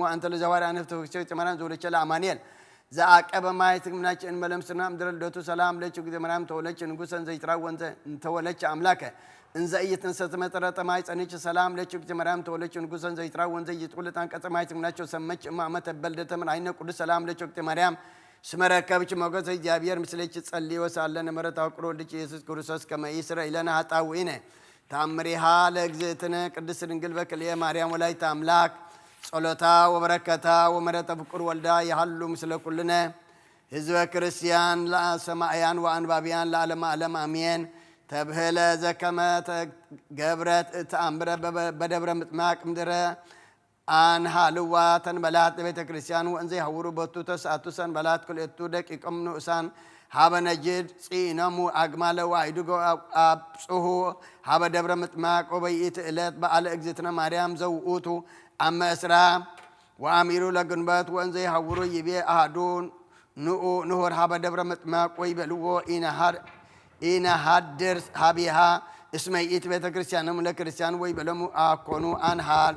አንተ ለዘባሪ አነፍተ ወግዜ ማርያም ዘወለቸ ለአማኑኤል ዘአቀበ ማይ ትግምናች እንመለምስና ምድረ ልደቱ ሰላም ለች ግዜ ማርያም ተወለች ንጉሰ እንዘ ይትራወ እንዘ እንተወለች አምላከ እንዘ እይትንሰት መጠረጠ ማይ ጸንች ሰላም ለች ግዜ ማርያም ተወለች ንጉሰ እንዘ ይትራወ እንዘ ይጥቁልት አንቀጸ ማይ ትግምናቸው ሰመች እማ መተበልደተ ምን አይነ ቅዱስ ሰላም ለች ግዜ ማርያም ስመረከብች ሞገሰ እግዚአብሔር ምስሌች ጸልዮ ሳለ ነመረታ ቅሮ ልጅ ኢየሱስ ክርስቶስ ከመ ይስረ ኢለነ ኃጣውኢነ። ታምሪሃ ለእግዝእትነ ቅድስት ድንግል በክልኤ ማርያም ወላዲተ አምላክ። ጸሎታ ወበረከታ ወመረተ ፍቁር ወልዳ ይሃሉ ምስለ ኩልነ ህዝበ ክርስቲያን ለሰማዕያን ወአንባቢያን ለዓለመ ዓለም አሜን። ተብህለ ዘከመ ተገብረት ተአምረ በደብረ ምጥማቅ ምድረ አንሃልዋ ተንበላት ለቤተ ክርስቲያን ወእንዘ ይሐውሩ ቦቱ ተስዓቱ ሰንበላት ክልኤቱ ደቂቆም ንኡሳን ሀበ ነጅድ ጽኢኖሙ አግማለ ወአይድጎ አብጽሑ ሀበ ደብረ ምጥማቅ ወበይእቲ ዕለት በዓለ እግዝእትነ ማርያም ዘውኡቱ አመ እስራ ወአሚሩ ለግንበት ወእንዘ ይሐውሩ ይቤ አሐዱ ንኡ ንሁር ሀበ ደብረ ምጥማቅ ወይበልዎ ኢነሃድር ሀቢሃ እስመ ይእቲ ቤተ ክርስቲያኖም ለክርስቲያን ወይበሎሙ አኮኑ አንሃል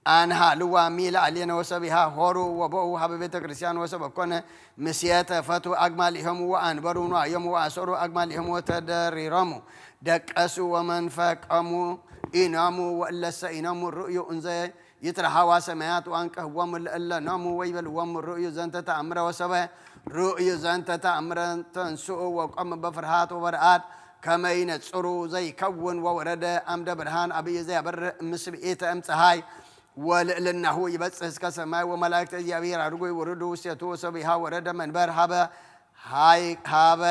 አንሃልዋ ሚለ አሌነ ወሰቢሃ ሆሩ ወቦኡ ሀበ ቤተ ክርስቲያን ወሰበኮነ ምስየተ ፈቱ አግማሊሆሙ ወአንበሩ ንዋዮሙ ወአሰሩ አግማሊሆሙ ወተደሪሮሙ ደቀሱ ወመንፈቀሙ ኢኖሙ ወእለሰ ኢኖሙ ርእዩ እንዘ ይትረሃዋ ሰማያት ወአንቀህዎሙ ለእለ ኖሙ ወይበልዎሙ ርእዩ ዘንተ ተአምረ ወሰበ ርእዩ ዘንተ ተአምረ ተንስኡ ወቆሙ በፍርሃት ወበርአድ ከመ ይነጽሩ ዘይከውን ወወረደ አምደ ብርሃን አብይ ዘያበርህ ምስብኢተ እምፀሃይ ወልዕልናሁ ይበጽሕ እስከ ሰማይ ወመላእክተ እግዚአብሔር አድርጉ ይውርዱ ውስቴቱ ወሰቢሃ ወረደ መንበር ሀበ ሃይ- ሀበ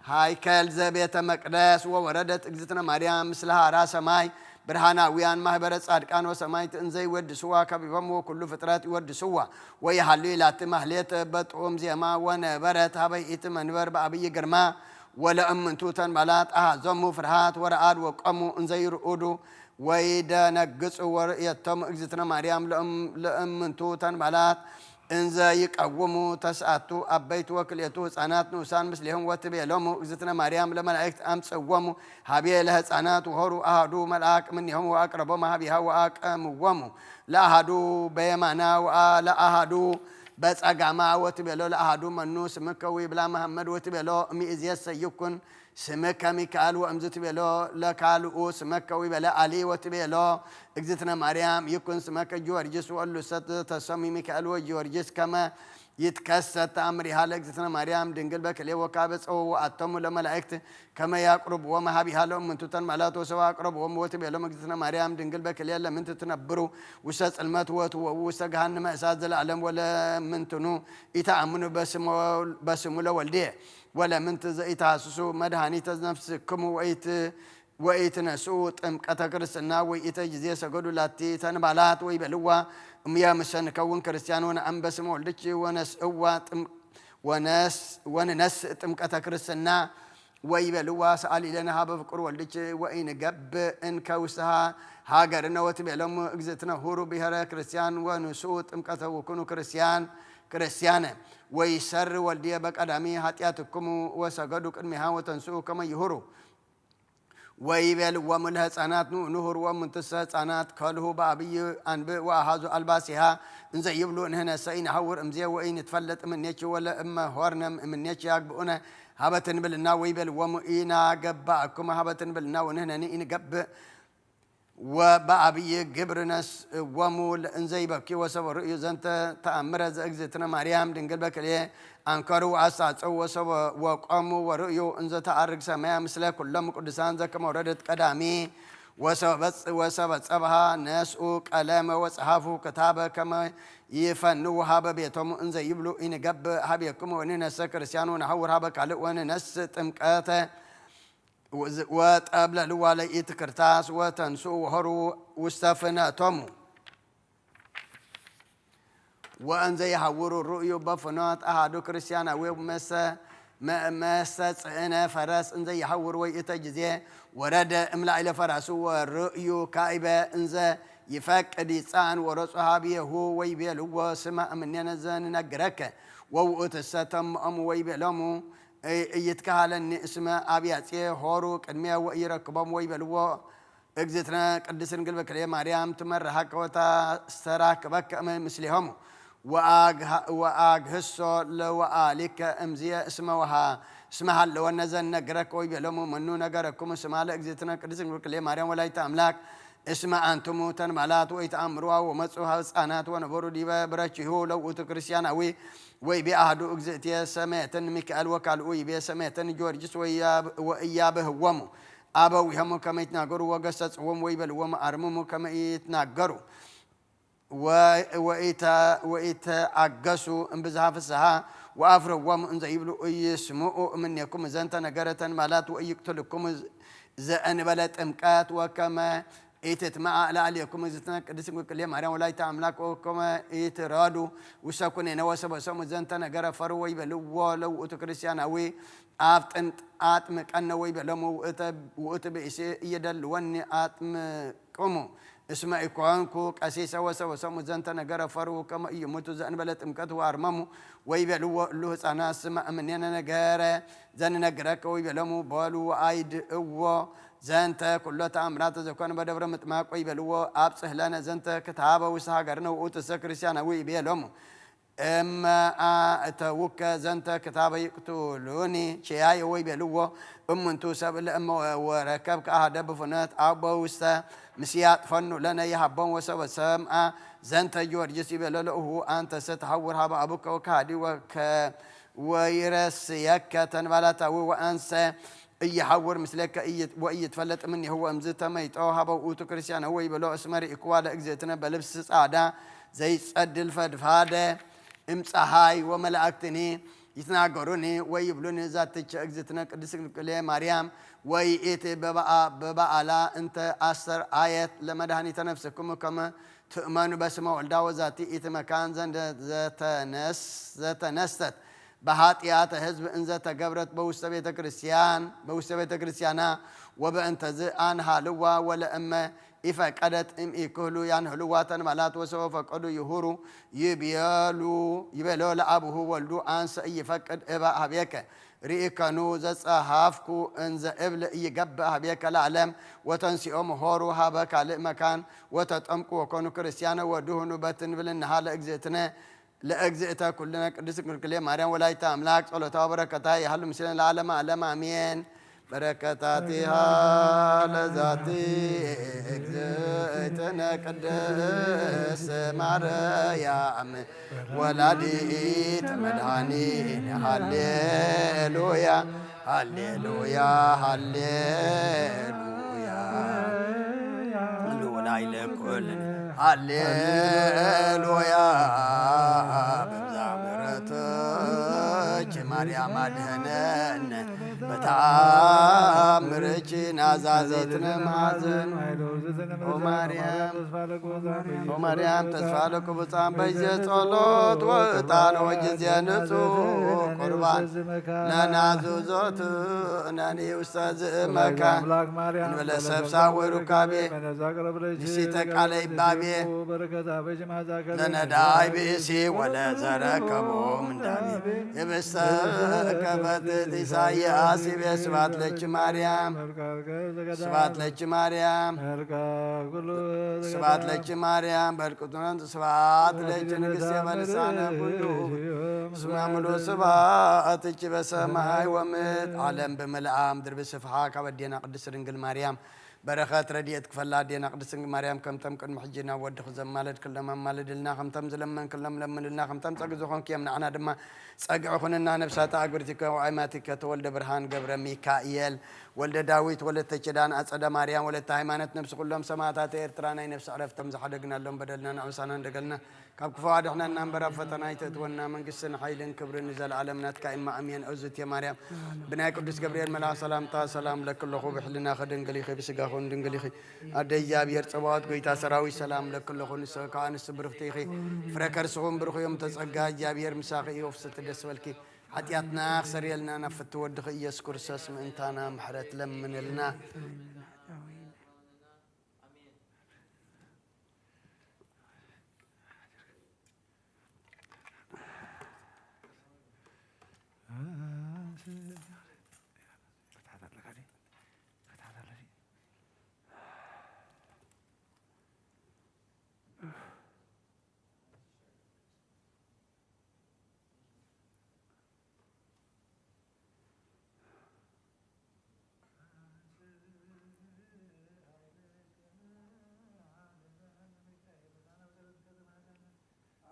ሃይከል ዘቤተ መቅደስ ወወረደት እግዝእትነ ማርያም ምስለ ሃራ ሰማይ ብርሃናውያን ማህበረ ጻድቃን ወሰማይት እንዘ ይወድስዋ ከቢቦም ወኩሉ ፍጥረት ይወድስዋ ወይሃሉ ኢላቲ ማህሌት በጥዑም ዜማ ወነበረት ሀበ ይእቲ መንበር በአብይ ግርማ ወለእምንቱ ተንባላት አሃዞሙ ፍርሃት ወረአድ ወቆሙ እንዘ ይርኡዱ ወይደነግጹ ወርእየቶም እግዝእትነ ማርያም ለእም- ለእምንቱ ተንባላት እንዘ ይቀውሙ ተስዓቱ አበይት ወክልኤቱ ህፃናት ንኡሳን ምስሌሆም ወትቤሎሙ እግዝእትነ ማርያም ለመላእክት አምጽእዎሙ ሀቤ ለህፃናት ወሆሩ አሃዱ መልአክ እምኔሆሙ ወአቅረቦም ሀቢሃ ወአቀምዎሙ ለአሃዱ በየማና ወለአሃዱ በጸጋማ ወትቤሎ ለአሃዱ መኑ ስምከ ወይብላ መሐመድ ወትቤሎ እምይእዜሰ ይኩን ስምከ ሚካኤል ወእምዝ ትቤሎ ለካልኡ ስመከ ወይበለ አሊ ወትቤሎ እግዝእትነ ማርያም ይኩን ስመከ ጊዮርጊስ ወእሉሰ ተሰሚ ሚካኤል ወጊዮርጊስ ከመ ይትከሰት ተአምሪሃ ለእግዝእትነ ማርያም ድንግል በክሌ ወካበ ጸወወአቶሙ ለመላእክት ከመ ያቅርብዎም ሀቢሃ ለእምንቱ ተንማላት ወሰብ አቅረብዎም ወትቤሎም እግዝእትነ ማርያም ድንግል በክሌ ለምንት ትነብሩ ውስተ ጽልመት ወትወው ውስተ ገሃነመ እሳት ዘለዓለም ወለምንትኑ ኢተአምኑ በስሙ ለወልድየ ወለምንት ዘኢተሐስሱ መድኃኒተ ነፍስክሙ ወኢት- ወኢትነስኡ ጥምቀተ ክርስትና ወኢተ ጊዜ ሰገዱ ላቲ ተንባላት ወይበልዋ እምየ ምሰ ንከውን ክርስቲያን ወነአንበስም ወልድኪ ወነስእዋ ጥም- ወነስ- ወንነስእ ጥምቀተ ክርስትና ወይበልዋ ሰአሊ ለነ ሀበ ፍቁር ወልድኪ ወኢንገብእ እንከ ውስተ ሃገርነ ወትቤሎሙ እግዝእትነ ሁሩ ብሔረ ክርስቲያን ወንስኡ ጥምቀተ ውኩኑ ክርስቲያን ክርስቲያነ ወይሰር ወልድየ በቀዳሚ ኃጢአትክሙ ወሰገዱ ቅድሚሃ ወተንስኡ ከመ ይሁሩ ወይቤልዎሙ ለህፃናት ንዑ ንሁርዎም ምንትሰ ህፃናት ከልሁ በአብይ አንብእ ወአሃዙ አልባሲሃ እንዘ ይብሉ ንህነሰ ኢንሐውር እምዜ ወኢንትፈለጥ እምኔኪ ወለእመ ሆርነ እምኔኪ ያግብኡነ ሀበ ትንብልና ወይቤልዎሙ ኢናገባእኩም ሀበ ትንብልና ወንህነኒ ኢንገብእ ወበአብይ ግብር ነስእዎሙ እንዘ ይበኪ ወሰብ ርእዩ ዘንተ ተአምረ ዘእግዝእትነ ማርያም ድንግል በክልኤ አንከሩ ወአሳጸው ወሰብ ወቆሙ ወርእዩ እንዘ ተአርግ ሰማያ ምስለ ኩሎም ቅዱሳን ዘከመ ወረደት ቀዳሚ ወሰበጽ- ወሰበ ጸብሃ ነስኡ ቀለመ ወጸሐፉ ክታበ ከመ ይፈንው ሀበ ቤቶሙ እንዘ ይብሉ ኢንገብእ ሀቤክሙ ወንነሰ ክርስቲያን ወነሐውር ሀበ ካልእ ወንነስ ጥምቀተ ወጠብለልዋ ለኢት ክርታስ ወተንስኡ ወሆሩ ውስተ ፍነቶሙ ወእንዘ ይሐውሩ ርእዩ በፍኖት አሃዱ ክርስቲያናዊ መሰ- መ- መሰ ጽዕነ ፈረስ እንዘ ይሐውር ወይእተ ጊዜ ወረደ እምላዕለ ፈራሱ ወርእዩ ካይበ እንዘ ይፈቅድ ይጻን ወረጹ ሀብየሁ ወይቤልዎ ስማ እምኔነ ዘንነግረከ ወውእትሰ ተምኦሙ ወይቤሎሙ እይትከሃለኒ እስመ አብያጽየ ሆሩ ቅድሜ ወኢረክቦም ወይበልዎ እግዝእትነ ቅድስት ድንግል በክልኤ ማርያም ትመርሃከ ወታስተራክበከ እመ ምስሌሆሙ ወአግሃ-፣ ወአግህሶ ለወአሊከ እምዝየ እስመ ወሃ-፣ እስመ ሃለወነ ዘንነግረከ ወይቤሎሙ መኑ ነገረክሙ ስማ ለእግዝእትነ ቅድስት ድንግል በክልኤ ማርያም ወላዲተ አምላክ እስመ አንትሙ ተንባላት ወኢተአምርዋ ወመጹ ሀብ ህፃናት ወነበሩ ዲበ ብረቺሁ ለውእቱ ክርስቲያናዊ ወይቤ አህዱ እግዝእትየ ሰመየተን ሚካኤል ወካልኡ ይቤ ሰመየተን ጊዮርጊስ ወእያብ-፣ ወእያብህዎሙ አበዊሆሙ ከመ ይትናገሩ ወገሰጽዎም ወይቤልዎም አርምሙ ከመ ይትናገሩ ወ-፣ ወኢተ-፣ ወኢተአገሱ እምብዝሃ ፍስሃ ወአፍርህዎም እንዘ ይብሉ ኢይስምዑ እምኔኩም ዘንተ ነገረ ተንባላት ወኢይቅትልኩም ዘእንበለ ጥምቀት ወከመ ኢትትመአ ለአልየኩም እግዝእትነ ቅድስት ድንግል ማርያም ወላዲተ አምላክ ወከመ ኢትረዱ ውሰኩኔነ ወሰበሰሙ ዘንተ ነገረ ፈሩ ወይቤልዎ ለውእቱ ክርስቲያናዊ አፍጥን አጥምቀነ ወይቤሎሙ ውእተ-፣ ውእቱ ብእሲ እይደልወኒ አጥምቅሙ እስመ ኢኮንኩ ቀሲሰ ወሰበሰሙ ዘንተ ነገረ ፈሩ ከመ ኢይሙቱ ዘእንበለ ጥምቀት ወአርመሙ ወይቤልዎ እሉ ህፃናት ስማ እምኔነ ነገረ ዘንነግረከ ወይቤሎሙ በሉ ወአይድእዎ ዘንተ ኩሎ ተአምራተ ዘኮነ በደብረ ምጥማቅ ወይቤልዎ አብጽህ ለነ ዘንተ ክታበ ውስተ ሀገርነ ውእቱሰ ክርስቲያናዊ ይቤሎሙ እመ አእተውከ ዘንተ ክታበ ይቅትሉኒ ቼያየ ወይቤልዎ እሙንቱ ሰብ ለእመ ወረከብከ አሐደ ብፍኖት አው በውስተ ምስያጥ ፈኑ ለነ ይሃቦም ወሰበ ሰምአ ዘንተ ጊዮርጊስ ይቤሎ ለእሁ አንተሰ ተሐውር ሀበ አቡከ ወከሃዲ ወከ-፣ ወይረስየከ ተንባላታዊ ወአንሰ እይሐውር ምስሌከ እይት-፣ ወእይትፈለጥ እምኔሁ ወእምዝ ተመይጦ ሀበ ውእቱ ክርስቲያን ወይቤሎ እስመ ርኢክዋ ለእግዝእትነ በልብስ ጻዕዳ ዘይጸድል ፈድፋደ እምፀሃይ ወመላእክትኒ ይትናገሩኒ ወይብሉኒ ዛትቸ እግዝእትነ ቅድስት ድንግል ማርያም ወይእቲ በበአ-፣ በበዓላ እንተ አስተርአየት ለመድኃኒተ ነፍስክሙ ከመ ትእመኑ በስመ ወልዳ ወዛቲ ኢቲ መካን ዘንደ-፣ ዘተነስ-፣ ዘተነስተት በኃጢአተ ህዝብ እንዘ ተገብረት በውስተ ቤተ ክርስቲያን፣ በውስተ ቤተ ክርስቲያና ወበእንተዝ አንሃልዋ ወለእመ ኢፈቀደት እምኢክህሉ ያንህልዋ ተንባላት ወሰበ ፈቀዱ ይሁሩ ይቤሉ ይቤሎ ለአቡሁ ወልዱ አንሰ ኢይፈቅድ እባ ሀቤከ ርኢከኑ ዘጸሃፍኩ እንዘ እብል ኢይገብእ ሀቤከ ለዓለም ወተንሲኦም ሆሩ ሀበ ካልእ መካን ወተጠምቁ ወኮኑ ክርስቲያነ ወድሁኑ በትንብልናሃ ለእግዝእትነ ለእግዝእተ ኩልነ ቅድስት ድንግል ማርያም ወላዲተ አምላክ ጸሎታ ወበረከታ ይሃሉ ምስለ ለዓለመ ዓለም አሜን። በረከታቲሃ ለዛቲ እግዝእትነ ቅድስት ማርያም ወላዲተ መድኃኒነ ሃሌሉያ ሃሌሉያ ሃሌሉያ ልዑል ኃይለ ኩል ሃሌሉያ በብዛ ምሕረትኪ ማርያም አድህነን በተአምርኪ ናዛዚትነ ማዘን ኦ ማርያም ኦ ማርያም ተስፋ ለቅቡፃን በይዘ ጸሎት ወዕጣን ወጊዜ ንጹሕ ቁርባን ለናዙዞት ነኒ ውስተ ዝእመካን እንበለ ሰብሳ ወይ ሩካቤ ንሲተ ቃለ ይባቤ ለነዳይ ብእሲ ወለ ዘረከቦ ምንዳቤ ህብስተ ከፈትት ኢሳያስ ይቤ ስብሐት ለኪ ማርያም ስብሐት ለኪ ማርያም ስብሐት ለኪ ማርያም በልቅቱናን ስብሐት ለኪ ንግሥት በልሳነ ኩሉ እስመ ሙሉ ስብሐት እኪ በሰማይ ወምድር ዓለም ብምልኣ ምድር ብስፍሓ ካብ ኣዴና ቅድስት ድንግል ማርያም በረኸት ረድኤት ክፈላ ኣዴና ቅድስት ድንግል ማርያም ከምተም ቅድሚ ሕጂ ናብ ወድኺ ዘማለድክሎም ኣማልድልና ከምተም ዝለመንክሎም ለምንልና ከምተም ጸግ ዝኾንክዮም ንዓና ድማ ጸግዒ ኩንና ነብሳታ ኣግብርቲከ ወአይማቲከ ተወልደ ብርሃን ገብረ ሚካኤል ወልደ ዳዊት ወለተ ኪዳን አጸደ ማርያም ወለተ ሃይማኖት ነብሲ ኩሎም ሰማዕታት ኤርትራ ናይ ነብሲ ዕረፍቶም ዝሓደግናሎም በደልና ንዑሳና እንደገልና ካብ ክፉ ኣድሕነና እምበር ኣብ ፈተና ኣይተእትወና መንግስትን ሓይልን ክብርን ንዘለኣለም ናትካ እማ ኣሜን። እዝእትየ ማርያም ብናይ ቅዱስ ገብርኤል መልኣኽ ሰላምታ ሰላም ለኪ ኣለኹ ብሕልናኺ ድንግል ኢኺ ብስጋኺ እውን ድንግል ኢኺ ኣደ እግዚኣብሔር ጸባኦት ጎይታ ሰራዊት ሰላም ለኪ ኣለኹ ንስኺ ከኣ ኣንስቲ ብርኽቲ ኢኺ ፍረ ከርስኹም ብሩኽ እዮም ተጸጋ እግዚኣብሔር ምሳኺ እዩ ፍስቲ ደስ በልኪ ሓጢኣትና ክሰርየልና ናብ ፍቲ ወድኺ ኢየሱስ ክርስቶስ ምእንታና ምሕረት ለምንልና።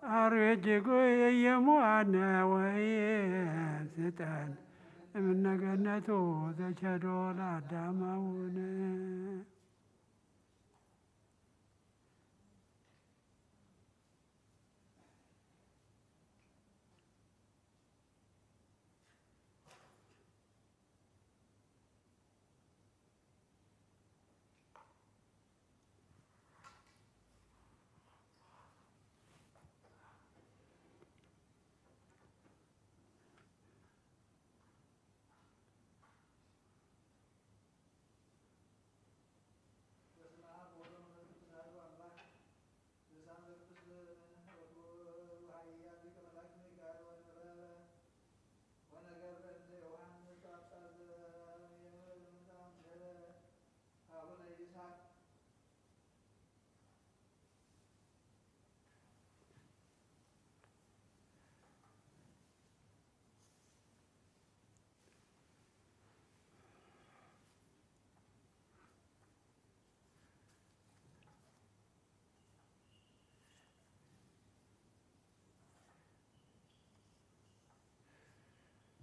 አርዌ እጅጉ የየሙአነ ወይ ስጠን እምነገነቱ ተቸዶ ለአዳም አቡነ። በስመ አብ ወወልድ ወመንፈስ ቅዱስ አሐዱ አምላክ። በሳምንተ ቅዱስ ወክቡር ወኃያል ሊቀ መላእክት ሚካኤል ወነበረ ወነገር በእንተ ዮሐንስ ጳጳስ ዘየመ ዘመንታ ምስለ አቡነ ይስሐቅ።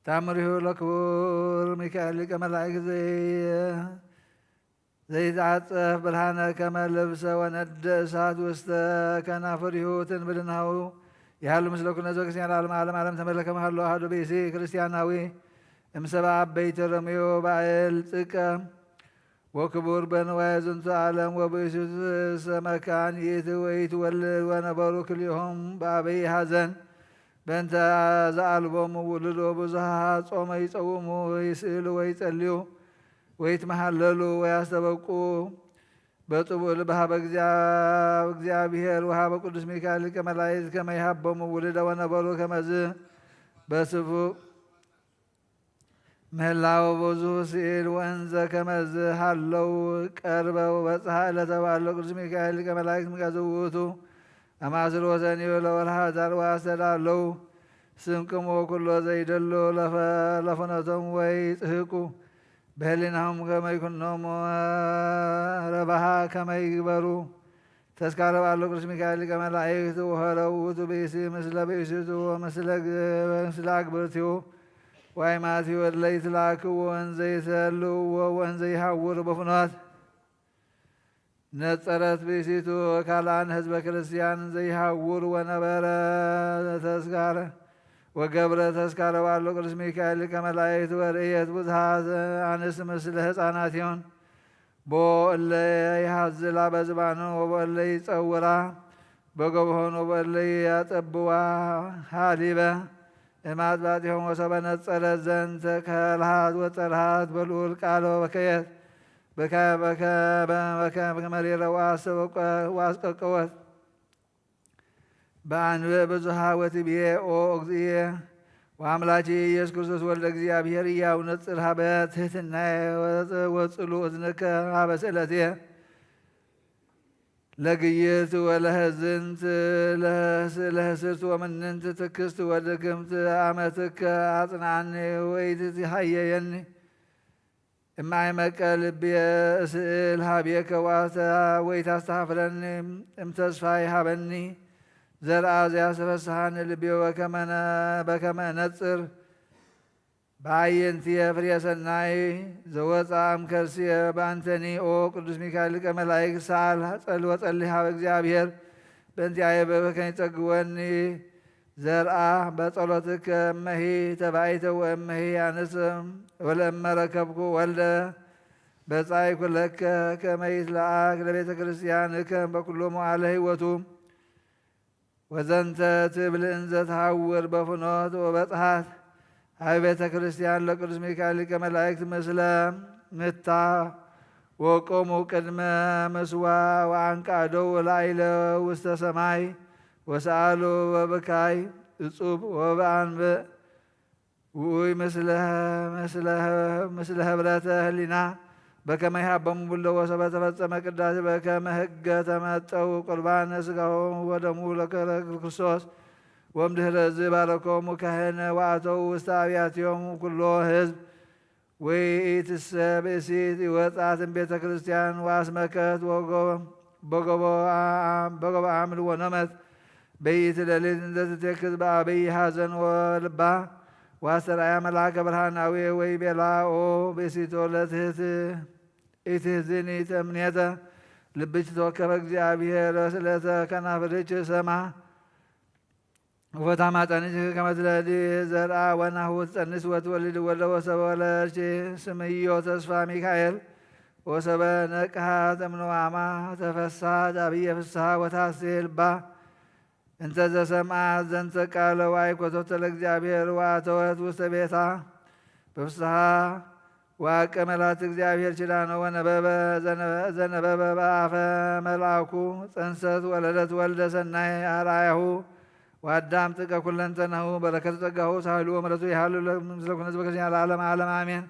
ታምሪሁ ለክቡር ሚካኤል ሊቀ መላእክት ዘይ-፣ ዘይትዓጸፍ ብርሃነ ከመ ልብሰ ወነደ እሳት ውስተ ከናፍሪሁ ትንብል ናሁ። ይሃሉ ምስለ ኩነ ዘክርስቲያን ለዓለመ ዓለም። ዓለም ተመለከ መሃሎ አሐዱ ብእሲ ክርስቲያናዊ እምሰባ አበይተ ሮሚዮ ባእል ጥቀ ወክቡር በንዋየ ዝንቱ ዓለም ወብእሲቱ ሰመካን ይእቲ ወይትወልድ ወነበሩ ክልኤሆም በአበይ ሐዘን በእንተ ዘአልቦሙ ውሉድ ወብዙሃ ጾመ ይጸውሙ ወይስእሉ ወይጸልዩ ወይትመሃለሉ ወያስተበቁ በጥቡእ ልብ ሀበ እግዚአ-፣ እግዚአብሔር ወሀበ ቅዱስ ሚካኤል ሊቀ መላእክት ከመ ይሃቦሙ ውሉደ ወነበሩ ከመዝ በስፉ ምህላው ብዙ ስኢል ወእንዘ ከመዝ ሃለው ቀርበ ወበጽሐ ዕለተ በዓለ ቅዱስ ሚካኤል ሊቀ መላእክት ምጋዘ ውእቱ አማስል ወሰኒ ለወርሃ ዛር ወአስተዳለው ስንቅም ወኩሎ ዘይደሉ ለፈ-፣ ለፈኖቶም ወይ ጽህቁ በህሊናሆም ከመይኩኖም ረባሃ ከመይግበሩ ተስካረ ባሎ ቅዱስ ሚካኤል ሊቀ መላእክት ወሆረ ውእቱ ብእሲ ምስለ ብእሲቱ ወምስለ ግ-፣ ምስለ አግብርቲሁ ወአይማቲሁ እለ ይትላክዎ ወእንዘ ይሰልዎ ወእንዘ ይሃውሩ በፍኖት ነጸረት ብእሲቱ ካልአን ህዝበ ክርስቲያን ዘይሃውር ወነበረ ተስካረ ወገብረ ተስካረ ባሎ ቅዱስ ሚካኤል ሊቀ መላእክት ወርእየት ብዙሃት አንስት ምስለ ህፃናት ይሆን። ቦ እለ ይሃዝላ በዝባኑ ወቦ እለ ይጸውራ በገቦሆን ወቦ እለ ያጠብዋ ሃሊበ እማት ባጢሆን ወሰበ ነጸረት ዘንተ ከልሃት ወጸርሃት በልዑል ቃል ወበከየት በከ-፣ በከ-፣ በ-፣ በከ-፣ በከመ ሬረ ወአሰበቀ-፣ ወአስቀቀወት በአንብዕ ብዙሃ ወትብዬ ኦ እግዚእየ ወአምላኬ ኢየሱስ ክርስቶስ ወልደ እግዚአብሔር እያው ነጽር ሀበ ትህትናየ ወጽ-፣ ወጽሉ እዝንከ ሀበ ስእለትየ ለግይት ወለህዝንት ለህስ-፣ ለህስርት ወምንንት ትክስት ወድክምት አመትከ አጽንዓኒ ወኢትትሃየየኒ። እማይ መቀ ልብየ እስእል ሀቤከ ዋስተ ወይታስተሃፍረኒ እምተስፋይ ሃበኒ። ዘርአ ዘያስተፈስሃኒ ልብዮ በከመ ነ-፣ በከመ ነጽር በአየንትየ ፍሬ ሰናይ ዘወፃ እምከርስየ በአንተኒ ኦ ቅዱስ ሚካኤል ሊቀ መላእክት ሰአል ጸል ወጸሊ ሀበ እግዚአብሔር በእንቲአየ በበከ ይጸግወኒ። ዘርአ በጸሎትከ እመሂ ተባይተ ወእመሂ አንስ ወለእመ ረከብኩ ወልደ በጻይኩ ለከ ከመ ይትለአክ ለቤተ ክርስቲያንከ በኩሉ መዋዕለ ህይወቱ። ወዘንተ ትብል እንዘ ተሐውር በፍኖት ወበጽሐት ሀበ ቤተ ክርስቲያን ለቅዱስ ሚካኤል ሊቀ መላእክት ምስለ ምታ ወቆሙ ቅድመ ምስዋ ወአንቃደው ላይለ ውስተ ሰማይ ወሰአሉ በብካይ እጹብ ወበአንብዕ ውኡይ ምስለ፣ ምስለ፣ ምስለ ህብረተ ህሊና በከመ ይሃቦሙ ብሎ ወሰበ ተፈጸመ ቅዳሴ በከመ ህገ ተመጠው ቁርባነ ስጋሆሙ ወደሙ ለክርስቶስ። ወምድህረ ዝ ባረኮሙ ካህነ ወአተው ውስተ አብያቲሆሙ ኩሎ ህዝብ። ወይእትሰ ብእሲት ይወጻት እምቤተ ክርስቲያን ወአስመከት ወጎ-፣ በጎቦ-፣ በጎበአምድ ወኖመት በይእቲ ሌሊት እንተ ትተክዝ ብዓብዪ ሓዘን ወልባ ወኣስተርኣያ መልኣከ ብርሃን ኣውየ ወይቤላ፣ ኦ ብእሲቶ ለትህት ኢትሕዝኒ ተምኔተ ልብች ተወከፈ እግዚኣብሔር ስለተ ከናፍርች ሰማ ወታማጠንች ከመ ትለዲ ዘርኣ ወናሁ ትጸንስ ወትወልድ ወልደ ወሰበ ወለድች ስምዮ ተስፋ ሚካኤል ወሰበ ነቅሃ ተምንዋማ ተፈሳ ዳብየ ፍስሃ ወታሴ ልባ እንተ ዘሰምዓት ዘንተ ቃለ ዋይ ኮተቶ ለእግዚኣብሔር ወኣተወት ውስተ ቤታ በፍስሃ ወአቀመላት እግዚአብሔር ኪዳኖ ወነበበ ዘነበ በአፈ መልአኩ ጸንሰት ወለደት ወልደ ሰናይ አርአያሁ ወአዳም ጥቀ ኩለንተናሁ በረከት ጸጋሁ ሳህሉ ወምሕረቱ ይሃሉ ምስለ ኩነ ህዝበ ክርስቲያን ለዓለመ ዓለም አሜን።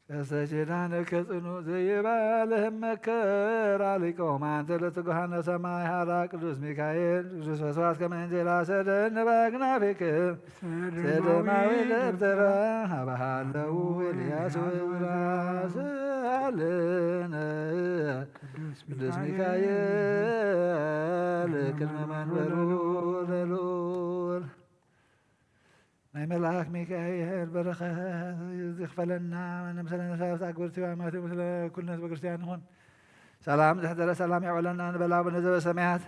ቀስተ ኪዳንከ ጽኑዕ ዘይባልህ መከራ ሊቀ ወማንተ ለትጉሃነ ሰማይ ሀራ ቅዱስ ሚካኤል ቅዱስ በስዋት ከመ እንዜላ ሰደን በአክናፊክም ሰደማዊ ደብተራ ሀበሃለው ኤልያስ ወብራስ አለነ ቅዱስ ሚካኤል ቅድመ መንበሩ ለልዑል ናይ መልኣክ ሚካኤል በረኸት ይኽፈለና። ንምስለ ነፍሳት ኣግብርቲ ኣማት ምስለ ኩልነ ህዝበ ክርስቲያን ይኹን። ሰላም ዘሕደረ ሰላም ያውለና ንበል ኣቡነ ዘበሰማያት።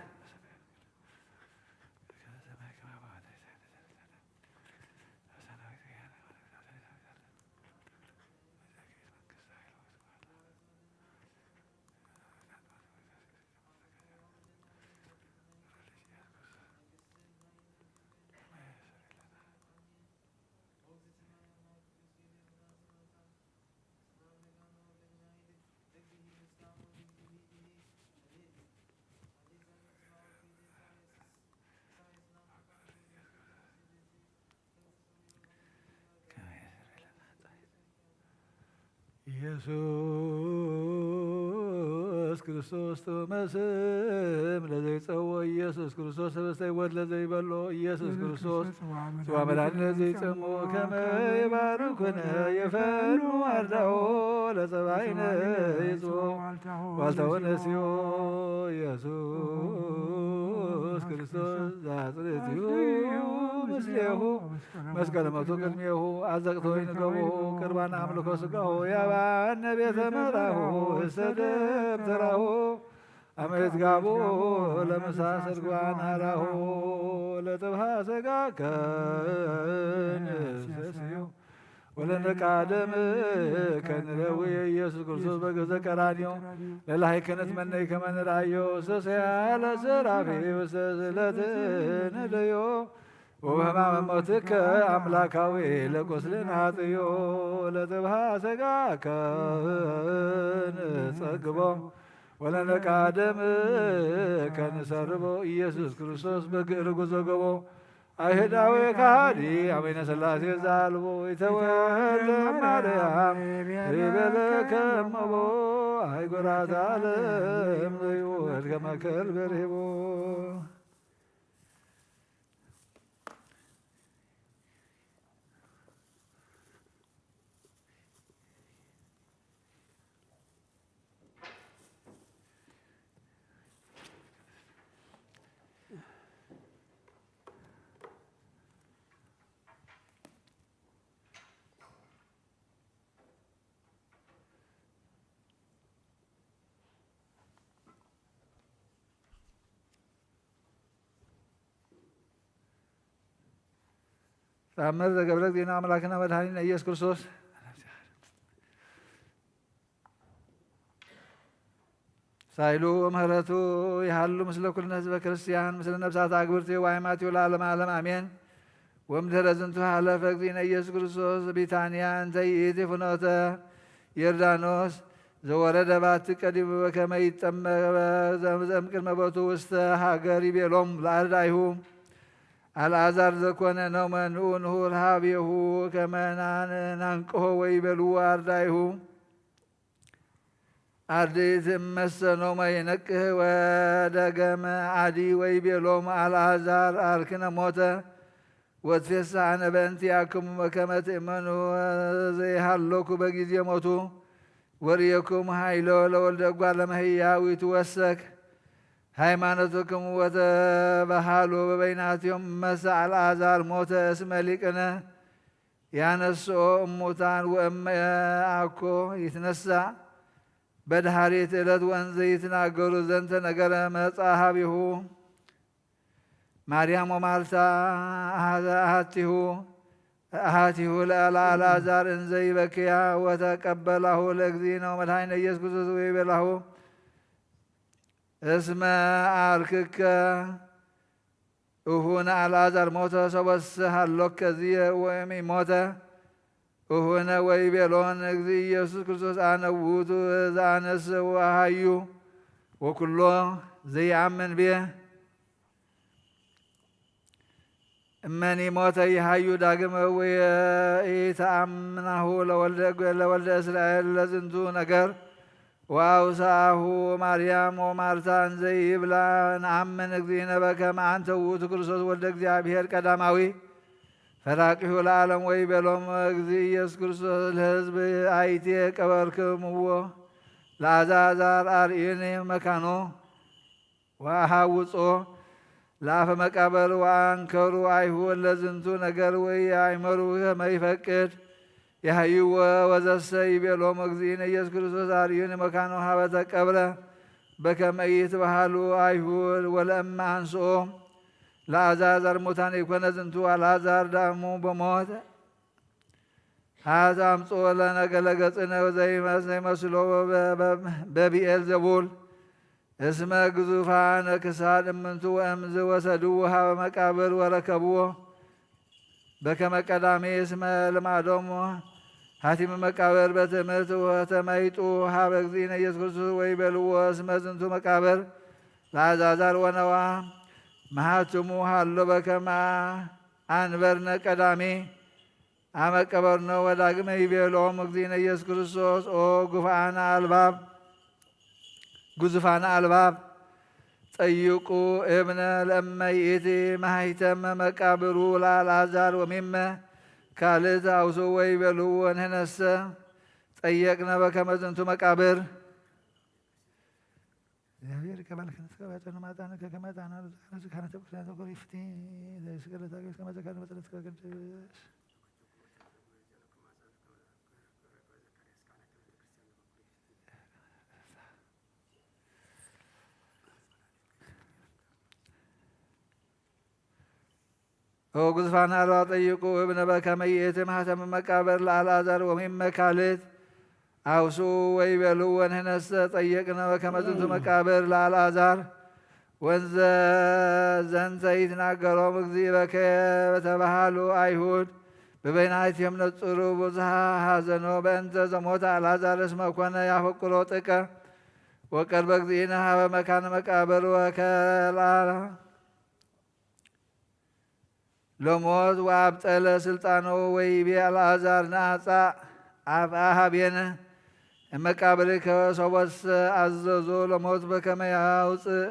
ኢየሱስ ክርስቶስ ጥዑመ ስም ለዘይጸውዖ ኢየሱስ ክርስቶስ ህብስተ ሕይወት ለዘይበልዖ ኢየሱስ ክርስቶስ ጽዋ መድኃኒት ለዘይጸምኦ ከመ ይባርኩነ የፈኑ አርዳኦ ለጸባይነ ይጽቦ ዋልታው ነስዮ ኢየሱስ ክርስቶስ ዛጽሬትዩ ምስሌሁ መስቀለ ሞቱ ቅድሜሁ አዘቅቶ ይንገቦ ቅርባን አምልኮ ስጋሁ ያባነ ቤተ መራሁ እስተ ደብተራሁ አመት ጋቦ ለምሳ ሰድጓን ሀራሁ ለጥብሃ ሰጋ ከንሰስዮ ወለነቃደም ከንረዊ ኢየሱስ ክርስቶስ በገዘ ቀራንዮ ለላይከነት መነይ ከመንራዮ ሰሰያለ ሰራፊ ውሰ ስለትንደዮ ወበህማመ ሞትከ አምላካዊ ለቁስልና ጥዮ ለጥብሃ ሰጋ ከንጸግቦ ወለነቃደም ከንሰርቦ ኢየሱስ ክርስቶስ በግእር ጉዘገቦ አይሁዳዊ ከሃዲ አቡነ ሥላሴ ዛልቦ ይተወልደ ማርያም ይበለ ከመቦ አይጎራት ዓለም ዘይወድ ከመከል በርሂቦ። ተአምር ዘገብረ ዜና አምላክና መድኃኒነ ኢየሱስ ክርስቶስ ሳይሉ ወምህረቱ ይሃሉ ምስለ ኩልነ ህዝበ ክርስቲያን ምስለ ነፍሳት አግብርቲ ዋይማቲው ለዓለመ ዓለም አሜን። ወምድረ ዝንቱ ሀለፈ እግዚእነ ኢየሱስ ክርስቶስ ቢታንያ እንተ ይእቲ ፍኖተ ዮርዳኖስ ዘወረደ ባቲ ቀዲሙ በከመ ይጠመቅ ዘምዘም ቅድመ ቦቱ ውስተ ሀገር ይቤሎም ለአርዳይሁ አልዓዛር ዘኮነ ኖመ ንዑ ንሁር ሀቤሁ ከመ ናንቅሆ ወይቤልዎ አርዳይሁ አርድእት እመሰ ኖመ ይነቅህ ወደገመ አዲ ወይቤሎም አልዓዛር አርክነ ሞተ ወትፌሳህነ በእንቲአክሙ በከመ ትእመኑ ዘይሃለኩ በጊዜ ሞቱ ወርእየኩም ኃይሎ ለወልደ እጓለ እመሕያው ይትወሰክ ሃይማኖትክሙ ወተባሃሉ በበይናቲዮም እመሰ አልዓዛር ሞተ እስመ ሊቅነ ያነስኦ እሙታን ወእመ አኮ ይትነሳ በድሃሪት ዕለት ወእንዘ ይትናገሩ ዘንተ ነገረ መጻ ሀቢሁ ማርያም ወማርታ አሃቲሁ ለአልዓዛር እንዘ ይበክያ ወተቀበላሁ ለእግዚእነ ወመድኃኒነ ኢየሱስ ክርስቶስ ወይቤላሁ እስመ አርክከ እሁነ አልዓዛር ሞተ ሰበስ ሃሎከ ዝየ ወእም ሞተ እሁነ ወይቤሎን እግዚእ ኢየሱስ ክርስቶስ አነ ውእቱ ዘአነስ ወአሃዩ ወኩሎ ዘይአምን ብየ እመኒ ሞተ ይሃዩ ዳግመ ወኢተአምናሁ ለወልደ እስራኤል ለዝንቱ ነገር ወአውሳአሁ ማርያም ወማርታ እንዘ ይብላ ነአምን እግዚእነ በከመ አንተ ውእቱ ክርስቶስ ወልደ እግዚአብሔር ቀዳማዊ ፈራቂሁ ለዓለም ወይቤሎም እግዚእ ኢየሱስ ክርስቶስ ለሕዝብ አይቴ ቀበርክምዎ ለአልዓዛር አርእዩኒ መካኖ ወአሃውጾ ለአፈ መቃብር ወአንከሩ አይሁድ ለዝንቱ ነገር ወኢአእመሩ ከመ ይፈቅድ የሃይወ ወዘሰ ይቤሎም እግዚእነ ኢየሱስ ክርስቶስ አርእዩኒ መካኖ ሀበ ተቀብረ በከመ ኢትበሃሉ አይሁድ ወለእመ አንስኦ ለአልዓዛር ሙታን ይኮነ ዝንቱ አልዓዛር ዳእሙ በሞት ሀት አምጽኦ ለነገ ለገጽነ ዘይመስሎ በብኤል ዘቡል እስመ ግዙፋነ ክሳድ እምንቱ ወእምዝ ወሰድዎ ሀበ መቃብር ወረከብዎ በከመ ቀዳሚ እስመ ልማዶም ሀቲም መቃብር በትምህርት ወተመይጡ ሀበ እግዚእነ ኢየሱስ ክርስቶስ ወይቤልዎ እስመ ዝንቱ መቃብር ለአልዓዛር ወነዋ መሃትሙ ሀሎ በከመ አንበርነ ቀዳሚ አመ ቀበርኖ ወዳግመ ይቤሎም እግዚእነ ኢየሱስ ክርስቶስ ኦ ግፉዓነ አልባብ ግዙፋነ አልባብ ጸይቁ እብነ ለእመ ይእቲ ማህይተመ መቃብሩ ለአልዓዛር ወሚመ ካልእት አውስኡ ወይቤልዎ ንሕነሰ ጸየቅነ በከመ ዝንቱ መቃብር። እግዚአብሔር ይቀበል ክንስከ ባይቶን ማጣን ከከመ ጣና ርዝቃነ ስካነ ተብክለ ተኮር ይፍቲ ዘይስገለ ታገስ ከመ ዘካነ መጠለት ከቅድስ ወግዙፋን አልባ ጠይቁ እብነ በከመ ይእቲ ማህተም መቃብር ለአልዓዛር ወሚመ ካልእት አውስኡ ወይቤልዎ ንሕነሰ ጸየቅነ በከመ ዝንቱ መቃብር ለአልዓዛር ወንዘ ዘንተ ይትናገሮም እግዚእ በከ በተባሃሉ አይሁድ በበይናቲሆም ነጽሩ ብዙሃ ሐዘኖ በእንተ ዘሞተ አልዓዛር እስመ ኮነ ያፈቅሮ ጥቀ ወቀርበ እግዚእነ ሀበ መካነ መቃብር ወከላ ለሞት ወአብጠለ ስልጣኖ ወይቤ አልዓዛር ነአጻእ አፍአ ሀቤነ እመቃብርከ ሶበሰ አዘዞ ለሞት በከመ ያውፅእ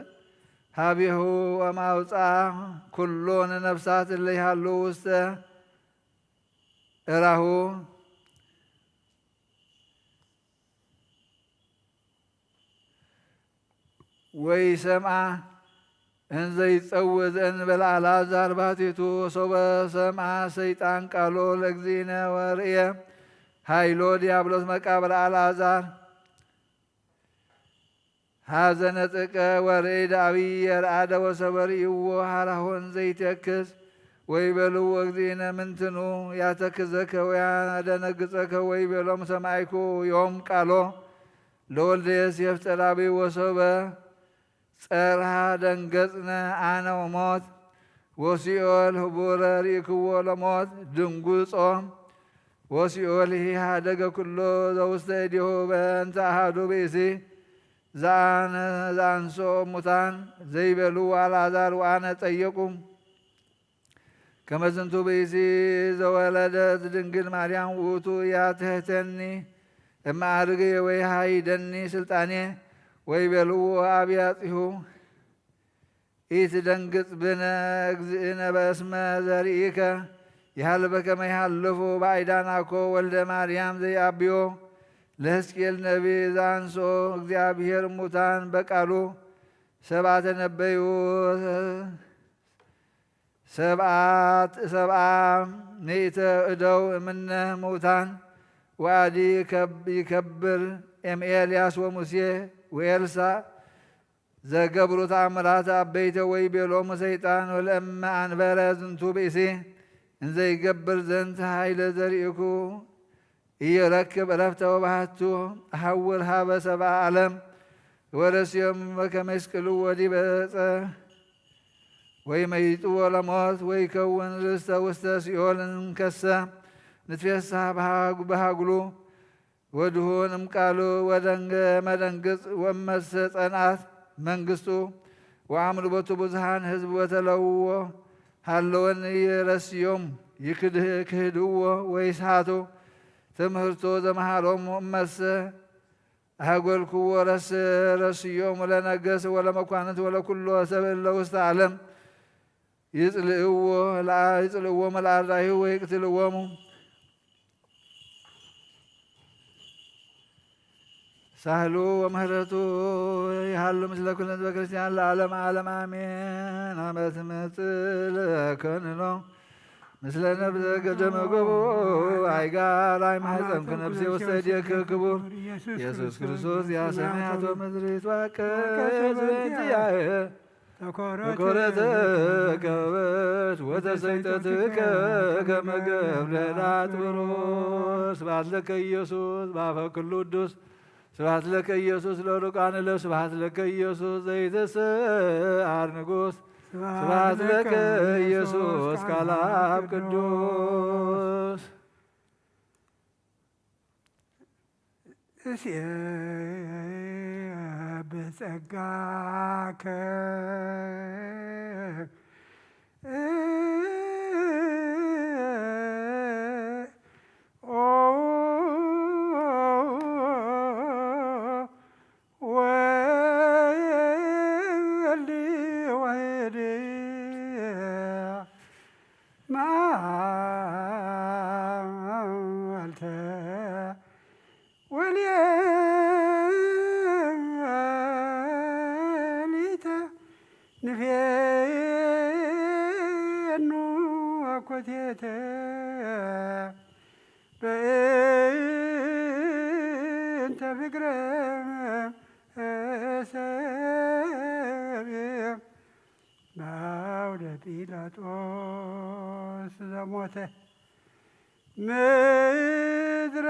ሀቤሁ ወማውፅአ ኩሎን ነፍሳት እለ ይሃሉ ውስተ እራሁ ወይሰምዓ እንዘ ይጸውዕ ዘእንበለ አልዓዛር ባሕቲቱ። ሶበ ሰምዓ ሰይጣን ቃሎ ለእግዚእነ ወርእየ ኃይሎ ዲያብሎስ መቃብር አልዓዛር ሐዘነ ጥቀ ወርእይ ዳዊ የርአደ ወሶበ ርእይዎ ሀራሆን ዘይተክስ ወይቤልዎ እግዚእነ ምንትኑ ያተክዘከ ወያደነግጸከ ወይቤሎም ሰማይኩ ዮም ቃሎ ለወልደ ዮሴፍ ጸራቢ ወሶበ ጸርሃ ደንገጽነ አነ ወሞት ወሲኦል ህቡረ ርኢክዎ ለሞት ድንጉጾ ወሲኦል ሃደገ ኩሎ ዘውስተ እዴሁ በእንተ አሃዱ ብእሲ ዘአንስኦ ሙታን ዘይቤሉ አልዓዛር ወአነ ጸየቁ። ከመ ዝንቱ ብእሲ ዘወለደት ድንግል ማርያም ውእቱ ያትሕተኒ እመዓርግ ወይሃይደኒ ስልጣኔ ወይቤልዎ አብያጺሁ ኢትደንግጽ ብነ እግዝእነ በእስመ ዘርኢከ ይሃልበ ከመ ይሃልፉ ባዕዳን አኮ ወልደ ማርያም ዘይአብዮ ለሕዝቅኤል ነቢይ ዘአንስኦ እግዚአብሔር ሙታን በቃሉ ሰብኣ ተነበዩ። ሰብኣ ሰብኣ ሚእተ እደው እምነ ምውታን ወኣዲ ይከብ-፣ ይከብር። እም ኤልያስ ወሙሴ ወኤልሳእ ዘገብሩ ተኣምራት ኣበይተ ወይ ቤሎሙ ሰይጣን ወለእመ ኣንበረ ዝንቱ ብእሲ እንዘይገብር ዘንት ኃይለ ዘርኢኩ ኢይረክብ ዕረፍተ ወባህቱ። ሐውር ሀበ ሰብአ ዓለም ወረስዮም ከመይስቅልዎ ዲበ ዕፀ ወይመይጥዎ ለሞት ወይከውን ርስተ ውስተ ሲኦል እንከሰ ንትፌሳህ በሃጉ-፣ በሃጉሉ ወድሁን እምቃሉ ወደንገ መደንግጽ ወመሰ ጸንዓት መንግስቱ ወአምልቦቱ ብዙሃን ህዝብ ወተለውዎ ሃለወን ይረስዮም ይክድህ-፣ ክህድዎ ወይስሓቱ ትምህርቶ ዘመሃሮም እመሰ ኣህጎልክዎ ረስ-፣ ረስዮም ለነገስ ወለመኳንንት ወለኩሎ ሰብ እለ ውስተ ዓለም ይጽልእዎ ለአ-፣ ይጽልእዎሙ ለአርዳኢሁ ወይቅትልዎሙ። ሳህሉ ወምህረቱ ይሃሉ ምስለ ኩልነ ህዝበ ክርስቲያን ለዓለመ ዓለም አሜን። አመ ትመጽእ ለከንኖ ምስለ ነፍሰ ገደመ ጎቦ አይጋር አይማሕፀንኩ ነፍሴ ውስተ እዴከ ክቡር ኢየሱስ ክርስቶስ ያሰማያት ወምድር ይትዋቀስ በእንቲአየ ተኮረተ ከበበት ወተሰይጠትከ ከመ ገብረ ላጥብሮ። ስብሐት ለከ ኢየሱስ በአፈ ኩሉ ቅዱስ። ስብሐት ለከ ኢየሱስ ለሩቃን እለ። ስብሐት ለከ ኢየሱስ ዘይትስአር ንጉስ። ስብሐት ለከ ኢየሱስ ቃል አብ ቅዱስ። እስየ ብጸጋከ ኦ ወልድ ዋሕድ መዓልተ ወሌሊተ ንፌኑ አኮቴተ በእንተ ፍቅረ ሰብ በአውደ ጲላጦስ ዘሞተ ምድረ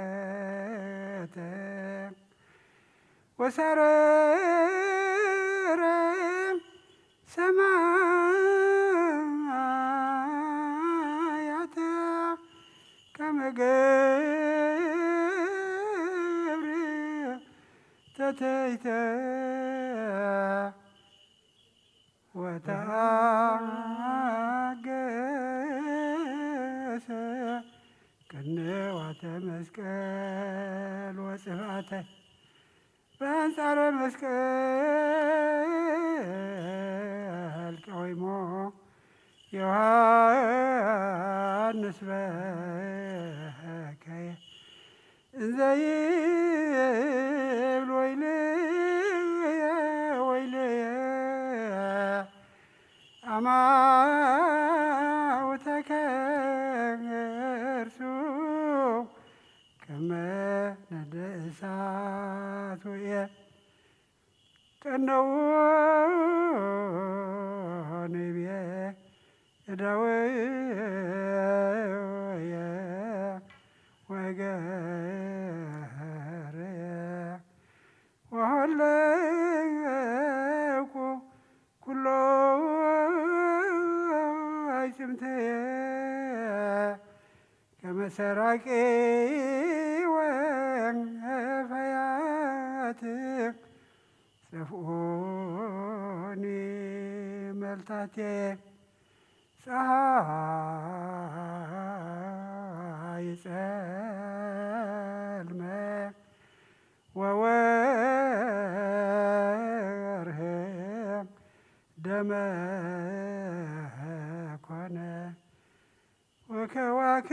ዘመስረተ ወሳረረ ሰማያተ ከመ ገብር ተተይተ ወተአገሰ ቅንዋተ መስቀል ወጽፍአተ በአንጻረ መስቀል ቀዊሞ ዮሐንስ በከየ እንዘ ይብል ወይልየ ወይልየ አማውተ ከርሱ ከመ ነደ እሳት ውእየ ቀነዎ ንቤ እደውየ ወገርየ ወሀለቁ ኩሎ አይጽምተየ ከመ ሰራቂ ወፈያት ጸፍኦኒ መልታቴ ፀሐይ ጸልመ ወወርህ ደመ ኮነ ወከዋክብ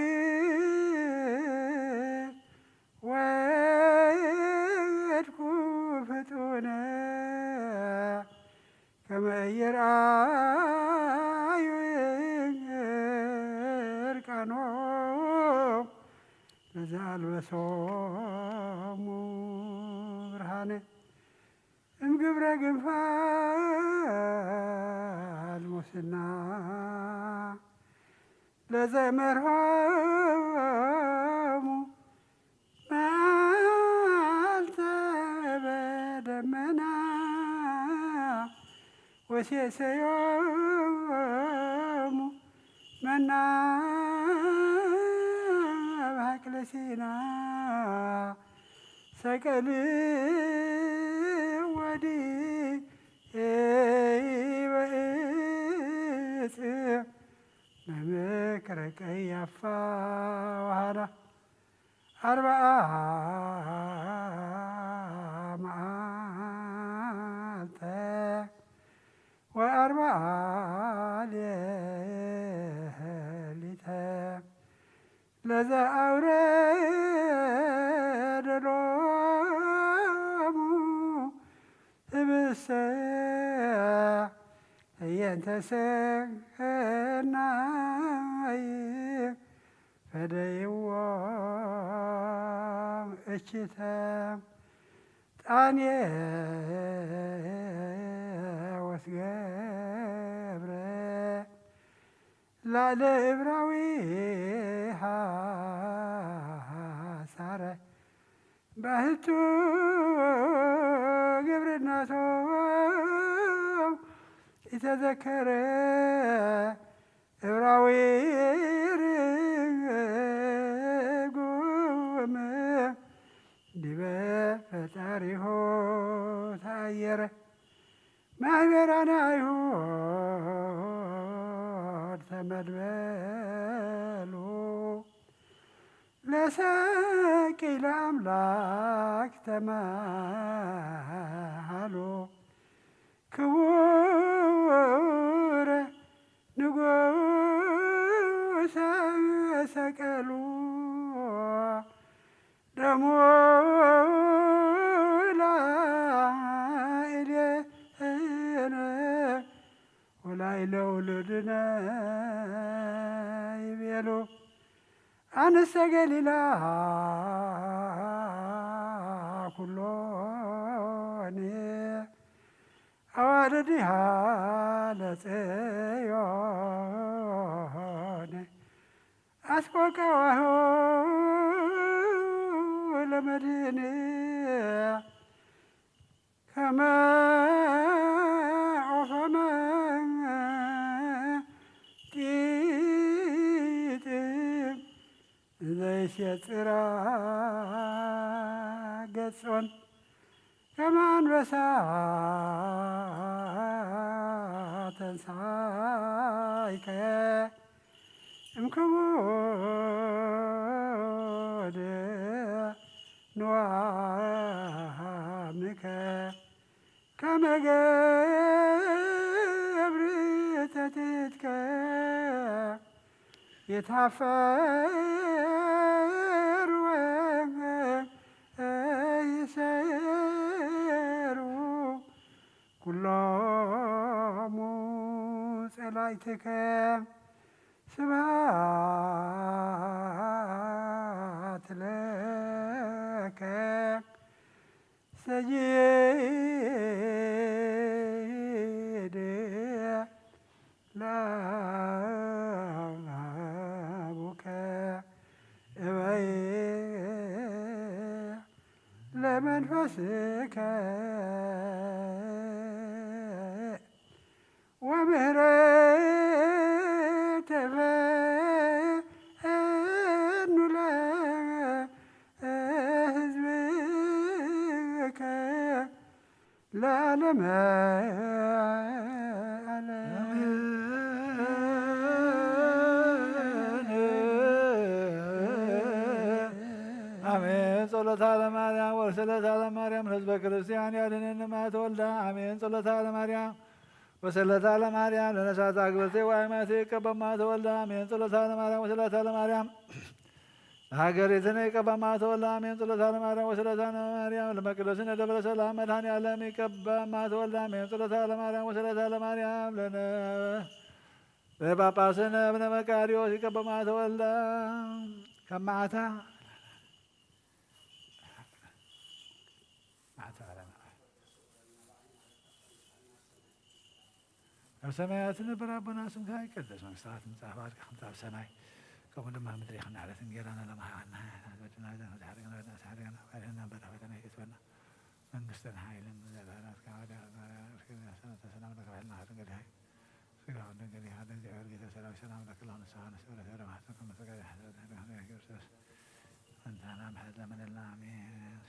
ወድቆ ከመ ኢይርአዩ እርቃኖም ለዘአልበሶሙ ብርሃነ እምግብረ ግንፋል ሙስና ለዘመርሖሙ መዓልተ በደመና ወሴሰዮሙ መና በሃቅለ ሲና ሰቀል ወዲበ እጽ በምክረ ቀያፋ ወሃና አርብዓ መዓልተ ወአርብዓ ሌሊተ ለዘ አውረደ ሎሙ ህብስተ ህየንተ ሰናይ ፈደይዎ እችተ ጣኔ ወስገብረ ላዕለ እብራዊ ሓሳረ ባህቱ ግብርናቶም ኢተዘከረ እብራዊ ርጉም ዲበ ፈጣሪሁ ተኣየረ። ማህበራነ አይሁድ ተመድበሉ ለሰቂለ አምላክ ተመሃሉ ክቡር ንጉሰ ሰቀሉ ደሙ ላዕሌነ ወላዕለ ውሉድነ ይቤሉ። ኣንስተ ገሊላ ኩሎን ኣዋልድሃ ለጽዮን ኣስቆቀዋሁ ለመድህን ከመ ኦፈመ ጢጥ ዘይሴጽራ ገጾን ከመ አንበሳ ተንሳይከ እምክቡድ ንዋምከ ከመ ገብር ተትትከ ይትሃፈሩ ወይሰሩ ኩሎሙ ጸላእትከ። ስብሐት ለከ ሰይድ ለአቡከ እበይ ለመንፈስከ ወምህረት ተፈኑ ለህዝብከ ለዓለመ ዓለም። አሜን። ጸሎታ ለማርያም ወስለታ ለማርያም ህዝበ ክርስቲያን ያድነን ማተወልዳ። አሜን። ጸሎታ ለማርያም ወሰለታ ለማርያም ለነሳት አግበርቴ ወአይማቴ ይቀበማ ተወልዳ። አሜን። ጸሎታ ለማርያም ወሰለታ ለማርያም ሀገሪትነ ይቀባ ማተወልደ አሜን። ጸሎታ ለማርያም ወሰለታ ለማርያም ለመቅደስነ ደብረ ሰላም መድኃኔ ዓለም ይቀባ ማተወልደ አሜን። ጸሎታ ለማርያም ወሰለታ ለማርያም ለነ ለጳጳስነ እብነ መቃርዮስ ይቀባ ማተወልደ ከማታ ኣብ ሰማያት ትነብር ኣቦና፣ ስምካ ይቀደስ፣ መንግስትኻ ትምጻእ፣ ፍቓድካ ከምቲ ኣብ ሰማይ ከምኡ ድማ ኣብ ምድሪ ይኹን። ዕለተ እንጌራና ሎሚ ሃበና፣ ናትና በደልና ይቕር በለና፣ ሓደገና፣ ሓደገና፣ ባርኸና፣ በረኸትና ይእትወና። መንግስትን ሓይልን ዘለኣለምካ ወደ ሰላም ለከ በልና፣ ክንገድሃይ ስጋ ወደ ገሊሃ ለእግዚአብሔር ጌታ ሰራዊት ሰላም ለከ ለሆነ ሰሃነ ሰብረ ሰብረ ማሕፀን ከመ ስጋ ይሕረድ፣ ክርስቶስ እንታና ምሕረት ለመነልና፣ ኣሜን።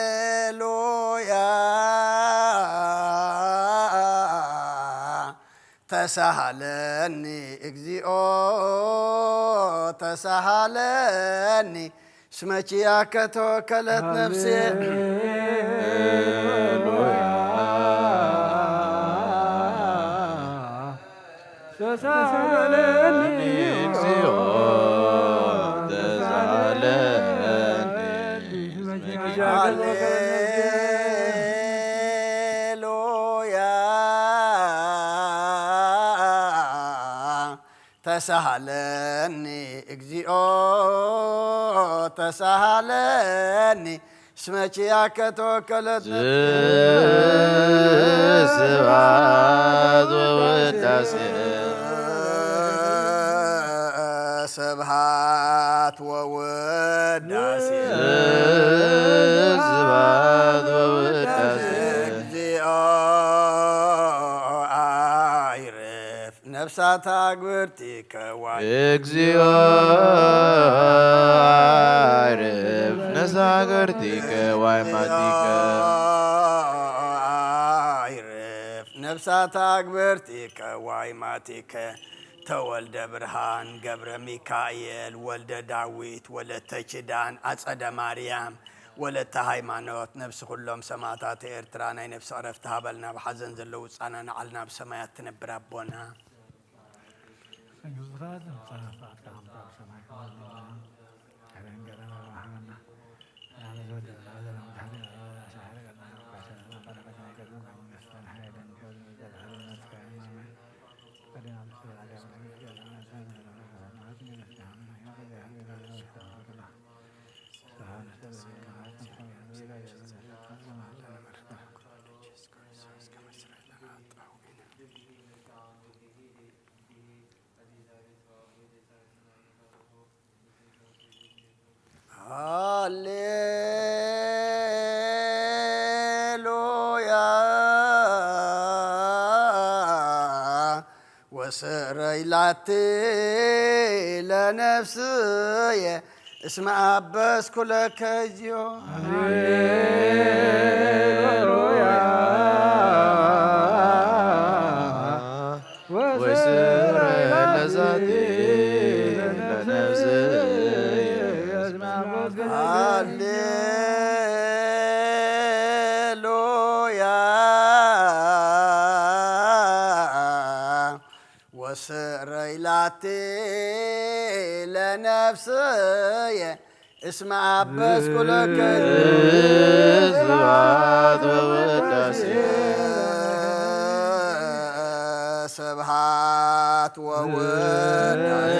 ሃሌሉያ ተሳሃለኒ እግዚኦ ተሳሃለኒ እስመ ኪያከ ተወከለት ነፍሴ። ሃሌሉያ ተሳሃለኒ እግዚኦ ተሳሃለኒ እስመ ኪያከ ተወከለት ነፍሴ። ሃሌሉያ ተሳሃለኒ እግዚኦ ተሳሃለኒ እስመ ኪያከ ተወከለት ነፍሴ። ስብሐት ወውዳሴ። ስብሐት ወውዳሴ። ስብሐት ወውዳሴ። እግዚኦ አይርፍ ነፍሳት አግብርቲከ ዋይ። እግዚኦ አይርፍ ነፍሳት አግብርቲከ ዋይ ማቲከ። አይርፍ ነፍሳት አግብርቲከ ዋይ ማቲከ። ተወልደ ብርሃን ገብረ ሚካኤል ወልደ ዳዊት ወለተ ኪዳን አጸደ ማርያም ወለተ ሃይማኖት ነፍሲ ኩሎም ሰማእታት ኤርትራ ናይ ነፍሲ ዕረፍቲ ሃበልና። ኣብ ሓዘን ዘለዉ ጻና ንዓልና ኣብ ሰማያት ትነብር ኣቦና። ሃሌሉያ ወስረይ ላቲ ለነፍስየ እስመ አበስኩ ለከ እግዚኦ። ሃሌሉያ ወስረይ ለዛቲ ለነፍስየ እስመ አበስኩ ለከ። ሃሌሉያ ወስረይ ላቲ ለነፍስየ እስመ አበስኩ ለከ። ስብሐት ወውዳሴ። ስብሐት ወውዳሴ።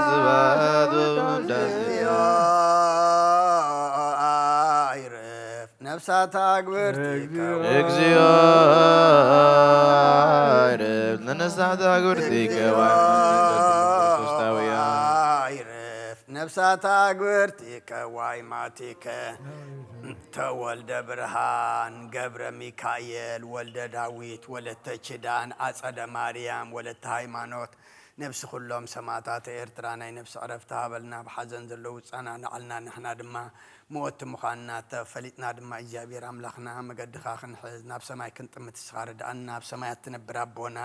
ስብሐት ወውዳሴ። ነፍሳት ኣግብርቲከ እግዚኦ። ኣይርፍ ንነፍሳት ኣግብርቲከ ዋይ ክርስቶስታውያን። ኣይርፍ ነፍሳት ኣግብርቲከ ዋይ ማቲከ ተወልደ ብርሃን ገብረ ሚካኤል ወልደ ዳዊት ወለተ ኪዳን ኣጸደ ማርያም ወለተ ሃይማኖት ነብሲ ኩሎም ሰማእታት ኤርትራ ናይ ነብሲ ዕረፍቲ ሃበልና። ብሓዘን ዘለዉ ጸናንዓልና። ንሕና ድማ መወቲ ምዃንና ተፈሊጥና ድማ እግዚኣብሔር ኣምላኽና መገድኻ ክንሕዝ ናብ ሰማይ ክንጥምት ንስኻ ርድኣና። ኣብ ሰማያት ትነብር ኣቦና።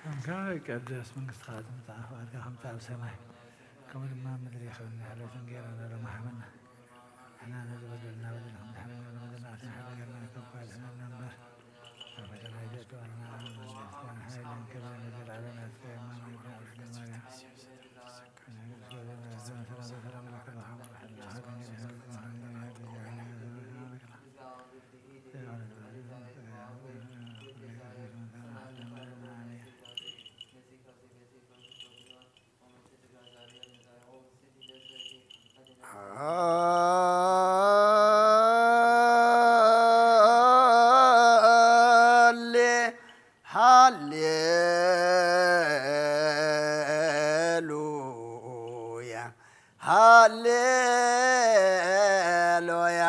ስምካ ይቀደስ፣ መንግስትኻ ትምጻእ፣ ፍቓድካ ከምቲ ኣብ ሰማይ ከምኡ ድማ ኣብ ምድሪ ይኹን። ንዕለቱ እንጌራና ሎሚ ሃበና፣ ንሕና ነዚ በደልና በደል ከም ንሕና ንበድል፣ ኣትሓደገና ካብ ክፉእ ኣድሕነና እምበር፣ ኣብ ፈተና ኣይተእትወና፣ መንግስትን ሓይልን ክብርን ንዘለኣለም ናትካ እዩ። ኣሜን። ሃሌ ሃሌሉያ ሃሌሉያ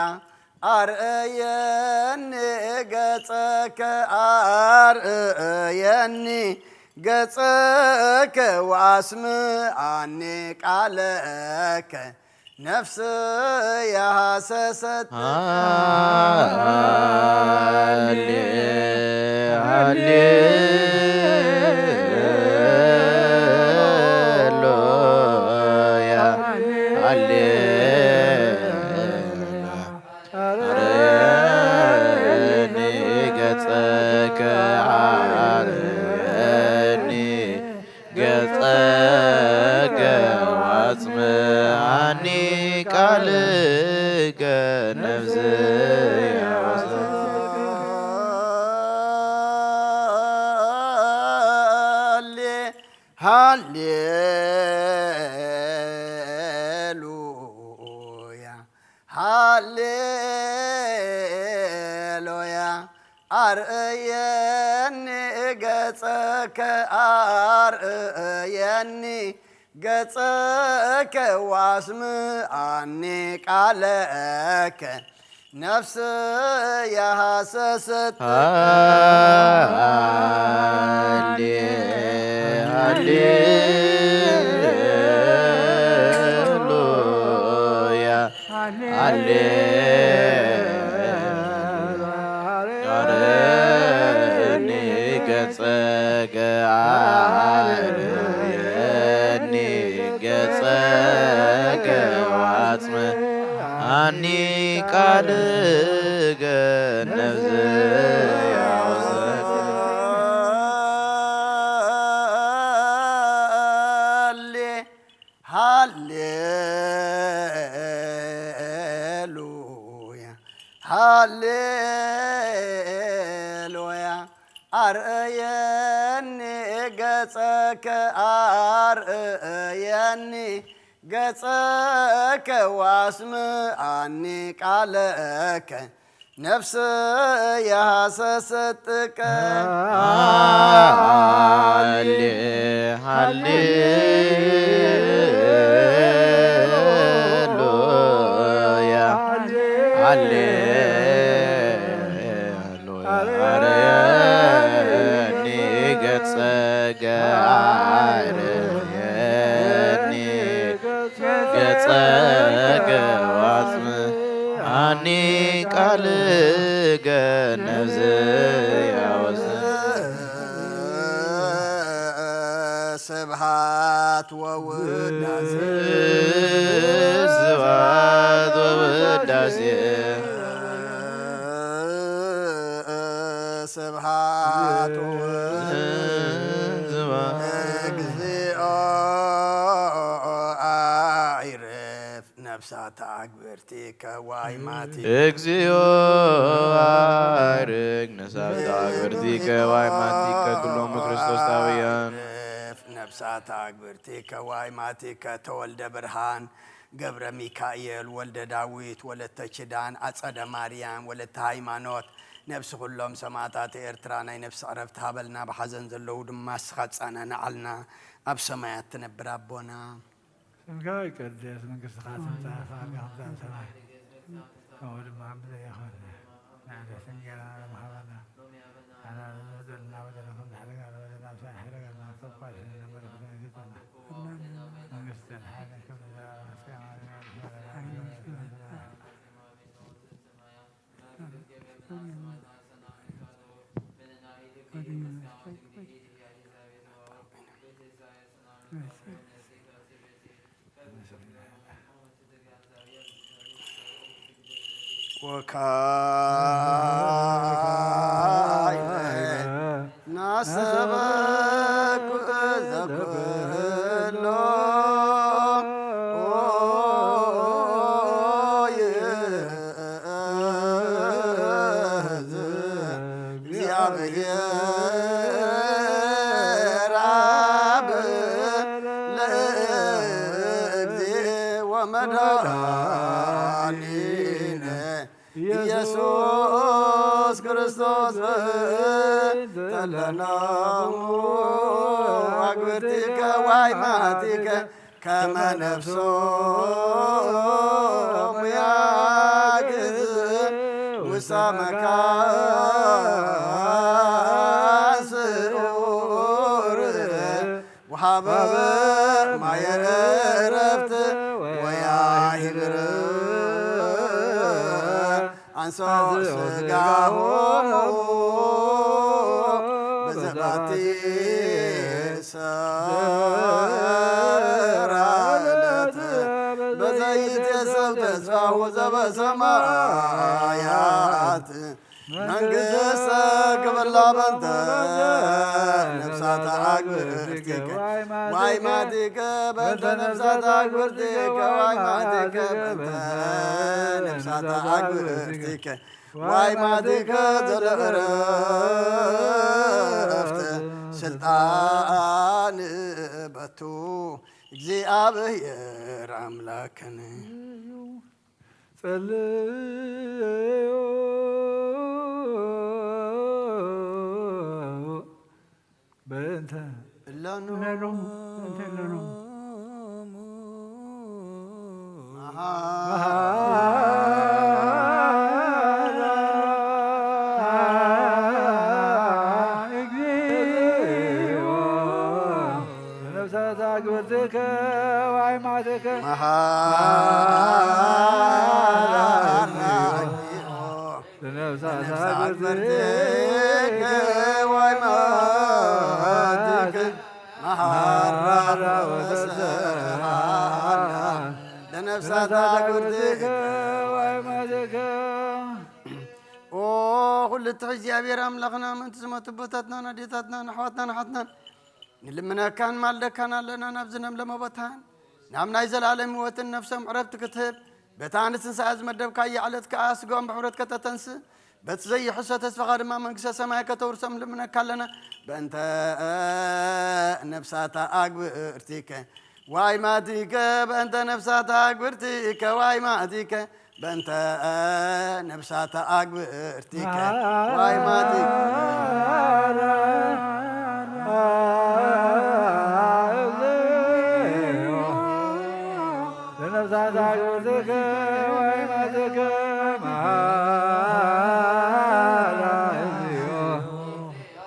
ኣርእየኒ ገጸከ ኣርእየኒ ገጸከ ወኣስምዓኒ ቃለከ ነፍስየ ሃሰሰት። ሃሌ ሃሌሉያ ሃሌ ኣርየኒ ገጸከ ኣርየኒ ገጸከ ወኣጽምዓኒ ቃልከ ነፍስየ ሃሌ ሃሌሉያ ሃሌሉያ ኣርእየኒ ገጸከ ኣርእየኒ ገጸከ ወኣስምዓኒ ቃለከ ነፍስየ ሃሰሰት። ሃሌ ሃሌሉያ ሃሌ ኣርየኒ ገጸከ ኣርየኒ ገጸከ ወኣጽምዓኒ ቃልከ ነፍስየ ሃሌ ሃሌሉያ ሃሌሉያ ኣርእየኒ ገጸከ ኣርእየኒ ገጸከ ወኣስምዓኒ ቃለከ ነፍስየ ሃሰሰት ጥቀ ሃሌ ሃሌሉያ ሃሌ ኣርየኒ ገጸከ ኣርየኒ ገጸከ ወኣጽምዓኒ ቃልከ ነፍስየ ስብሃት ወውዳሴ ስብሃት ወውዳሴ ስብሃት ወውዳሴ ስብሃት እግዚኦ ኣይርፍ ነፍሳት ኣግብርቲከ ዋይ ማቲ እግዚኦ ኣይርግ ነፍሳት ኣግብርቲከ ዋይ ማቲከ ኩሎም ክርስቶሳውያን ነፍሳት ኣግብርቲከ ዋይ ማቲከ ተወልደ ብርሃን ገብረ ሚካኤል፣ ወልደ ዳዊት፣ ወለተ ኪዳን፣ ኣጸደ ማርያም፣ ወለተ ሃይማኖት፣ ነብሲ ኩሎም ሰማእታት ኤርትራ ናይ ነብሲ ዕረፍቲ ሃበልና፣ ብሓዘን ዘለዉ ድማ ንስኻ ኣጸናንዓልና፣ ኣብ ሰማያት ትነብር ኣቦና። ስምካ ይቀደስ፣ መንግስትኻ ትምጻእ፣ ፍቓድካ ከምቲ ኣብ ሰማይ ከምኡ ድማ ኣብ ምድሪ ይኹን። ንዕለተ እንጀራና ሎሚ ሃበና፣ ንሕና ንበደልና በደልና ከም ንሕድግ ንበደልና፣ ኣሳልሓ ኣይትሕደገና፣ ካብ ክፉእ ኣድሕነና፣ እምበር ፈተነ ኣይተእትወና። መንግስትን ሓይልን ክብርን ዘለኣለምን እስከ ኣሜን። ወካዕበ ናሰበኩ ዘኩሎ እግዚአብሔር አብ ለእግዚእ ወመድኃኒነ ኢየሱስ ክርስቶስ በእንተ ለነሙ አግብርቲከ ዋይማቲከ ከመ ነፍሶሙ ያግዝ ውስተ መካን ስዑር ወሀበ ማየ ዕረፍት ወያሂብር አንሶ ስጋሆሙ በዘባቲ ሰራለት በዘይትየሰብ ተስፋሁ ዘበሰማያት መንግስተ ክብላ በንተ ነፍሳት አግብርቲከ ዋይማቲከ በንተ ነፍሳት አግብርቲከ ዋይማቲከ በንተ ነፍሳት አግብርቲከ ዋይማቲከ ዘለእረፍት ስልጣን በቱ እግዚአብሔር አምላክን። ጸልዩ በእንተ እለኑ እለኑ በእንተ እለኑ መሃላ እግዚኦ ለነፍሳት አግብርቲከ ወአይማቲከ መሃላ ለነፍሳት አግብርቲከ ወአይማቲከ መሃላ ወተስሃላ ለነፍሳት አግብርቲከ ወአይማቲከ። ኦ ኩሉ ትሕት እግዚኣብሔር ኣምላኽና፣ ምእንቲ ዝሞቱ ኣቦታትናን ኣዴታትናን ኣሕዋትናን ኣሓትናን ንልምነካን ማልደካን ኣለና። ናብዚ ለምለመ ቦታን ናብ ናይ ዘላለም ህይወትን ነፍሶም ዕረፍቲ ክትህብ፣ በታ ንትንሳኤ ዝመደብካያ ዕለት ከኣ ስጋኦም ብሕብረት ከተተንስእ፣ በቲ ዘይሕሶ ተስፋኻ ድማ መንግስተ ሰማይ ከተውርሶም ንልምነካ ኣለና። በእንተ ነፍሳታ ኣግብርቲከ ዋይማቲከ፣ በእንተ ነፍሳታ ኣግብርቲከ ዋይማቲከ፣ በእንተ ነፍሳታ አግብርቲከ ዋይማቲከ። ለነፍሳት አግብርቲከ ወአይማቲከ መሃላ እግዚኦ።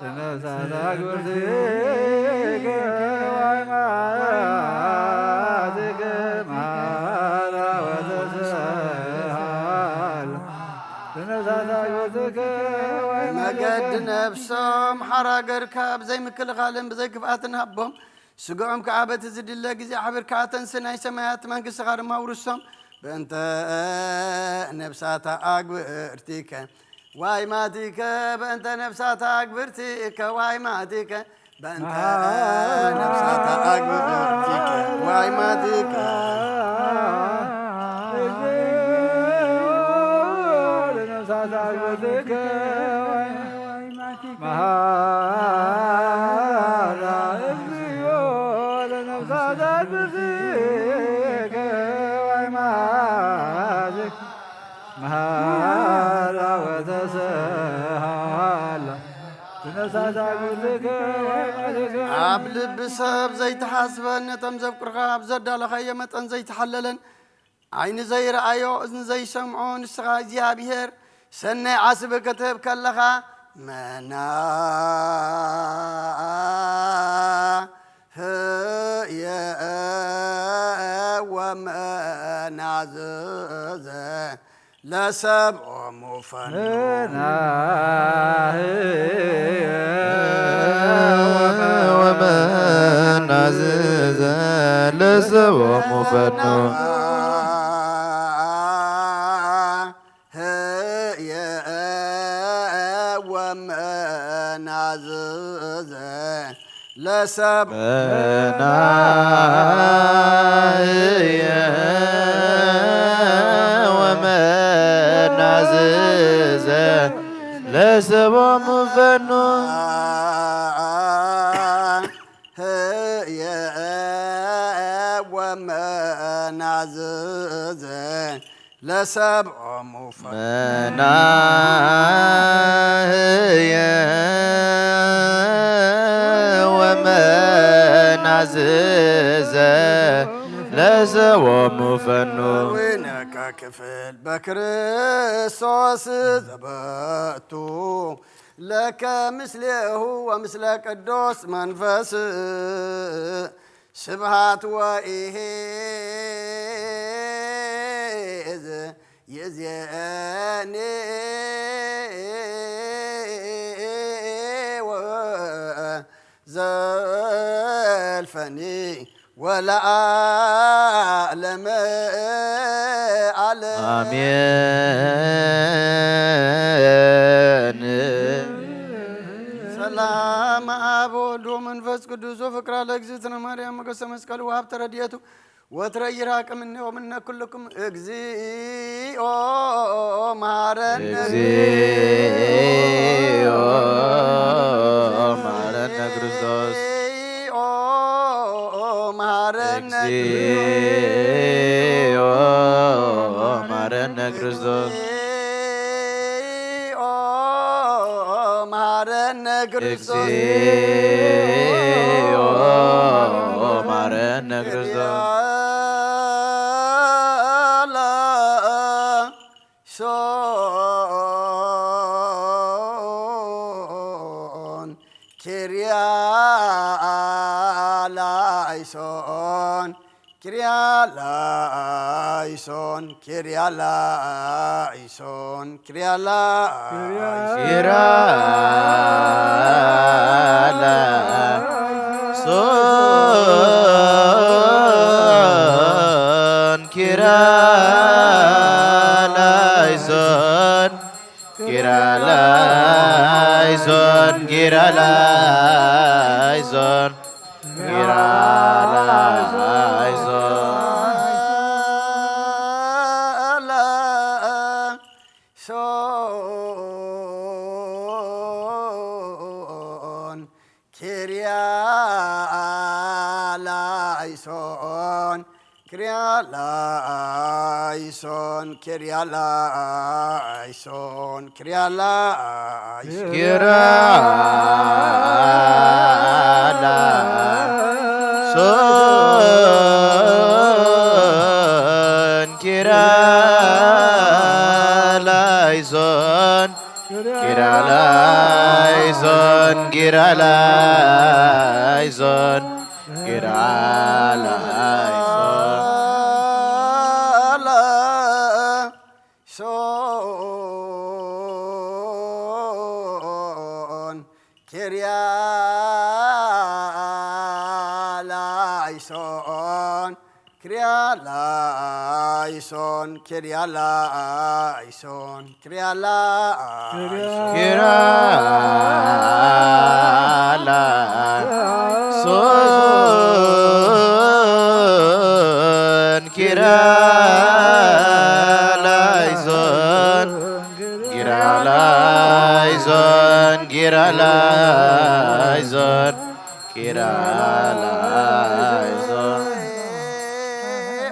ለነፍሳት አግብርቲከ ወአይማቲከ መሃላ ወተስሃላ። ለነፍሳት አግብርቲከ ወአይማቲከ መገዲ ነፍሶም ሓራ ገርካ ብዘይ ምክልኻልን ብዘይ ክፍኣትን ሃቦም። ስግኦም ከኣ በቲ ዝድለ ግዜ ኣሕቢርካ ኣተንሲ፣ ናይ ሰማያት መንግስትኻ ድማ ውርሶም። በእንተ ነፍሳታ አግብርቲከ ዋይማቲከ፣ በእንተ ነፍሳታ አግብርቲከ ዋይማቲከ፣ በእንተ ነፍሳታ አግብርቲከ ዋይማቲከ። ለነፍሳት አግብርቲከ መሃላ እግዚኦ ለነፍሳት አግብርቲከ መሃላ ወተሰሃላ ትነሳሳ ኩልከ ወይመልከ። ኣብ ልቢ ሰብ ዘይተሓስበን ነቶም ዘፍቅርኻ ኣብ ዘዳለኻዮ መጠን ዘይተሓለለን ዓይኒ ዘይረኣዮ እዝኒ ዘይሰምዖ ንስኻ እግዚኣብሔር ሰናይ ዓስቢ ክትህብ ከለኻ መና ህየ ወመናዝዘ ለሰብኦሙ ፈኑ ናህየ ወመናዝዘ ለሰብኦሙ ፈኑ ህየ ወመናዝዘ ለሰብ መናህየ ወመናዝዘ ለሰቦሙ ፈኑ ህየ ወመናዝዘ ለሰብኦሙ ፈኑ መናህየ ወመናዝዘ ለሰቦሙ ፈኑ። ወይነካ ክፍል በክርስቶስ ዘበቱ ለከ ምስሌሁ ወምስለ ቅዱስ መንፈስ ስብሃት ወኢሄዝ ይእዜኒ ወዘልፈኒ ወለዓለመ ዓለም። አሜን። ሰላም አብ ወልድ ወመንፈስ ቅዱስ ወፍቅራ ለእግዝእትነ ማርያም ሞገሰ መስቀል ወሀብተ ረድኤቱ ወትረ ይራቅ እምኔ ወምነ ኩልኩም እግዚኦ መሐረነ እግዚኦ መሐረነ ክርስቶስ። እግዚኦ መሐረነ እግዚኦ መሐረነ ክርስቶስ። እግዚኦ መሐረነ ክርስቶስ። እግዚኦ መሐረነ ክርስቶስ። ሶን ኪርያ ላይሶን ኪርያ ላይሶን ኪርያ ላይሶን ኪርያ ላይሶን ኪርያ ላይሶን ኪርያ ላይሶን ኪርያ ላይሶን ኪርያ ላይሶን ኪርያ ላይሶን ሶን ኪርያ ላይሶን ኪርያ ላይሶን ኪርያ ላይሶን ኪርያ ላይሶን ኪርያ ላይሶን ኪርያ ላይሶን ኪርያ ላይሶን ኪርያ ላይሶን ኪርያ ላይሶን ሶን ኪርያ ላይሶን ኪርያ ላይሶን ኪርያ ላይሶን ኪርያ ላይሶን ኪርያ ላይሶን ኪርያ ላይሶን ኪርያ ላይሶን ኪርያ ላይሶን ኪርያ ላይሶን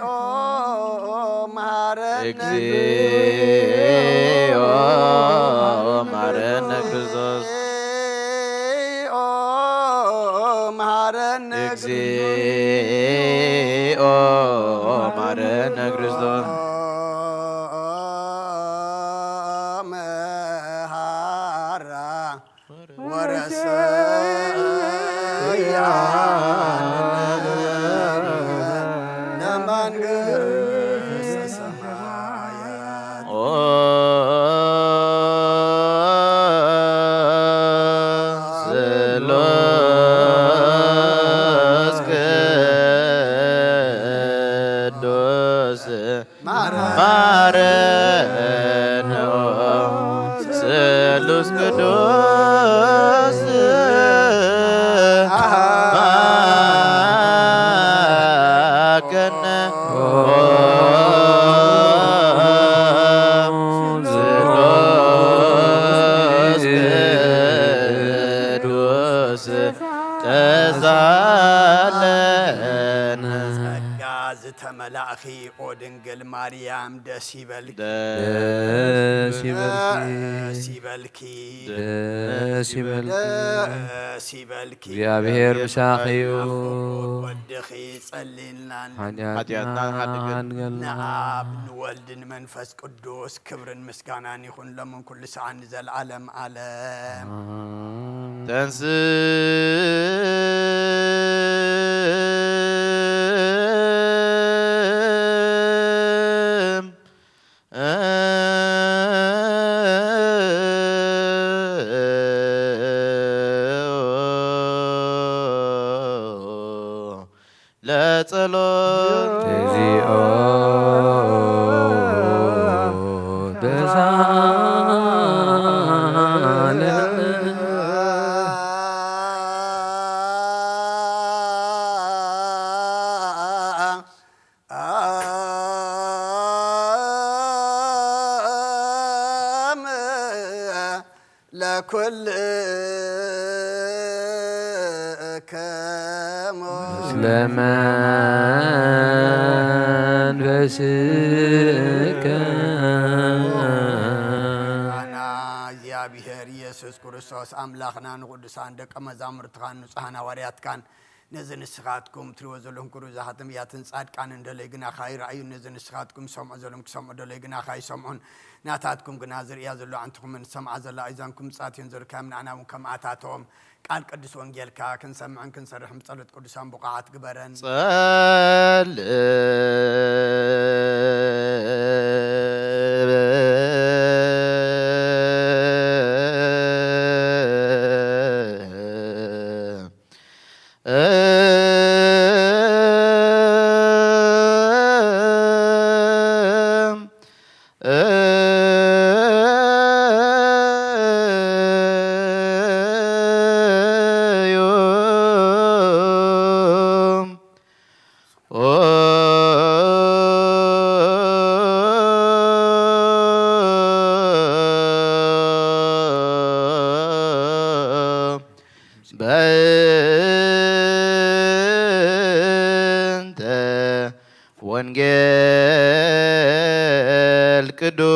ኦ መሐረነ እግዚኦ ማረነ እግዚኦ ማረነ ክርስቶስ። መሃራ ወረሰያ ለመንግስተ ሰማያት። ኦ ስሉስ ቅዱስ ማረነ። ኦ ስሉስ ቅዱስ ማረነ። ኦ ስሉስ ቅዱስ ተዛለነ። ጸጋ ዝተመላእኺ ኦ ድንግል ማርያም ደስ ይበልኪ። ደስ ይበልኪ። ደስ ይበልኪ። ደስ ይበልኪ። ደስ ይበልኪ። እግዚኣብሔር ምሳኺ እዩ። ወድኺ ጸልይልናን ሓጢኣትና ሓድገን። ሓድገልና። ንኣብ ንወልድ ንመንፈስ ቅዱስ ክብርን ምስጋናን ይኹን ሎምን ኩሉ ሰዓን ንዘለዓለም ዓለም። ተንስ ለጸሎት እግዚኦ በሳለ ለኩልክሙ ለመንፈስከ ኣና እግዚኣብሔር ኢየሱስ ክርስቶስ ኣምላኽና ንቅዱሳን ደቀ መዛሙርትኻን ንጹሓን ሃዋርያትካን ነዚ ንስኻትኩም ትሪእዎ ዘለኹም ክሩ ዝሃተም እያትን ጻድቃንን ደለይ ግናኻ ይረኣዩ። ነዚ ንስኻትኩም ሰምዑ ዘለኹም ክሰምዑ ደለይ ግናኻ ይሰምዑን። ናታትኩም ግና ዝርእያ ዘሎ ኣንትኹምን ዝሰምዓ ዘሎ ኣይዛንኩም ብጻትዮም ዝርከም ንኣና እውን ከምኣታቶም ቃል ቅዱስ ወንጌልካ ክንሰምዕን ክንሰርሕን ብጸሎት ቅዱሳን ብቑዓት ግበረን። ጸልእ በእንተ ወንጌል ቅዱስ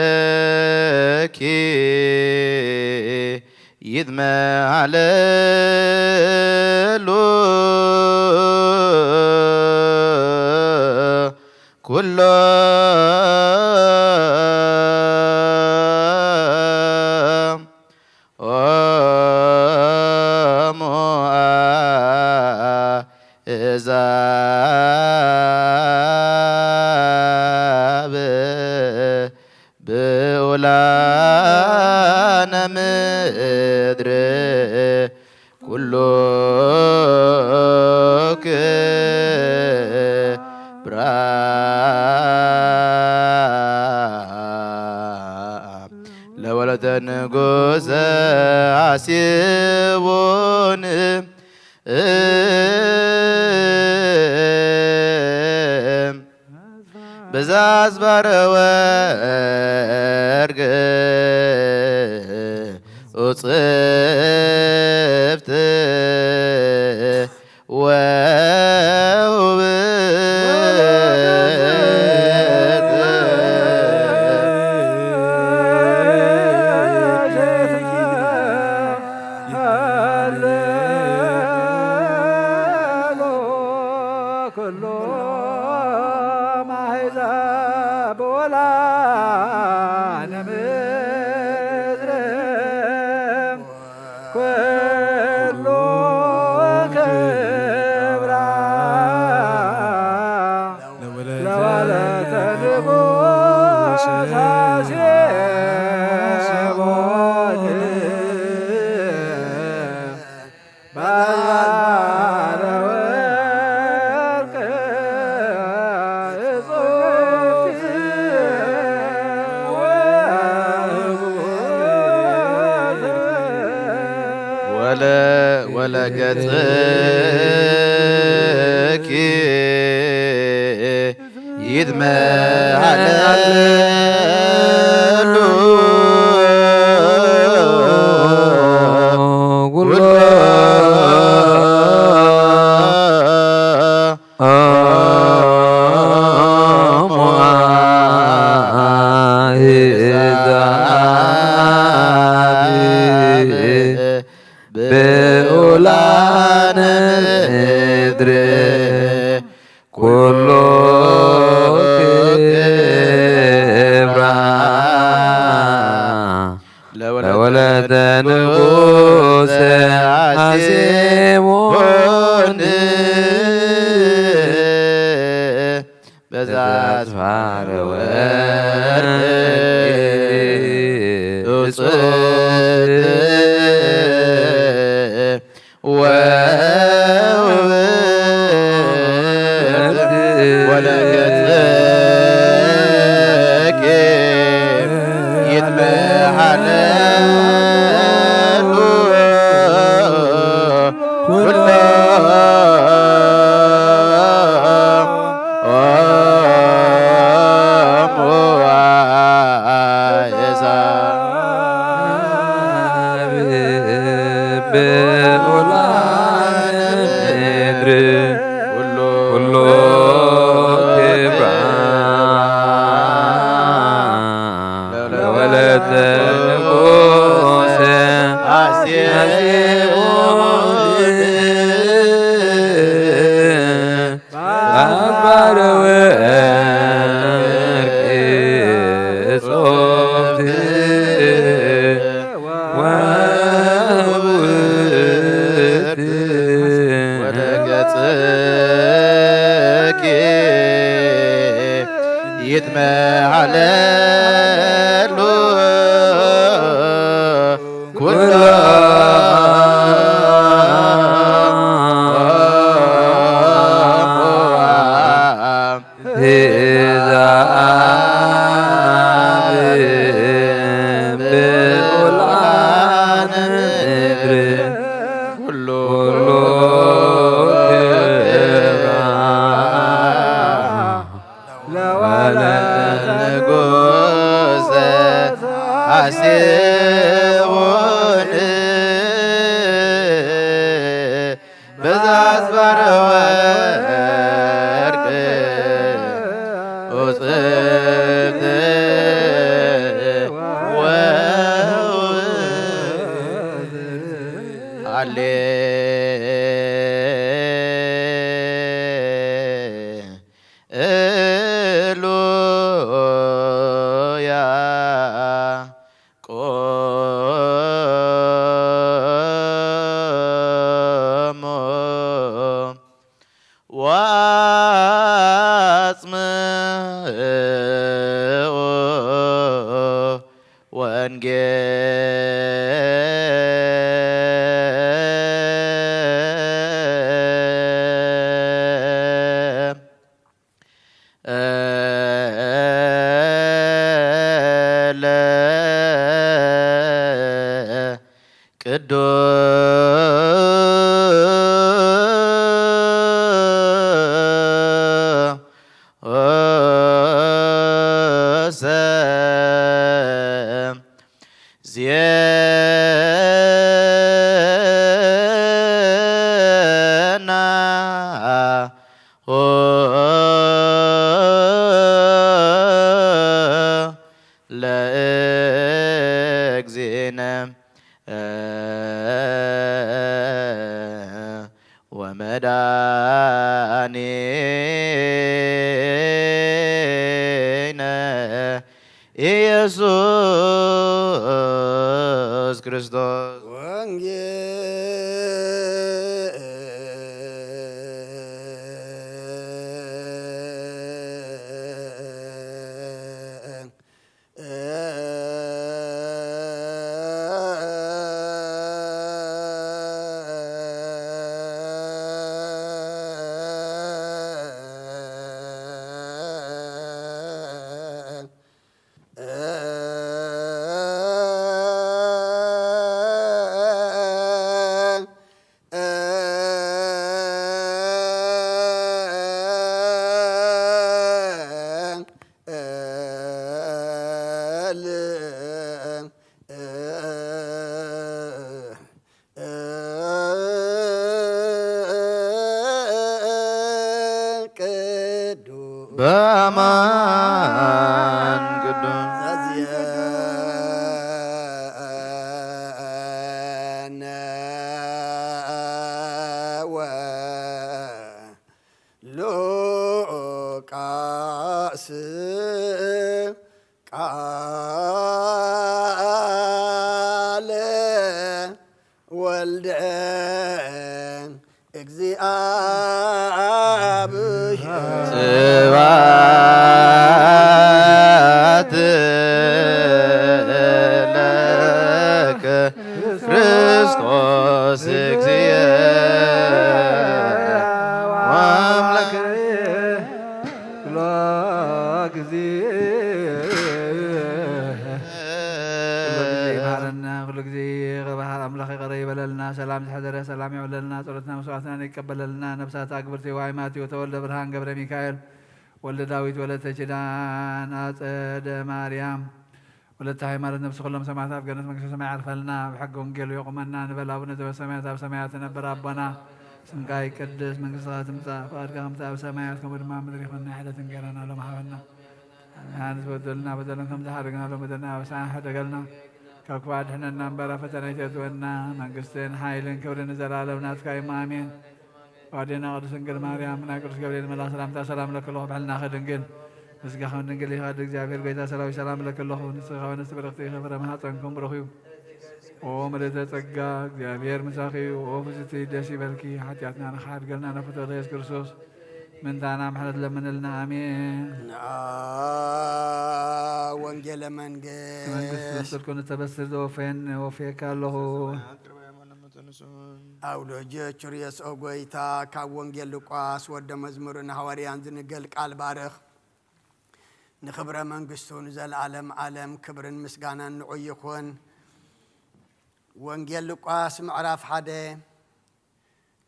ወለገጽኪ ይትመሃለሉ ኩሎ ኦሞ አሕዛብ ብኡላነ ምድር ኩሉ ክብራ ለወለተ ንጉሰ አስቡን ኣዝማረ ወርቅ ውጽብት ወውብት። ኩሎም ኣሕዛብ ወላነ ምድር ኩሉ ክብራ ለወለተ ንጉሥ ሐሴቦን በአዝማረ ወርቅ እጹብ ወለ ወለ ገጽኪ ይትመሃለሉ ኩሎ ብኡላነ ምድር ኩሉ ክብራ ለወለተ ንጉሥ ሐሴቦን በዛ አዝማረ ወርቅ እጹብ ወውብት ወለገጽኪ ይትመሃለሉ ኩሎ ወደ ገጽኪ ይትመሃለሉ ኩሎ መድኃኒነ ኢየሱስ ክርስቶስ። ቅዱስ በማን ቅዱስ ዛዚአነ ወሉቃስ ቃለ ወልደ እግዚኣብሔር። ስብሐት ለከ ክርስቶስ እግዚእ ወአምላክ። ኩሎ ግዜ፣ ኩሎ ግዜ ይምሃረና፣ ኩሎ ግዜ ይቕባሃል። ኣምላኽ ይቕረ ይበለልና፣ ሰላም ዝሐደረ ሰላም የውለልና፣ ጸሎትና መስዋዕትና ይቀበለልና። ነብሳት ኣግብርቲ ዋይ ማቴዎ ተወልደ ብርሃን ገብረ ሚካኤል ወልደ ዳዊት ወለተ ኪዳን ኣጸደ ማርያም ወለተ ሃይማኖት ነብሲ ኩሎም ሰማዕታት ኣብ ገነት መንግስተ ሰማይ ኣዕርፈልና። ብሕጊ ወንጌሉ የቑመና ንበል። ኣቡነ ዘበሰማያት ኣብ ሰማያት ትነብር ኣቦና ስምካ ይቀደስ፣ መንግስትኻ ትምጻእ፣ ፍቓድካ ከምቲ ኣብ ሰማያት ከምኡ ድማ ኣብ ምድሪ ይኹን። ናይ ዕለት እንጌራና ሎም ሃበና። ንሓንስ በደልና በደለን ከም ዝሓደግና ሎም በደልና ኣበሳና ሕደገልና። ካብ ክፉእ ኣድሕነና እምበር ኣብ ፈተና ኣይተእትወና። መንግስትን ሓይልን ክብርን ንዘለኣለም ናትካ እዩ። ኣሜን። ኣዴና ቅድስት ድንግል ማርያም፣ ናይ ቅዱስ ገብርኤል መልኣኽ ሰላምታ ሰላም ለኪ ኣለኹ፣ ብሕልናኺ ድንግል፣ ምስጋኺ እውን ድንግል ኢኻ። እግዚኣብሔር ጎይታ ሰራዊት ሰላም ለኪ ኣለኹ፣ ንስኺ ከበ ንስቲ ብርኽቲ ኢኺ፣ ፍረ ማህፀንኩም ብሩኽ እዩ። ኦ ምልእተ ጸጋ፣ እግዚኣብሔር ምሳኺ እዩ። ኦ ፍስቲ ደስ ይበልኪ፣ ሓጢኣትና ንኽሓድገልና ናብ ፍትወተ የሱስ ክርስቶስ ምንታና ምሕረት ለምንልና። ኣሜን። ንኣ ወንጌለ መንግስት መንግስትን ጽድቅን እተበስር ዘወፈየን ወፍየካ ኣለኹ። ኣውሎጀ ቹርየስ ኦ ጎይታ፣ ካብ ወንጌል ሉቃስ ወደ መዝሙርን ሃዋርያን ዝንገል ቃል ባርኽ። ንኽብረ መንግስቱ ንዘለዓለም ዓለም ክብርን ምስጋናን ንዑ ይኹን። ወንጌል ሉቃስ ምዕራፍ ሓደ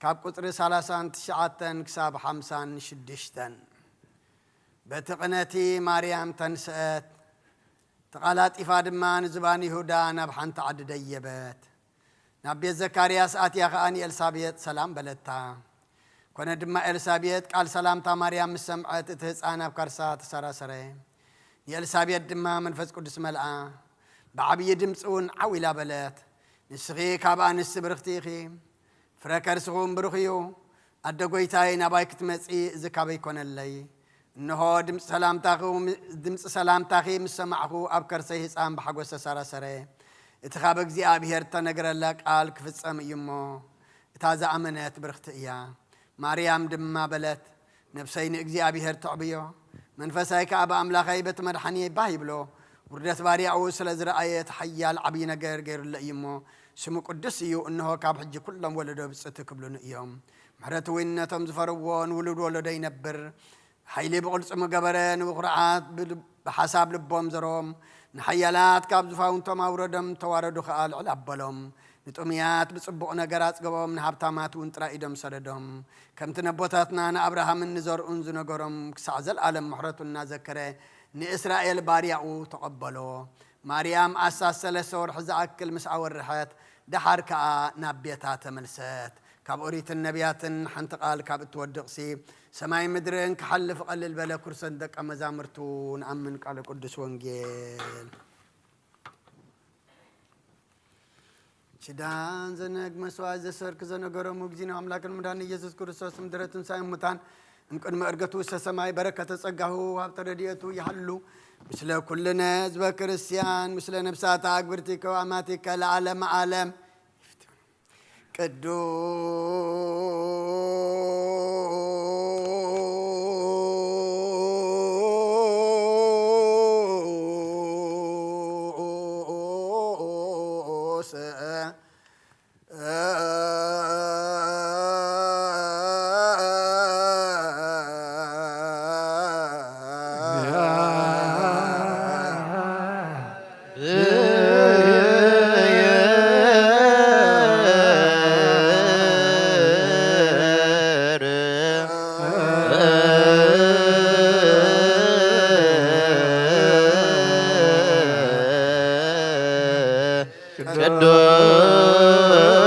ካብ ቁጽሪ ሰላሳን ትሽዓተን ክሳብ ሓምሳን ሽዱሽተን። በቲ ቅነቲ ማርያም ተንስአት፣ ተቓላጢፋ ድማ ንዝባን ይሁዳ ናብ ሓንቲ ዓዲ ደየበት። ናብ ቤት ዘካርያስ ኣትያ ኸኣ ንኤልሳቤጥ ሰላም በለታ። ኮነ ድማ ኤልሳቤጥ ቃል ሰላምታ ማርያም ምስ ሰምዐት፣ እቲ ህጻን ኣብ ከርሳ ተሰራሰረ። ንኤልሳቤጥ ድማ መንፈስ ቅዱስ መልኣ፣ ብዓብዪ ድምጺ እውን ዓው ኢላ በለት፣ ንስኺ ካብ ኣንስቲ ብርኽቲ ኢኺ፣ ፍረ ከርስኺ እውን ብሩኽ እዩ። ኣደ ጐይታይ፣ ናባይ ክትመጺ እዚ ካበይ ኮነለይ? እንሆ ድምጺ ሰላምታኺ፣ ድምጺ ሰላምታኺ ምስ ሰማዕኹ፣ ኣብ ከርሰይ ህጻን ብሓጎስ ተሰራሰረ። እቲ ካብ እግዚኣብሔር እተነግረላ ቃል ክፍጸም እዩ እሞ፣ እታ ዝኣመነት ብርኽቲ እያ። ማርያም ድማ በለት፣ ነፍሰይ ንእግዚኣብሔር ተዕብዮ፣ መንፈሳይ ከኣ ብኣምላኸይ በቲ መድሓንየይ ባህ ይብሎ። ውርደት ባርያኡ ስለ ዝረኣየ፣ እቲ ሓያል ዓብዪ ነገር ገይሩለይ እዩ እሞ፣ ስሙ ቅዱስ እዩ። እንሆ ካብ ሕጂ ኩሎም ወለዶ ብጽእቲ ክብሉኒ እዮም። ምሕረቱ እውን ነቶም ዝፈርዎ ንውሉድ ወለዶ ይነብር። ሓይሊ ብቕልጽሙ ገበረ፣ ንብኹርዓት ብሓሳብ ልቦም ዘሮም፣ ንሓያላት ካብ ዙፋውንቶም ኣውረዶም፣ ተዋረዱ ኸኣ ልዕል ኣበሎም። ንጥሙያት ብጽቡቕ ነገር ኣጽገቦም፣ ንሃብታማት እውን ጥራይ ኢዶም ሰደዶም። ከምቲ ነቦታትና ንኣብርሃምን ንዘርኡን ዝነገሮም፣ ክሳዕ ዘለኣለም ምሕረቱ እናዘከረ ንእስራኤል ባርያኡ ተቐበሎ። ማርያም ኣስታት ሰለስተ ወርሒ ዝኣክል ምስ ኣወርሐት፣ ደሓር ከኣ ናብ ቤታ ተመልሰት። ካብ ኦሪትን ነቢያትን ሓንቲ ቃል ካብ እትወድቕሲ፣ ሰማይ ምድርን ክሓልፍ ቀልል በለ፣ ኩርሰን ደቀ መዛሙርቱ ንኣምን። ቃለ ቅዱስ ወንጌል። ኪዳን ዘነግ መስዋዕት ዘሰርክ ዘነገሮም፣ እግዚእነ ኣምላክን መድኃኒነ ኢየሱስ ክርስቶስ ምድረ ትንሣኤ ሙታን እምቅድመ ዕርገቱ ውስተ ሰማይ በረከተ ጸጋሁ ሀብተ ረድኤቱ ይሃሉ ምስለ ኩልነ ህዝበ ክርስቲያን ምስለ ነፍሳተ አግብርቲከ ወአማቲከ ለዓለመ ዓለም። ቅዱስ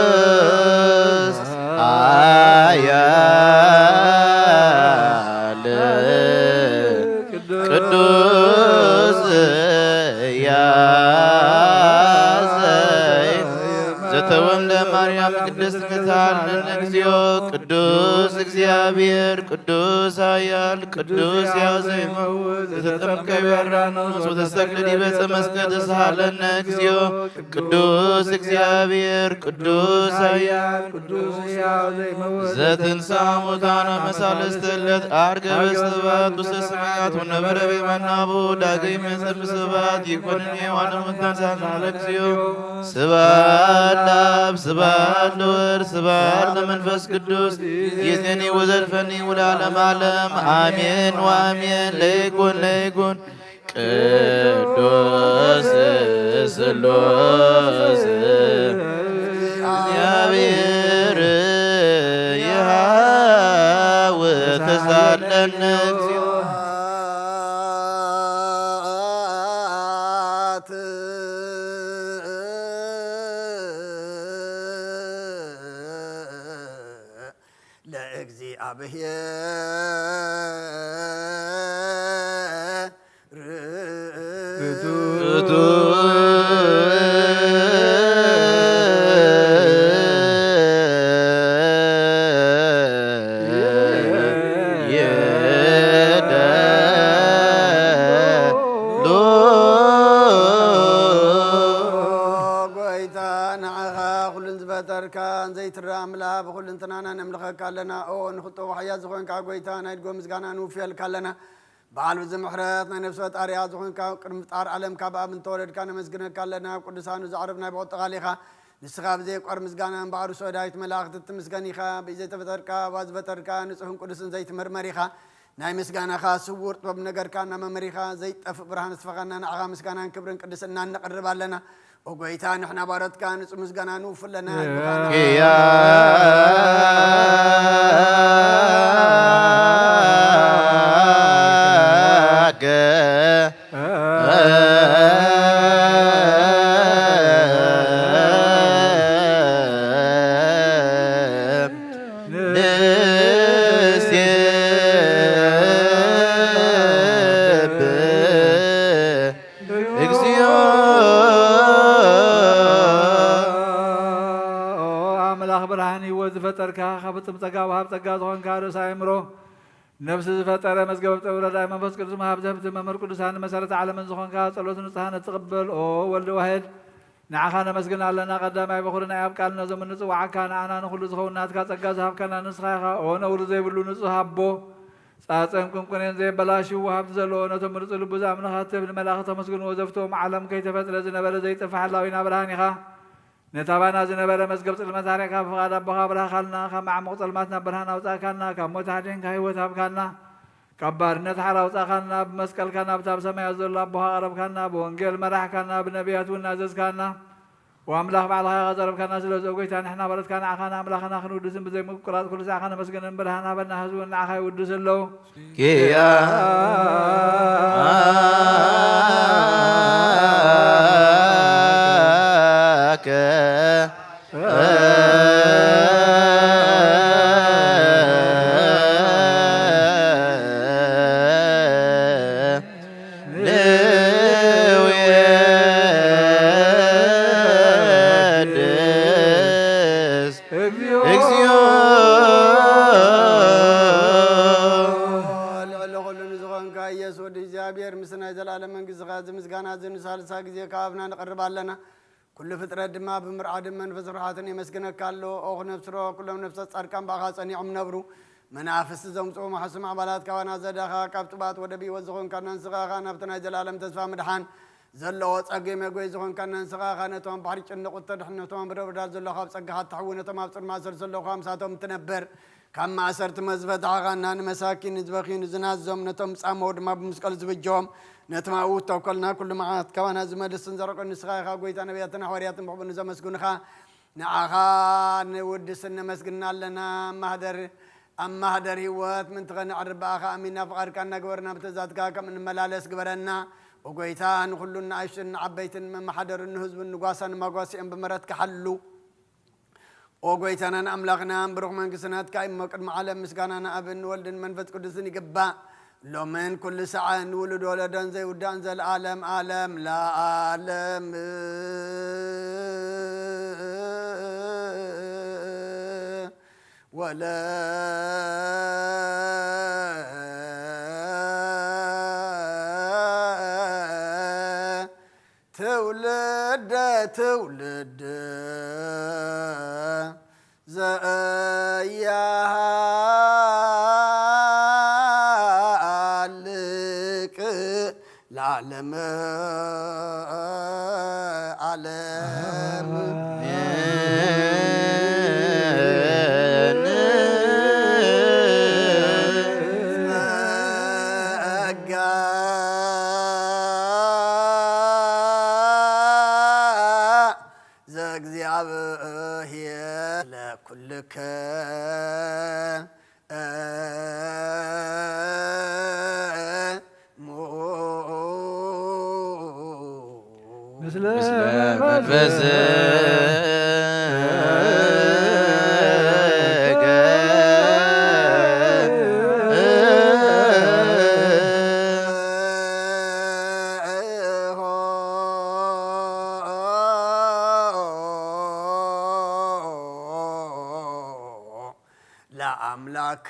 ቅዱስ ኃያል ቅዱስ ያዘይ ዘተወልደ ማርያም ቅድስት ንትሃልን እግዚኦ ቅዱስ እግዚአብሔር ቅዱስ ኃያል ቅዱስ ያዘይ ዘተጠምቀ ዮርዳኖስ ወተሰቅለ ዲበ ዕፀ መስቀል ተስሃለነ እግዚኦ ቅዱስ እግዚአብሔር ቅዱስ ኃያል ቅዱስ ሕያው ዘይመውት ዘትንሳ ሙታነ መሳልስት ዕለት አርገ በስብሐት ውስተ ሰማያት ወነበረ በየማነ አቡ ዳግም ይመጽእ በስብሐት ይኮንን የዋነ ሙታን ሳልሳለ እግዚኦ ስብሐት ለአብ ስብሐት ለወልድ ስብሐት ለመንፈስ ቅዱስ ይእዜኒ ወዘልፈኒ ወለዓለመ ዓለም አሜን ወአሜን። ለይኩን ለይኩን ቅዱስ ስሉስ እግዚአብሔር ይሃው ተሳለነ እግዚኦ። ለእግዚአብሔር ርቱ ጎይታ ንዓኻ ኩሉን ዝፈጠርካ ዘይትረኣ ኣምላኽ ብኹልንትናና ነምልኸካ ኣለና። ኦ ንኽጠዎ ሓያል ዝኾንካ ጎይታ ናይ ድጎ ምስጋና ንውፍየልካ ኣለና። በዓል ብዙ ምሕረት ናይ ነፍሲ ፈጣሪያ ዝኾንካ ቅድሚ ፍጣር ዓለም ካብ ኣብ እንተወለድካ ነመስግነካ ኣለና። ኣብ ቅዱሳኑ ዘዕርፍ ናይ ብቑጥቓሊኻ ንስኻ ብዘየቋር ምስጋና እምበኣር ሶ ዳዊት መላእኽቲ ትምስገን ኢኻ። ብዘይተፈጠርካ ዋ ዝፈጠርካ ንጹሕን ቅዱስን ዘይትመርመር ኢኻ። ናይ ምስጋናኻ ስውር ጥበብ ነገርካ እናመመሪኻ ዘይጠፍእ ብርሃን ስፈኻና ንዓኻ ምስጋናን ክብርን ቅድስናን ነቕርብ ኣለና። ኦ ጎይታ ንሕና ባሮትካ ንጹህ ምስጋና ንውፍለና ይብኻና። ንሴብሕ እግዚኦ። ኦ ኣምላኽ ብርሃን ህይወት ዝፈጠርካ፣ ካብ ፍጹም ጸጋ ወሃብ ጸጋ ዝኾንካ ርእሰ ኣእምሮ፣ ነፍሲ ዝፈጠረ መዝገበ ጥበብ ረዳኢ መንፈስ ቅዱስ መሃብ ዘህብቲ መምህር ቅዱሳን መሰረተ ዓለምን ዝኾንካ ጸሎት ንጹሃን እትቕበል ኦ ወልድ ዋሕድ ንዓኻ ነመስግን ኣለና። ቀዳማይ በኹሪ ናይ ኣብ ቃል ነዞም እንጽውዓካ ንኣና ንኹሉ ዝኸውን ናትካ ጸጋ ዝሃብካና ንስኻ ኢኻ። ኦ ነውሪ ዘይብሉ ንጹህ ኣቦ ጻጸን ቁንቁኔን ዘየበላሽው ወሃብቲ ዘለዎ ነቶም ምርጹ ልቡ ዝኣምንኻ ትብል መልኣኽ ተመስግንዎ ዘፍትዎም ዓለም ከይተፈጥረ ዝነበረ ዘይጠፍእ ሓላዊና ብርሃን ኢኻ። ነታ ባና ዝነበረ መዝገብ ጽልመት ኣርሕቕካ ብፍቓድ ኣቦኻ ኣብርሃኻልና። ካብ መዓሙቕ ጸልማት ናብ ብርሃን ኣውጻእካና። ካብ ሞት ኣድሒንካ ህይወት ሃብካና። ካብ ባርነት ሓራ ኣውጻእካና። ብመስቀልካ ናብታ ኣብ ሰማያት ዘሎ ኣቦኻ ኣቕረብካና። ብወንጌል መራሕካና። ብነቢያት እውን ኣዘዝካና። ወኣምላኽ ባዕልኻ ኢኻ ዘረብካና። ስለዚ ኦ ጎይታ ንሕና ባሮትካ ንዓኻ ንኣምላኽና ክንውድስን ብዘይ ምቁራጽ ኩሉ ሳዕ ከነመስግንን ብርሃን ሃበና። ህዝቢ እውን ንዓኻ ይውድስ ኣለዉ። ኪያ ምስጋና እዚ ንሳልሳ ግዜ ካብ ኣብና ንቐርብ ኣለና። ኩሉ ፍጥረት ድማ ብምርዓድን መንፈስ ርሓትን የመስግነካ ኣሎ። ኦኽ ነፍስሮ፣ ኩሎም ነፍሳት ጻድቃን ብኣኻ ጸኒዖም ነብሩ። መናፍስቲ ዘምጽኡ ማሕሱም ኣባላት ካባና ዘዳኻ፣ ካብ ጥባት ወደ ብህይወት ዝኾንካና ንስኻ ኢኻ። ናብቲ ናይ ዘላለም ተስፋ ምድሓን ዘለዎ ጸገ መጎይ ዝኾንካና ንስኻ ኢኻ። ነቶም ባሕሪ ጭንቕ እተድሕን፣ ነቶም ኣብ ምድረ በዳ ዘሎ ካብ ጸጋኻ እተሕዊ፣ ነቶም ኣብ ጽልማት ሰልሰሎ እኳ ምሳቶም እትነብር፣ ካብ ማእሰርቲ መዝፈታሕኻና፣ ንመሳኪን፣ ንዝበኽዩ፣ ንዝናዞም፣ ነቶም ጻመው ድማ ብመስቀል ዝብጀዎም፣ ነቶም ኣብኡ እተኮልና ኩሉ መዓት ካባና ዝመልስን ዘርቅን ንስኻ ኢኻ። ጎይታ ነቢያትን ሓዋርያትን ብሕቡን ዘመስግኑኻ፣ ንዓኻ ንውድስን ነመስግና ኣለና። ኣማህደር፣ ኣማህደር ህይወት ምንትኸ ነዕርብ ብኣኻ ኣሚና ፍቓድካ እናገበርና ብትእዛዝካ ከም እንመላለስ ግበረና። ኦጎይታ ንኹሉ ንኣሽቱን ንዓበይትን መመሓደርን ንህዝቡን ንጓሳን መጓስኦም ብምሕረትካ ሓሉ። ኦ ጎይታናን ኣምላኽናን ብሩኽ መንግስቲ ናትካ እሞ ቅድሚ ዓለም ምስጋና ንኣብን ንወልድን መንፈስ ቅዱስን ይግባእ። ሎምን ኩሉ ሰዓን ንውሉድ ወለዶን ዘይውዳእን ዘለዓለም ዓለም ለዓለም። ወለ ትውልደ ትውልድ ዘያሃልቅ ለዓለም ዓለም። ጸጋ ዘእግዚኣብሔር ለኩልከ ምስለ መንፈስከ። ለአምላክ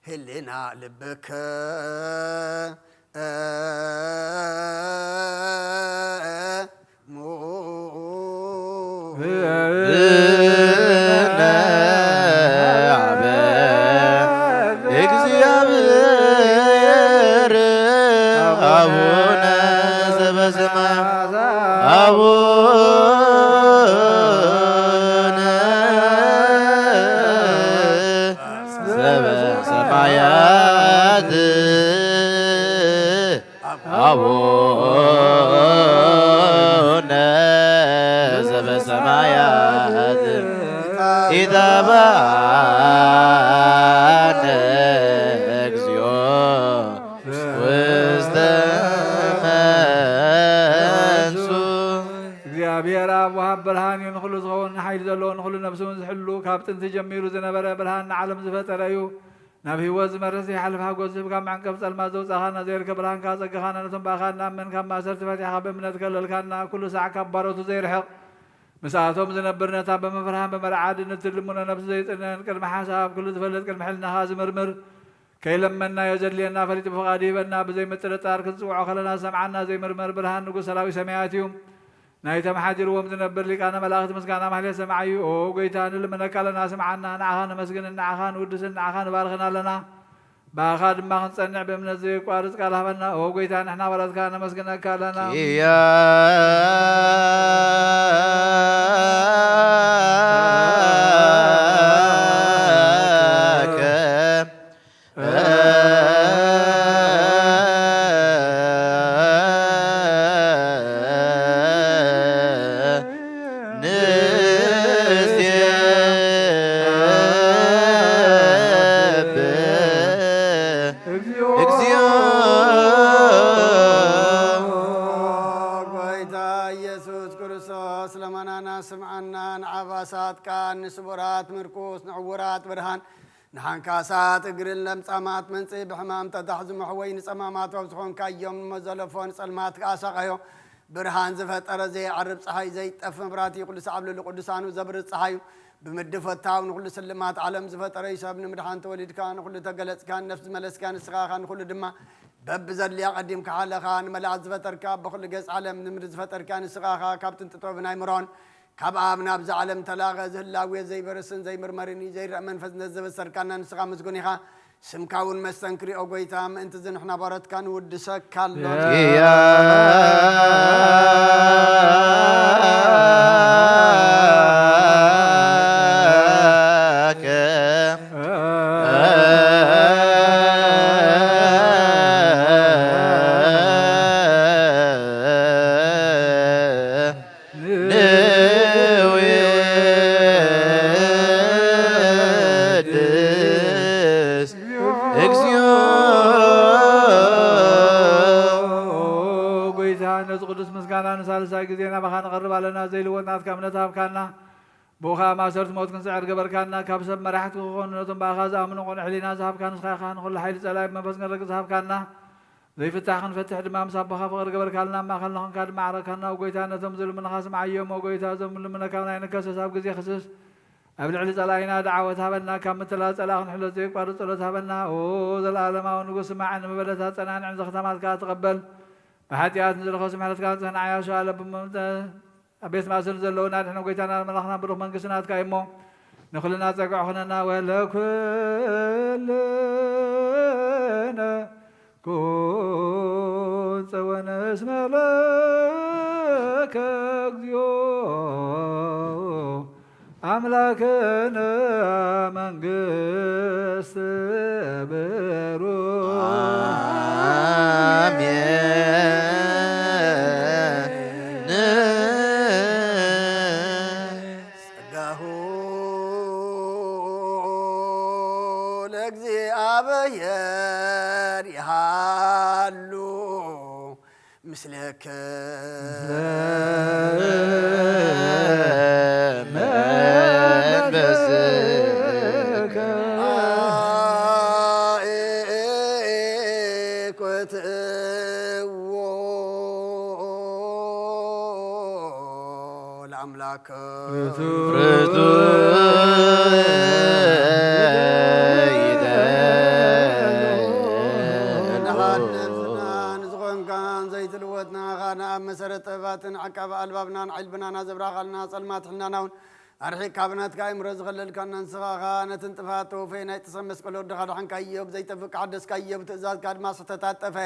ህሊና ልብከ እግዚኣብሔር ኣብ ወሃብ ብርሃን እዩ። ንኹሉ ዝኸውን ሓይሊ ዘለዎ ንኹሉ ነፍሱ እውን ዝሕሉ ካብ ጥንቲ ጀሚሩ ዝነበረ ብርሃን ንዓለም ዝፈጠረ እዩ። ናብ ህይወት ዝመርሕ ዘይሓልፍ ሓጎስ ዝህብ ካብ መዕንቀፍ ጸልማት ዘውጻኻና ዘይርከ ብርሃንካ ጸጋኻና ነቶም ብኣኻ እናኣመን ካብ ማእሰርቲ ፈቲሕኻ ብእምነት ከለልካና ኩሉ ሳዕ ካብ ባሮቱ ዘይርሕቕ ምስኣቶም ዝነብር ነታ ብምፍርሃን ብምርዓድ ንትልምኖ ነብሲ ዘይጽነን ቅድሚ ሓሳብ ኩሉ ዝፈልጥ ቅድሚ ሕልናኻ ዝምርምር ከይለመናዮ ዘድልየና ፈሊጡ ብፍቓዱ ይህበና። ብዘይ ምጥርጣር ክንጽውዖ ከለና ዝሰምዓና ዘይምርመር ብርሃን ንጉስ ሰራዊት ሰማያት እዩ። ናይቶም ሓዲርዎም ዝነብር ሊቃነ መላእኽቲ ምስጋና ማሕሌት ሰማዓዩ። ኦ ጎይታ ንልምነካ ኣለና ስምዓና። ንዓኻ ነመስግንን ንዓኻ ንውድስን ንዓኻ ንባርኽን ኣለና። ብኣኻ ድማ ክንጸንዕ ብእምነት ዘየቋርጽ ቃል ሃበና። ኦ ጎይታ ንሕና ባሮትካ ነመስግነካ ኣለና። እግዚኦ። ጎይታ ኢየሱስ ክርስቶስ ለመናና ስምዓና፣ ንዓባሳት ቃል ንስቡራት ምርኩስ፣ ንዕውራት ብርሃን፣ ንሓንካሳት እግርን ለምጻማት መንጽኢ ብሕማም ተታሕዙ መሕወይ ንጸማማት ኣብ ዝኾንካዮም ንመዘለፎ ንጸልማት ከኣ ሰቐዮ። ብርሃን ዝፈጠረ ዘይዓርብ ጸሓይ ዘይጠፍ መብራህቲ ኩሉ ሰዓብ ልዕሊ ቅዱሳኑ ዘብርህ ጸሓዩ ብምድፈታው ንኹሉ ስልማት ዓለም ዝፈጠረ እዩ። ሰብ ንምድሓን ተወሊድካ ንኹሉ ተገለጽካ ነፍሲ መለስካ ንስኻ ኢኻ ንኹሉ ድማ በብዘድልያ ቀዲምካ ሓለኻ ንመላእክት ዝፈጠርካ ብኹሉ ገጽ ዓለም ንምድሪ ዝፈጠርካ ንስኻ ኢኻ ካብ ጥንቲ ጥበብን ኣይምሮን ካብ ኣብ ናብዛ ዓለም ተላቐ ዝህላዌ ዘይበርስን ዘይምርመርን እዩ። ዘይረአ መንፈስ ነዘበሰርካና ንስኻ ምስጉን ኢኻ። ስምካ እውን መስተንክር እዩ። ኦ ጎይታ፣ ምእንቲ እዚ ንሕና ባሮትካ ንውድሰካ ኣሎና። ያከ ንውድስ እግዚኦ። ጎይታ፣ ነዚ ቅዱስ ምስጋና ንሳልሳይ ግዜ ናባኻ ንቐርብ ኣለና። ዘይልወጥ ናትካ እምነት ሃብካና። ብኡ ኸኣ ማእሰርቲ ሞት ክንስዕር ገበርካና። ካብ ሰብ መራሕቲ ክኾኑ ነቶም ብኣኻ ዝኣምኑ ቅኑዕ ሕሊና ዝሃብካ ንስኻ ኢኻ። ንኹሉ ሓይሊ ጸላኢ ብመንፈስ ክንረግጽ ሃብካና። ዘይፍታሕ ክንፈትሕ ድማ ምስ ኣቦኻ ፍቕሪ ገበርካልና። ኣብ ማእከልና ኾንካ ድማ ዓረካና። ኦ ጎይታ፣ ነቶም ዝልምኑኻ ስምዓዮም። ኦ ጎይታ፣ እዞም ልምነካ ናይ ንከሰስ ኣብ ግዜ ክስስ ኣብ ልዕሊ ጸላኢና ደዓወት ሃበና። ካብ ምትላል ጸላኢ ክንሕሎ ዘየቋርጽ ጸሎት ሃበና። ኦ ዘለኣለማዊ ንጉስ፣ ስማዕን ንመበለታት ጸናንዕን ዘኽታማት ከኣ ተቐበል። ብሓጢኣት ንዝረኸሱ ምሕረትካ ንጽህና ዓያሹ ኣለብሞ ኣብ ቤት ማእሰርቲ ዘለዉ ናድሕኖ ጎይታና ኣምላኽና ብሩኽ መንግስቲ ናትካ እዩ እሞ ንኹልና ጸግዒ ኹነና። ወለኩልነ ኩን ጸወነ እስመ ለከ እግዚኦ ኣምላክነ መንግስት ብሩክ። ኣሜን። ጸጋሁ ለእግዚኣብሔር ይሃሉ ምስለከ። መንፈስከ። አእኮትዎ ለአምላክ። ርቱዕ ይደሉ። ንሓልፍና ንዝኾንካን ዘይትልወጥና ኻና ኣብ መሰረት ጥበባትን ዓቃቢ ኣልባብናን ዓይልብናና ዘብራኻልና ጸልማት ሕናና እውን ኣርሒቅካ ብናትካ ኣእምሮ ዝኸለልካና ንስኻ ኸኣ ነትን ጥፋት ተወፈየ ናይ ጥሰ መስቀል ወድኻ ድሓንካዮ ብዘይጠፍእ ሓደስካዮ ብትእዛዝካ ድማ ዝተታጠፈ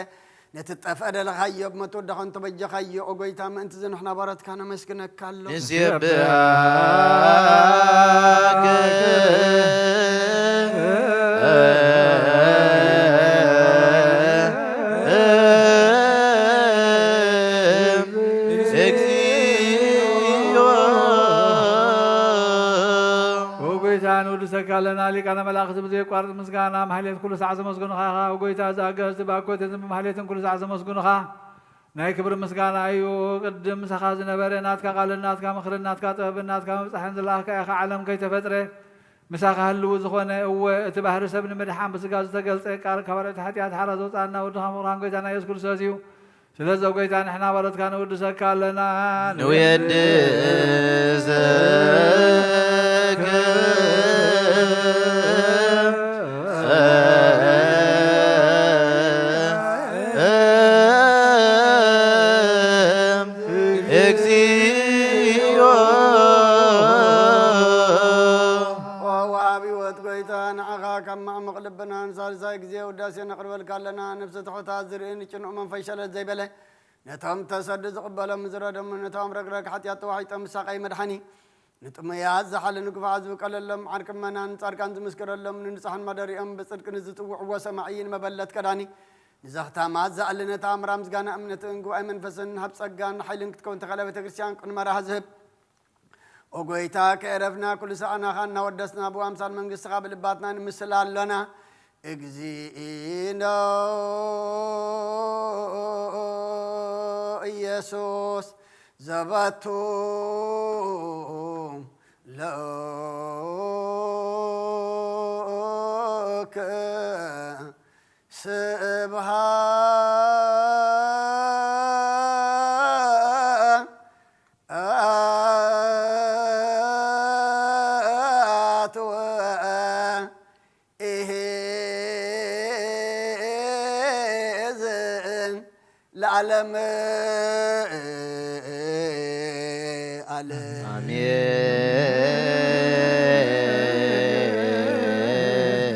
ነቲ ጠፍአ ደለኻዮ ብመትወደኻ እንተበጀኻዮ ኦ ጎይታ ምእንቲ ዝንሕና ባረትካ ነመስግነካ ኣሎ። ንሴብሐከ እግዚኦ። ኦ ጎይታ ንውድሰካ ኣለና ሊቃነ መላእክቲ ብዘየቋርጥ ምስጋና ማህሌት ኩሉ ሳዕ ዘመስግኑኻ ኢኻ። ኦ ጎይታ እዚ ኣጋእዝቲ ብኣኮቴትን ብማህሌትን ኩሉ ሳዕ ዘመስግኑኻ ናይ ክብሪ ምስጋና እዩ። ቅድም ምሳኻ ዝነበረ ናትካ ቃልን ናትካ ምኽርን ናትካ ጥበብን ናትካ ምብጻሕን ዝለኣኽካ ኢኻ። ዓለም ከይተፈጥረ ምሳኻ ህልው ዝኾነ፣ እወ እቲ ባህሪ ሰብ ንምድሓን ብስጋ ዝተገልጸ ቃል ካብ ኣርዑት ሓጢኣት ሓራ ዘውጻና ወድኻ ምቕራን ጎይታና የሱስ ክርስቶስ እዩ። ስለዚ ኦ ጎይታ ንሕና ባሮትካ ንውድሰካ ኣለና። ንውድሰከ እግዚኦ። ኦ ወሃቢ ህይወት ጎይታ ንዓኻ ካብ ማዕሙቕ ልብና ንሳልሳይ ግዜ ውዳሴ ነቕርበልካ ኣለና። ነፍሲ ትሑታት ዝርኢ ንጭኑቕ መንፈስ ሸለል ዘይበለ ነቶም ተሰዱ ዝቕበሎም ዝረዶም ነቶም ረግረግ ሓጢኣት ተዋሒጦም ዝሳቐዩ መድሓኒ ንጥሙያት ዝሓለ ንግፋዓት ዝውቀለሎም ዓርቂ ምእመናን ጻድቃን ዝምስክረሎም ንንጹሓን ማደሪኦም ብጽድቂ ንዝጽውዕዎ ሰማዒ ንመበለት ቀዳኒ ንዘኽታማት ዝኣሊ ነታ ኣምራ ምስጋና እምነትን ጉባኤ መንፈስን ሃብ ጸጋን ሓይልን ክትከውን ተኸእለ ቤተ ክርስቲያን ቅን መራሒ ዝህብ ኦ ጎይታ ከየረፍና ኩሉ ሰዓናኻ እናወደስና ብኣምሳል መንግስትኻ ብልባትና ንምስል ኣሎና። እግዚእነ ኢየሱስ ዘበቱ ለኦከ ስብሃት ወ ኢሄዝን ለዓለም ዓለም። ኣሜን።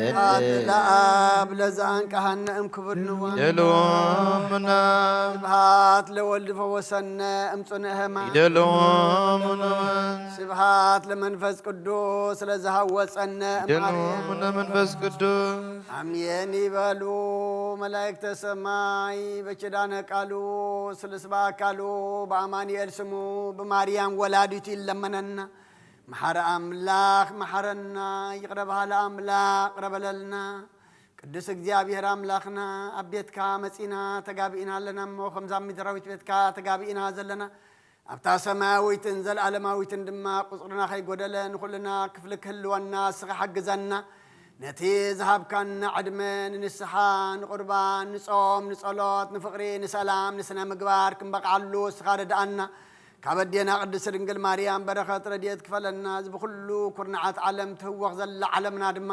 ስብሐት ለአብ ለዘአንቀሐነ እምክቡድ ንዋን። ይደልዎምነ። ስብሐት ለወልድ ፈወሰነ እምጽኑዕ ሕማም። ይደልዎምነ። ስብሐት ለመንፈስ ቅዱስ ለዘሃወጸነ እምአርያም። ይደልዎምነ መንፈስ ቅዱስ። አሜን ይበሉ መላእክተ ሰማይ። በኪዳነ ቃሉ ስልስ በአካሉ በአማኑኤል ስሙ በማርያም ወላዲቱ ይለመነና። መሓሪ ኣምላኽ መሓረና፣ ይቕረ በሃሊ ኣምላኽ ቅረ በለልና። ቅዱስ እግዚኣብሔር ኣምላኽና፣ ኣብ ቤትካ መጺና ተጋቢእና ኣለና እሞ፣ ከምዛ ምድራዊት ቤትካ ተጋቢእና ዘለና፣ ኣብታ ሰማያዊትን ዘለዓለማዊትን ድማ ቁጽርና ከይጎደለ ንኹልና ክፍሊ ክህልወና እስኻ ሓግዘና። ነቲ ዝሃብካና ዕድመ ንንስሓ፣ ንቁርባን፣ ንጾም፣ ንጸሎት፣ ንፍቕሪ፣ ንሰላም፣ ንስነ ምግባር ክንበቕዓሉ እስኻ ርድኣና። ካብ ኣዴና ቅድስት ድንግል ማርያም በረኸት ረድኤት ክፈለና። እዚ ብኹሉ ኩርናዓት ዓለም ትህወኽ ዘላ ዓለምና ድማ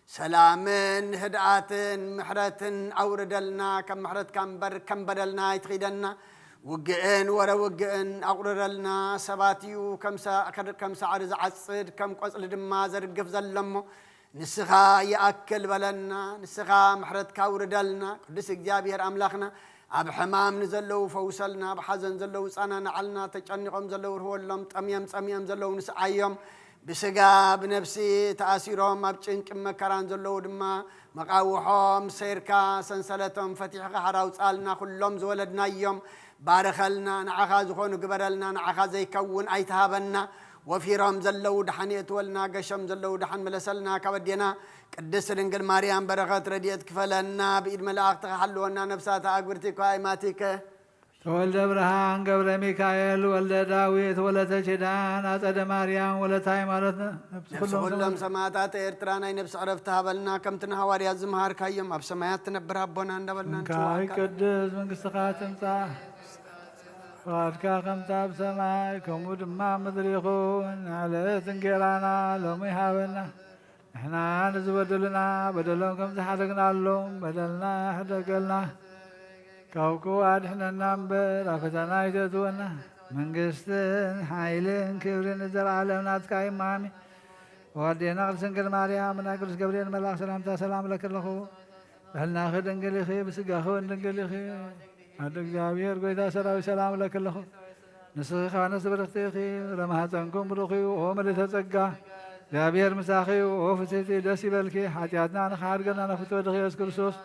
ሰላምን ህድኣትን ምሕረትን ኣውርደልና። ከም ምሕረትካ እምበር ከም በደልና ኣይትኺደና። ውግእን ወረ ውግእን ኣቑርረልና። ሰባት እዩ ከም ሰ-፣ ከም ሳዕሪ ዝዓጽድ፣ ከም ቆጽሊ ድማ ዘርግፍ ዘሎ እሞ፣ ንስኻ ይኣክል በለና። ንስኻ ምሕረትካ ኣውርደልና። ቅዱስ እግዚኣብሔር ኣምላኽና፣ ኣብ ሕማም ንዘለዉ ፈውሰልና፣ ኣብ ሓዘን ዘለዉ ጸናንዓልና፣ ተጨኒቖም ዘለዉ ርህወሎም፣ ጠምዮም ጸሚኦም ዘለዉ ንስዓዮም። ብስጋ ብነፍሲ ተኣሲሮም ኣብ ጭንቅን መከራን ዘለዉ ድማ መቓውሖም ሰይርካ፣ ሰንሰለቶም ፈቲሕኻ ሓራ ኣውጽኣልና። ኩሎም ዝወለድናዮም ባርኸልና፣ ንዓኻ ዝኾኑ ግበረልና፣ ንዓኻ ዘይከውን ኣይትሃበና። ወፊሮም ዘለዉ ደሓን የእትወልና፣ ገሾም ዘለዉ ደሓን ምለሰልና። ካብ ኣዴና ቅድስት ድንግል ማርያም በረኸት ረድኤት ክፈለና፣ ብኢድ መላእኽትኻ ሓልወና፣ ነፍሳት ኣግብርቲ እኳ ኣይማቲከ። ተወልደ ብርሃን ገብረ ሚካኤል ወልደ ዳዊት ወለተ ኪዳን ኣጸደ ማርያም ወለተ ሃይማኖት ነፍሲ ነፍሲ ኩሎም ኩሎም ሰማዕታት። ሰማዕታት ኤርትራ ናይ ነፍሲ ዕረፍቲ ሃበልና፣ ከምቲ ንሃዋርያት ዝመሃርካዮም ኣብ ሰማያት ትነብር ኣቦና እንዳበልና እንካ ንጽዋዕካ። ቅድስ መንግስትኻ ትምጻእ፣ ፍቓድካ ከምቲ ኣብ ሰማይ ከምኡ ድማ ኣብ ምድሪ ይኹን። ንዕለት እንጌራና ሎሚ ሃበና። ንሕና ንዝበደሉና በደሎም ከም ዝሓደግናሎም በደልና ሕደገልና። ካብ ክፉእ ኣድሕነና እምበር ኣብ ፈተና ኣይተእትወና። መንግስትን ሓይልን ክብርን ንዘለዓለም ናትካ እዩ እማሚ። ወዴና ቅድስት ድንግል ማርያም፣ ናይ ቅዱስ ገብርኤል መልኣክ ሰላምታ ሰላም እለኪ ኣለኹ። ብሕልናኺ ድንግል ኢኺ፣ ብስጋኺ እውን ድንግል ኢኺ። ኣደ እግዚኣብሔር ጎይታ ሰራዊት ሰላም እለኪ ኣለኹ። ንስኺ ከኣ ንስቲ ብርኽቲ ኢኺ፣ ፍረ ማህፀንኩም ብሩኽ እዩ። ኦ ምልእተ ጸጋ፣ እግዚኣብሔር ምሳኺ እዩ። ኦ ፍስሕቲ ደስ ይበልኪ። ሓጢኣትና ንኽሓድገና ናፍቶ ወድኺ የሱስ ክርስቶስ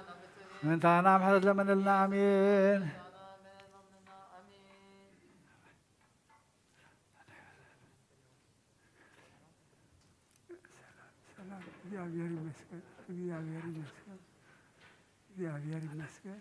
ምእንታና ምሕረት ለመነልና። ኣሜን። ሰላም፣ ሰላም። እግዚኣብሔር ይመስገን፣ እግዚኣብሔር ይመስገን፣ እግዚኣብሔር ይመስገን።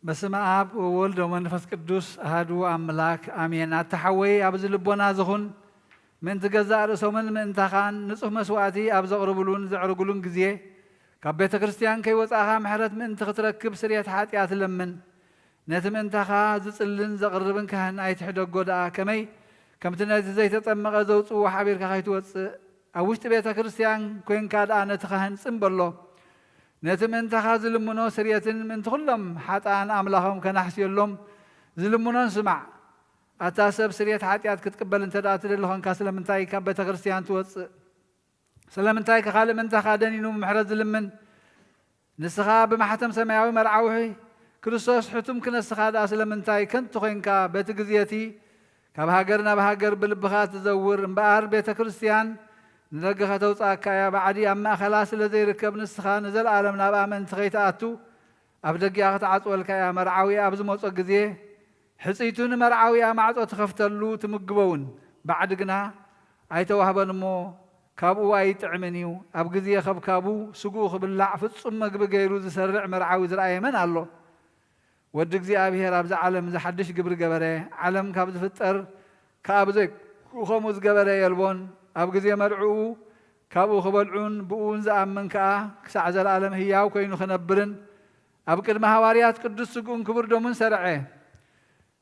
በስመ ኣብ ወወልድ ወመንፈስ ቅዱስ ኣሐዱ ኣምላክ ኣሜን። ኣታ ሓወይ ኣብዚ ልቦና ዝኹን ምእንቲ ገዛእ ርእሶምን ምእንታኻን ንጹህ መስዋእቲ ኣብ ዘቕርብሉን ዘዕርጉሉን ግዜ ካብ ቤተ ክርስቲያን ከይወጻእኻ ምሕረት ምእንቲ ክትረክብ ስርየት ሓጢኣት ለምን። ነቲ ምእንታኻ ዝጽልን ዘቕርብን ካህን ኣይትሕደጎ ደኣ ከመይ ከምቲ ነቲ ዘይተጠመቐ ዘውጽእዎ ሓቢርካ ከይትወጽእ ኣብ ውሽጢ ቤተ ክርስቲያን ኮንካ ደኣ ነቲ ካህን ጽም በሎ። ነቲ ምእንታኻ ዝልምኖ ስርየትን ምእንቲ ኩሎም ሓጥኣን ኣምላኾም ከናሕስየሎም ዝልምኖን ስማዕ። ኣታ ሰብ ስርየት ሓጢኣት ክትቅበል እንተ ደኣ ትደሊ ኾንካ ስለምንታይ ካብ ቤተ ክርስቲያን ትወጽእ? ስለምንታይ ከኻልእ ምእንታኻ ደኒኑ ምሕረት ዝልምን? ንስኻ ብማሕተም ሰማያዊ መርዓዊ ክርስቶስ ሕቱም ክነስኻ ደኣ ስለምንታይ ከንቱ ኾይንካ በቲ ግዜ እቲ ካብ ሃገር ናብ ሃገር ብልብኻ ትዘውር እምበኣር ቤተ ክርስቲያን ንደገ ከተውጽኣካ እያ። ባዕዲ ኣብ ማእኸላ ስለ ዘይርከብ ንስኻ ንዘለኣለም ናብኣ ምእንቲ ከይትኣቱ ኣብ ደጊኣ ክትዓጽወልካ እያ። መርዓዊ ኣብ ዝመጾ ግዜ ሕጽይቱ ንመርዓዊኣ ማዕጾ ትኸፍተሉ ትምግቦ እውን ባዕዲ ግና ኣይተዋህበን እሞ ካብኡ ኣይጥዕምን እዩ። ኣብ ግዜ ከብካቡ ስግኡ ክብላዕ ፍጹም መግቢ ገይሩ ዝሰርዕ መርዓዊ ዝረኣየ መን ኣሎ? ወዲ እግዚኣብሔር ኣብዚ ዓለም እዚ ሓድሽ ግብሪ ገበረ። ዓለም ካብ ዝፍጠር ከኣ ብዘይ ከምኡ ዝገበረ የልቦን። ኣብ ግዜ መርዕኡ ካብኡ ክበልዑን ብኡ ዝኣምን ከኣ ክሳዕ ዘለኣለም ህያው ኮይኑ ክነብርን ኣብ ቅድሚ ሃዋርያት ቅዱስ ስግኡን ክቡር ደሙን ሰርዐ።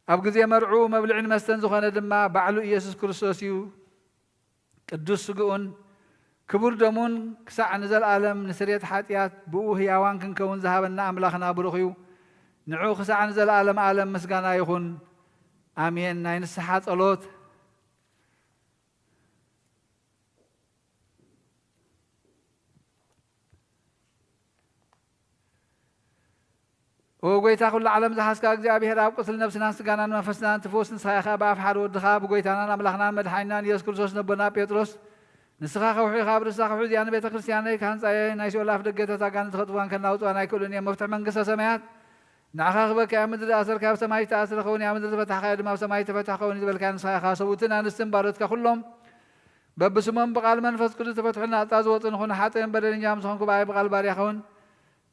ኣብ ግዜ መርዕኡ መብልዕን መስተን ዝኾነ ድማ ባዕሉ ኢየሱስ ክርስቶስ እዩ። ቅዱስ ስግኡን ክቡር ደሙን ክሳዕ ንዘለኣለም ንስርየት ሓጢኣት ብኡ ህያዋን ክንከውን ዝሃበና ኣምላኽና ብሩኽ እዩ። ንዑ ክሳዕ ንዘለኣለም ኣለም ምስጋና ይኹን። ኣሜን። ናይ ንስሓ ጸሎት። ኦ ጎይታ ኩሉ ዓለም ዝሓዝካ እግዚኣብሔር ኣብ ቁስል ነብስናን ስጋናን መንፈስናን ትፍውስ ንስኻ ኢኻ። ብኣፍ ሓደ ወድኻ ብጎይታናን ኣምላኽናን መድሓኒናን ኢየሱስ ክርስቶስ ነቦና ጴጥሮስ ንስኻ ከውሒ ኢኻ፣ ኣብ ርእስኻ ከውሒ እዚኣ ንቤተ ክርስቲያነይ ክሃንጻ እየ። ናይ ሲኦል ኣፍ ደገታት ኣጋንንቲ ከጥፍዋን ከናውጽዋን ኣይክእሉን እዮም። መፍትሒ መንግስተ ሰማያት ንዓኻ ክበካ እያ። ምድሪ ዝኣሰርካዮ ኣብ ሰማይ ዝተኣስረ ክኸውን እያ፣ ምድሪ ዝፈታሕካዮ ድማ ኣብ ሰማይ ዝተፈትሐ ክኸውን እዩ ዝበልካዮ ንስኻ ኢኻ። ሰብኡትን ኣንስትን ባሮትካ ኩሎም በብስሞም ብቓል መንፈስ ቅዱስ ተፈትሑ ናጻ ዝወጹ ንኹን። ሓጥእን በደለኛም ዝኾንኩ ብኣይ ብቓል ባርያ ኸውን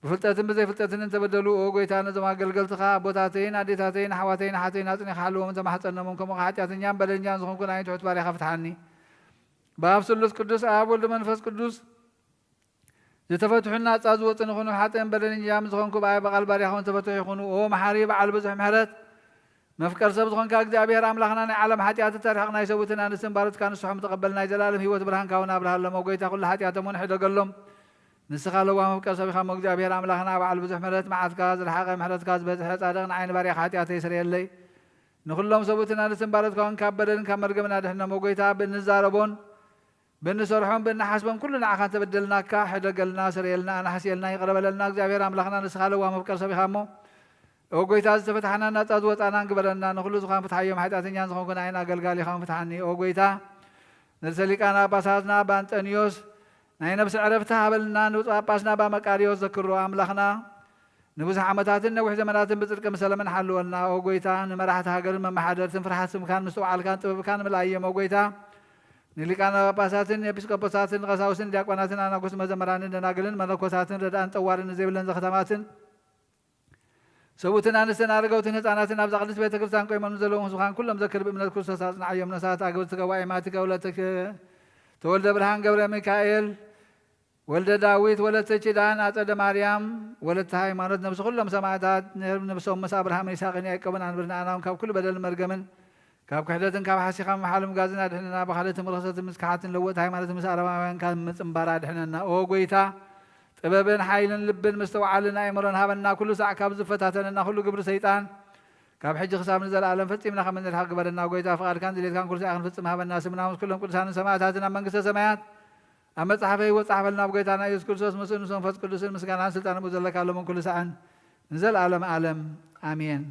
ብፍልጠትን ብዘይፍልጠትን እንተበደሉ፣ ኦ ጎይታ፣ ነዞም ኣገልገልትኻ ኣቦታተይን ኣዴታተይን ኣሕዋተይን ኣሓተይን ኣጽኒኻ ሓልዎም፣ ተማሕጸኖምን፣ ከምኡ ሓጢኣተኛን በደለኛን ዝኾንኩ ናይ ትሑት ባርያኻ ፍትሓኒ። ብኣብ ስሉስ ቅዱስ፣ ኣብ ወልድ መንፈስ ቅዱስ ዝተፈትሑ ናጻ ዝወጹ ንኹኑ። ሓጥእን በደለኛም ዝኾንኩ ብኣይ ብቓል ባርያኻ እውን ተፈትሑ ይኹኑ። ኦ መሓሪ በዓል ብዙሕ ምሕረት፣ መፍቀር ሰብ ዝኾንካ እግዚኣብሔር ኣምላኽና፣ ናይ ዓለም ሓጢኣት እተርሕቕ ናይ ሰብኡትን ኣንስትን ባሮትካ ንስሖም ተቐበል፣ ናይ ዘላለም ህይወት ብርሃንካ እውን ኣብርሃሎም። ኦ ጎይታ፣ ኩሉ ሓጢኣቶም እውን ሕደገሎም። ንስኻ ለዋህ መፍቀር ሰብ ኢኻ እሞ እግዚኣብሔር ኣምላኽና፣ በዓል ብዙሕ ምሕረት፣ መዓትካ ዝረሓቐ ምሕረትካ ዝበዝሐ ጻድቕ ንዓይ ንባርያኻ ሓጢኣተይ ስረየለይ። ንኹሎም ሰብኡትን ኣንስትን ባሮትካ እውን ካብ በደልን ካብ መርገምን ኣድሕኖም። ኦ ጎይታ፣ ብእንዛረቦን ብእንሰርሖን ብእንሓስቦን ኩሉ ንዓኻ እንተበደልናካ ሕደገልና፣ ስረየልና፣ ኣናሕስየልና፣ ይቕረ በለልና። እግዚኣብሔር ኣምላኽና ንስኻ ለዋህ መፍቀር ሰብ ኢኻ እሞ፣ ኦ ጎይታ፣ ዝተፈትሓናን ናጻ ዝወጻናን ግበረና። ንኹሉ ዝኾን ፍትሓዮም፣ ሓጢኣተኛን ዝኾንኩ ንዓይን ኣገልጋሊኻን ፍትሓኒ። ኦ ጎይታ፣ ንርእሰ ሊቃነ ጳጳሳትና ኣባ እንጠንዮስ ናይ ነፍሲ ዕረፍቲ ሃበልና። ንብፁዕ ጳጳስና ኣባ መቃርዮስ ዘክሮ ኣምላኽና ንብዙሕ ዓመታትን ነዊሕ ዘመናትን ብጽድቂ ምሰለምን ሓልወልና። ኦ ጎይታ፣ ንመራሕቲ ሃገርን መመሓደርትን ፍርሓት ስምካን ምስትውዓልካን ጥበብካን ምልኣዮም። ኦ ጎይታ፣ ንሊቃነ ጳጳሳትን ኤጲስቆጶሳትን ቀሳውስትን ዲያቆናትን ኣናጉስ መዘምራንን ደናግልን መነኮሳትን ረድኣን ጠዋርን ንዘይብለን ዘኽታማትን ሰብኡትን ኣንስትን ኣረገውትን ህፃናትን ኣብዛ ቅድስት ቤተ ክርስቲያን ቆይሞም ዘለዉ ህዝብኻን ኩሎም ዘክር ብእምነት ክርስቶስ ኣጽንዓዮም። ነፍሳት ኣግብርቲ ገዋኢ ማቲካ ወለተ ተወልደ ብርሃን ገብረ ሚካኤል ወልደ ዳዊት ወለተ ኪዳን ኣጸደ ማርያም ወለተ ሃይማኖት ነብሲ ኩሎም ሰማዕታት ነብሶም ምስ ኣብርሃምን ይስሐቅን ያዕቆብን ኣንብር። ንኣና እውን ካብ ኩሉ በደልን መርገምን ካብ ክሕደትን ካብ ሓሲኻ ምምሓልን ምጋዝን ኣድሕነና። ብኻልእትን ርኽሰትን ምስክሓትን ለወጥቲ ሃይማኖትን ምስ ኣረማውያን ካብ ምጽንባር ኣድሕነና። ኦ ጎይታ፣ ጥበብን ሓይልን ልብን ምስትውዓልን ኣእምሮን ሃበና። ኩሉ ሳዕ ካብ ዝፈታተነና ኩሉ ግብሪ ሰይጣን ካብ ሕጂ ክሳብ ንዘለኣለም ፈጺምና ከም እንርሕቕ ግበረና። ጎይታ፣ ፍቓድካን ድሌትካን ኩሉ ሳዕ ክንፍጽም ሃበና። ስምና ምስ ኩሎም ቅዱሳንን ሰማዕታትን ኣብ መንግስተ ሰማያት ኣብ መጽሓፈ ህይወት ጸሓፈልና። ብጎይታና ኢየሱስ ክርስቶስ ምስኡ ምስ መንፈስ ቅዱስን ምስጋናን ስልጣን ብኡ ዘለካ ሎምን ኩሉ ሳዕን ንዘለኣለም ኣለም ኣሜን።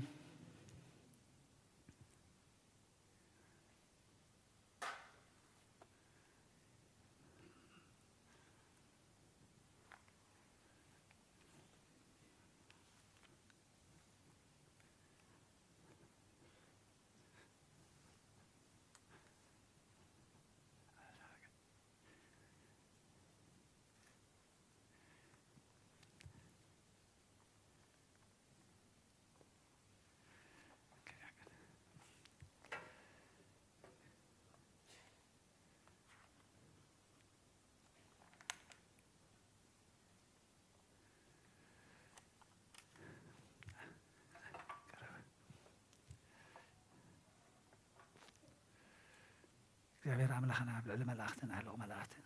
እግዚኣብሔር ኣምላኽና ኣብ ልዕሊ መላእኽትን ኣሕሉቕ መላእኽትን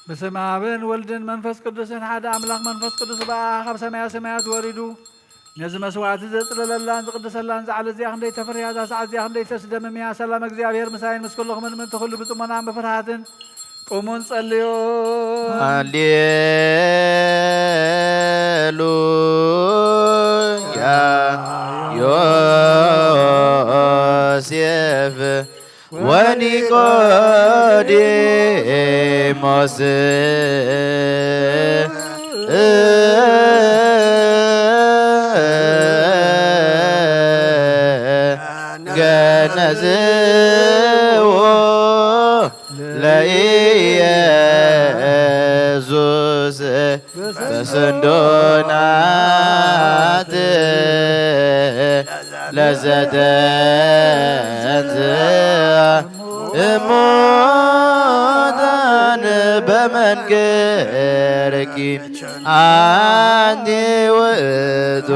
በስመ ኣብን ወልድን መንፈስ ቅዱስን ሓደ ኣምላኽ መንፈስ ቅዱስ በኣ ካብ ሰማያ ሰማያት ወሪዱ ነዚ መስዋዕቲ ዘጽለለላን ዝቕድሰላን ዛዕለ እዚኣ ክንደይ ተፍርያ እዛ ሰዓት እዚኣ ክንደይ ተስደምም እያ። ሰላም እግዚኣብሔር ምሳይን ምስ ኩልኹምን ምእንቲ ኩሉ ብጽሞናን ብፍርሃትን ቁሙን ጸልዮ። ሃሌሉያ። ዮሴፍ ወኒቆዲሞስ ገነዝዎ ለኢየሱስ በሰንዶናት ለዘተንሥአ እሙታን በመንገርኪ አንቲ ውእቱ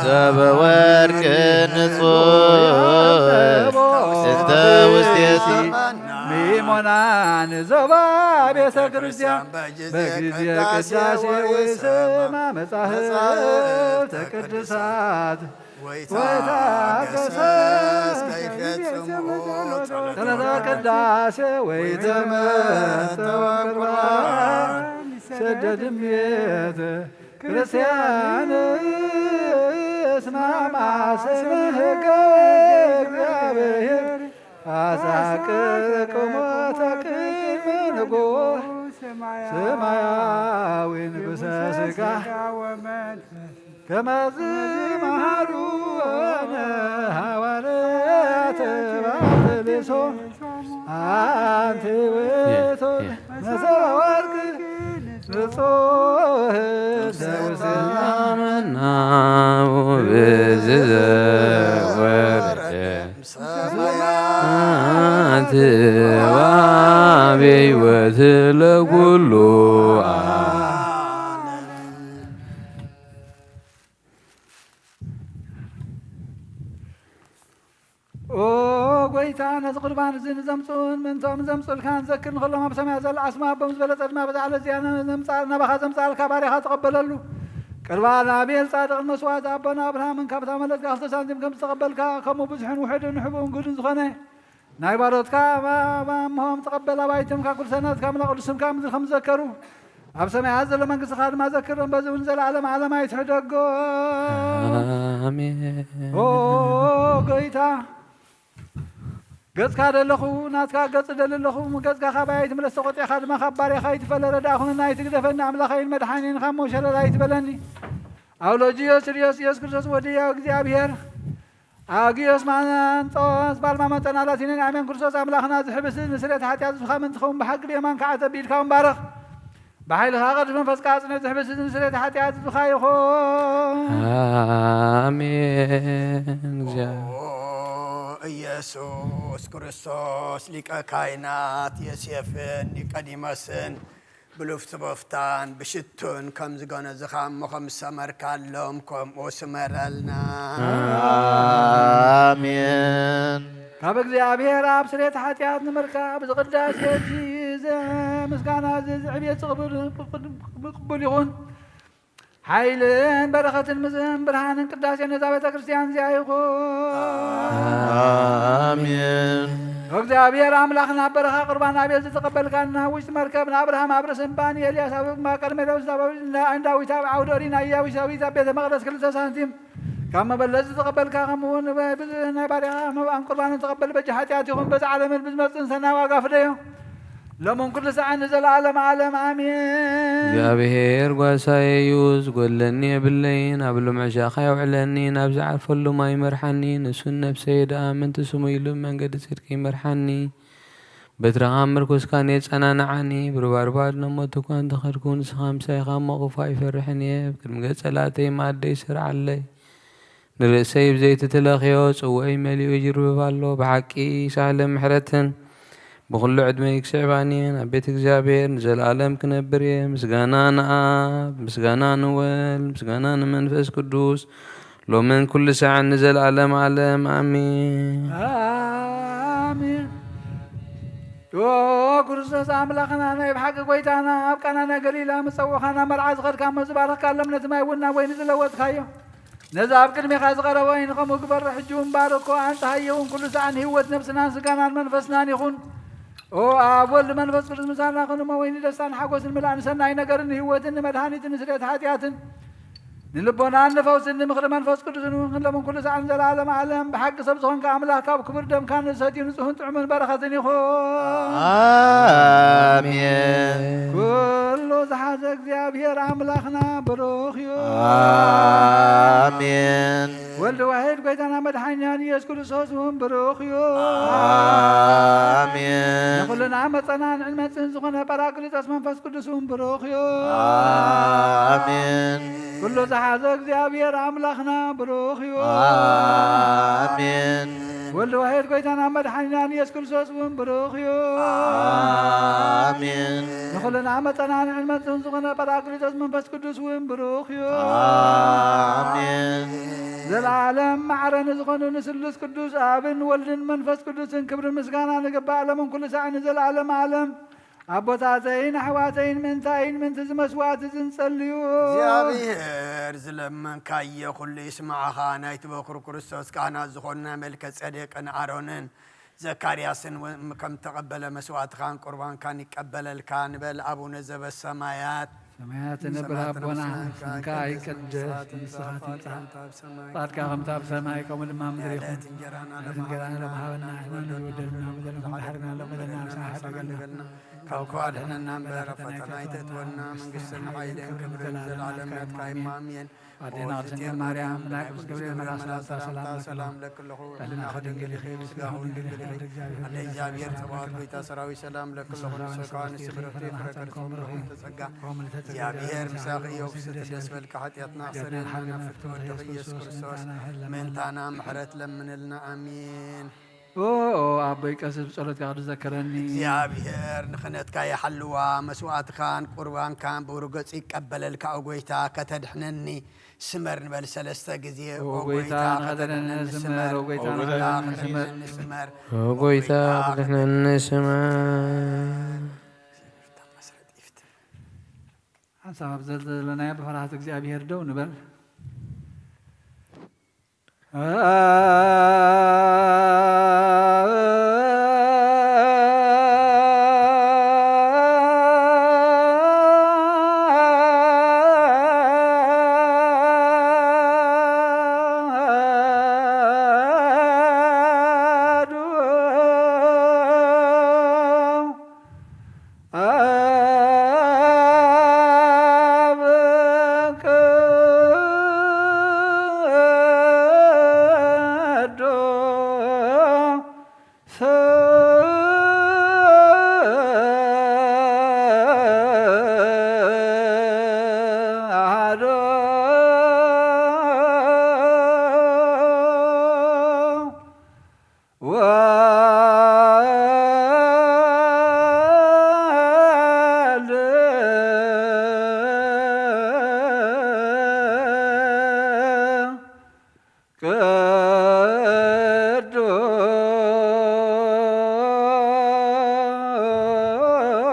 ዘበወርቅ ንጹሕ እንተ ውስቴቲ። ምእመናን ዞባ ቤተ ክርስቲያን በጊዜ ቅዳሴ ወይ ስማ መጻሕፍተ ቅዱሳት ወይታገሰስ ከይፈጽሙ ጸሎተ ቅዳሴ ወይተመጠወ ቁርባን ሰደድም ቤተ ክርስቲያን እስማማ ስመ ሕገ እግዚአብሔር አሳቅር ቅሞተ ቅድመ ንጉሥ ሰማያዊ ንጉሠ ሥጋ ከመዝ መሃሩነ ሐዋርያት በአብሊሶ አንቲ ውእቱ መሰበ ወርቅ ንጹሕ እንተ ውስና መናው ብዝዘ ወረደ ሰማያት ወአብ ሕይወት ለኩሉ ዓለም። ኦ ጎይታ፣ ነዚ ቁርባን እዚ ንዘምጽኡን ምእንቶም ዘምጽኡልካ ንዘክር ንኸሎም ኣብ ሰማያት ዘሎ ዓስማ ኣቦም ዝበለጸ ድማ በዛ ዕለት እዚኣ ነምጻ-፣ ናባኻ ዘምጻእልካ ባርያኻ ተቐበለሉ። ቅርባን ኣቤል ጻድቕን መስዋዕቲ ኣቦና ኣብርሃምን ካብታ መለትካ ክልተ ሳንቲም ከም ዝተቐበልካ፣ ከምኡ ብዙሕን ውሑድን ንሕቡእን ግዱን ዝኾነ ናይ ባሮትካ እባ እባ እምሆም ተቐበል። ኣባይትም ካብ ኩሉ ሰናትካ ምላ ቅዱስ ስምካ ምድሪ ከም ዝዘከሩ፣ ኣብ ሰማያት ዘሎ መንግስትኻ ድማ ዘክሮም። በዚ እውን ዘለዓለም ዓለም ኣይትሕደጎ። ኣሜን። ኦ ጎይታ፣ ገጽካ ደለኹ፣ ናትካ ገጽ ደሊ ኣለኹ። ገጽካ ካባይ ኣይትምለስ፣ ተቖጢዕካ ድማ ካብ ባርያኻ ኣይትፈለ። ረዳእ ኩነና፣ ኣይትግደፈኒ፣ ኣምላኸይን መድሓኒን ካብ ሞት ሸለል ኣይትበለኒ። ኣውሎጅዮስ ርዮስ ኢየሱስ ክርስቶስ ወድያ እግዚኣብሔር፣ ኣጊዮስ ማንጦስ፣ ባልማ መጠና ላቲንን ኣሜን። ክርስቶስ ኣምላኽና፣ ዝሕብስ ንስርየት ሓጢኣት ዝኻ ምእንቲ ኸውን ብሓቂ ብየማንካ ዓተብ፣ ብኢድካ እውን ባርኽ። ብሓይልኻ ቅዱስ መንፈስካ ኣጽንዕ፣ ዝሕብስ ንስርየት ሓጢኣት ዝኻ ይኹን። ኣሜን። እግዚኣብሔር ኦ ኢየሱስ ክርስቶስ፣ ሊቀ ካህናት ዮሴፍን ኒቆዲሞስን ብሉፍቲ በፍታን ብሽቱን ከም ዝገነዝኻ እሞ ከም ዝሰመርካሎም ከምኡ ስመረልና። ኣሜን። ካብ እግዚኣብሔር ኣብ ስርየት ሓጢኣት ንምርካብ ዝቕዳሴ እዚ ዘ-፣ ምስጋና እዚ ዝዕብየት ዝቕብል ቅቡል ይኹን። ሓይልን በረኸትን ምዝን ብርሃንን ቅዳሴ ነዛ ቤተ ክርስቲያን እዚኣ ይኹን። ኣሜን። እግዚኣብሔር ኣምላኽ ናብ በረኻ ቁርባን ኣቤል ዝተቐበልካ፣ ናብ ውሽጢ መርከብ ንኣብርሃም ኣብ ርእሲ እምባ ንኤልያስ ኣብ ግንባር ቀርሜሎስ፣ ናብ ዳዊት ኣብ ዓውደ ኦሪት፣ ናይ ያቡሳዊት ኣብ ቤተ መቕደስ ክልተ ሳንቲም ካብ መበለት ዝተቐበልካ፣ ከምኡ እውን ብዝህ ናይ ባርያኻ መባእን ቁርባንን ተቐበል። በጃ ሓጢኣት ይኹን፣ በዚ ዓለምን ብዝመጽእን ሰናይ ዋጋ ፍደዮ። ሎምን ኩሉ ሰዓት ንዘለዓለም ዓለም ኣሜን። እግዚኣብሔር ጓሳየ እዩ፣ ዝጎድለኒ የብለይን። ኣብ ልምዕ ሻኻ የውዕለኒ፣ ናብ ዝዓርፈሉ ማይ ይመርሓኒ። ንሱን ነፍሰየ ደኣ ምእንቲ ስሙ ኢሉ መንገዲ ጽድቂ ይመርሓኒ። በትርኻ ምርኩስካን የጸናንዓኒ። ብሩባሩባ ድነሞት እኳ እንተኸድኩ፣ ንስኻ ምሳይ እኻ እሞ ክፉእ ኣይፈርሕን እየ። ኣብ ቅድሚ ገጸ ላተይ መኣደይ ስርዓለይ። ንርእሰይ ብዘይቲ ትለኽዮ ጽዋይ መሊኡ ይጅርብብ ኣሎ። ብሓቂ ሳህለ ምሕረትን ብኹሉ ዕድመይ ክስዕባኒ እየን። ኣብ ቤት እግዚኣብሔር ንዘለኣለም ክነብር እየ። ምስጋና ንኣብ፣ ምስጋና ንወልድ፣ ምስጋና ንመንፈስ ቅዱስ፣ ሎምን ኩሉ ሰዓት ንዘለኣለም ዓለም። ኣሜን። ኣሜን። ኦ ክርስቶስ ኣምላኽና፣ ናይ ብሓቂ ጐይታና፣ ኣብ ቃና ናይ ገሊላ ምስ ጸውዕኻና፣ መርዓ ዝኸድካሞ፣ ዝባረኽካሎም፣ ነቲ ማይ እውን ናብ ወይኒ ዝለወጥካዮ፣ ነዚ ኣብ ቅድሜኻ ዝቐረበ ወይኒ ከምኡ ግበሮ። ሕጂ እውን ባርኮ፣ ኣንጽሃዮ እውን ኩሉ ሰኣን ህይወት ነብስናን ስጋናን መንፈስናን ይኹን። ኦ ኣብ ወልድ መንፈስ ቅዱስ ምሳና ኹን፣ እሞ ወይኒ ደስታን ሓጎስን ምላእን ሰናይ ነገርን ህይወትን ንመድሃኒትን ንስርየት ሓጢኣትን ንልቦናን ንፈውስን ንምኽሪ መንፈስ ቅዱስን እውን ክንለምን ኩሉ ሰዓን ዘለዓለም ዓለም። ብሓቂ ሰብ ዝኾንካ ኣምላኽ ካብ ክቡር ደምካ ንሰትዩ ንጹህን ጥዑምን በረኸትን ይኹን። ኣሜን። ኩሉ ዝሓዘ እግዚኣብሔር ኣምላኽና ብሩኽ እዩ። ኣሜን። ወልድ ዋሕድ ጐይታና መድሓኒናን ኢየሱስ ክርስቶስ እውን ብሩኽ እዩ። ኣሜን። ንኹልና መጸናን ዕንመጽን ዝኾነ ጳራቅሊጦስ መንፈስ ቅዱስ እውን ብሩኽ እዩ። ኣሜን። ኩሉ ዝሓዘ እግዚኣብሔር ኣምላኽና ብሩኽ እዩ። ኣሜን። ወልድ ዋሕድ ጐይታና መድሓኒናን ኢየሱስ ክርስቶስ እውን ብሩኽ እዩ። ኣሜን። ንኹልና መጸናን ዕንመጽን ዝኾነ ጳራቅሊጦስ መንፈስ ቅዱስ እውን ብሩኽ እዩ። ኣሜን። ዘለዓለም ማዕረ ንዝኾኑ ንስሉስ ቅዱስ ኣብን ወልድን መንፈስ ቅዱስን ክብርን ምስጋናን ይግባእ፣ ሎምን ኩሉ ሳዕ ንዘለዓለም ዓለም። ኣቦታተይን ኣሕዋተይን፣ ምእንታይን ምእንቲ እዚ መስዋዕት እዚ ንጸልዩ። እግዚኣብሔር ዝለመንካዮ ኩሉ ይስምዓኻ። ናይቲ በኩር ክርስቶስ ካህናት ዝኾኑ ናይ መልከ ጼዴቅን ኣሮንን ዘካርያስን እውን ከም ተቐበለ መስዋዕትኻን ቁርባንካን ይቀበለልካ ንበል። ኣቡነ ዘበሰማያት፣ ሰማያት ንብር ኣቦና፣ ስምካ ይቀደስ፣ መንግስትኻ ትምጻእ፣ ፍቓድካ ከምታ ኣብ ሰማይ ከምኡ ድማ ኣብ ምድሪ ይኹን። የዕለት እንጀራና ለማሃበና፣ እንጀራና ለማሃበና፣ ንሕና ንበደልና፣ በደልና፣ ንሓርና፣ በደልና፣ ንስምሓ፣ በደልና፣ ካብ ክፉ ኣድሕነና እምበር፣ ኣብ ፈተና ኣይተእትወና፣ መንግስትን ሓይልን ክብርን ዘለዓለም ናትካ እዩ። ኣሜን። ኣዴና ቅድስት ድንግል ማርያም፣ ብናይ ቅዱስ ገብርኤል መልኣክ ሰላምታ ሰላም እብለኪ ኣለኹ። ጥዕናኺ ድንግል ኢኺ፣ ስጋኺ እውን ድንግል ኢኺ። ኣደ እግዚኣብሔር ጸባኦት፣ ጐይታ ሰራዊት ሰላም እብለኪ ኣለኹ። ንስኺ ከኣ ንስቲ ብርኽቲ ፍረ ከርሥኪ ብሩኽ እዩ። ጸጋ እግዚኣብሔር ምሳኺ እዩ። ደስ በልኪ፣ ሓጢኣትና ኣስተሰርየልና፣ ናብ ፍትወደኺ ኢየሱስ ክርስቶስ ምእንታና ምሕረት ለምንልና። ኣሜን። ኦ ኣቦይ ቀሲስ፣ ብጸሎትካ ቅዱስ ዘከረኒ። እግዚኣብሔር ንኽህነትካ ይሓልዋ፣ መስዋዕትኻን ቁርባንካን ብሩህ ገጹ ይቀበለልካ። ኦ ጐይታ፣ ከተድሕነኒ ስመር ንበል ሰለስተ ግዜ። ኦ ኦ ጐይታ፣ ጐይታ፣ ንኸተድሕነኒ ንኸተድሕነኒ ስመር። ስመር። ኦ ኦ ጐይታ፣ ጐይታ፣ ንኸተድሕነኒ ንኸተድሕነኒ ስመር። ስመር። ሓንሳብ ኣብ ዘለናዮ ብፍርሃት እግዚኣብሔር ደው ንበል።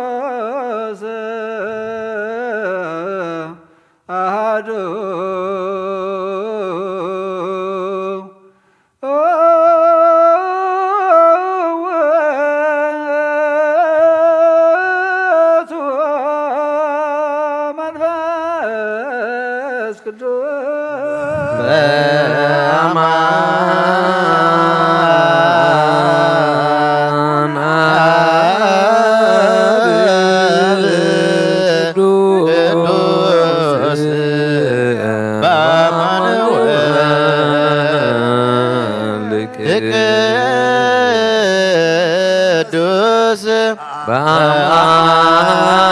ቅዱስ አሐዱ ውእቱ መንፈስ ቅዱስ በአማን አብ ቅዱስ በአማን ወልድ ቅዱስ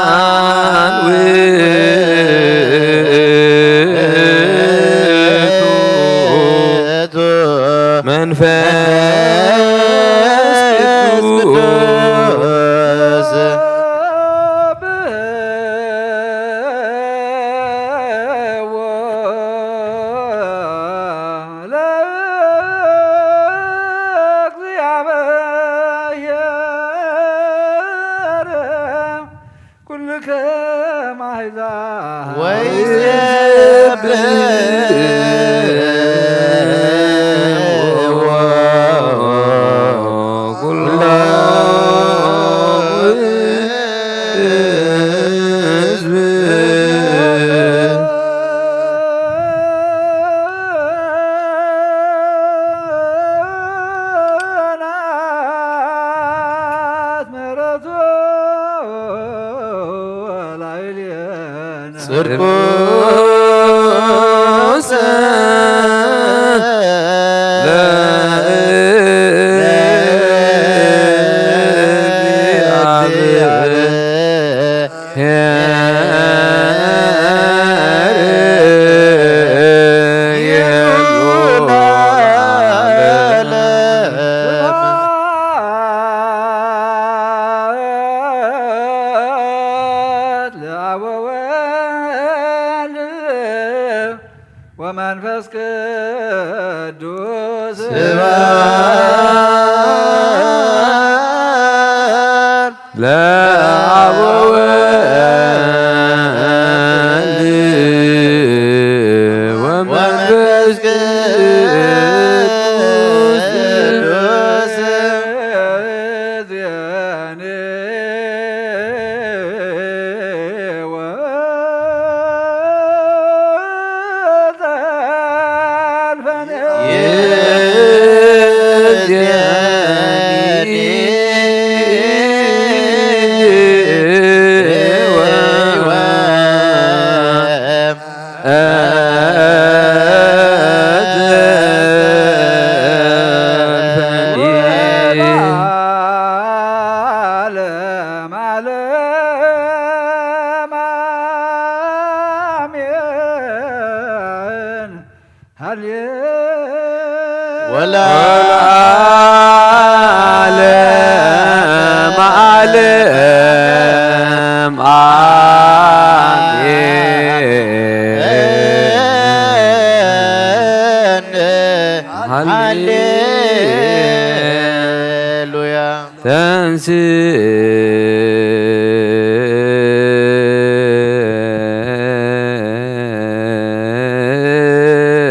በአማን ውእቱ መንፈስ ቅዱስ ቅዱስ ለእግዚአብሔር ወመንፈስ ቅዱስ ስብሐት ለአብ ወወልድ ወመንፈስ ቅዱስ ወለዓለመ ዓለም አሜን። ሃሌሉያ።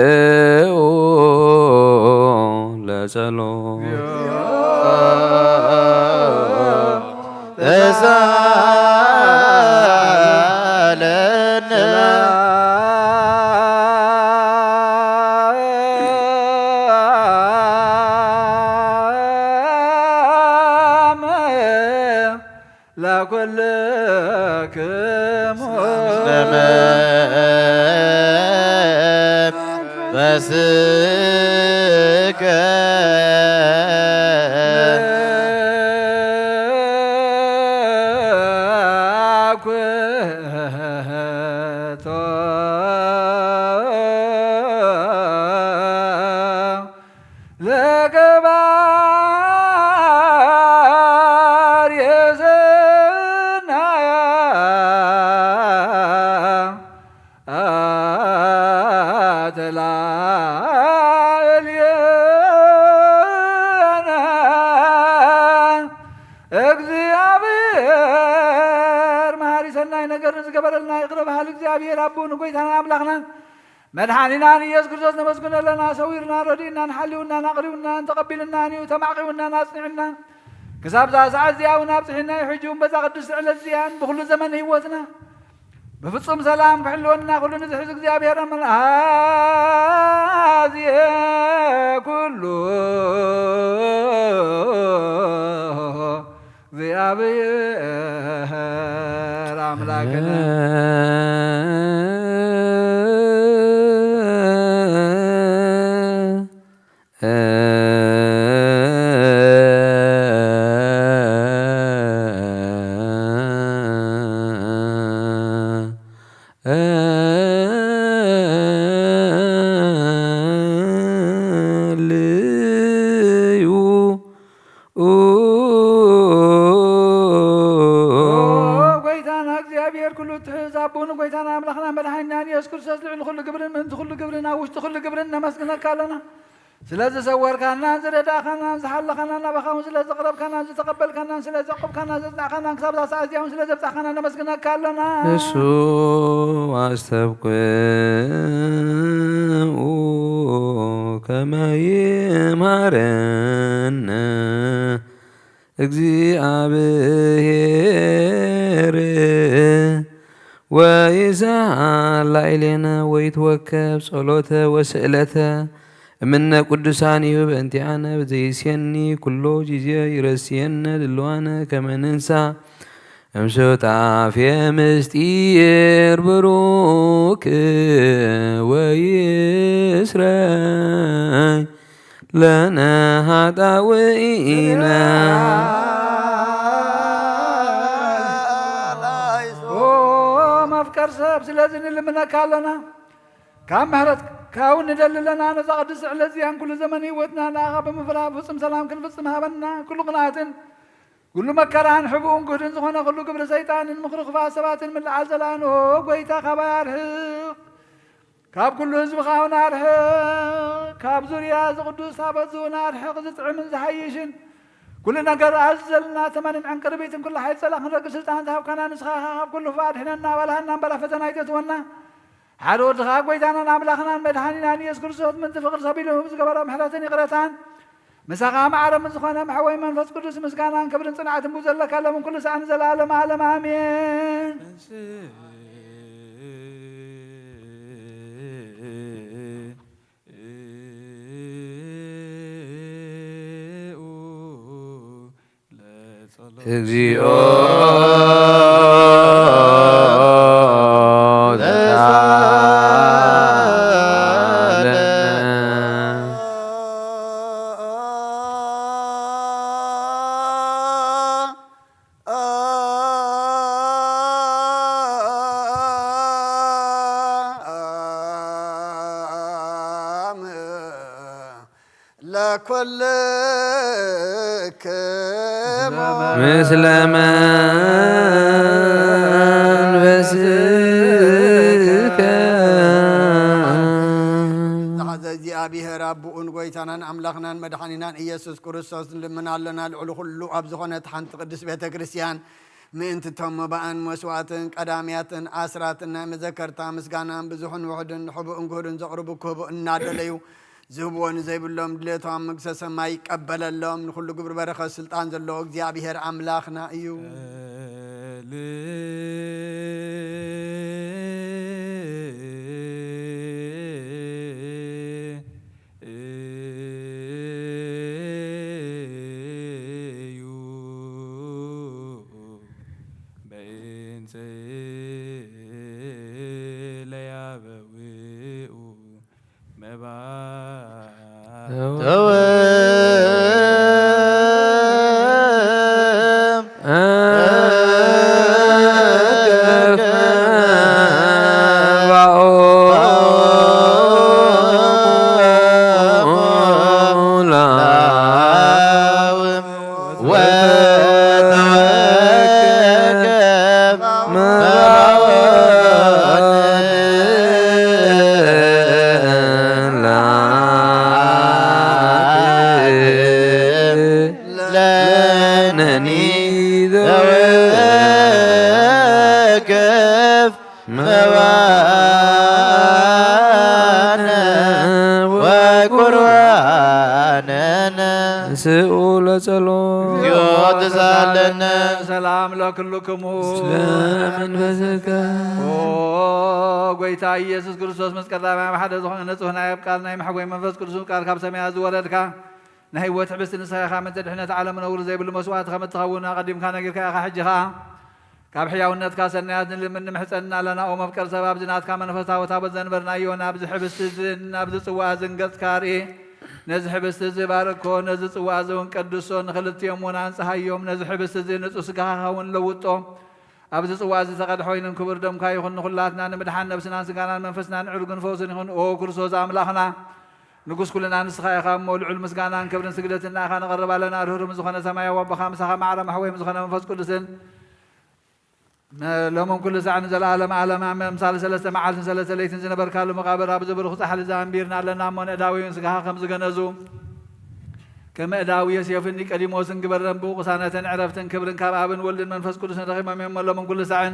ተንሥእ ለጸሎት ተሳለነ። ለኩልክሙ በመንፈስከ ኩቶ ለገባር የዘና ተላእልየና እግዚኣብሔር መሃሪ ሰናይ ነገር ንዝገበረልና ይቕረ በሃሊ እግዚኣብሔር ኣቦ ንጎይታና ኣምላኽና መድሓኒና ንኢየሱስ ክርስቶስ ነመስግኖ ኣለና። ሰዊርና ረዲእናን ሓልውናን ኣቕሪቡናን ተቐቢልናን እዩ ተማዕቂቡናን ኣጽኒዑና ክሳብ እዛ ሰዓት እዚኣ እውን ኣብጽሒና እዩ። ሕጂ እውን በዛ ቅድስቲ ዕለት እዚኣን ብኹሉ ዘመን ህይወትና ብፍጹም ሰላም ክሕልወና ኩሉ ንዝሕዝ እግዚኣብሔር ኣምላኽ ኣዝየ ኩሉ እግዚኣብሔር ኣምላክነ። ልዩ ጎይታና እግዚኣብሔር ኩሉ ትሕዝ ኣቦን ጎይታና ኣምላኽና መድሓኒናን ኢየሱስ ክርስቶስ ልዕሊ ኩሉ ግብርን ምእንቲ ኩሉ ግብርን ኣብ ውሽጢ ኩሉ ግብርን ነመስግነካ ኣለና። ስለ ዝሰወርካናን ዝረዳእካናን ዝሓለኻናን ናባኻ እውን ስለ ዘቕረብካናን ዝተቐበልካናን ስለ ዘዕቆብካናን ዘጽናዕካናን ክሳብ እዛ ሰዓት እዚኣ እውን ስለ ዘብጻሕካና ነመስግነካ ኣለና። ንሱ ኣስተብቅዑ ከመ ይምሃረነ እግዚኣብሔር ወይስዓል ላዕሌነ ወይትወከብ ጸሎተ ወስእለተ እምነ ቅዱሳን እዩ በእንቲኣነ ብዘይስየኒ ኩሎ ጊዜ ይረስየነ ድልዋነ ከመ ንንሳ እምሱታፌ ምስጢር ብሩክ ወይስረይ ለነ ኃጣውኢነ። ኦ መፍቀር ሰብ፣ ስለዚ ንልምነካ ኣለና። ካብ ምሕረትካ እውን ንደሊ ኣለና። ነዛ ቅድስቲ ዕለት እዚኣን ኩሉ ዘመን ህይወትና ንኣኻ ብምፍራህ ፍጹም ሰላም ክንፍጽም ሃበና። ኩሉ ቅንኣትን ኩሉ መከራን ሕቡእን ግህድን ዝኾነ ኩሉ ግብሪ ሰይጣንን ምኽሪ ክፉኣት ሰባትን ምልዓል ዘላን፣ ኦ ጎይታ፣ ካባይ ኣርሕቕ። ካብ ኩሉ ህዝብኻ እውን ኣርሕቕ። ካብ ዙርያ እዚ ቅዱስ ታቦት እውን ኣርሕቕ። ዝጥዕምን ዝሓይሽን ኩሉ ነገር ኣዝዘልና ተመንን ዕንቅርቢትን ኩሉ ሓይሊ ጸላእ ክንረግጽ ስልጣን ዝሃብካና ንስኻ ኢኻ። ካብ ኩሉ ክፉእ ኣድሕነና፣ ኣባልሃና እምበላ ፈተና ኣይተእትወና። ሓደ ወድኻ ጎይታናን ኣምላኽናን መድሓኒናን ኢየሱስ ክርስቶስ ምእንቲ ፍቕሪ ሰቢሉ ዝገበሮ ምሕረትን ይቕረታን ምሳኻ ማዕረ ምስ ዝኾነ መሕወይ መንፈስ ቅዱስ ምስጋናን ክብርን ጽንዓትን ብዘለካ ሎምን ኩሉ ሰዓን ንዘለዓለም ዓለም ኣሜን። እግዚኦ ለኩልክሙ ምስለ መንፈስከ ዝሓዘ እግዚኣብሔር ኣቦኡን ጎይታናን ኣምላኽናን መድሓኒናን ኢየሱስ ክርስቶስ ንልምን ኣለና። ልዕሊ ኩሉ ኣብ ዝኾነት ሓንቲ ቅድስት ቤተ ክርስቲያን ምእንቲ እቶም መባእን መስዋእትን ቀዳምያትን ኣስራትን ናይ መዘከርታ ምስጋናን ብዙሕን ውሑድን ሕቡእን ግህዱን ዘቕርቡ ክህቡ እናደለዩ ዝህብዎ ንዘይብሎም ድሌቶም ኣብ መንግስተ ሰማይ ይቀበለሎም። ንኹሉ ግብሪ በረኸት ስልጣን ዘለዎ እግዚኣብሔር ኣምላኽና እዩ። መባነ ወቁርባነ ንስኡ ለጸሎት። ተሳለነ። ሰላም ለክልክሙ። ስለመንፈስከ ኦ ጎይታ ኢየሱስ ክርስቶስ ምስ ቀዳማይ ሓደ ዝኾነ ንጹህ ናይ ኣብ ቃል ናይ መሕጎይ መንፈስ ቅዱስ ቃል ካብ ሰማያት ዝወረድካ ናይ ህይወት ሕብስቲ ንስኻ ኢኻ። ምእንቲ ድሕነት ዓለም ነውሪ ዘይብሉ መስዋእቲ ከም እትኸውን ኣቐዲምካ ነጊርካ ኢኻ። ሕጂ ኸኣ ካብ ሕያውነትካ ሰናያት ንልምን ንምሕጸን ኣለና። ኦ መፍቀር ሰብ፣ ኣብዚ ናትካ መንፈሳዊ ታቦት ዘንበርናዮ፣ ናብዚ ሕብስቲ እዝን ናብዚ ጽዋእ እዝን ገጽካ ኣርኢ። ነዚ ሕብስቲ እዚ ባርኮ፣ ነዚ ጽዋእ እዚ እውን ቀድሶ፣ ንኽልቲኦም እውን ኣንጽሃዮም። ነዚ ሕብስቲ እዚ ንጹህ ስጋኻ ኸውን ለውጦ። ኣብዚ ጽዋእ እዚ ዝተቐድሐ ወይንን ክቡር ደምካ ይኹን። ንኹላትና ንምድሓን ነብስናን ስጋናን መንፈስናን ዕርግን ፈውስን ይኹን። ኦ ክርስቶስ ኣምላኽና፣ ንጉስ ኩልና ንስኻ ኢኻ እሞ፣ ልዑል ምስጋናን ክብርን ስግደትን ንኣኻ ነቐርብ ኣለና። ርህሩህ ምስ ዝኾነ ሰማያዊ ኣቦኻ፣ ምሳኻ ማዕረ መሕወይ ምስ ዝኾነ መንፈስ ቅዱስን፣ ሎምን ኩሉ ሳዕ ንዘለዓለም ዓለም ኣመ-፣ ምሳሌ ሰለስተ መዓልትን ሰለስተ ለይትን ዝነበርካሉ መቓብር ኣብዚ ብሩኽ ጻሕሊ እዚ ኣንቢርና ኣለና እሞ፣ ንእዳዊውን ስጋኻ ከም ዝገነዙ፣ ከም እዳዊ ዮሴፍን ኒቆዲሞስን ግበረን። ብኡ ቅሳነትን ዕረፍትን ክብርን ካብ ኣብን ወልድን መንፈስ ቅዱስን ረኺቦም እዮም እሞ፣ ሎምን ኩሉ ሳዕን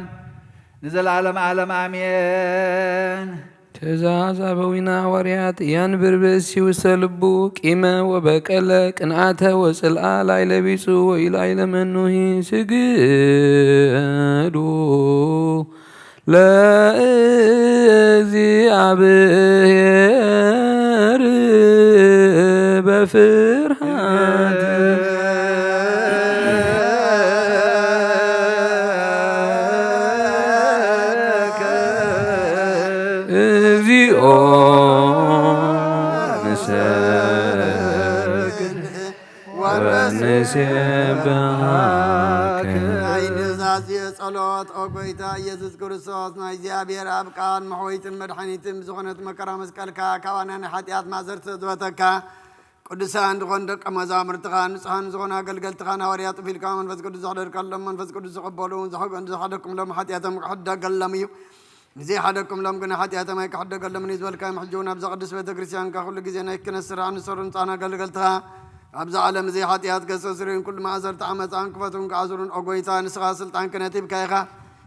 ንዘለዓለም ዓለም ኣሜን። ትእዛዝ ኣበዊና ሃዋርያት። ያንብር ብእሲ ውስተ ልቡ ቂመ ወበቀለ ቅንኣተ ወጽልኣ ላዕለ ቢጹ ወኢላዕለ መኑሂ ስግዱ ለእግዚኣብሔር በፍርሃት። ንሰግድ ወንሴብሐከ። ናይ ኑዛዜ ጸሎት። ኦ ጎይታ ኢየሱስ ክርስቶስ፣ ናይ እግዚኣብሔር ኣብ ቃል መሕወይትን መድሓኒትን ዝኾነት መከራ መስቀልካ፣ ካባና ናይ ሓጢኣት ማእሰርቲ ዝበተካ፣ ቅዱሳን ዝኾኑ ደቀ መዛሙርትኻ፣ ንጹሃን ዝኾኑ ኣገልገልትኻ ሃዋርያት ጡፍ ኢልካ መንፈስ ቅዱስ ዘሕደርካሎም፣ መንፈስ ቅዱስ ዝቐበሉ፣ ዝሐገ-፣ ዝሓደግኩምሎም ሓጢኣቶም ክሕደገሎም እዩ። ንዘይሓደግኩምሎም ግን ሓጢኣቶም ኣይክሕደገሎምን እዩ ዝበልካዮም፣ ሕጂ እውን ኣብዛ ቅድስት ቤተ ክርስቲያንካ ኩሉ ግዜ ናይ ክህነት ስራሕ ንሰሩ ንጻን ኣገልገልትኻ፣ ኣብዛ ዓለም እዚ ሓጢኣት ከስተስርዩን ኩሉ ማእሰርቲ ዓመፃን ክፈትውን ክኣስሩን፣ ኦ ጎይታ፣ ንስኻ ስልጣን ክህነት ሂብካ ኢኻ።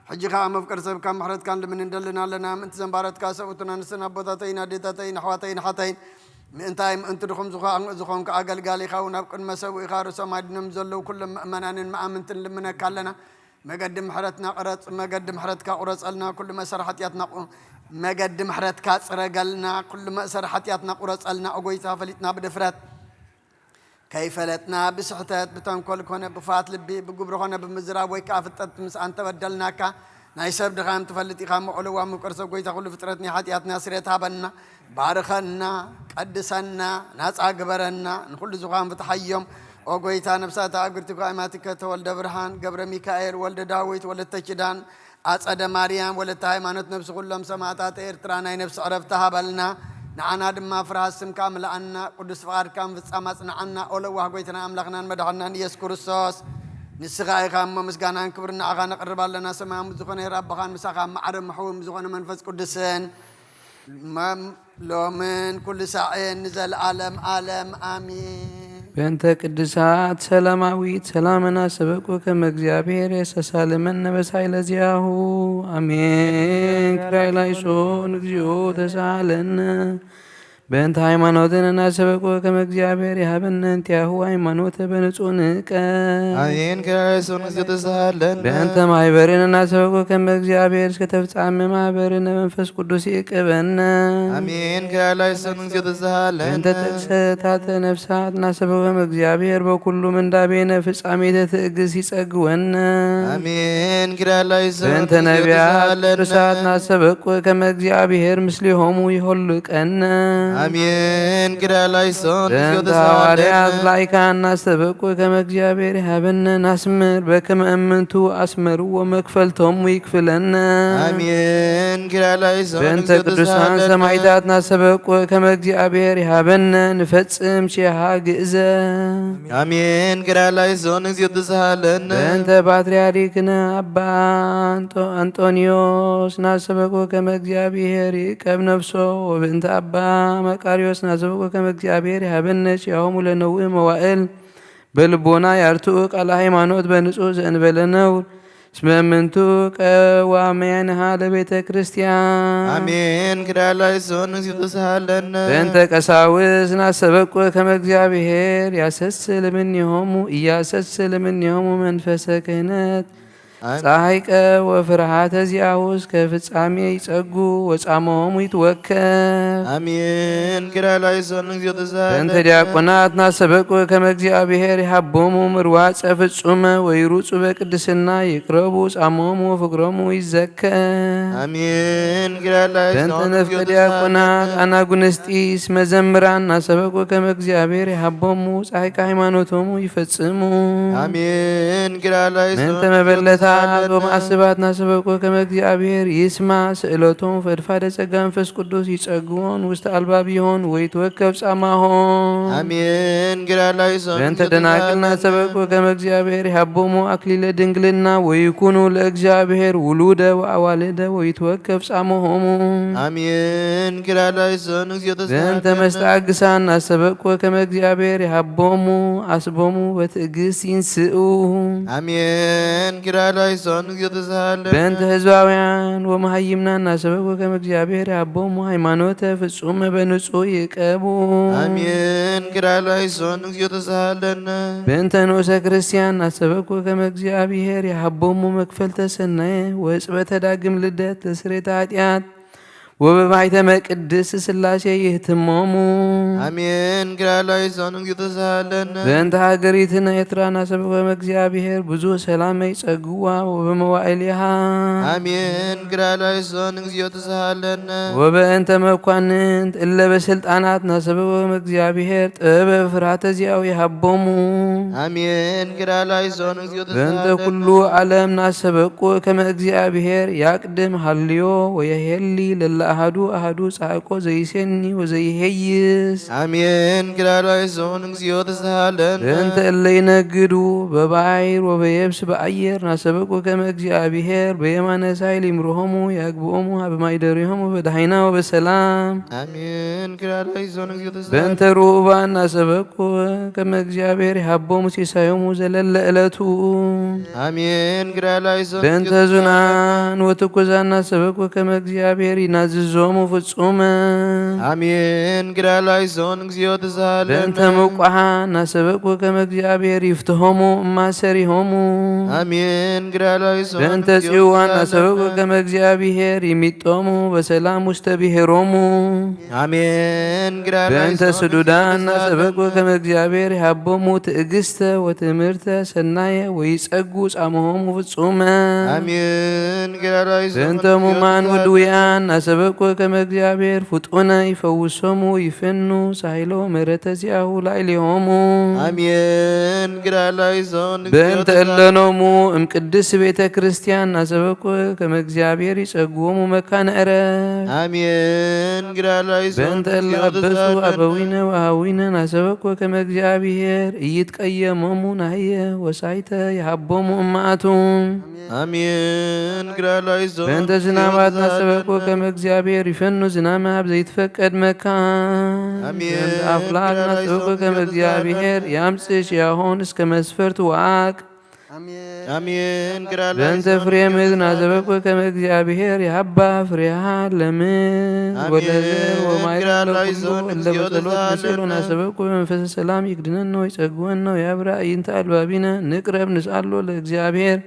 ሕጂ ኸኣ መፍቀር ሰብካ ምሕረትካ ንልምን እንደልን ኣለና። ምእንቲ ዘንባረትካ ሰብኡትና ንስን ኣቦታተይን ኣዴታተይን ኣሕዋተይን ሓተይን፣ ምእንታይ ምእንቲ ድኹም ዝኾ-፣ ዝኾንካ ኣገልጋሊኻ እውን ኣብ ቅድመ ሰብኡ ኢኻ። ርእሶም ኣድኖም ዘለዉ ኩሎም ምእመናንን መኣምንትን ልምነካ ኣለና። መገዲ ምሕረትና ቅረጽ፣ መገዲ ምሕረትካ ቁረጸልና፣ ኩሉ መእሰሪ ሓጢኣትና ቁ-፣ መገዲ ምሕረትካ ጽረገልና፣ ኩሉ መእሰሪ ሓጢኣትና ቁረጸልና። ኦ ጎይታ፣ ፈሊጥና ብድፍረት፣ ከይፈለጥና ብስሕተት፣ ብተንኮል ኮነ ብኽፋት ልቢ፣ ብግብሪ ኮነ ብምዝራብ ወይ ከኣ ፍልጠት ምስኣን ተበደልናካ። ናይ ሰብ ድኻም ትፈልጥ ኢኻ እሞ፣ ኦ ለዋህ ምፍቀር ሰብ ጎይታ፣ ኩሉ ፍጥረት ናይ ሓጢኣትና ስርየት ሃበና። ባርኸና፣ ቀድሰና፣ ናጻ ግበረና፣ ንኹሉ ዝዃን ፍትሓዮም። ኦ ጎይታ፣ ነፍሳት ኣእግርቲ ጓይማቲከ ተወልደ ብርሃን፣ ገብረ ሚካኤል፣ ወልደ ዳዊት፣ ወለተ ኪዳን፣ ኣጸደ ማርያም፣ ወለተ ሃይማኖት፣ ነፍሲ ኩሎም ሰማእታት ኤርትራ ናይ ነፍሲ ዕረፍቲ ሃበልና። ንዓና ድማ ፍርሃት ስምካ ምልኣና፣ ቅዱስ ፍቓድካ ምፍጻም ኣጽንዓና። ኦ ለዋህ ጎይታና ኣምላኽናን መድሓንናን ኢየሱስ ክርስቶስ፣ ንስኻ ኢኻ እሞ ምስጋናን ክብርን ንዓኻ ነቕርብ ኣለና። ሰማያዊ ዝኾነ ሄር ኣቦኻን ምሳኻ ማዕረ ምሕው ዝኾነ መንፈስ ቅዱስን መም-፣ ሎምን ኩሉ ሳዕን ንዘለዓለም ዓለም ኣሜን። በእንተ ቅድሳት ሰላማዊት ሰላምና ሰበቁ ከመ እግዚኣብሔር የሰሳልመነ በሳይለ ዚያሁ ኣሜን። ክራይ ላይሶን እግዚኦ ተሳለነ። በእንተ ሃይማኖትን እናሰበቁ ከመ እግዚኣብሔር ይሃበነ እንቲያሁ ሃይማኖተ በንጹህ ንቀ። ኣሜን። ክራይ ላይሶን እግዚኦ ተሳለነ። በእንተ ማሕበርን እናሰበቁ ከመ እግዚኣብሔር እስከ ተፍጻመ ማሕበርነ መንፈስ ቅዱስ ይእቀበነ። ኣሜን። ክራይ ላይሶን እግዚኦ ተሳለነ። በእንተ ጥቅሰታተ ነፍሳት እናሰበኩ ከመ እግዚኣብሔር በኩሉ ምንዳቤነ ፍጻሜተ ትዕግስት ይጸግወነ። ኣሜን። ክራይ ላይሶን በእንተ እግዚኦ ነቢያት ተሳለነ። ቅዱሳት እናሰበኩ ከመ እግዚኣብሔር ምስሌሆሙ ይሆልቀነ። ኣሜን። ክራይ ላይሶን እግዚኦ በእንተ ተሳለነ። ሃዋርያት ላይካ እናሰበኩ ከመ እግዚኣብሔር ይሃበነ ናስምር በከመ እምንቱ ኣስመርዎ መክፈልቶም ይክፍለነ። ኣሜን። ክራይ ላይሶን በእንተ እግዚኦ ቅዱሳን ተሳለነ። ሰማዕታት እናሰበኩ ከመ እግዚኣብሔር ይሃበነ ንፈጽም ሺሃ ግእዘ። ኣሜን። ክራይ ላይሶን እግዚኦ ተሳለነ። በእንተ ፓትርያርክነ ኣባ ኣንጦ-፣ ኣንጦንዮስ እናሰበኩ ከመ እግዚኣብሔር ይእቀብ ነፍሶ፣ ወበእንተ ኣባ መቃርዮስ እናሰበኩ ከመ እግዚኣብሔር ይሃበነ ጺያሆሙ ለነውእ መዋእል። በልቦና ያርትኡ ቃለ ሃይማኖት በንጹህ ዘእንበለ ነውር። እስመ እምንቱ ቀዋምያንሃ ለቤተ ክርስቲያን። ኣሜን። ክራይ ላይሶን እግዚኦ ተሳለነ። በእንተ ቀሳውስት ናሰበቁ ከመ እግዚኣብሔር ያሰስል እምኔሆሙ፣ ኢያሰስል እምኔሆሙ መንፈሰ ክህነት። ኣሜን። ጸሃይቀ ወፍርሃተ ዚአሁ እስከ ፍጻሜ ይጸጉ ወጻምሆሙ ይትወከፍ። ኣሜን። ክራይ ላይሶን እግዚኦ ተሳለነ። በእንተ ዲያቆናት ናሰበቁ ከመ እግዚኣብሔር ይሃቦሙ ምርዋጸ ፍጹመ ወይሩጹ በቅድስና ይቅረቡ ጻምሆሙ ፍቅሮሙ ይዘከር። ኣሜን። ክራይ ላይሶን በእንተ ነፍቀ እግዚኦ ዲያቆናት ተሳለነ። ኣናጉንስጢስ መዘምራን ናሰበቁ ከመ እግዚኣብሔር ይሃቦሙ ጻይቃ ሃይማኖቶሙ ይፈጽሙ። ኣሜን። ክራይ ላይሶን በእንተ መበለታት ተሳለነ። ወማዕስባት ናሰበቁ ከመ እግዚኣብሔር ይስማ ስእለቶም ፈድፋደ ጸጋ መንፈስ ቅዱስ ይጸግቦን ውስተ ኣልባብ ይሆን ወይትወከፍ ጻማሆም። ኣሜን። ክራይ ላይሶን በእንተ እግዚኦ ደናግል ተሳለነ። ናሰበቁ ከመ እግዚኣብሔር ይሃቦሙ አክሊለ ድንግልና ወይኩኑ ለእግዚኣብሔር ውሉደ ወአዋልደ ወይትወከፍ ጻምሆሙ። ኣሜን። ክራይ ላይሶን እግዚኦ በእንተ ተሳለነ። መስተአግሳን ናሰበቁ ከመ እግዚኣብሔር ይሃቦሙ አስቦሙ በትዕግስት ይንስኡ። ኣሜን። ክራይ ላይሶን እግዚኦ ተሳለነ። በእንተ ህዝባውያን ወመሃይምናን ናሰበቁ ከመ እግዚኣብሔር ይሃቦሙ ሃይማኖተ ፍጹመ በንጹህ ይቀቡ። ኣሜን። ክራይ ላይሶን እግዚኦ ተሳለነ። በእንተ ንኡሰ ክርስቲያን ናሰበኩ ከመ እግዚኣብሔር ይሃቦሙ መክፈልተ ሰናየ ወጽበተ ዳግም ልደት ለስሬተ ኃጢአት ወበማይተመ ቅድስት ሥላሴ ይህትሞሙ። አሜን። ግራላዊ ዞን እግዚኦ ተሳሃለነ። በእንተ ሀገሪትነ ኤርትራ ናሰብኮም እግዚአብሔር ብዙ ሰላም ይጸግዋ ወበመዋዕሊሃ። አሜን። ግራላዊ ዞን እግዚኦ ተሳሃለነ። ወበእንተ መኳንንት እለ በስልጣናት ናሰብኮም እግዚአብሔር ጥበብ ፍርሃተ ዚአው ይሃቦሙ። አሜን። ግራላዊ ዞን እግዚኦ በእንተ ተሳሃለነ። ኩሉ ዓለም ናሰበቁ ከመ እግዚአብሔር ያቅድም ሃልዮ ወየሄሊ ለለ አሃዱ አሃዱ ጻዕቆ ዘይሴኒ ወዘይሄይስ። አሜን። ግራላዊ ዞን እግዚኦ ተሳሃለነ። በእንተ እለ ይነግዱ በባይር ወበየብስ በአየር ናሰበቁ ከመ እግዚአብሔር በየማነ ሳይል ይምርሆሙ ያግብኦሙ ሀበ ማይደሪሆሙ በደሃይና ወበሰላም። አሜን። ግራላዊ ዞን እግዚኦ ተሳሃለነ። በእንተ ርሁባን ናሰበቁ ከመ እግዚአብሔር ይሃቦሙ ሲሳዮሙ ዘለለ ዕለቱ። አሜን። ግራላዊ ዞን በእንተ ዙናን ወትኩዛን ናሰበቁ ከመ እግዚአብሔር ይናዝዞሙ ፍጹመ። አሜን። ግራላዊ ዞን እግዚኦ ተሳሃለነ። በእንተ ምቋሓን ናሰበቁ ከመ እግዚአብሔር ይፍትሆሙ እማሰሪሆሙ። አሜን። ግራላዊ ዞን በእንተ እግዚኦ ጽዋን ተሳሃለነ። ናሰበቁ ከመ እግዚአብሔር ይሚጦሙ በሰላም ውስተ ብሔሮሙ። አሜን። ግራላዊ በእንተ ዞን ስዱዳን እግዚኦ ናሰበቁ ተሳሃለነ። ከመ እግዚአብሔር ይሃቦሙ ትዕግስተ ወትእምርተ ሰናየ ወይጸጉ ጻምሆሙ ፍጹመ። አሜን። ግራላዊ ዞን በእንተ እግዚኦ ሙማን ተሳሃለነ። ወድውያን ናሰበቁ ከመ እግዚአብሔር ፍጡነ ይፈውሶሙ ይፌኑ ሳይሎ ምሕረተ ዚአሁ ላዕሌሆሙ። አሜን። ግራላዊ ዞን እግዚኦ በእንተ ተሳሃለነ። እለኖሙ እም ቅድስት ቤተ ክርስቲያን ናሰበቁ ከመ እግዚአብሔር ይጸግቦሙ መካነ ዕረፍት። አሜን። ግራላዊ ዞን በእንተ እለ እግዚኦ አበሱ ተሳሃለነ። አበዊነ ወአሃዊነ ናሰበቁ ከመ እግዚአብሔር ኢይትቀየሞሙ ናህየ ወሳይተ ይሃቦሙ እማቱ። አሜን። ግራላዊ ዞን በእንተ እግዚኦ ዝናባት ተሳሃለነ። ናሰበቁ ከመ እግዚአብሔር ይፈኑ ዝናመ አብ ዘይትፈቀድ መካን። አሜን። በእንተ አፍላግ ግራላዊ ናሰበቁ ዞን ከመ እግዚኦ እግዚአብሔር ተሳሃለነ። ያምጽእ ሽያሆን እስከ መስፈርት ወአቅ አሜን። ግራላዊ በእንተ ዞን ፍሬ ምድር ናዘበቁ ከመ እግዚአብሔር የሀባ ፍሬሃ ለምድር አሜን። ወለዘር ወማይ ግራላዊ ለኩሉ ዞን እለ እግዚኦ በጸሎት ተሳሃለነ። ምስሉ ናዘበቁ በመንፈሰ ሰላም ይክድነነ ወይጸግወነ ወያብራ አዕይንተ አልባቢነ ንቅረብ ንስአሎ ለእግዚአብሔር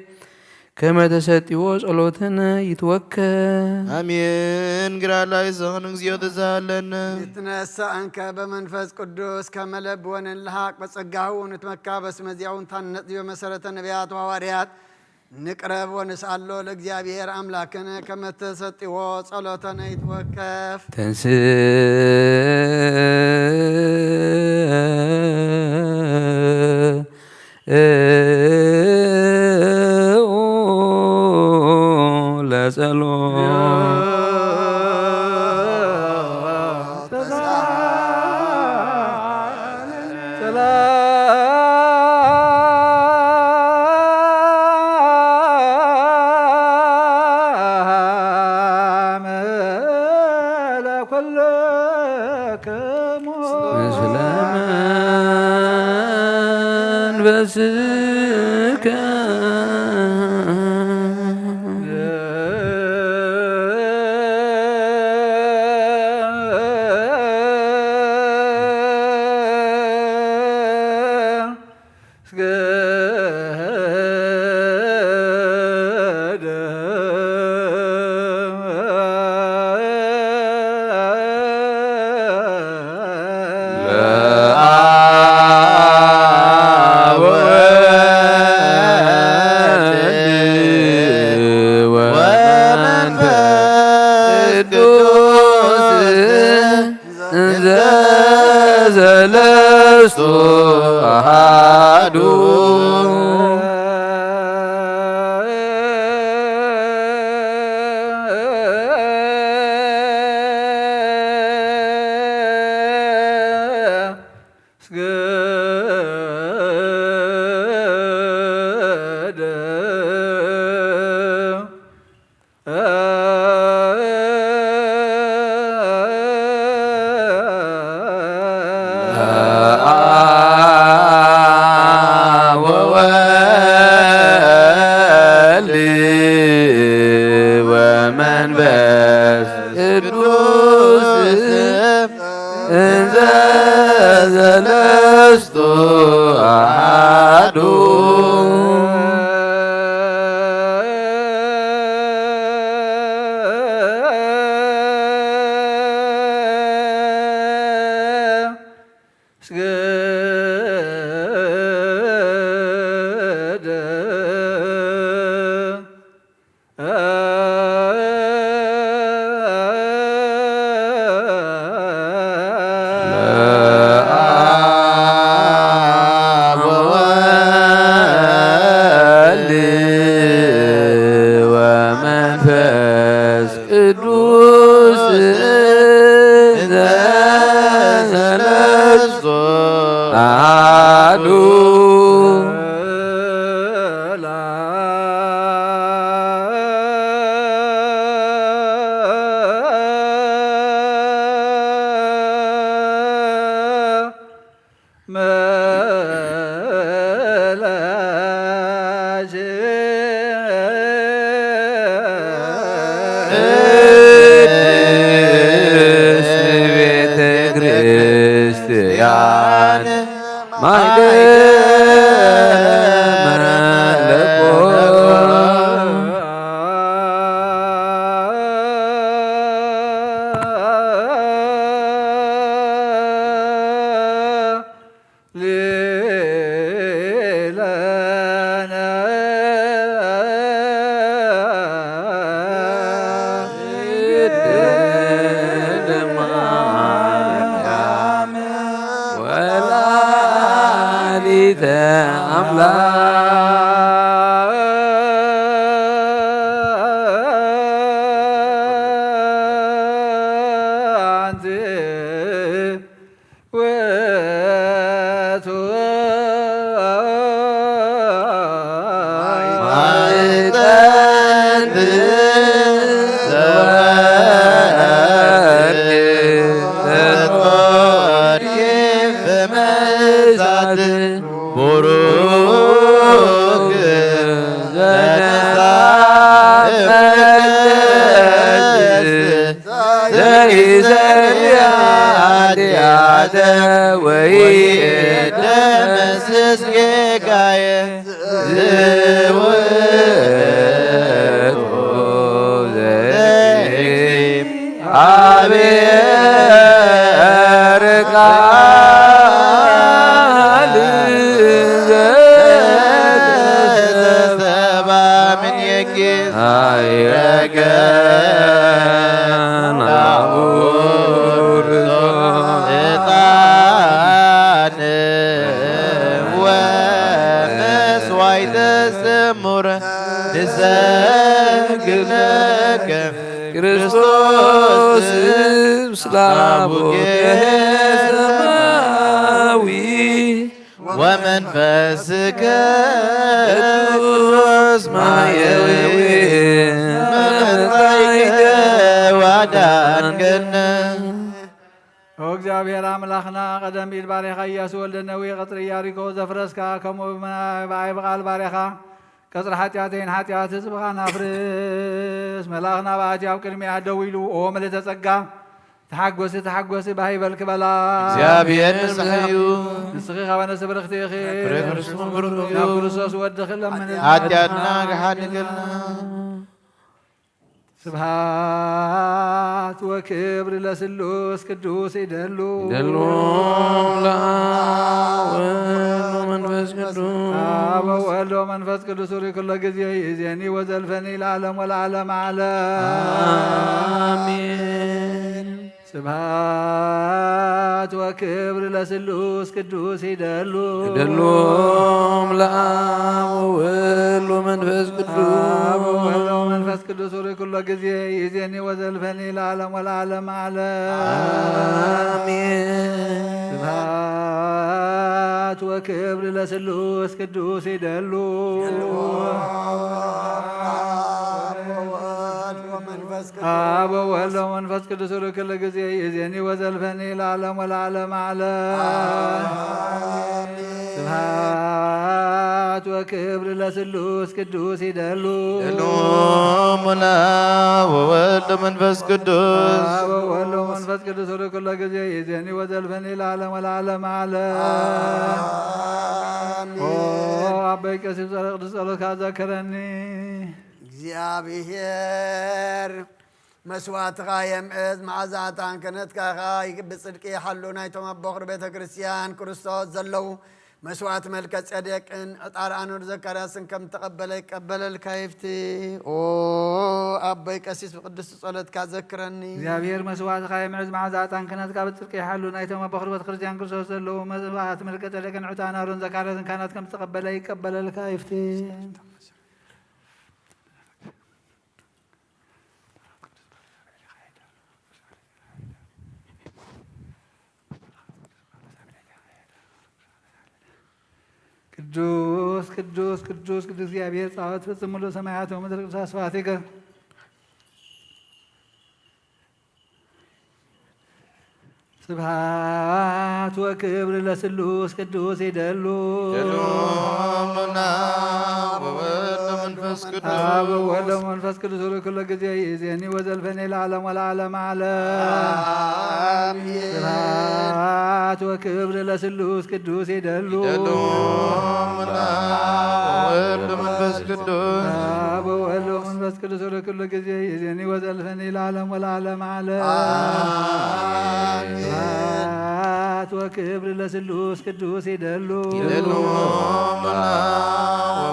ከመ ተሰጢዎ ጸሎትነ ይትወከ። አሜን። ግራላዊ ዞን እግዚኦ ተሳሃለነ። ይትነሳ እንከ በመንፈስ ቅዱስ ከመ ለብ ወንልሃቅ በጸጋሁ ንትመካ በስመ ዚአሁ ንታነጽ በመሰረተ ነቢያት ወሐዋርያት ንቅረብ ወንስአሎ ለእግዚአብሔር አምላክነ ከመ ተሰጢዎ ጸሎተነ ይትወከፍ። ተንስ ለጸሎት ሰላም ለኩልክሙ ምስለ መንፈስከ። ለአብ ወወልድ ወመንፈስ ቅዱስ እንዘ ዘለስቱ አሃዱ። ለአብ ወወልድ ወመንፈስ ቅዱስ እንዘ ዘለ ስግድ ለአብ ወወልድ ወመንፈስ ቅዱስ እንተ ሰለስቱ አሐዱ። ቅድስት ቤተ ክርስቲያን ማይደረ መለኮት ሊለነ ቅድስት ማርያም ወላዲተ አምላክ አንቲ ውእቱ ማዕጠንት ዘወርቅ ተትወርቂ በመሳት ቡሩክ ዘነሳ መቅደስ ዘይሰሪ ኃጢአተ ወይደመስስ ጌጋየ ዝውእቱ ዘእግዚአብሔር ቃል ዘተሰባ ምኔኪ አይረገ ናሁ ዕጣን ወመስዋዕተ ስሙር ንሰግድ ለከ ክርስቶስ ስላቡከ ሰማያዊ ወመንፈስከ ቅዱስ ማየዊ መመጻይከ ዋዳንገነ። ኦ እግዚኣብሔር ኣምላኽና፣ ቀደም ኢድ ባሬኻ ኢያሱ ወልደ ነዌ ቅጽሪ ኢያሪኮ ዘፍረስካ፣ ከምኡ ብመ-፣ ብኣይ ብቓል ባሬኻ ቀጽሪ ሓጢኣተይን ሓጢኣት ህዝብኻን ኣፍርስ። መልኣኽ ናብኣቲ ኣብ ቅድሚኣ ደው ኢሉ፣ ኦ ምልእተ ጸጋ፣ ተሓጎሲ፣ ተሓጎሲ፣ ባህ ይበልኪ በላ። እግዚኣብሔር ምሳኺ እዩ። ንስኺ ካብ ኣነስ ብርኽቲ ኢኺ። ፍሬ ከርስኹም ብሩኽ እዩ። ናብ ክርስቶስ ወድኺ ለምንልና። ሓጢኣትና ግሓድግልና። ስብሐት ወክብር ለስሉስ ቅዱስ ይደሉ። ይደሉ ለአብ ወወልድ ወመንፈስ ቅዱስ። አብ ወወልድ ወመንፈስ ቅዱስ ሪ ኩሎ ጊዜ ይእዜኒ ወዘልፈኒ ለዓለም ወለዓለም ዓለም። አሜን። ስብሐት ወክብር ለስሉስ ቅዱስ ይደሉ። ይደሉ ለአብ ወወልድ ወመንፈስ ቅዱስ። አብ ወወልድ ወመንፈስ ቅዱስ ሪ ኩሎ ጊዜ ይእዜኒ ወዘልፈኒ ለዓለም ወለዓለም ዓለም። አሜን። ስብሐት ወክብር ለስሉስ ቅዱስ ይደሉ። አብ ወወልድ ወመንፈስ ቅዱስ። አብ ወወልድ ወመንፈስ ቅዱስ ሪ ኩሎ ጊዜ ይእዜኒ ወዘልፈኒ ለዓለም ወለዓለም ዓለም። አሜን። ስብሐት ወክብር ለስሉስ ቅዱስ ይደሉ። ይደሉ እሙነ ወወልድ መንፈስ ቅዱስ። አብ ወወልድ ወመንፈስ ቅዱስ ሪ ኩሎ ጊዜ ይእዜኒ ወዘልፈኒ ለዓለም ወለዓለም ዓለም። አሜን። ኦ አበይ ቀሲስ ጸረ ቅዱስ ጸሎትካ ዘክረኒ። እግዚኣብሔር መስዋእትኻ የምዕዝ፣ መዓዛ ዕጣን ክህነትካ ኸኣ ብጽድቂ ይሓሉ። ናይቶም ኣብ በኹሪ ቤተ ክርስቲያን ክርስቶስ ዘለዉ መስዋእቲ መልከ ጼዴቅን ዕጣን ኣሮን ዘካርያስን ከም እተቐበለ ይቀበለልካ ይፍቲ። ኦ ኣቦይ ቀሲስ፣ ብቅድስቲ ጸሎትካ ዘክረኒ። እግዚኣብሔር መስዋእትኻ የምዕዝ፣ መዓዛ ዕጣን ክህነትካ ብጽድቂ ይሓሉ። ናይቶም ኣብ በኹሪ ቤተ ክርስቲያን ክርስቶስ ዘለዉ መስዋእቲ መልከ ጼዴቅን ዕጣን ኣሮን ዘካርያስን ካህናት ከም እተቐበለ ይቀበለልካ ይፍቲ። ቅዱስ ቅዱስ ቅዱስ ቅዱስ እግዚኣብሔር ጻወት ፍጽም ሙሉ ሰማያት ወምድር ቅዱስ አስፋቲከ። ስብሐት ወክብር ለስሉስ ቅዱስ ይደሉ። ይደሉ አቡና ወወልድ ወመንፈስ ቅዱስ። አብ ወወልድ ወመንፈስ ቅዱስ ርኩሎ ጊዜ ይእዜኒ ወዘልፈኒ ለዓለም ወለዓለም ዓለም። አሜን። ስብሐት ወክብር ለስሉስ ቅዱስ ይደሉ። ይደሉ አቡና ወወልድ ወመንፈስ ቅዱስ። አብ ወወልድ ወመንፈስ ቅዱስ ርኩሎ ጊዜ ይእዜኒ ወዘልፈኒ ለዓለም ወለዓለም ዓለም። አሜን። ስብሐት ወክብር ለስሉስ ቅዱስ ይደሉ። ይደሉ አቡና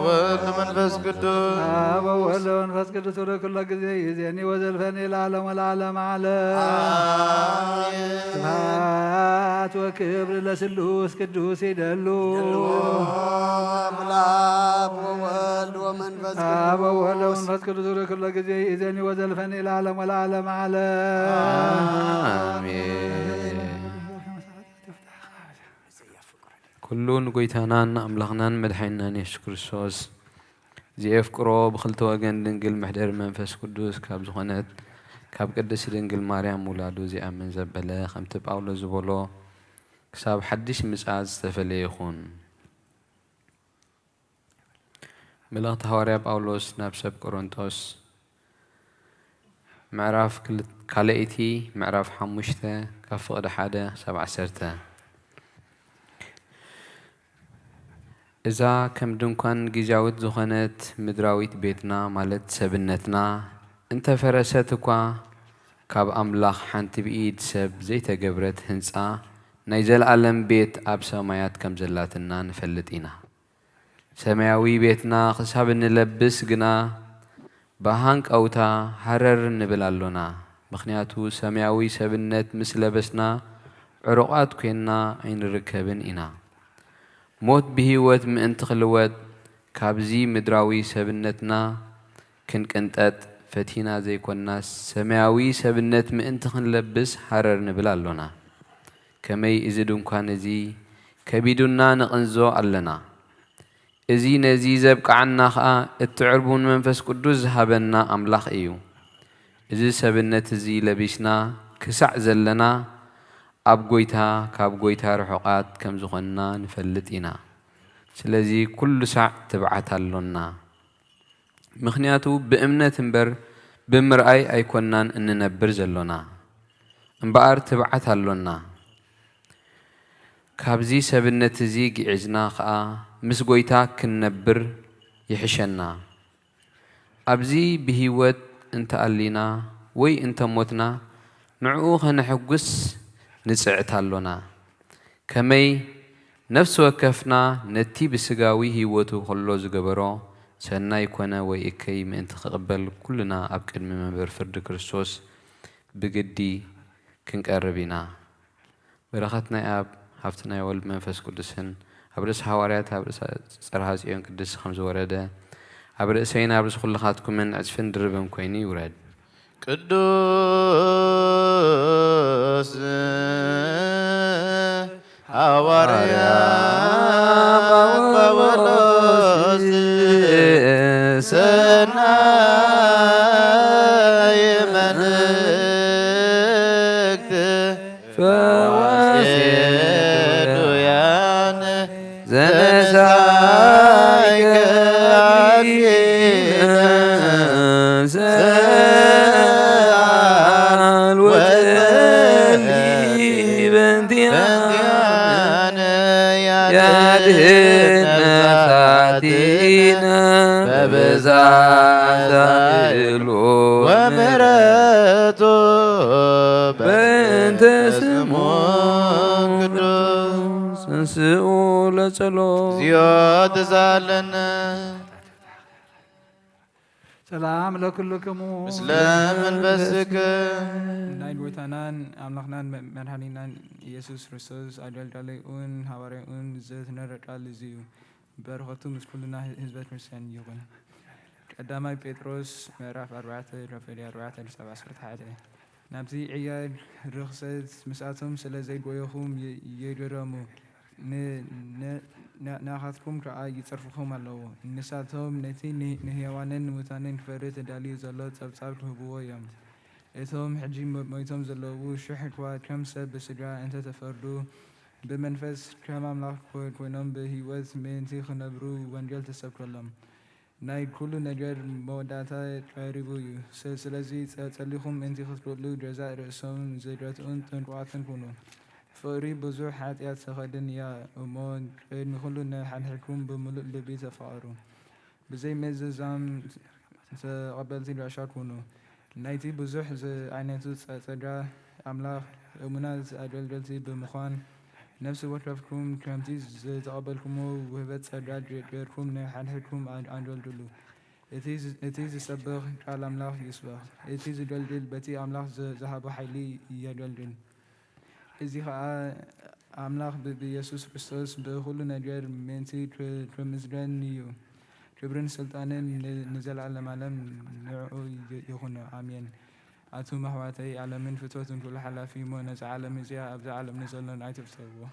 ወወልድ ወመንፈስ ቅዱስ። አብ ወወልድ ወመንፈስ ቅዱስ ርኩሎ ጊዜ ይእዜኒ ወዘልፈኒ ለዓለም ወለዓለም ዓለም። አሜን። ስብሐት ወክብር ለስሉስ ቅዱስ ይደሉ። ይደሉ አብ ወወልድ ወመንፈስ አብ ወወልድ ቅዱስ። ወመንፈስ ቅዱስ ርኩሎ ጊዜ ይእዜኒ ወዘልፈኒ ለዓለም ወለዓለም ዓለም። አሜን። ኩሉ ንጎይታናን ንኣምላኽናን መድሓኒናን የሱስ ክርስቶስ ዘየፍቅሮ ብኽልተ ወገን ድንግል መሕደሪ መንፈስ ቅዱስ ካብ ዝኾነት ካብ ቅድስቲ ድንግል ማርያም ምውላዱ ዘይኣምን ዘበለ ከምቲ ጳውሎስ ዝበሎ ክሳብ ሓድሽ ምጽኣት ዝተፈለየ ይኹን። መልእኽቲ ሃዋርያ ጳውሎስ ናብ ሰብ ቆሮንቶስ ምዕራፍ ክል-፣ ካልኣይቲ ምዕራፍ ሓሙሽተ ካብ ፍቕዲ ሓደ ክሳብ ዓሰርተ። እዛ ከም ድንኳን ግዝያዊት ዝኾነት ምድራዊት ቤትና ማለት ሰብነትና እንተፈረሰት እኳ ካብ ኣምላኽ ሓንቲ ብኢድ ሰብ ዘይተገብረት ህንጻ ናይ ዘለኣለም ቤት ኣብ ሰማያት ከም ዘላትና ንፈልጥ ኢና። ሰማያዊ ቤትና ክሳብ እንለብስ ግና ብሃንቀውታ ሃረር ንብል ኣሎና። ምኽንያቱ ሰማያዊ ሰብነት ምስ ለበስና ዕሩቓት ኮይንና ኣይንርከብን ኢና። ሞት ብህይወት ምእንቲ ክልወጥ ካብዚ ምድራዊ ሰብነትና ክንቅንጠጥ ፈቲና ዘይኮንናስ ሰማያዊ ሰብነት ምእንቲ ክንለብስ ሃረር ንብል ኣሎና። ከመይ እዚ ድንኳን እዚ ከቢዱና ንቕንዞ ኣለና። እዚ ነዚ ዘብቅዓና ኸኣ እቲ ዕርቡን መንፈስ ቅዱስ ዝሃበና ኣምላኽ እዩ። እዚ ሰብነት እዚ ለቢስና ክሳዕ ዘለና ኣብ ጐይታ ካብ ጐይታ ርሑቓት ከም ዝኾንና ንፈልጥ ኢና። ስለዚ ኩሉ ሳዕ ትብዓት ኣሎና። ምኽንያቱ ብእምነት እምበር ብምርኣይ ኣይኮናን እንነብር ዘሎና፣ እምበኣር ትብዓት ኣሎና። ካብዚ ሰብነት እዚ ግዒዝና ኸኣ ምስ ጐይታ ክንነብር ይሕሸና። ኣብዚ ብህይወት እንተ ኣሊና ወይ እንተ ሞትና ንዕኡ ኸነሐጉስ ንጽዕት ኣሎና። ከመይ ነፍሲ ወከፍና ነቲ ብስጋዊ ህይወቱ ኸሎ ዝገበሮ ሰናይ ኮነ ወይ እከይ ምእንቲ ክቕበል ኩልና ኣብ ቅድሚ መንበር ፍርዲ ክርስቶስ ብግዲ ክንቀርብ ኢና። በረኸት ናይ ኣብ ሃብቲ ናይ ወልድ መንፈስ ቅዱስን ኣብ ርእሲ ሃዋርያት ኣብ ርእሲ ጽርሃ ጽዮን ቅድስቲ ከም ዝወረደ ኣብ ርእሰይን ኣብ ርእሲ ኩልኻትኩምን ዕጽፍን ድርብን ኮይኑ ይውረድ። ቅዱስ ሃዋርያ ጳውሎስ ሰናይ መልእክት ፈዋሴ ዱያን ዘነሳይከ አድነን ሰአል ወጸሊ በእንቲአነ ያድህን ነፍሳቲነ በብዛት ዛእሉ ወምሕረት ተንስኡ ለጸሎት። እግዚኦ ተሳለነ። ሰላም ለኩልክሙ። ምስለ መንፈስክ። ናይ ጎይታናን ኣምላኽናን መ-፣ መድኃኒናን ኢየሱስ ክርስቶስ ኣገልጋሊኡን ሃዋርያኡን ዘትነረ ቃል እዚ እዩ። በረኸቱ ምስ ኩልና ህዝበ ክርስቲያን ይኹን። ቀዳማይ ጴጥሮስ ምዕራፍ ኣርባዕተ፣ ሮፈዲ ኣርባዕተ፣ ክሳብ ዓሰርተ ሓደ። ናብቲ ዕያድ ርኽሰት ምስኣቶም ስለ ዘይጎየኹም ይ-፣ ይግረሙ። ን-፣ ን-፣ ን-፣ ናኻትኩም ከኣ ይጸርፍኹም ኣለዉ። ንሳቶም ነቲ ን-፣ ንሕያዋንን ንሙታንን ክፈርድ ተዳልዩ ዘሎ ጸብጻብ ክህብዎ እዮም። እቶም ሕጂ ሞ-፣ ሞይቶም ዘለዉ ሽሕ እኳ ከም ሰብ ብስጋ እንተ ተፈርዱ፣ ብመንፈስ ከም ኣምላኽ ኮ-፣ ኮይኖም ብህይወት ምእንቲ ክነብሩ ወንጌል ተሰብከሎም። ናይ ኩሉ ነገር መወዳእታ ቀሪቡ እዩ። ስ-፣ ስለዚ ጸ-፣ ጸሊኹም ምእንቲ ክትክእሉ ገዛእ ርእሶም ዝገትኡን ጥንቁቓትን ኩኑ። ፍቕሪ ብዙሕ ሓጢኣት ተኸድን እያ እሞ፣ ቅድሚ ኩሉ ንሓድሕድኩም ብምሉእ ልቢ ተፋቐሩ። ብዘይ ምዝዛም ተቐበልቲ ጋሻ ኩኑ። ናይቲ ብዙሕ ዝዓይነቱ ጸ-፣ ጸጋ ኣምላኽ እሙናት ኣገልገልቲ ብምዃን፣ ነፍሲ ወከፍኩም ከምቲ ዝተቐበልኩሞ ውህበት ጸጋ ገ-፣ ጌርኩም ንሓድሕድኩም ኣ-፣ ኣገልግሉ። እቲ ዝ-፣ እቲ ዝሰብኽ ቃል ኣምላኽ ይስበኽ። እቲ ዝገልግል በቲ ኣምላኽ ዝ-፣ ዝሃቦ ሓይሊ የገልግል። እዚ ኸኣ ኣምላኽ ብ-፣ ብኢየሱስ ክርስቶስ ብኹሉ ነገር ምእንቲ ክ-፣ ክምስገን እዩ። ክብርን ስልጣንን ን-፣ ንዘለዓለም ዓለም ንዕኡ ይ-፣ ይኹን። ኣሜን። ኣቱም ኣሕዋተይ፣ ዓለምን ፍትወትን ኩሉ ሓላፊ እሞ፣ ነዛ ዓለም እዚኣ ኣብዛ ዓለም ንዘሎን ኣይትፍተውዎ።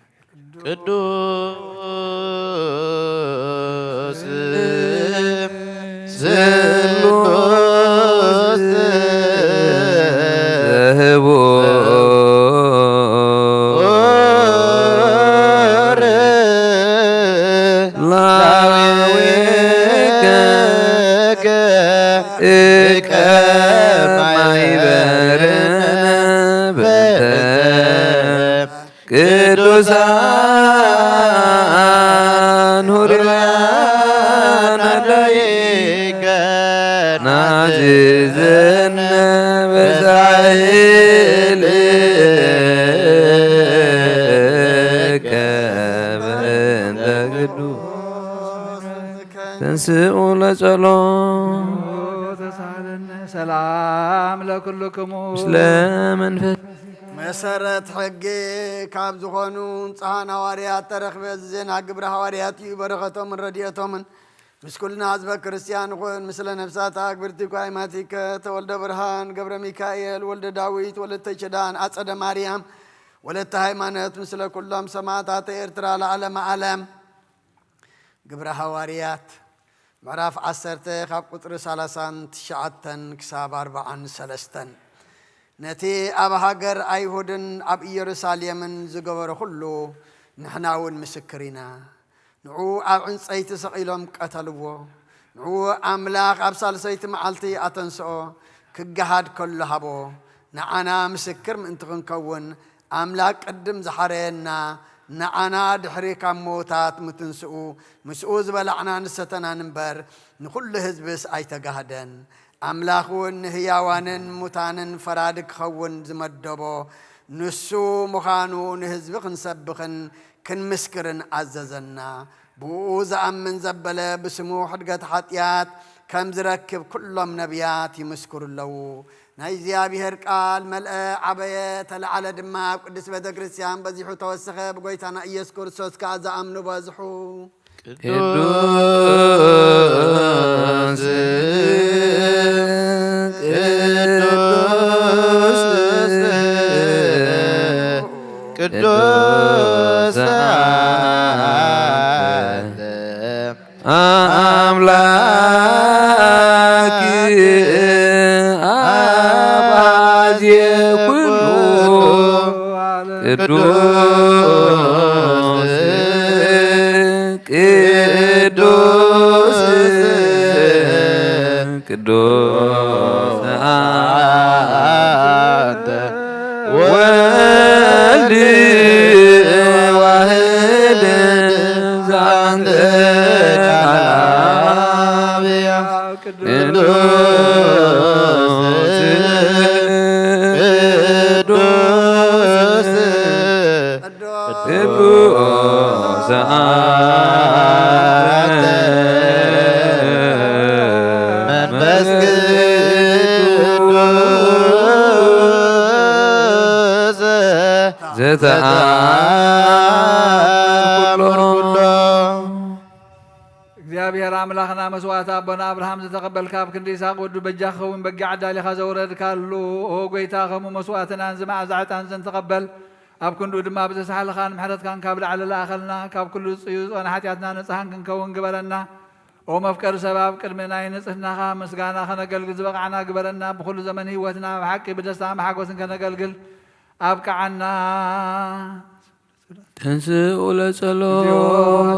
ቅዱስ ስሉስ ላዌከ እቀ ማይበርነ በንተ ቅዱሳን ሁርያን ኣዳይከ ናዝዘነ በዛይልከ በእንተ ቅዱስ ተንስኡ ለጸሎት። ተሳለነ ሰላም ለኩልክሙ። ምስለ መንፈስ መሰረት ሕጊ ካብ ዝኾኑ ንጹሓን ሃዋርያት ተረኽበ። እዚ ዜና ግብረ ሃዋርያት እዩ። በረኸቶምን ረድኤቶምን ምስ ኩልና ህዝበ ክርስቲያን ይኹን። ምስለ ነፍሳት ኣግብርቲ ኳይማቲከ ተወልደ ብርሃን፣ ገብረ ሚካኤል፣ ወልደ ዳዊት፣ ወለተ ኪዳን፣ ኣጸደ ማርያም፣ ወለተ ሃይማኖት፣ ምስለ ኩሎም ሰማዕታት ኤርትራ ለዓለመ ዓለም። ግብረ ሃዋርያት ምዕራፍ ዓሰርተ ካብ ቁጽሪ ሰላሳን ትሽዓተን ክሳብ ኣርባዓን ሰለስተን። ነቲ ኣብ ሃገር ኣይሁድን ኣብ ኢየሩሳሌምን ዝገበሮ ኩሉ ንሕና እውን ምስክር ኢና። ንዕኡ ኣብ ዕንጸይቲ ሰቒሎም ቀተልዎ። ንዕኡ ኣምላኽ ኣብ ሳልሰይቲ መዓልቲ ኣተንስኦ፣ ክገሃድ ከሎ ሃቦ። ንዓና ምስክር ምእንቲ ክንከውን ኣምላኽ ቅድም ዝሓረየና፣ ንዓና ድሕሪ ካብ ምዉታት ምትንስኡ ምስኡ ዝበላዕናን ዝሰተናን እምበር፣ ንኹሉ ህዝብስ ኣይተጋህደን። ኣምላኽ እውን ንህያዋንን ሙታንን ፈራዲ ክኸውን ዝመደቦ ንሱ ምዃኑ ንህዝቢ ክንሰብኽን ክንምስክርን ኣዘዘና። ብኡ ዝኣምን ዘበለ ብስሙ ሕድገት ሓጢኣት ከም ዝረክብ ኩሎም ነቢያት ይምስክሩ ኣለዉ። ናይ እግዚኣብሔር ቃል መልአ፣ ዓበየ፣ ተለዓለ ድማ፣ ኣብ ቅድስት ቤተ ክርስቲያን በዚሑ ተወሰኸ፣ ብጎይታና ኢየሱስ ክርስቶስ ከኣ ዝኣምኑ በዝሑ። ቅዱስ፣ ቅዱስ፣ ቅዱስ ኣምላክ አባዜ ኩሉ ቅዱስ ቅዱስ ቅዱስ አንተ ወልድ ዋህድ ዛንተ ቃላብያ ቅዱስ ቅዱስ እሉ ሰዓት መንፈስ ቅዱስ ዘተአምር ኩሎ። እግዚኣብሔር ኣምላኽና መስዋእቲ ኣቦና ኣብርሃም ዝተቐበልካ፣ ኣብ ክንዲ ይስሐቅ ወዱ በጃ ክኸውን በጊዕ ኣዳሊኻ ዘውረድካሉ፣ ኦ ጐይታ፣ ከምኡ መስዋእትናን እዚ መዓዛ ዕጣን ዘን ተቐበል። ኣብ ክንድኡ ድማ ብዘሳሕልኻን ምሕረትካን ካብ ላዕሊ ለኣኸልና፣ ካብ ኩሉ ዝጽዩ ዝኾነ ሓጢኣትና ንጽሃን ክንከውን ግበረና። ኦ መፍቀሪ ሰብ፣ ኣብ ቅድሚ ናይ ንጽህናኻ ምስጋና ከነገልግል ዝበቕዓና ግበረና። ብኹሉ ዘመን ህይወትና ብሓቂ ብደስታን ብሓጎስን ከነገልግል ኣብቅዓና። ተንስኡ ለጸሎት። እግዚኦ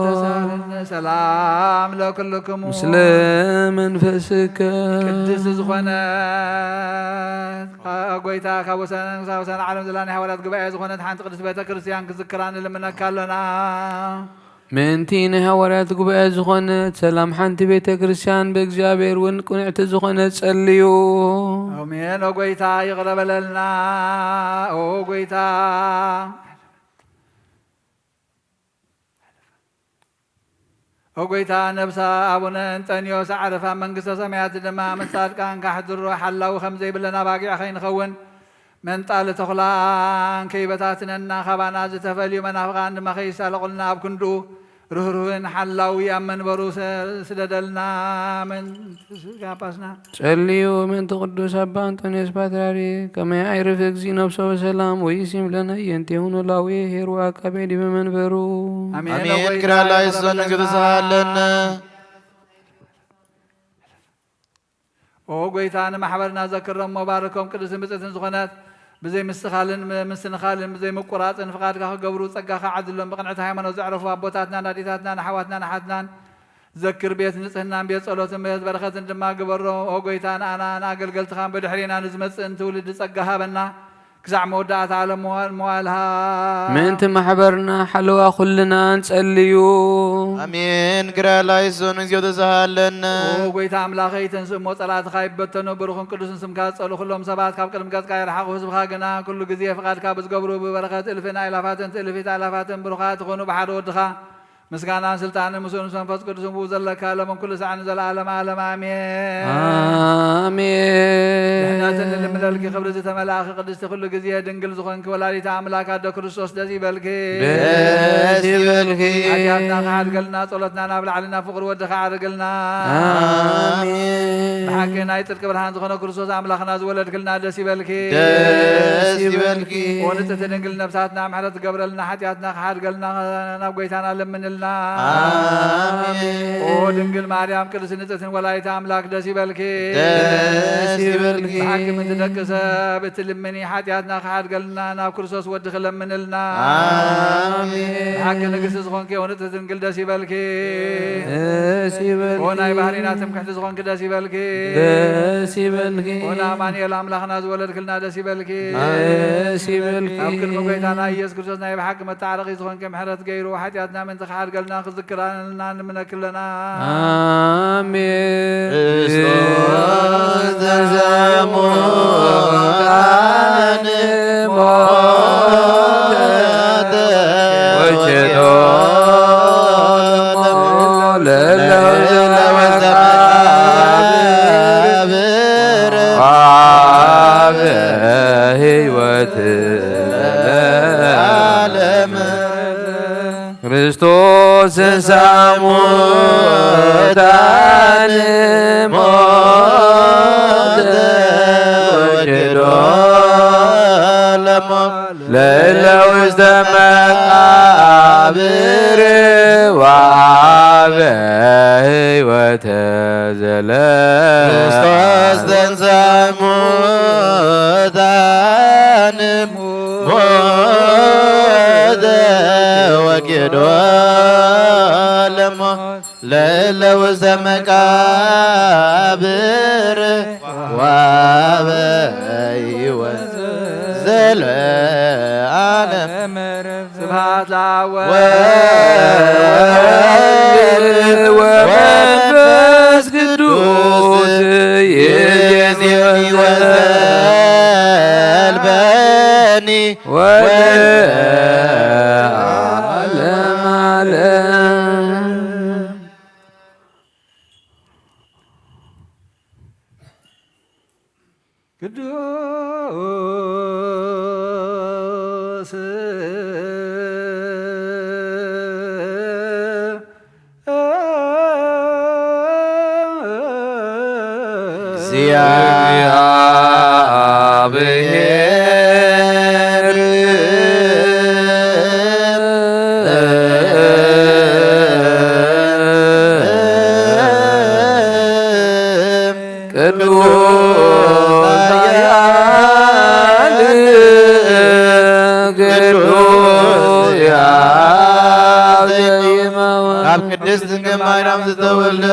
ተሳለነ። ሰላም ለክልክሙ። ምስለ መንፈስከ። ቅድስቲ ዝኾነት ካ-፣ ጐይታ ካብ ወሰን ክሳብ ወሰን ዓለም ዘላ ናይ ሃዋርያት ጉባኤ ዝኾነት ሓንቲ ቅድስቲ ቤተ ክርስቲያን ክዝክራ ንልምነካ ኣለና። ምእንቲ ናይ ሃዋርያት ጉባኤ ዝኾነት ሰላም ሓንቲ ቤተ ክርስቲያን ብእግዚኣብሔር እውን ቅንዕቲ ዝኾነት ጸልዩ። ኣሜን። ኦ ጐይታ ይቕረ በለልና። ኦ ጐይታ ኦ ጐይታ፣ ነብሳ ኣቡነ እንጠንዮስ ኣዕርፍ፣ ኣብ መንግስተ ሰማያት ድማ ምስ ጻድቃን ካሕድሮ ሓላዊ ከም ዘይብለን ኣባጊዕ ከይንኸውን፣ መንጣሊ ተኹላን ከይበታትነና፣ ካባና ዝተፈልዩ መናፍቓን ድማ ከይሳለቑልና፣ ኣብ ክንድኡ ርህሩህን ሓላዊ ኣብ መንበሩ ሰ-፣ ስደደልና። ኣሜን። ጳጳስና። ጸልዩ ምእንቲ ቅዱስ ኣባ እንጦንዮስ ፓትርያርክ፣ ከመ የዕርፍ እግዚእ ነፍሶ በሰላም ወይሲም ለነ የንቴሁ ኖላዊ ኄር ወዐቃቤ ዲበ መንበሩ። ኣሜን። ኣሜን። ኪርያ ላይሶን፣ እግዚኦ ተሳሃለነ። ኦ ጐይታ፣ ንማሕበርና ዘክሮም፣ ባርኮም። ቅድስትን ብጽእትን ዝኾነት ብዘይ ምስኻልን ም-፣ ምስትንኻልን ብዘይ ምቁራጽን ፍቓድካ ክገብሩ ጸጋኻ ዓድሎም። ብቕንዕቲ ሃይማኖት ዘዕረፉ ኣቦታትናን ኣዴታትናን ኣሕዋትናን ኣሓትናን ዘክር። ቤት ንጽህናን ቤት ጸሎትን ቤት በረኸትን ድማ ግበሮም። ኦ ጐይታ፣ ንኣና ንኣገልገልትኻን ብድሕሬና ንዝመጽእን ትውልዲ ጸጋ ሃበና። ክሳዕ መወዳእታ ዓለም መዋል መዋልሃ። ምእንቲ ማሕበርና ሓለዋ ኩልና ንጸልዩ። ኣሜን። ኪርያ ላይሶን፣ እግዚኦ ተሳሃለነ። ኦ ጐይታ ኣምላኸይ፣ ተንስእ እሞ ጸላእትኻ ይበተኑ። ብሩኽን ቅዱስን ስምካ ዝጸልኡ ኩሎም ሰባት ካብ ቅድሚ ገጽካ ይርሓቑ። ህዝብኻ ግና ኩሉ ግዜ ፍቓድካ ብዝገብሩ ብበረኸት እልፍን ኣእላፋትን ትእልፊት ኣእላፋትን ብሩኻት ይኾኑ። ብሓደ ወድኻ ምስጋናን ስልጣንን ምስኡ ምስ መንፈስ ቅዱስን ብኡ ዘለካ ሎምን ኩሉ ሳዕን ንዘለዓለመ ዓለም ኣሜን። ኣሜን። ድሕነትን ንልምነልኪ ክብሪ ዝተመላእኺ ቅድስቲ ኩሉ ግዜ ድንግል ዝኾንኪ ወላዲተ ኣምላክ ኣደ ክርስቶስ ደስ ይበልኪ። ደስ ይበልኪ። ሓጢኣትና ክሓድገልና ጸሎትና ናብ ላዕሊ ናብ ፍቕሪ ወድኺ ዓርግልና። ኣሜን። ብሓቂ ናይ ጽድቂ ብርሃን ዝኾነ ክርስቶስ ኣምላኽና ዝወለድክልና ደስ ይበልኪ። ደስ ይበልኪ። ኦ ንጽሕቲ ድንግል ነብሳትና ምሕረት ትገብረልና ሓጢኣትና ክሓድገልና ናብ ጐይታና ለምንልና። ኣሜን። ኦ ድንግል ማርያም ቅድስቲ ንጽሕትን ወላዲተ ኣምላክ ደስ ይበልኪ። ደስ ይበልኪ። ብሓቂ ምእንቲ ደቂ ሰብ እትልምኒ ሓጢኣትና ክሓድገልና ናብ ክርስቶስ ወድኺ ለምንልና። ኣሜን። ብሓቂ ንግስቲ ዝኾንኪ ኦ ንጽሕቲ ድንግል ደስ ይበልኪ። ደስ ይበልኪ። ኦ ናይ ባህሪና ትምክሕቲ ዝኾንኪ ደስ ይበልኪ። ደስ ይበልኪ። ኦ ንኣማኑኤል ኣምላኽና ዝወለድክልና ደስ ይበልኪ። ደስ ይበልኪ። ኣብ ቅድሚ ጐይታና ኢየሱስ ክርስቶስ ናይ ብሓቂ መታረቒ ዝኾንኪ ምሕረት ገይሩ ሓጢኣትና ምእንቲ ክሓድገልና ክዝክረልና ንምነኪ ኣለና። ኣሜን። ክርስቶስ ተንሥአ እሙታን ሞተ ወኬዶ ለለውስተ መቃብር ወሀበ ሕይወት ለዓለም። ክርስቶስ ተንሥአ እሙታን ሞተ ወኬዶ ለሞት ለእለ ውስተ መቃብር ወሀበ ሕይወተ ዘለ ክርስቶስ ተንሥአ እሙታን ሞተ ወኬዶ ለሞት ለእለ ውስተ መቃብር ወሀበ ሕይወት ዘለዓለም። ስብሐት ለአብ ወወልድ ወመንፈስ ቅዱስ ይእዜኒ ወዘልፈኒ ወለ እግዚአብሔር ቅዱስ ኃያል ቅዱስ ያው ዘይመውት። ካብ ቅድስት ድንግል ማርያም ዝተወልደ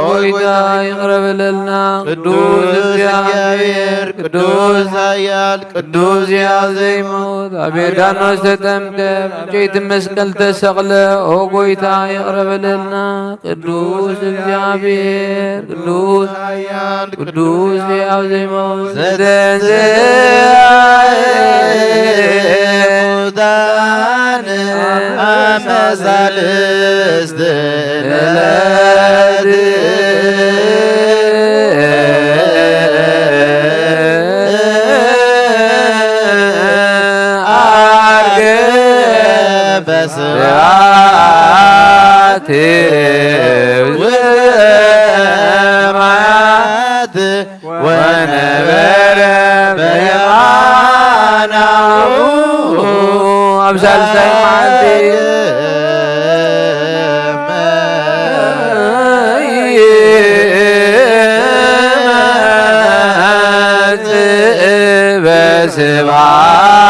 ኦ ጌታ ይቅረ በለልና። ቅዱስ እግዚአብሔር ቅዱስ ኃያል ቅዱስ ያው ዘይመውት። ኣብ ዮርዳኖስ ተጠምቀ፣ ብዕንጨይቲ መስቀል ተሰቅለ። ኦ ጎይታ ይቅረ በለልና። ቅዱስ እግዚኣብሔር ቅዱስ ኃያል ቅዱስ ሕያው ዘይመውት ዘተንሥአ እሙታን አመ ሣልስት ዕለት ዐርገ በስብሐት ውስተ ሰማያት ወነበረ በየማናሁ። ኣብ ሳልሳይ መዓልቲ ይመጽእ በስብሐት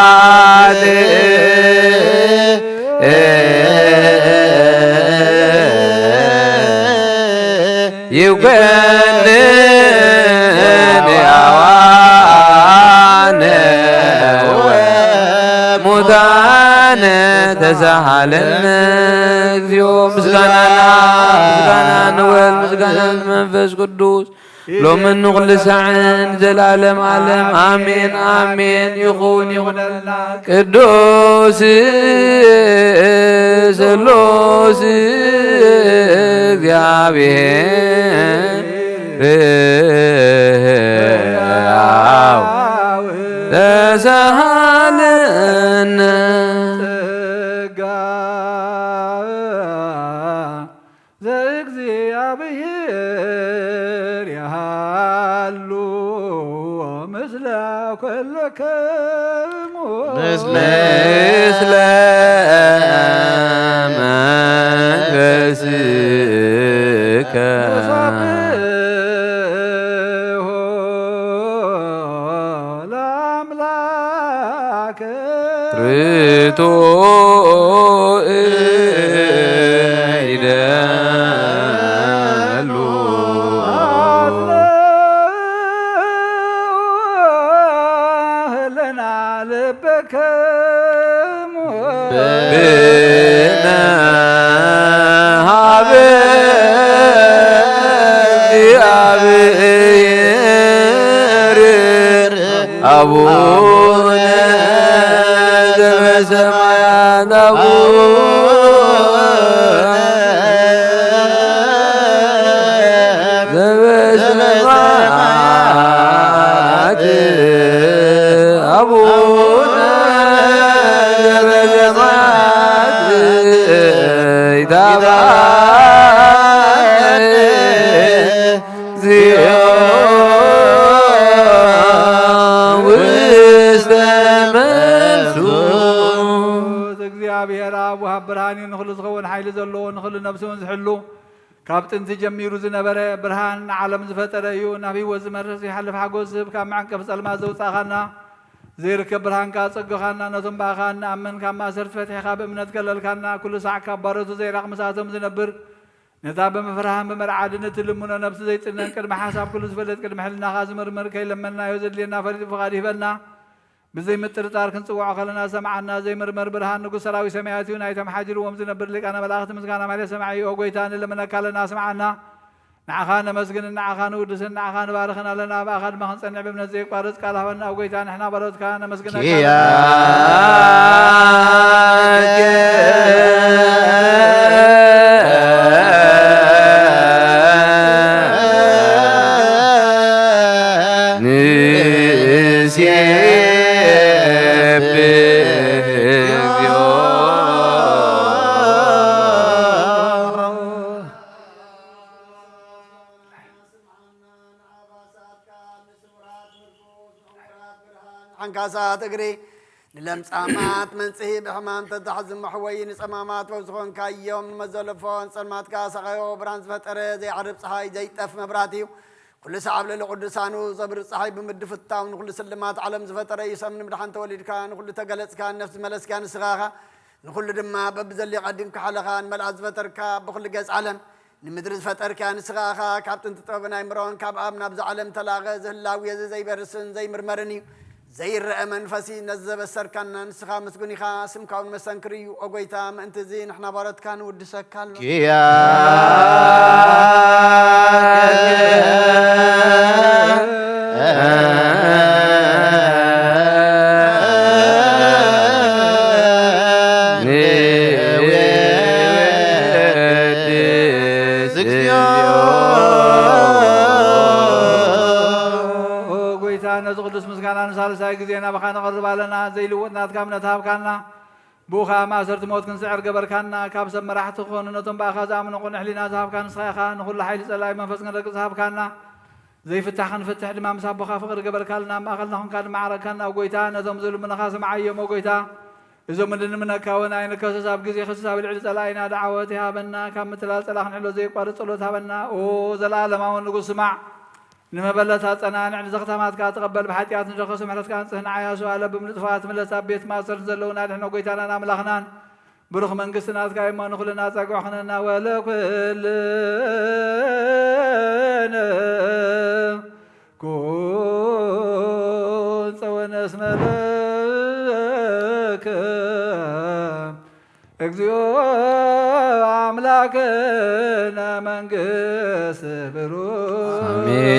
ይኩንን ሕያዋነ ወሙታነ ተሳሃለነ እግዚኦ። ምስጋናና ምስጋና ንወልድ ምስጋና ንመንፈስ ቅዱስ ሎሚ ንኹሉ ሳዕን ዘላለም ዓለም ኣሜን ኣሜን። ይኹን ይኹነልና። ቅዱስ ስሉስ እግዚኣብሔር ሕያው ተሳሃለነ። ጸጋ ዘእግዚኣብሔር ይሃሉ ምስለ ኩልክሙ። ምስለ መንፈስከ። ንሰብሖ ለአምላክ ርቱዕ ይደሉ። አጽንዕ ለነ ልብክሙ። ብነ ሀበ እግዚአብሔር አቡነ ዘበሰማያት አቡነ ዘበሰማያት አቡነ ዘበሰማያት ይትባረክ እግዚኦ ውስተ መንሱ። እግዚኣብሔር ኣብ ወሃብ ብርሃን እዩ፣ ንኹሉ ዝኸውን ሓይሊ ዘለዎ፣ ንኹሉ ነብሲ እውን ዝሕሉ፣ ካብ ጥንቲ ጀሚሩ ዝነበረ ብርሃን ንዓለም ዝፈጠረ እዩ። ናብ ህይወት ዝመርሕ ዘይሓልፍ ሓጎስ ዝህብ፣ ካብ መዐንቀፊ ጸልማት ዘውጻእኻና፣ ዘይርከብ ብርሃን ከኣ ጸጎኻና፣ ነቶም ብኣኻ እንኣምን ካብ ማእሰርቲ ፈቲሕኻ ብእምነት ከለልካና፣ ኩሉ ሳዕ ካብ ባሮቱ ዘይራቕ ምሳቶም ዝነብር፣ ነታ ብምፍርሃን ብምርዓድን እትልምኖ ነብሲ ዘይጽነን፣ ቅድሚ ሓሳብ ኩሉ ዝፈልጥ፣ ቅድሚ ሕልናኻ ዝምርምር፣ ከይለመንናዮ ዘድልየና ፈሊጡ ፍቓድ ይህበና። ብዘይምጥርጣር ክንጽውዖ ከለና ሰምዓና። ዘይምርመር ብርሃን ንጉስ ሰራዊት ሰማያት እዩ። ናይቶም ሓዲርዎም ዝነብር ሊቃነ መላእኽቲ ምስጋና ማለት ሰማዒ። ኦ ጐይታ፣ ንልምነካ ኣለና፣ ስምዓና። ንዓኻ ነመስግንን ንዓኻ ንውድስን ንዓኻ ንባርኽን ኣለና። ብኣኻ ድማ ክንጸንዕ ብእምነት ዘየቋርጽ ቃል ሃበና። ኦ ጐይታ፣ ንሕና ባሮትካ ነመስግነካ ኣለና። ካሳት እግሪ ንለምጻማት መንጽሂ ብሕማም ተታሕዚ መሕወዪ ንጸማማት ፈውሲ ኾንካዮም። ንመዘለፎን ጸልማትካ ሰቐዮ ብርሃን ዝፈጠረ ዘይዓርብ ጸሓይ ዘይጠፍ መብራት እዩ። ኩሉ ሰዓብ ልዕሊ ቅዱሳኑ ዘብርህ ጸሓይ ብምድፍታው ንኹሉ ስልማት ዓለም ዝፈጠረ እዩ። ሰብ ንምድሓን ተወሊድካ ንኹሉ ተገለጽካ ነፍሲ መለስካ ንስኻ ኢኻ። ንኹሉ ድማ በብዘልዮ ቀዲምካ ሓለኻ ንመልኣት ዝፈጠርካ ብኹሉ ገጽ ዓለም ንምድሪ ዝፈጠርካ ንስኻ ኢኻ። ካብ ጥንቲ ጥበብን ኣይምሮን ካብ ኣብ ናብዚ ዓለም ተላቐ ዝህላው የዚ ዘይበርስን ዘይምርመርን እዩ። ዘይረአ መንፈሲ ነዚ ዘበሰርካና ንስኻ ምስጉን ኢኻ። ስምካ እውን መሰንክር እዩ። ኦ ጎይታ ምእንቲ እዚ ንሕና ባሮትካ ንውድሰካ ኣሎ። ኪያ ንወድስ እግዚኦ። ኦ ጎይታ፣ ነዚ ቅዱስ ምስጋና ንሳልሳይ ግዜ ናባኻ ነቐርብ ኣለና። ዘይልወጥ ናትካ እምነት ሃብካና። ብኡ ኸኣ ማእሰርቲ ሞት ክንስዕር ገበርካና። ካብ ሰብ መራሕቲ ክኾኑ ነቶም ብኣኻ ዝኣምኑ ቅኑዕ ሕሊና ዝሃብካ ንስኻ ኢኻ። ንኹሉ ሓይሊ ጸላኢ መንፈስ ክንረግጽ ሃብካና። ዘይፍታሕ ክንፍትሕ ድማ ምስ ኣቦኻ ፍቕሪ ገበርካልና። ኣብ ማእከልና ኹንካ ድማ ዓረግካና። ኦ ጎይታ፣ ነቶም ዝልምኑኻ ስምዓዮም። ኦ ጎይታ፣ እዞም እንልምነካ እውን ኣይንከሰስ። ኣብ ግዜ ክስስ ኣብ ልዕሊ ጸላኢና ደዓወት ይሃበና። ካብ ምትላል ጸላ ክንሕሎ ዘየቋርጽ ጸሎት ሃበና። ኦ ዘለኣለማዊ ንጉስ ስማዕ። ንመበለት ኣጸናንዕ፣ ንዘኽታማት ከኣ ተቐበል። ብሓጢኣት ንደኸሱ ምሕረትካ ኣንጽህ። ንዓያሱ ኣለብም ንጥፋት ምለስ። ኣብ ቤት ማእሰርቲ ዘለዉና ኣድሕኖ። ጎይታናን ኣምላኽናን ብሩኽ መንግስቲ ናትካ እሞ ንኹልና ጸግዒ ኹነና። ወለኩልነ ኩን ጸወነስመለከ እግዚኦ አምላክነ መንግስት ብሩክ። አሜን።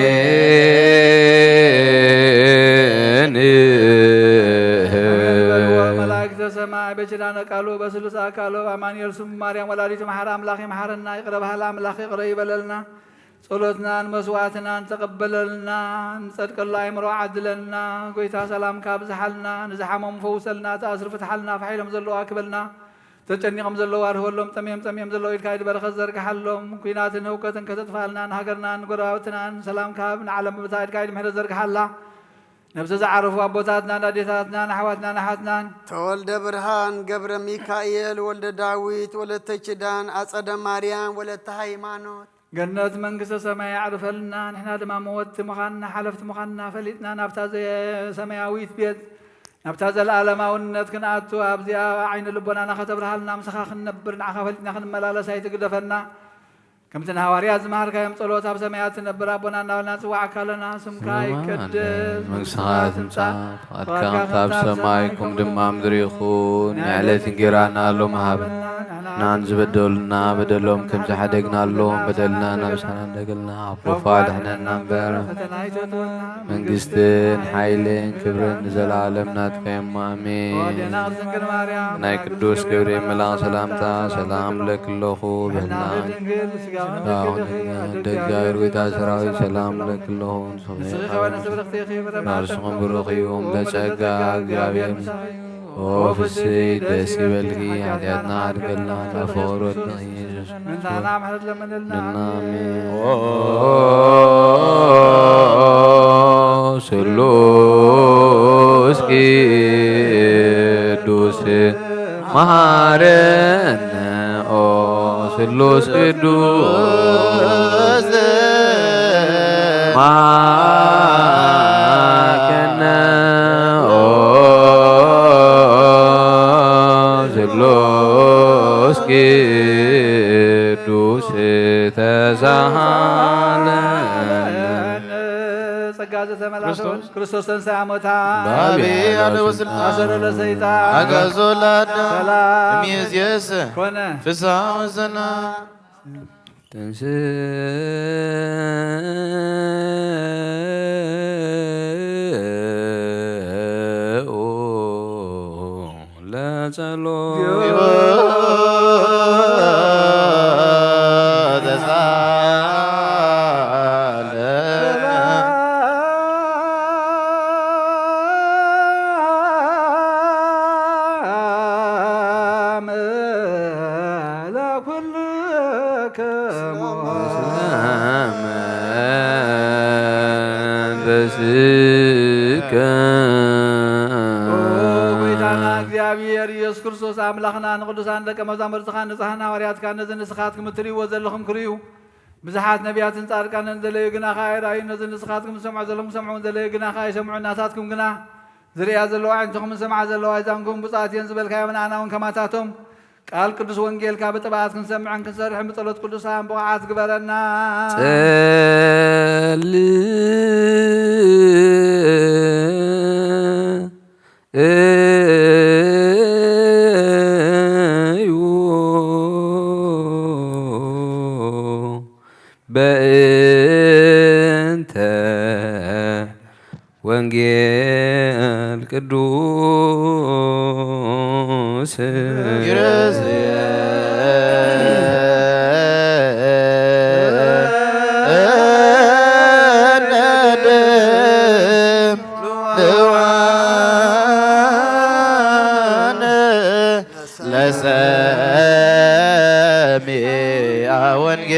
አሜን በልዎ መላእክተ ሰማይ በኪዳነ ቃሉ በስሉስ አካሉ በአማኑኤል ስም ማርያም ወላዲቱ መሐረ አምላክ ይመሐረና። ይቅረ በሃላ አምላክ ይቅረ ይበለልና። ጸሎትናን መስዋዕትናን ተቐበለልና። ንጸድቀሉ ኣእምሮ ዓድለና። ጎይታ ሰላምካ ኣብዝሓልና። ንዝሓመሙ ፈውሰልና። ተኣስሩ ፍትሓልና። ፋሕ ኢሎም ዘለዉ ኣክበልና። ተጨኒቖም ዘለዉ ኣርህወሎም። ጠምዮም ጸሚኦም ዘለዉ ኢድካ ኢድ በረኸት ዘርግሓሎም። ኲናትን ህውከትን ከተጥፋልና። ንሃገርናን ንጎረባብትናን ሰላም ካብ ንዓለም ምብታ ኢድካ ኢድ ምሕረት ዘርግሓላ። ነብሲ ዝዓረፉ ኣቦታትናን ኣዴታትናን ኣሕዋትናን ኣሓትናን። ተወልደ ብርሃን ገብረ ሚካኤል ወልደ ዳዊት ወለተ ኪዳን ኣጸደ ማርያም ወለተ ሃይማኖት። ገነት መንግስተ ሰማይ ያዕርፈልና። ንሕና ድማ መወቲ ምዃንና ሓለፍቲ ምዃንና ፈሊጥና ናብታ ዘ-፣ ሰማያዊት ቤት ናብታ ዘለኣለማውነት ክንኣቱ ኣብዚኣ ዓይኒ ልቦናና ከተብርሃልና ምሳኻ ክንነብር ንዓኻ ፈሊጥና ክንመላለስ ኣይትግደፈና። ከምቲ ንሃዋርያት ዝመሃርካዮም ጸሎት ኣብ ሰማያት ትነብር ኣቦና እናበልና ንጽዋዓካ ኣለና። ስምካ ሰማይ ይቀደስ፣ ኣለና። መንግስትኻ ትምጻእ፣ ፍቓድካ ፍቓድካ ከምቲ ኣብ ከምቲ ኣብ ሰማይ ሰማይ ከምኡ ከምኡ ድማ ኣብ ምድሪ ይኹን። ናይ ዕለት እንጌራና ሎሚ ሃበና። ንሕና ንዝበደሉና በደሎም ከም ዝሓደግናሎም በደልና ናብ ሳና እንደገልና ኣቦ ኣድሕነና እምበር። ፈተና ኣይተእትወና። መንግስትን ሓይልን ክብርን ንዘለኣለም ናትካ እዮም። ኣሜን። ኣዴና ቅድስት ድንግል ማርያም ናይ ቅዱስ ገብርኤል መልኣኽ ሰላምታ ሰላም እብለኪ ኣለኹ። ብሕና ድንግል ስጋውን ስጋውን ደግ እግዚኣብሔር ጎይታ ሰራዊት ሰላም እብለኪ ኣለኹ። ንስኺ ንስኺ ከበነ ስብርኽቲ ኢኺ፣ ፍረ ማርያም ብሩኽ እዩ። በጸጋ እግዚኣብሔር ምሳኺ እዩ። ኦ ፍስሕቲ ደስ ይበልኪ፣ ኃጢአትና አድገልና፣ ለፈወረድን ኢየሱስ ምንታና ምሕረት ለምንልና። አሜን። ኦ ስሉስ ቅዱስ መሐረነ፣ ኦ ስሉስ ቅዱስ መሐረነ፣ ኦ ስሉስ ቅዱስ ተሳሃለነ። ጸጋ ዘተመልአ ክርስቶስ። ክርስቶስ ተንሥአ እሙታን። በአብ ያለው ስልጣን አሰሮ ለሰይጣን። አግዓዞ ለአዳም። ሰላም እምይእዜሰ ኮነ። ፍስሐ ወሰላም። ተንሥኡ ለጸሎት። ኣምላኽና ንቅዱሳን ደቀ መዛሙርትኻን ንጽሓን ሃዋርያትካን ነዚ ንስኻትኩም እትርእይዎ ዘለኹም ክርእዩ፣ ብዙሓት ነቢያትን ጻድቃንን ዘለዩ ግናኻ ኣይረኣዩን። ነዚ ንስኻትኩም ትሰምዑ ዘለኹም ክሰምዑ ዘለዩ ግናኻ ኣይሰምዑን። ናታትኩም ግና ዝርእያ ዘለዋ ኣዒንትኹምን ዝሰምዓ ዘለዋ ኣእዛንኩም ብፁዓት እየን ዝበልካዮም ንኣና እውን ከማታቶም ቃል ቅዱስ ወንጌልካ ብጥብኣት ክንሰምዕን ክንሰርሕን ብጸሎት ቅዱሳን ብቑዓት ግበረና። ጸልዩ በእንተ ወንጌል ቅዱስ ለሰሚዐ ወንጌል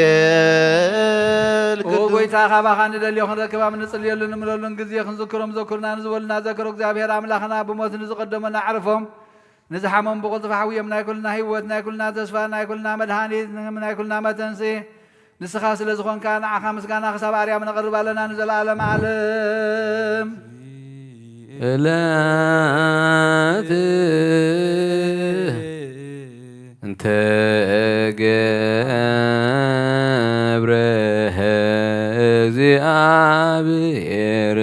ኦ ጎይታ፣ ካባኻ ንደልዮ ክንረክብ ኣብ እንጽልየሉን ንምለሉን ግዜ ክንዝክሮም ዘኩርና ንዝበሉና ዘክሮ እግዚኣብሔር ኣምላኽና ብሞት ንዝቐደሙና ኣዕርፎም ንዝሓሞም ብቕልጡፍ ሓውዮም ናይ ኩልና ህይወት ናይ ኩልና ተስፋ ናይ ኩልና መድሃኒት ናይ ኩልና መተንስኢ ንስኻ ስለ ዝኾንካ ንዓኻ ምስጋና ክሳብ ኣርያም ነቕርብ ኣለና ንዘለኣለም ዓለም። እለት እንተ ገብረ እግዚኣብሔር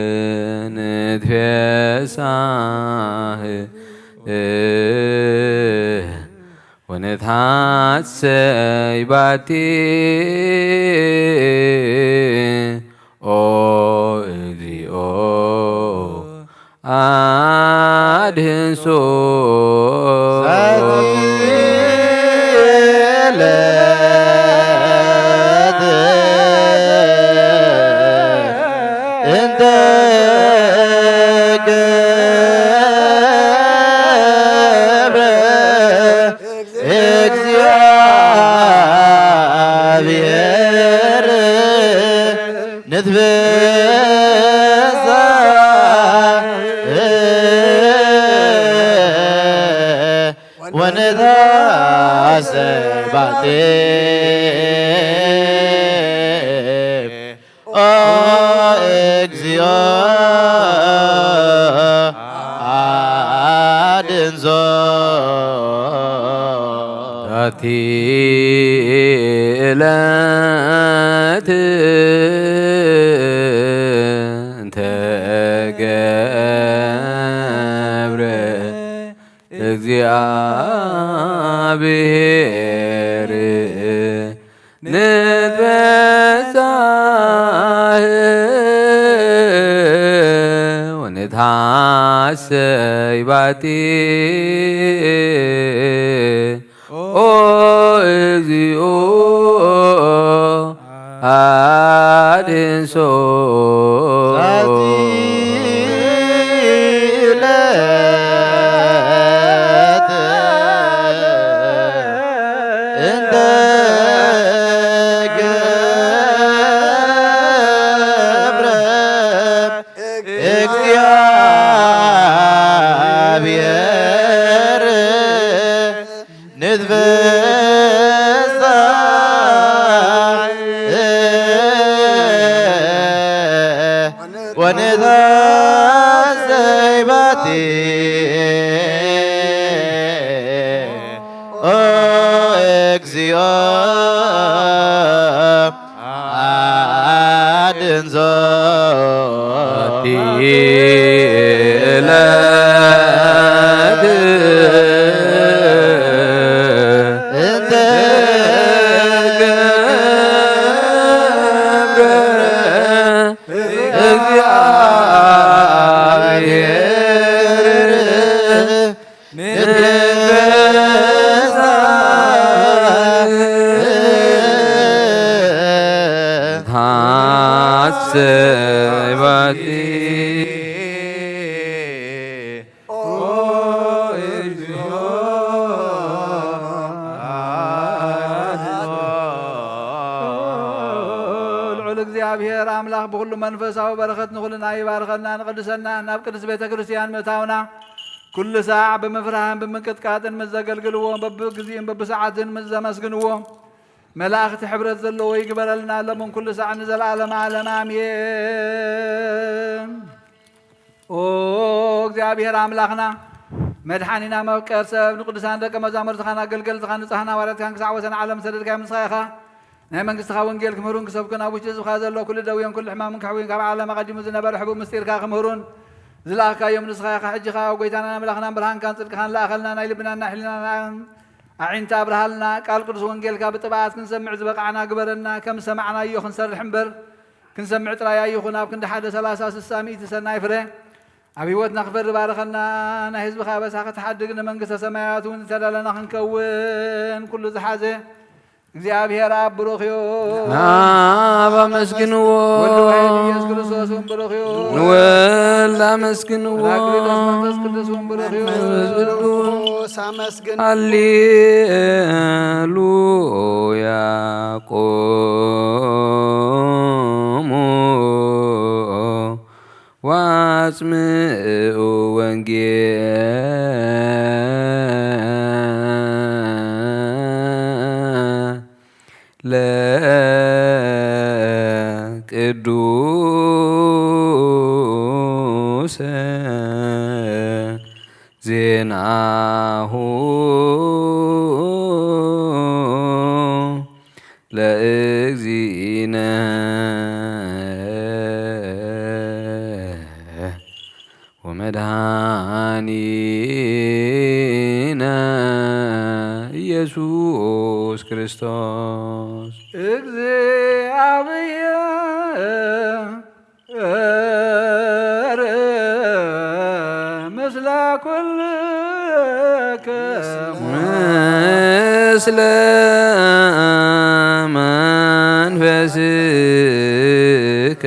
ንትፌሳህ ወነትሓሰይ ባቲ ኦ እግዚኦ ኣድህንሶ ሳቲ ዕለት እንተ ገብረ እግዚኣብሔር ንትብጻሕ ወንትሐሰይ ባቲ ኦ እግዚኦ ኣድንዞ። ዛቲ ዕለት እንተ ገብረ እግዚኣብሔር ንትበጻህ ወንትሓሰይ ባቲ ኦ እግዚኦ ኣድህንሶ። ዛቲ ዕለት እንተ ገብረ እግዚኣብሔር ንትበጻሕ ወንትሐሰይ ባቲ ኦ እግዚኦ ኣድንዞ። ኣቲ ዕለት እንተ ገብረ እግዚኣብሔር ንትበጻሕ ታሰይ ባቲ ኦ እግዚኦ ልዑል እግዚኣብሔር ኣምላኽ ብኹሉ መንፈሳዊ በረኸት ንኹልና ይባርኸና ንቕድሰና ናብ ቅድስት ቤተ ክርስቲያን ምእታውና ኩሉ ሳዕ ብምፍራህን ብምንቅጥቃጥን ምስ ዘገልግልዎ፣ በብግዜን በብሰዓትን ምስ ዘመስግንዎ፣ መላእኽቲ ሕብረት ዘለዎ ይግበረልና፣ ሎምን ኩሉ ሳዕ ንዘለዓለመ ዓለም ኣሜን። ኦ እግዚኣብሔር ኣምላኽና፣ መድሓኒና፣ መፍቀር ሰብ፣ ንቅዱሳን ደቀ መዛሙርትኻን ኣገልገልትኻን ንጹሓን ሃዋርያትካን ክሳዕ ወሰን ዓለም ዝሰደድካዮም ንስኻ ኢኻ። ናይ መንግስትኻ ወንጌል ክምህሩን ክሰብኩን፣ ኣብ ውሽጢ ህዝብኻ ዘሎ ኩሉ ደዌን ኩሉ ሕማምን ከሕውዩን፣ ካብ ዓለም ኣቐዲሙ ዝነበረ ሕቡእ ምስጢርካ ክምህሩን ዝለኣኽካዮም ንስኻ ኢኻ። ሕጂ ኸኣ ጎይታናን ኣምላኽናን ብርሃንካን ጽድቅኻን ለኣኸልና፣ ናይ ልብናን ናይ ሕሊናናን ኣዒንቲ ኣብርሃልና። ቃል ቅዱስ ወንጌልካ ብጥብኣት ክንሰምዕ ዝበቓዕና ግበረና። ከም ዝሰማዕናዮ ክንሰርሕ እምበር፣ ክንሰምዕ ጥራይ ኣይኹን። ኣብ ክንዲ ሓደ ሰላሳ፣ ስሳ፣ ሚእቲ ሰናይ ፍረ ኣብ ህይወትና ክፈሪ ባርኸና። ናይ ህዝብኻ ኣበሳ ክትሓድግ፣ ንመንግስተ ሰማያት እውን ዝተዳለና ክንከውን፣ ኩሉ ዝሓዘ እግዚኣብሔር ኣብ ብሩኽ እዩ። ኣብ ኣመስግንዎ። ወልድ ዋሕድ ኢየሱስ ክርስቶስ እውን ብሩኽ እዩ። ንወልድ ኣመስግንዎ። ጳራቅሊጦስ መንፈስ ቅዱስ እውን ብሩኽ እዩ። መንፈስ ቅዱስ ኣመስግን። ሃሌሉያ። ቆሙ ወአጽምዑ ወንጌለ ቅዱስ ዜናሁ ለእግዚእነ ወመድኃኒነ ኢየሱስ ክርስቶስ። እግዚአብሔር ምስለ ኩልክሙ። ምስለ መንፈስከ።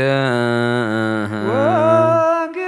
ወንጌል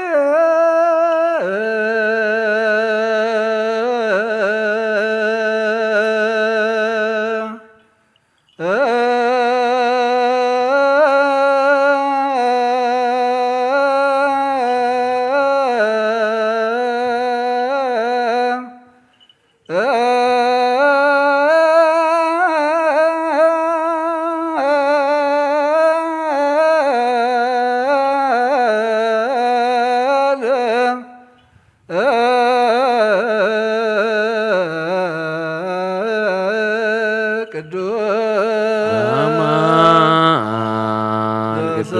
ቅዱስ አማን ቅዱስ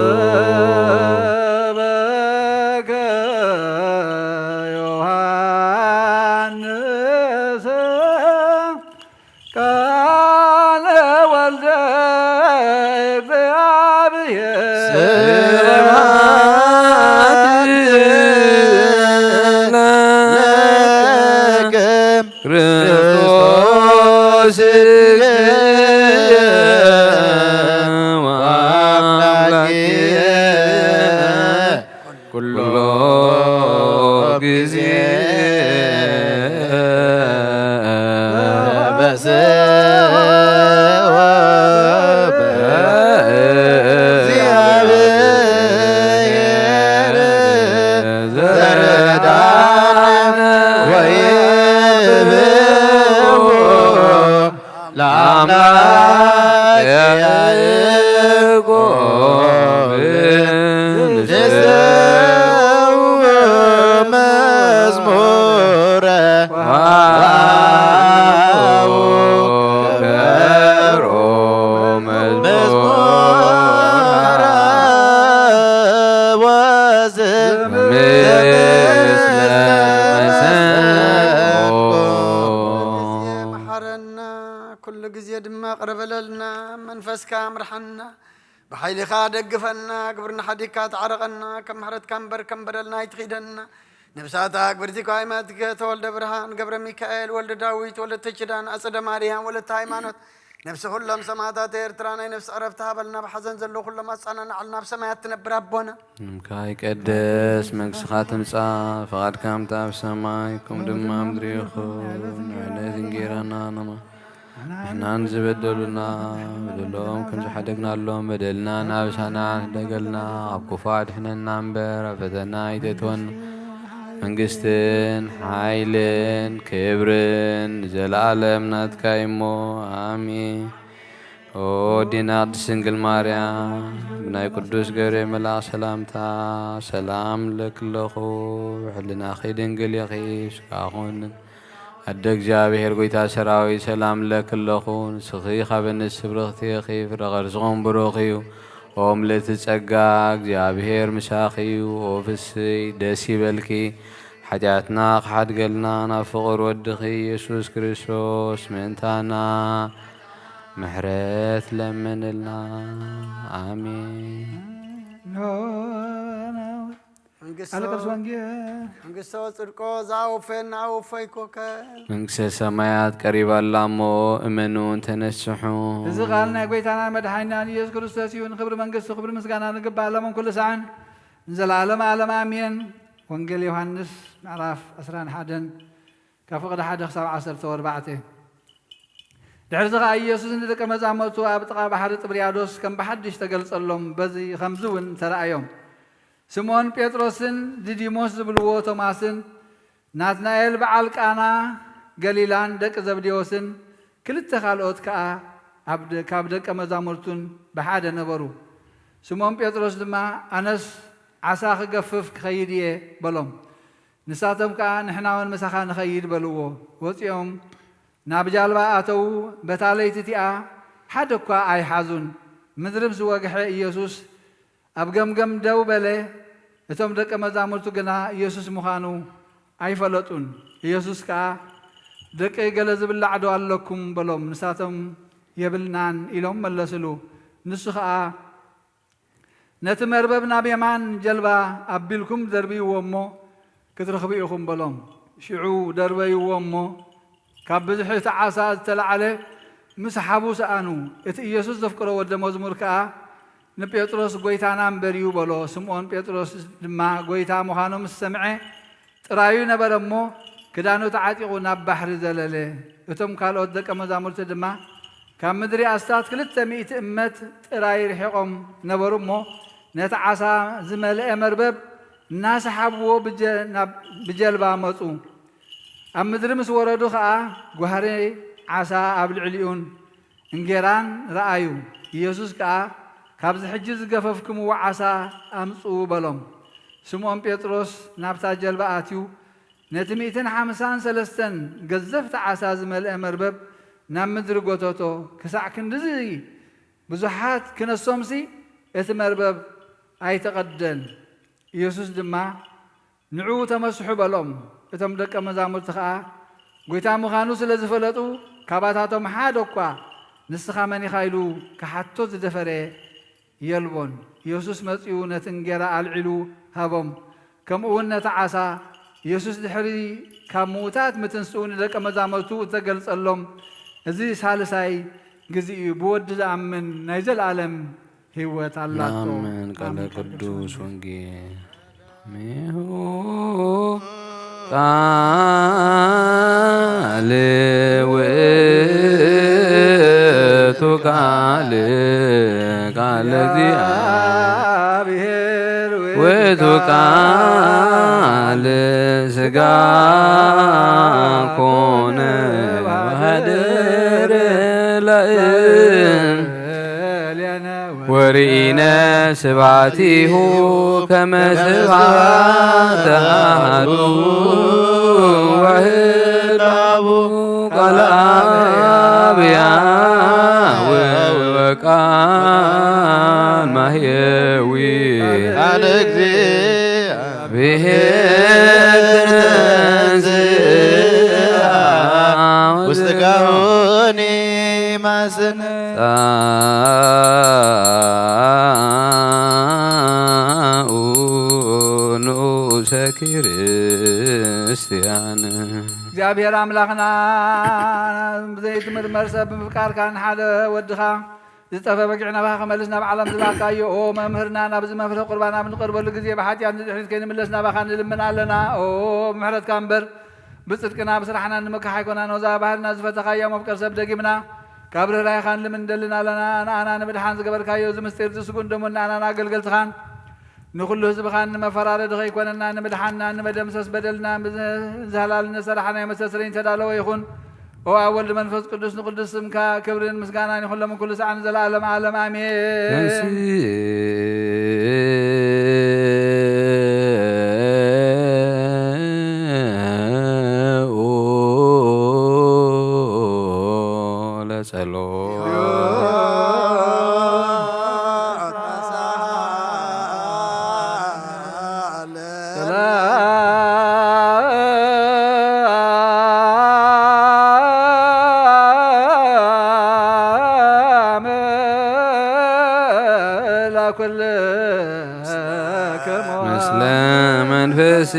ዘሰበከ ዮሐንስ ቃለ ወልደ እግዚአብሔር። ስብሐት ለከ ክርስቶስ ወአምላክየ ኩሎ ጊዜ በእግዚአብሔር ዘርዳን ወይብኡ ለአምላክ ያዕቆብ ንሰው መዝሙረ ዋው ከበሮ መዝሙረ ወዝምር ምስለ መሰንቆ። መሓረና። ኩሉ ግዜ ድማ ቅርብ በለልና፣ መንፈስካ ምርሓና፣ ብሓይልኻ ደግፈና፣ ግብርና ሓዲግካ ተዓረቐና፣ ከም ምሕረትካ እምበር ከም በደልና ኣይትኺደና። ነብሳታ ግብርቲ ኳይማትከ ተወልደ ብርሃን፣ ገብረ ሚካኤል፣ ወልደ ዳዊት፣ ወለተ ኪዳን፣ ኣጸደ ማርያም፣ ወለተ ሃይማኖት፣ ነብሲ ኩሎም ሰማዕታት ኤርትራ ናይ ነብሲ ዕረፍቲ ሃበልና፣ ብሓዘን ዘለዉ ኩሎም ኣጸናንዓልና፣ ኣብ ሰማያት ትነብር ኣቦና። ስምካ ይቀደስ፣ መንግስትኻ ትምጻእ፣ ፍቓድካ ከምቲ ኣብ ሰማይ ከምኡ ድማ ኣብ ምድሪ ይኹን። ንዕለት እንጌራና ንማ ንሕናን ዝበደሉና በደሎም ከም ዝሓደግናሎም በደልና ናብ ኣበሳና ደገልና፣ ካብ ክፉ ኣድሕነና እምበር ኣብ ፈተና ኣይተእትወና። መንግስትን ሓይልን ክብርን ንዘለኣለም ናትካ እሞ፣ ኣሜን። ኦ ዲና ቅድስት ድንግል ማርያም፣ ብናይ ቅዱስ ገብርኤል መልኣኽ ሰላምታ ሰላም ንብለኪ ኣለኹ። ብሕልናኺ ድንግል ኢኺ፣ ስጋኹን ኣደ እግዚኣብሔር ጐይታ ሰራዊት ሰላም ንብለኪ ኣለኹ። ንስኺ ካብ ኣንስቲ ብርኽቲ ኢኺ፣ ፍረ ከርስኹም ብሩኽ እዩ። ኦ ምልእቲ ጸጋ፣ እግዚኣብሔር ምሳኺ እዩ። ኦ ፍስይ ደስ ይበልኪ፣ ሓጢኣትና ክሓድገልና ናብ ፍቕር ወድኺ ኢየሱስ ክርስቶስ ምእንታና ምሕረት ለምንልና። ኣሜን። ኖ፣ ኖ። መንግስቶ ኣለ ቅዱስ ወንጌል። መንግስቶ ጽድቆ ዝኣወፈና ኣወፈይኮ ከ። መንግስተ ሰማያት ቀሪባ ኣላ እሞ እመኑ እንተነስሑ። እዚ ቃል ናይ ጐይታና መድሓኒናን ኢየሱስ ክርስቶስ እዩ። ንኽብሪ መንግስቱ ክብሪ ምስጋና ንግባእ ሎምን ኩሉ ሳዕን ንዘለኣለም ኣለም ኣሜን። ወንጌል ዮሃንስ ምዕራፍ ዕስራን ሓደን ካብ ፍቕዲ ሓደ ክሳብ ዓሰርተ ኣርባዕተ። ድሕርዚ ኸኣ ኢየሱስ ንደቀ መዛሙርቱ ኣብ ጥቓ ባሕሪ ጥብርያዶስ ከም ብሓድሽ ተገልጸሎም፣ በዚ ኸምዚ እውን ተራእዮም። ስምዖን ጴጥሮስን ዲዲሞስ ዝብልዎ ቶማስን ናትናኤል በዓል ቃና ገሊላን ደቂ ዘብዴዎስን ክልተ ካልኦት ከኣ ኣብ ደ-፣ ካብ ደቀ መዛሙርቱን ብሓደ ነበሩ። ስምዖን ጴጥሮስ ድማ ኣነስ ዓሳ ክገፍፍ ክኸይድ እየ በሎም። ንሳቶም ከኣ ንሕና እውን ምሳኻ ንኸይድ በልዎ። ወጺኦም ናብ ጃልባ ኣተዉ። በታ ለይቲ እቲኣ ሓደ እኳ ኣይሓዙን። ምድሪ ምስ ወግሐ ኢየሱስ ኣብ ገምገም ደው በለ። እቶም ደቀ መዛሙርቱ ግና ኢየሱስ ምዃኑ ኣይፈለጡን። ኢየሱስ ከኣ ደቂ ገለ ዝብላዕ ዶ ኣለኩም በሎም። ንሳቶም የብልናን ኢሎም መለስሉ። ንሱ ኸኣ ነቲ መርበብ ናብ የማን ጀልባ ኣቢልኩም ደርብይዎ እሞ ክትረኽቡ ኢኹም በሎም። ሽዑ ደርበይዎ እሞ ካብ ብዝሒ እቲ ዓሳ ዝተላዕለ ምስሓቡ ሰኣኑ። እቲ ኢየሱስ ዘፍቅሮ ወደ መዝሙር ከኣ ንጴጥሮስ ጐይታና እምበር እዩ በሎ። ስምዖን ጴጥሮስ ድማ ጐይታ ምዃኑ ምስ ሰምዐ ጥራዩ ነበረ እሞ ክዳኑ ተዓጢቑ ናብ ባሕሪ ዘለለ። እቶም ካልኦት ደቀ መዛሙርቲ ድማ ካብ ምድሪ ኣስታት ክልተ ሚእቲ እመት ጥራይ ርሒቖም ነበሩ እሞ ነቲ ዓሳ ዝመልአ መርበብ እናሰሓብዎ ብጀ-፣ ናብ፣ ብጀልባ መጹ። ኣብ ምድሪ ምስ ወረዱ ኸኣ ጓህሪ ዓሳ ኣብ ልዕሊኡን እንጌራን ረኣዩ። ኢየሱስ ከኣ ካብዚ ሕጂ ዝገፈፍክምዎ ዓሳ ኣምጽኡ በሎም። ስምዖን ጴጥሮስ ናብታ ጀልባ ኣትዩ ነቲ ሚእትን ሓምሳን ሰለስተን ገዘፍቲ ዓሳ ዝመልአ መርበብ ናብ ምድሪ ጎተቶ። ክሳዕ ክንድዚ ብዙሓት ክነሶምሲ እቲ መርበብ ኣይተቐደን። ኢየሱስ ድማ ንዕኡ ተመስሑ በሎም። እቶም ደቀ መዛሙርቲ ኸኣ ጐይታ ምዃኑ ስለ ዝፈለጡ ካባታቶም ሓደ እኳ ንስኻ መን ኢኻ ኢሉ ክሓቶ ዝደፈረ የልቦን። ኢየሱስ መጺኡ ነቲ እንጌራ ኣልዒሉ ሃቦም። ከምኡ እውን ነቲ ዓሳ። ኢየሱስ ድሕሪ ካብ ምዉታት ምትንስኡ ንደቀ መዛሙርቱ እተገልጸሎም እዚ ሳልሳይ ግዜ እዩ። ብወዲ ዝኣምን ናይ ዘለኣለም ህይወት ኣላቶ። ኣሜን። ቃለ ኣሜን። ቃለ ቅዱስ ቅዱስ ወንጌል። ወንጌል። ቃል ውእቱ ቃል፣ ቃል እግዚአብሔር ውእቱ ቃል ሥጋ ኮነ ወሐደረ ላዕሌነ ወርኢነ ስብሐቲሁ ከመ ስብሐተ አሐዱ ዋሕድ አቡ ቃለ አብ ያህዌ ወቃል ማህየዊ ቃለ እግዚአብሔር ተንሥአ ውስተ ጋውኒ ማስነ ጻኡ ንኡሰ ክርስቲያን። እግዚኣብሔር ኣምላኽና ብዘይትምርመር ሰብ ብምፍቃርካን ሓደ ወድኻ ዝጠፈ በጊዕ ናባኻ ከመልስ ናብ ዓለም ዝላካዮ። ኦ መምህርና፣ ናብዚ መፍርሒ ቁርባን ኣብ ንቐርበሉ ግዜ ብሓጢኣት ንድሕሪት ከይንምለስ ናባኻ ንልምን ኣለና። ኦ ብምሕረትካ እምበር ብጽድቅና ብስራሕና ንምካሕ ኣይኮናን። ኦዛ ባህርና ዝፈተኻያ መፍቀር ሰብ ደጊምና ካብ ርህራይኻ ንልምን እንደልን ኣለና። ንኣና ንምድሓን ዝገበርካዮ እዚ ምስጢር እዚ ስጉን ደሙን ንኣናን ኣገልገልትኻን ንኹሉ ህዝብኻን ንመፈራረዲ ከይኮነና ንምድሓንና ንመደምሰስ በደልና ብዝህላል ንሰራሕናዮ መስተስረይ ተዳለወ ይኹን። ኦ ኣብ ወልድ መንፈስ ቅዱስ ንቅዱስ ስምካ ክብርን ምስጋናን ይኹን ሎምን ኩሉ ሰዓን ዘለዓለም ዓለም ኣሜን። ተንሥኡ ለጸሎት። ሰላም ለኩልክሙ። ምስለ መንፈስከ።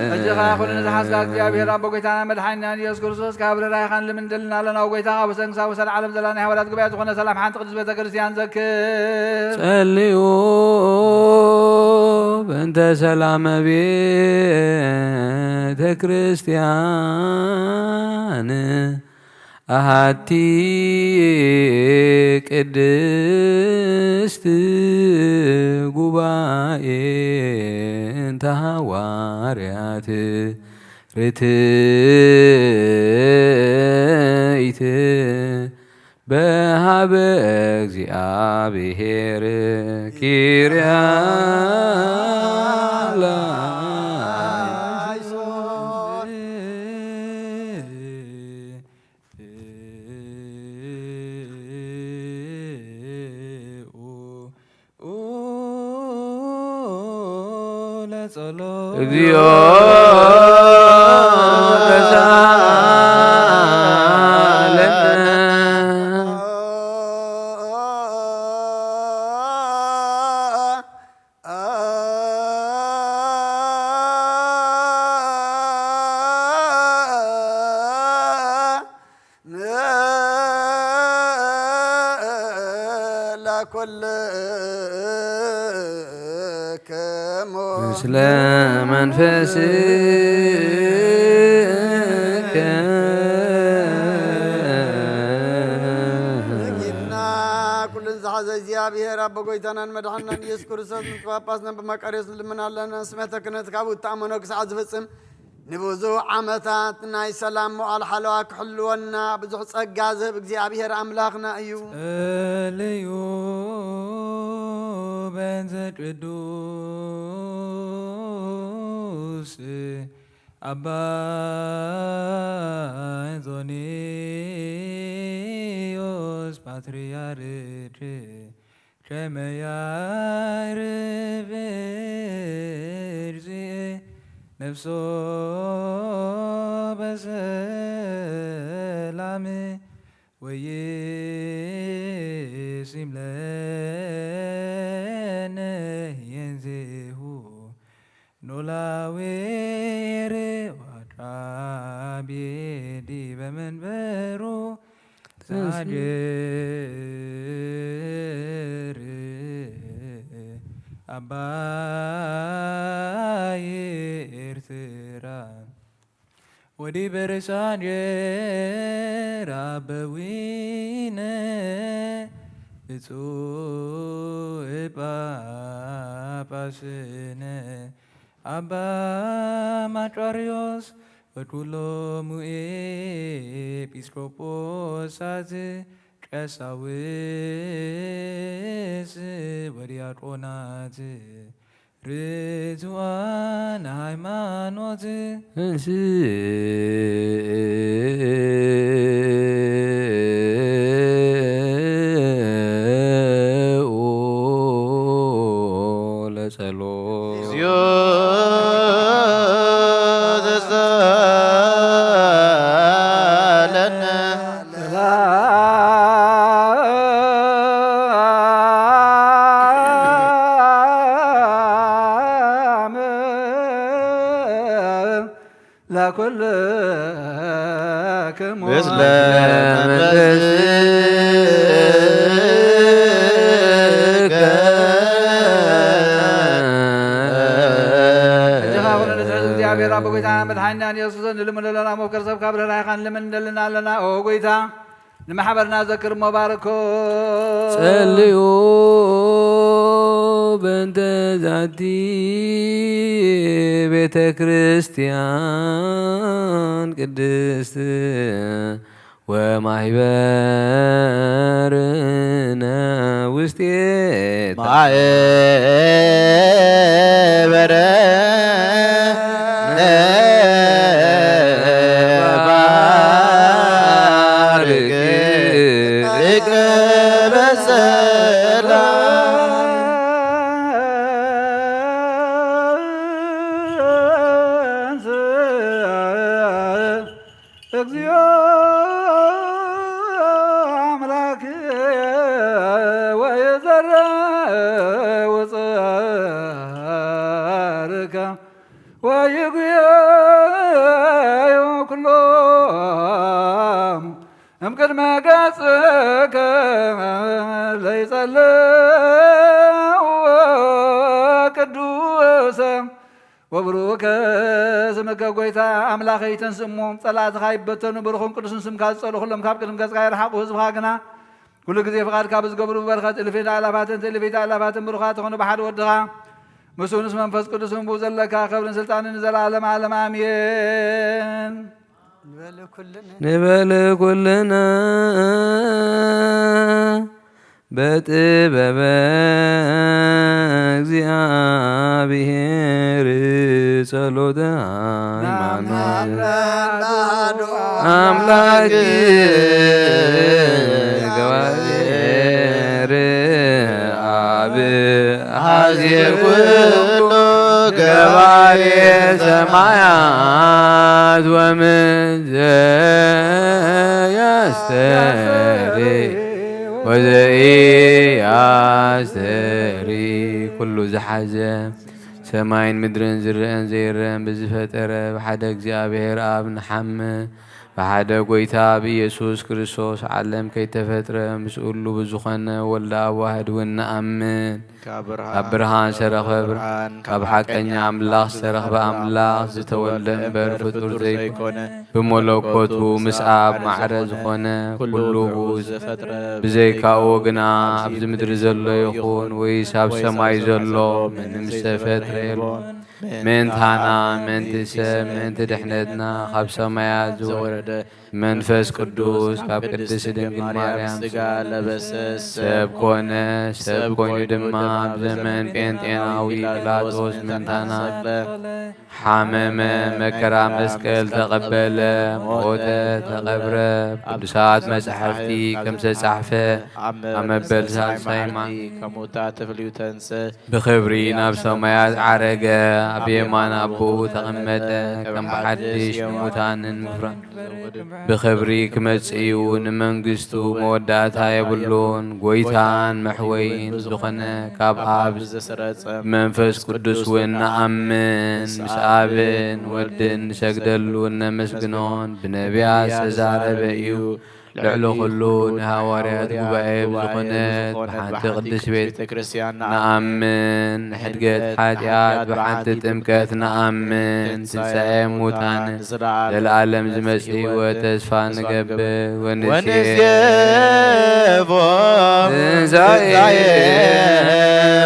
እጅኻ ኩሉ ንዝሓዝካ እግዚኣብሔር ኣቦ ጎይታና መድሓኒና ኢየሱስ ክርስቶስ ካብ ርራይኻን ልምንደልና ኣለና። ኦ ጎይታ፣ ካብ ሰንክሳብ ወሰን ዓለም ዘላ ናይ ሃዋርያት ጉባኤ ዝኾነ ሰላም ሓንቲ ቅድስት ቤተ ክርስቲያን ዘክር። ጸልዩ በእንተ ሰላመ ቤተ ክርስቲያን ኣሃቲ ቅድስት ጉባኤ እንተ ሃዋርያት ርትዕት በሃበ እግዚኣብሔር ኪርያ ላይሶን። እግዚኦ ተሳለነ። ለኩልክሙ ምስለ መንፈስከ። ጌታና ኩሉን ዝሓዘ እግዚኣብሔር ኣቦ ጎይታናን መድሓንናን ኢየሱስ ክርስቶስ ምስ ጳጳስና ብመቃርዮስ ንልምን ኣለና። ስመተ ክህነት ካብኡ እተኣመኖ ክሳዕ ዝፍጽም ንብዙሕ ዓመታት ናይ ሰላም መዋዕል ሓለዋ ክሕልወና ብዙሕ ጸጋ ዝህብ እግዚኣብሔር ኣምላኽና እዩ። ጸልዩ በእንተ ቅዱስ ኣባ እንጦንዮስ ፓትርያርክ ከመ ያዕርፍ እግዚእ ነፍሶ በሰላም ወይሲም ለነ የንዜሁ ኖላዊ ርዋቃቤ ዲበ መንበሩ ሳድር አባይ ኤርትራ ወዲበ ርእሳን ጀር አበዊነ ብፁዕ ጳጳስነ አባ ማቃርዮስ ወኩሎሙ ኤጲስቆጶሳት ቀሳውስት ወዲያቆናት ርቱዓን ሃይማኖት ተንሥኡ ለጸሎት። እግዚኦ ተሳለነ። ሰላም ለኩልክሙ ምስለ መንፈስከ። እጅኻ ኩሉ ንትሕዝ እግዚኣብሔር ኣቦ ጎይታና መድሓኒናን ኢየሱስ ንልምን ኣለና። መፍቀር ሰብ ካብ ርህራሄኻን ልምን እንደልና ኣለና። ኦ ጎይታ፣ ንማሕበርና ዘክር እሞ ባርኮ። ጸልዩ በእንተ ዛቲ ቤተ ክርስቲያን ቅድስት ወማሕበርነ ውስቴታ ማሕበርነ ባርክ። እግዚኦ አምላክ ወይዘረ ውፅርከ ወይጉየዩ ኩሎም እምቅድመ ገጽከ ለይጸልው ቅዱሰ ወብሩከ ስምከ። ጎይታ ኣምላኸይ ተንስእ እሞ ጸላእትኻ ይበተኑ፣ ብሩኽን ቅዱስን ስምካ ዝጸልኡ ኩሎም ካብ ቅድሚ ገጽካ ይርሓቑ። ህዝብኻ ግና ኩሉ ግዜ ፍቓድካ ብዝገብሩ ብበረኸት እልፊ ኣእላፋትን ትእልፊት ኣእላፋትን ብሩኻት ዝኾኑ ብሓደ ወድኻ ምስኡ ምስ መንፈስ ቅዱስን ብኡ ዘለካ ክብርን ስልጣንን ንዘለኣለም ዓለም ኣሜን። ንበል ኩልና በጥበበ እግዚኣብሔር ጸሎተ ሃይማኖት ኣምላክ ገባሬ ኣብ ሀዜ ኩሉ ገባሬ ሰማያት ወምድር ዘያስተሪ ወዘኢያስተሪ ኩሉ ዝሓዘ ሰማይን ምድርን ዝረአን ዘይረአን ብዝፈጠረ ብሓደ እግዚኣብሔር ኣብ ንሓምን ብሓደ ጐይታ ብኢየሱስ ክርስቶስ ዓለም ከይተፈጥረ ምስኡ ህሉው ብዝኾነ ወልደ ኣዋህድ እውን ንኣምን። ካብ ብርሃን ዝተረኽበ ብርሃን፣ ካብ ሓቀኛ ኣምላኽ ዝተረኽበ ኣምላኽ፣ ዝተወልደ እምበር ፍጡር ዘይኮነ፣ ብመለኮቱ ምስ ኣብ ማዕረ ዝኾነ፣ ኩሉ ብኡ ዝተፈጥረ፣ ብዘይካኡ ግና ኣብዚ ምድሪ ዘሎ ይኹን ወይስ ኣብ ሰማይ ዘሎ ምንም ዝተፈጥረ የልቦን። ምእንታና፣ ምእንቲ ሰብ፣ ምእንቲ ድሕነትና ካብ ሰማያት ዝወረደ መንፈስ ቅዱስ ካብ ቅድስት ድንግል ማርያም ስጋ ለበሰ፣ ሰብ ኮነ። ሰብ ኮይኑ ድማ ኣብ ዘመን ጴንጤናዊ ጲላጦስ ምእንታና ሓመመ፣ መከራ መስቀል ተቐበለ፣ ሞተ፣ ተቐብረ። ቅዱሳት መጻሕፍቲ ከም ዝተጻሕፈ ኣብ መበል ሳልሳይ መዓልቲ ከሙታት ተፈልዩ ተንስእ። ብኽብሪ ናብ ሰማያት ዓረገ፣ ኣብ የማን ኣቦኡ ተቐመጠ። ከም ብሓድሽ ንሙታንን ምፍራ ብኽብሪ ክመጽእ እዩ። ንመንግስቱ መወዳእታ የብሉን። ጐይታን መሕወይን ዝኾነ ካብ ኣብ ዝሰረጸ መንፈስ ቅዱስ እውን ንኣምን። ምስ ኣብን ወድን ንሰግደሉን ነመስግኖን ብነቢያት ዝተዛረበ እዩ። ልዕሊ ኩሉ ንሃዋርያት ጉባኤ ብዝኾነት ብሓንቲ ቅድስት ቤተ ክርስቲያን ንኣምን። ንሕድገት ሓጢኣት ብሓንቲ ጥምቀት ንኣምን። ትንሳኤ ሙታን ዘለዓለም ዝመጽእ ህይወት ተስፋ ንገብር። ወንሴፎ ትንሳኤ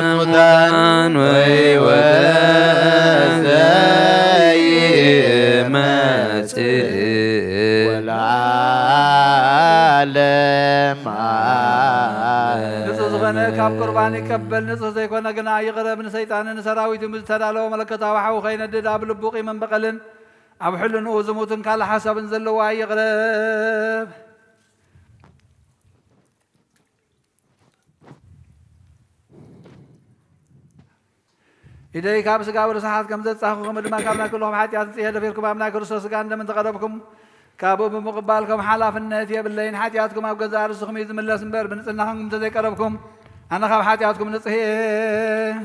ሙታን ወሕይወተ ዘይመጽእ ወለዓለም ንጹህ ዝኾነ ካብ ቁርባን ይቀበል፣ ንጹህ ዘይኮነ ግና ይቕረብ። ንሰይጣንን ንሰራዊቱን ብዝተዳለወ መለኮታዊ ሓዊ ከይነድድ ኣብ ልቡ ቂምን በቐልን ኣብ ሕልንኡ ዝሙትን ካልእ ሓሳብን ዘለዎ ኣይቕረብ። ኢደይ ካብ ስጋዊ ርስሓት ከም ዘጻኹ፣ ከምኡ ድማ ካብ ናይ ኩልኹም ሓጢኣት ንጽሄ ደፊርኩም ኣብ ናይ ክርስቶስ ስጋን ደምን ተቐረብኩም። ካብኡ ብምቕባል ከም ሓላፍነት የብለይን፣ ሓጢኣትኩም ኣብ ገዛእ ርእስኹም እዩ ዝምለስ እምበር፣ ብንጽህናኹም እንተዘይቀረብኩም፣ ኣነ ካብ ሓጢኣትኩም ንጽህ እየ።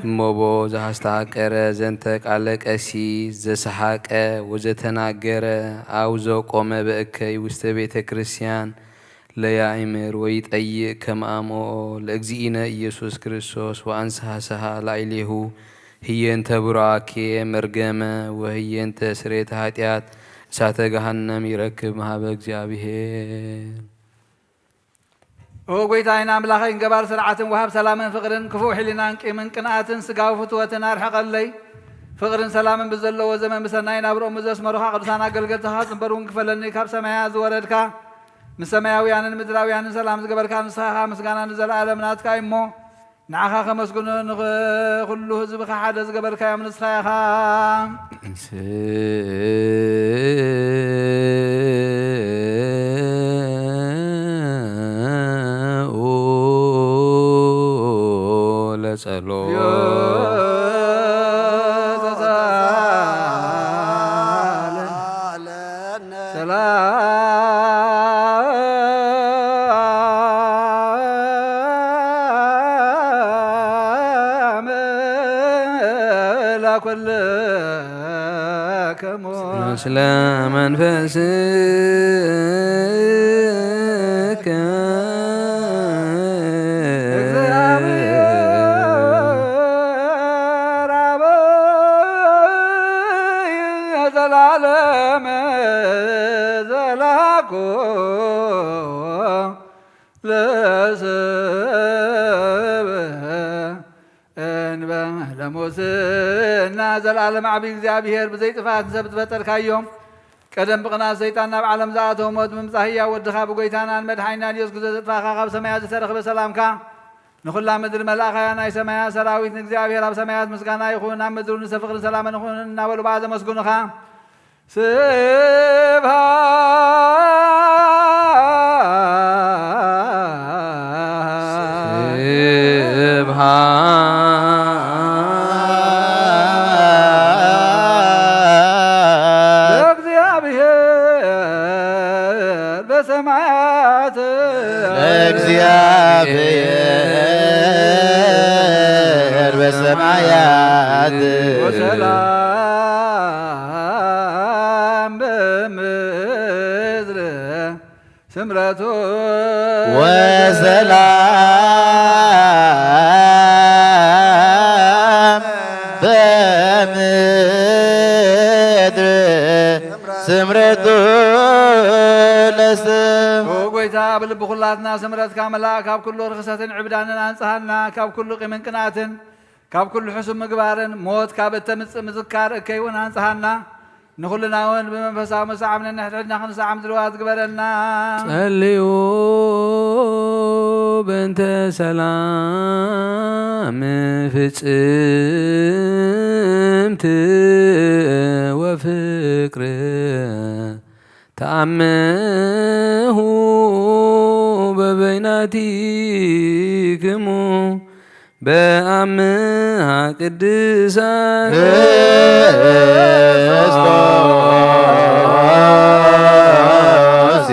እሞቦ ዘሃስተሃቀረ ዘንተ ቃለ ቀሲስ ዘሰሓቀ ወዘተናገረ፣ ኣው ዘቆመ በእከይ ውስተ ቤተ ክርስቲያን ለያእምር ወይጠይቅ ከመ አምኦ ለእግዚእነ ኢየሱስ ክርስቶስ ወአንስሐ ሰሃ ላዕሌሁ ህየንተ ቡራኬ መርገመ ወህየንተ ስሬተ ኃጢአት እሳተ ገሃነም ይረክብ መሃበ እግዚአብሔር። ኦ ጎይታይን ኣምላኸይን፣ ገባር ስርዓትን ወሃብ ሰላምን ፍቕርን፣ ክፉእ ሕሊናን ቂምን ቅንኣትን ስጋዊ ፍትወትን ኣርሕቐለይ። ፍቕርን ሰላምን ብዘለዎ ዘመን ብሰናይ ናብርኦም ዘስመሩኻ ቅዱሳን ኣገልገልትኻ ጽንበር እውን ክፈለኒ ካብ ሰማያ ዝወረድካ፣ ምስ ሰማያውያንን ምድራውያንን ሰላም ዝገበርካ ንስኻ ኢኻ። ምስጋና ንዘለኣለም ናትካ እዩ እሞ፣ ንዓኻ ከመስግኑ ንኹሉ ህዝብኻ ሓደ ዝገበርካዮም ንስኻ ኢኻ። ስምዑ ለጸሎት። ሰላም ለኩልክሙ። ምስለ መንፈስከ። እግዚአብሔር አብ ዘላለም ዘላኩ ለስብ እንበለ ሙስና። ዘላለም ዓቢ እግዚኣብሔር፣ ብዘይ ጥፍኣት ንሰብ ዝፈጠርካዮም፣ ቀደም ብቕንኣት ሰይጣን ናብ ዓለም ዝኣተወ ሞት ብምጻእ ህያው ወድኻ ብጎይታናን መድሓኒናን ኢየሱስ ክርስቶስ ዘጥፋእካ፣ ካብ ሰማያት ዝተረኽበ ሰላምካ ንኹላ ምድሪ መልኣኻያ። ናይ ሰማያት ሰራዊት ንእግዚኣብሔር ኣብ ሰማያት ምስጋና ይኹን፣ ኣብ ምድሪ ንሰብ ፍቕርን ሰላምን ይኹን እናበሉ ብኣ ዘመስግኑኻ። ስብሐት ስብሐት ለእግዚአብሔር በሰማያት። ለእግዚአብሔር በሰማያት። ወሰላም በምድር ስምረቱ። ወሰላም በምድር ስምረቱ ለስም። ኦ ጎይታ፣ ብልቢ ኩላትና ስምረትካ መላእ፣ ካብ ኩሉ ርኽሰትን ዕብዳንን ኣንጽሃና፣ ካብ ኩሉ ቂምን ቅንኣትን፣ ካብ ኩሉ ሕሱም ምግባርን፣ ሞት ካብ እተምጽእ ምዝካር እከይ እውን ኣንጽሃና። ንኹልና እውን ብመንፈሳዊ መሳዕብ ነንሕድሕድና ክንሰዓም ድልዋት ግበረና። ጸልዩ በእንተ ሰላም ፍጽምት ወፍቅር ተአምሁ በበይናቲክሙ በአምሃ ቅድሳት ክርስቶስ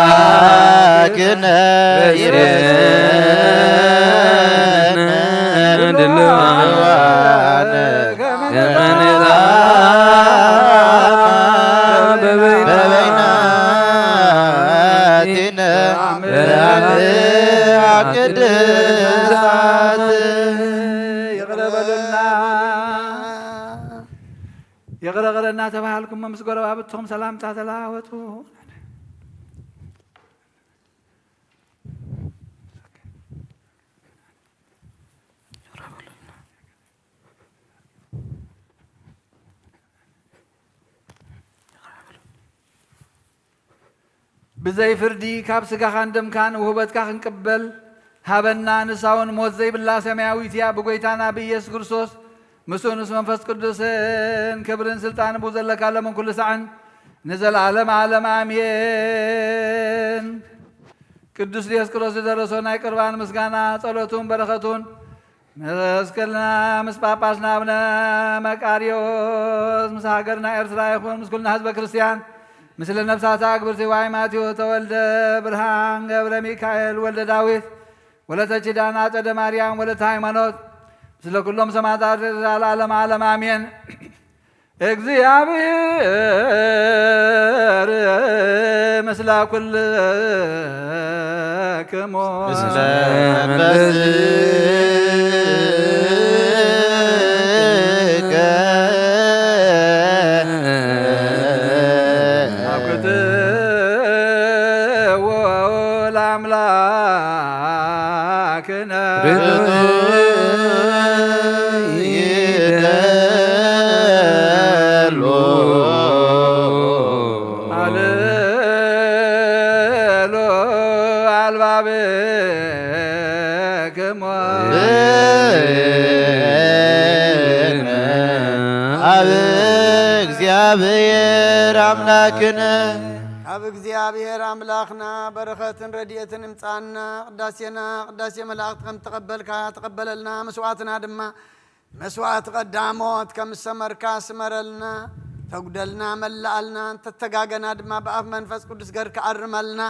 አምላክነ ይሬስነ ድልዋነ በበይናቲነ በአምሃ ቅድሳት። ይቅረ በሉልና፣ ይቅረ ቅረ እናተባሃልኩም ምስ ጎረባብትኹም ሰላምታ ተለዋወጡ። ብዘይ ፍርዲ ካብ ስጋኻን ደምካን ውህበትካ ክንቅበል ሃበና። ንሳ እውን ሞት ዘይብላ ሰማያዊት እያ። ብጎይታና ብኢየሱስ ክርስቶስ ምስኡ ምስ መንፈስ ቅዱስን ክብርን ስልጣን ብኡ ዘለካ ሎምን ኩሉ ሳዕን ንዘለዓለም ዓለም ኣሜን። ቅዱስ ዲዮስቆሮስ ዝደረሶ ናይ ቁርባን ምስጋና ጸሎቱን በረኸቱን ምስ ክልና ምስ ጳጳስና ኣቡነ መቃርዮስ ምስ ሃገርና ኤርትራ ይኹን፣ ምስ ኩልና ህዝበ ክርስትያን፣ ምስለ ነፍሳታ ኣግብርቲ ዋይ ማቴዎ ተወልደ ብርሃን ገብረ ሚካኤል ወልደ ዳዊት ወለተ ኪዳን ኣጸደ ማርያም ወለተ ሃይማኖት ምስለ ኩሎም ሰማዕታት ለዓለመ ዓለም ኣሜን። እግዚኣብሔር ምስለ ኩልክሙ። ምስለ መንፈስከ። አብ ክትዎ ይደሉ ኣልሉ ኣልባብክሞ ኣብ እግዚኣብሔር ኣምላክነ። ካብ እግዚኣብሔር ኣምላኽና በረኸትን ረድኤትን እምጻና። ቅዳሴና ቅዳሴ መላእኽቲ ከም ተቐበልካ ተቐበለልና። መስዋዕትና ድማ መስዋዕቲ ቀዳሞት ከም ዝሰመርካ ስመረልና። ተጉደልና መላኣልና። እንተተጋገና ድማ ብኣፍ መንፈስ ቅዱስ ገርካ ኣርመልና።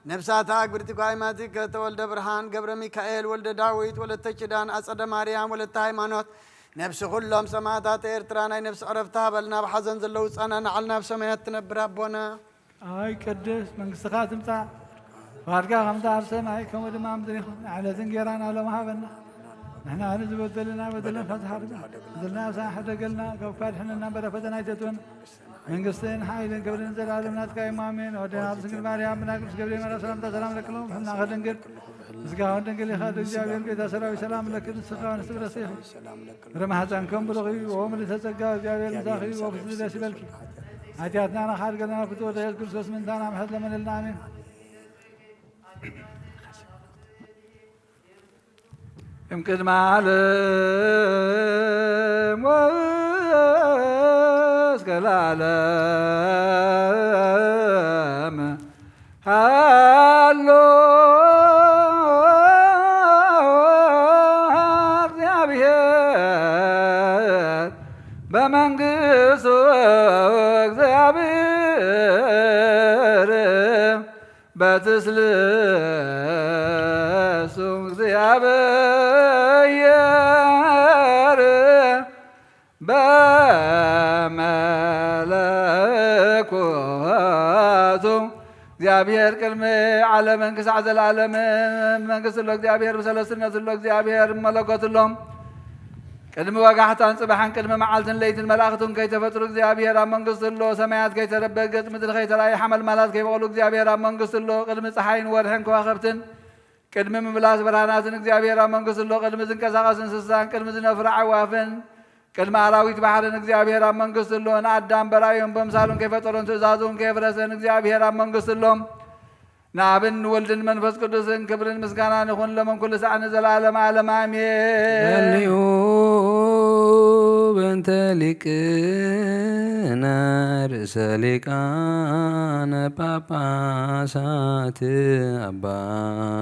ነብሳታ ኣግብርቲ ጓይማቲ ከተወልደ ብርሃን፣ ገብረ ሚካኤል፣ ወልደ ዳዊት፣ ወለተ ኪዳን፣ ኣጸደ ማርያም፣ ወለተ ሃይማኖት፣ ነብሲ ኩሎም ሰማዕታት ኤርትራ ናይ ነብሲ ዕረፍቲ ሃበልና። ብሓዘን ዘለዉ ጸናናዓልና፣ ኣብ ሰማያት ትነብር ኣቦና። ኣይ ቅድስ መንግስትኻ ትምጻእ፣ ፍቓድካ ከምታ ኣብ ሰማይ ከምኡ ድማ ኣብ ምድሪ ይኹን። ንዕለትን ጌራና ሎም ሃበና። ንሕና ንዝበደልና በደልና ካብ ዝሓርግ በደልና ኣሳሕ ሕደገልና፣ ካብ ክፉእ ኣድሕነና፣ በረፈተና ኣይተትወና። መንግስትን ሓይልን ክብርን ዘላለም ናትካ እዩ። ኣሜን። ወደና ብስንግል ማርያም ብና ቅዱስ ገብርኤል መልኣክ ሰላምታ ሰላም ለክሎም ሕና ከድንግል ምስጋና ድንግል ኢኻ። እግዚኣብሔር ቤታ ሰራዊት ሰላም ለኪ ንስኻ ንስብረስ ኢኹ። ፍረ ማሕፀንኩም ብሩኽ እዩ። ኦ ምልዕተ ጸጋ እግዚኣብሔር ምሳኺ እዩ። ኦ ፍስቲ ደስ ይበልኪ። ሓጢኣትና ናኻድገና ፍትወ ኢየሱስ ክርስቶስ ምንታና ምሕረት ለመነልና። ኣሜን። እምቅድመ ዓለም ወእስከ ለዓለም ሃሎ። እግዚኣብሔር በመንግስቱ፣ እግዚኣብሔር በትስልሱ፣ እግዚኣብሔር በመለኮቱ። እግዚኣብሔር ቅድሚ ዓለምን ክሳዕ ዘለዓለምን መንግስቲ ኣሎ። እግዚኣብሔር ብሰለስትነት ኣሎ። እግዚኣብሔር ብመለኮት ኣሎ። ቅድሚ ወጋሕታን ጽባሕን፣ ቅድሚ መዓልትን ለይትን መላእኽቱን ከይተፈጥሩ እግዚኣብሔር ኣብ መንግስቱ ኣሎ። ሰማያት ከይተረበ፣ ገጽ ምድሪ ከይተራእየ፣ ሓመልማላት ከይበቐሉ እግዚኣብሔር ኣብ መንግስቱ ኣሎ። ቅድሚ ጸሓይን ወርሕን ከዋኽብትን፣ ቅድሚ ምምላስ ብርሃናትን እግዚኣብሔር ኣብ መንግስቱ ኣሎ። ቅድሚ ዝንቀሳቐስ እንስሳን፣ ቅድሚ ዝነፍሩ ኣዕዋፍን፣ ቅድሚ ኣራዊት ባሕርን እግዚኣብሔር ኣብ መንግስቱ ኣሎ። ንኣዳም በራእዮን በምሳሉን ከይፈጠሮን ትእዛዙን ከየፍረሰን እግዚኣብሔር ኣብ መንግስቱ ኣሎ። ንኣብን ንወልድን መንፈስ ቅዱስን ክብርን ምስጋናን ይኹን፣ ሎምን ኩሉ ሰዓት ንዘለዓለመ ዓለም፣ ኣሜን። በልዑ በእንተ ሊቅነ ርእሰ ሊቃነ ጳጳሳት ኣባ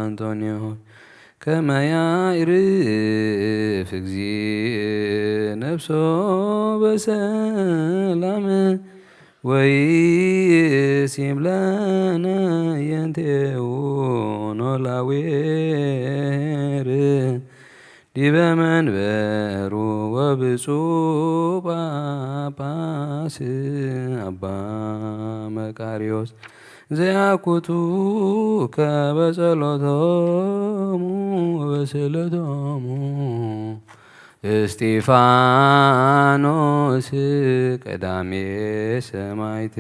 እንጦንዮስ ከመ ያዕርፍ እግዚእ ነፍሶ በሰላም ወይሴም ለነ የንቴው ኖላዌር ዲበ መንበሩ ወብፁዕ ጳጳስ ኣባ መቃርዮስ ዘያኩቱ ከበ ጸሎቶሙ ወበስእለቶሙ እስጢፋኖስ ቀዳሜ ሰማዕት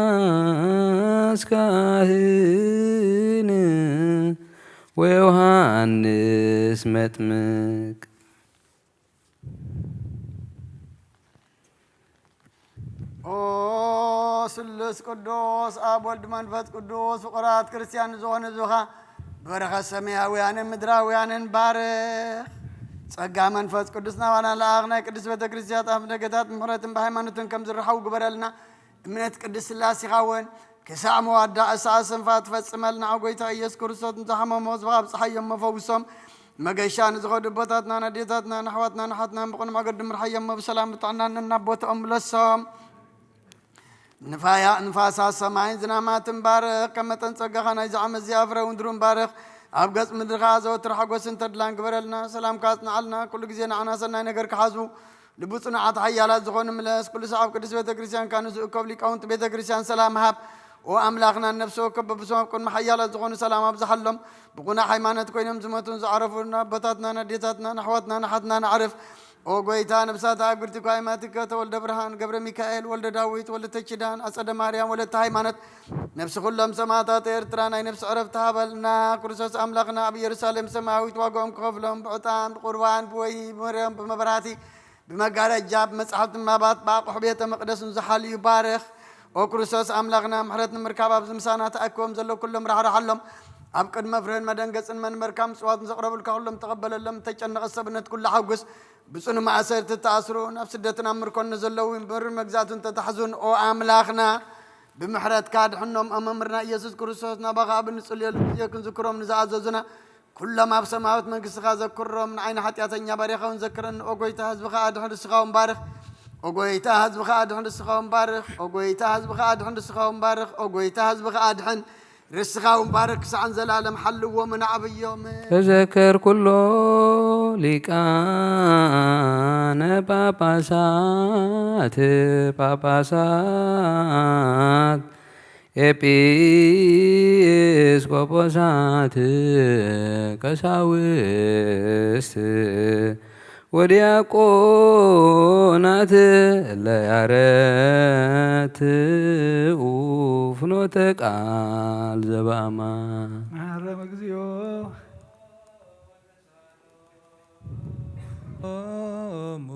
ዘካርያስ ካህን ወዮሃንስ መጥምቅ። ኦ ስሉስ ቅዱስ ኣብ ወልድ መንፈስ ቅዱስ ፍቑራት ክርስቲያን ዝኾነ ዙኻ በረኸት ሰማያውያንን ምድራውያንን ባርኽ። ጸጋ መንፈስ ቅዱስ ናባና ለኣኽ። ናይ ቅድስት ቤተ ክርስቲያን ኣብ ደገታት ምሕረትን ብሃይማኖትን ከም ዝረሓው ግበረልና። እምነት ቅድስት ስላሴኻ እውን ክሳዕ መዋዳእ እሳ ኣሰንፋ ትፈጽመልና። ጎይታ ኢየሱስ ክርስቶስ ንዝሓመሙ ህዝብኻ ኣብጽሓዮም፣ መፈውሶም። መገሻ ንዝኸዱ ኣቦታትና፣ ኣዴታትና፣ ንኣሕዋትና፣ ንሓትናን ብቕኑዕ መገዲ ምርሓዮም፣ ብሰላም ብጥዕናን ናብ ቦታኦም ምለሶም። ንፋያ-፣ ንፋሳት ሰማይን ዝናማትን ባርኽ። ከም መጠን ጸጋኻ ናይዚ ዓመት እዚኣ ፍረ ምድሩን ባርኽ። ኣብ ገጽ ምድርኻ ዘወትር ሓጎስን ተድላን ግበረልና። ሰላምካ ኣጽንዓልና። ኩሉ ግዜ ንዓና ሰናይ ነገር ክሓዝቡ ልቡ ጽኑዓት ሓያላት ዝኾኑ ምለስ። ኩሉ ሰዓብ ቅድስት ቤተ ክርስቲያንካ ንዝእከብ ሊቃውንቲ ቤተ ክርስቲያን ሰላም ሃብ። ኦ ኣምላኽና፣ ነፍሲ ወከፍ በብስሞም ኣብ ቅድሚ ሓያላት ዝኾኑ ሰላም ኣብዝሓሎም። ብቑኑዕ ሃይማኖት ኮይኖም ዝሞቱን ዝዓረፉን ኣቦታትናን ኣዴታትናን ኣሕዋትናን ኣሓትናን ኣዕርፍ። ኦ ጎይታ፣ ነብሳት ኣግብርቲ ኳይማቲከ፣ ተወልደ ብርሃን፣ ገብረ ሚካኤል፣ ወልደ ዳዊት፣ ወልደ ተችዳን፣ ኣጸደ ማርያም፣ ወለተ ሃይማኖት፣ ነብሲ ኩሎም ሰማዕታት ኤርትራ ናይ ነብሲ ዕረፍቲ ሃበልና። ክርስቶስ ኣምላኽና ኣብ ኢየሩሳሌም ሰማያዊት ዋጋኦም ክኸፍሎም ብዕጣን፣ ብቁርባን፣ ብወይኒ፣ ብመርዮም፣ ብመብራህቲ፣ ብመጋረጃ፣ ብመጻሕፍቲ ምንባባት፣ ብኣቑሑ ቤተ መቕደስን ዝሓልዩ ባርኽ። ኦ ክርስቶስ ኣምላኽና፣ ምሕረት ንምርካብ ኣብዚ ምሳና ተኣኪቦም ዘለዉ ኩሎም ራሕርሓሎም። ኣብ ቅድሚ ፍርህን መደንገጽን መንበርካ ምጽዋት ንዘቕረቡልካ ኩሎም ተቐበለሎም። እተጨነቐ ሰብነት ኩሉ ሓጉስ። ብጽኑ ማእሰርቲ ተኣስሩ፣ ናብ ስደትን ኣብ ምርኮን ንዘለዉ፣ ብመግዛእትን ተታሕዙን፣ ኦ ኣምላኽና፣ ብምሕረትካ ድሕኖም። ኦ መምህርና ኢየሱስ ክርስቶስ፣ ናባኻ ኣብ እንጽልየሉ ግዜ ክንዝክሮም ንዝኣዘዙና ኩሎም ኣብ ሰማያዊት መንግስትኻ ዘክሮም። ንዓይኒ ሓጢኣተኛ ባሪኻ እውን ዘክረኒ። ኦ ጎይታ፣ ህዝብኻ ኣድሕን፣ ርስኻ እውን ባርኽ። ኦ ጎይታ፣ ህዝብኻ ኣድሕን፣ ርስኻ እውን ባርኽ። ኦ ጎይታ፣ ህዝብኻ ኣድሕን፣ ርስኻ እውን ባርኽ። ኦ ጎይታ፣ ህዝብኻ ኣድሕን፣ ርስኻ እውን ባርኽ። ክሳዕ ንዘለኣለም ሓልዎምን ኣዕብዮምን። ተዘከር ኩሎ ሊቃነ ጳጳሳት፣ ጳጳሳት፣ ኤጲስቆጶሳት፣ ቀሳውስት ወዲያቆናት፣ ለያረትኡ ፍኖተ ቃል ዘበኣማን። መሐረም እግዚኦ። ሎሙ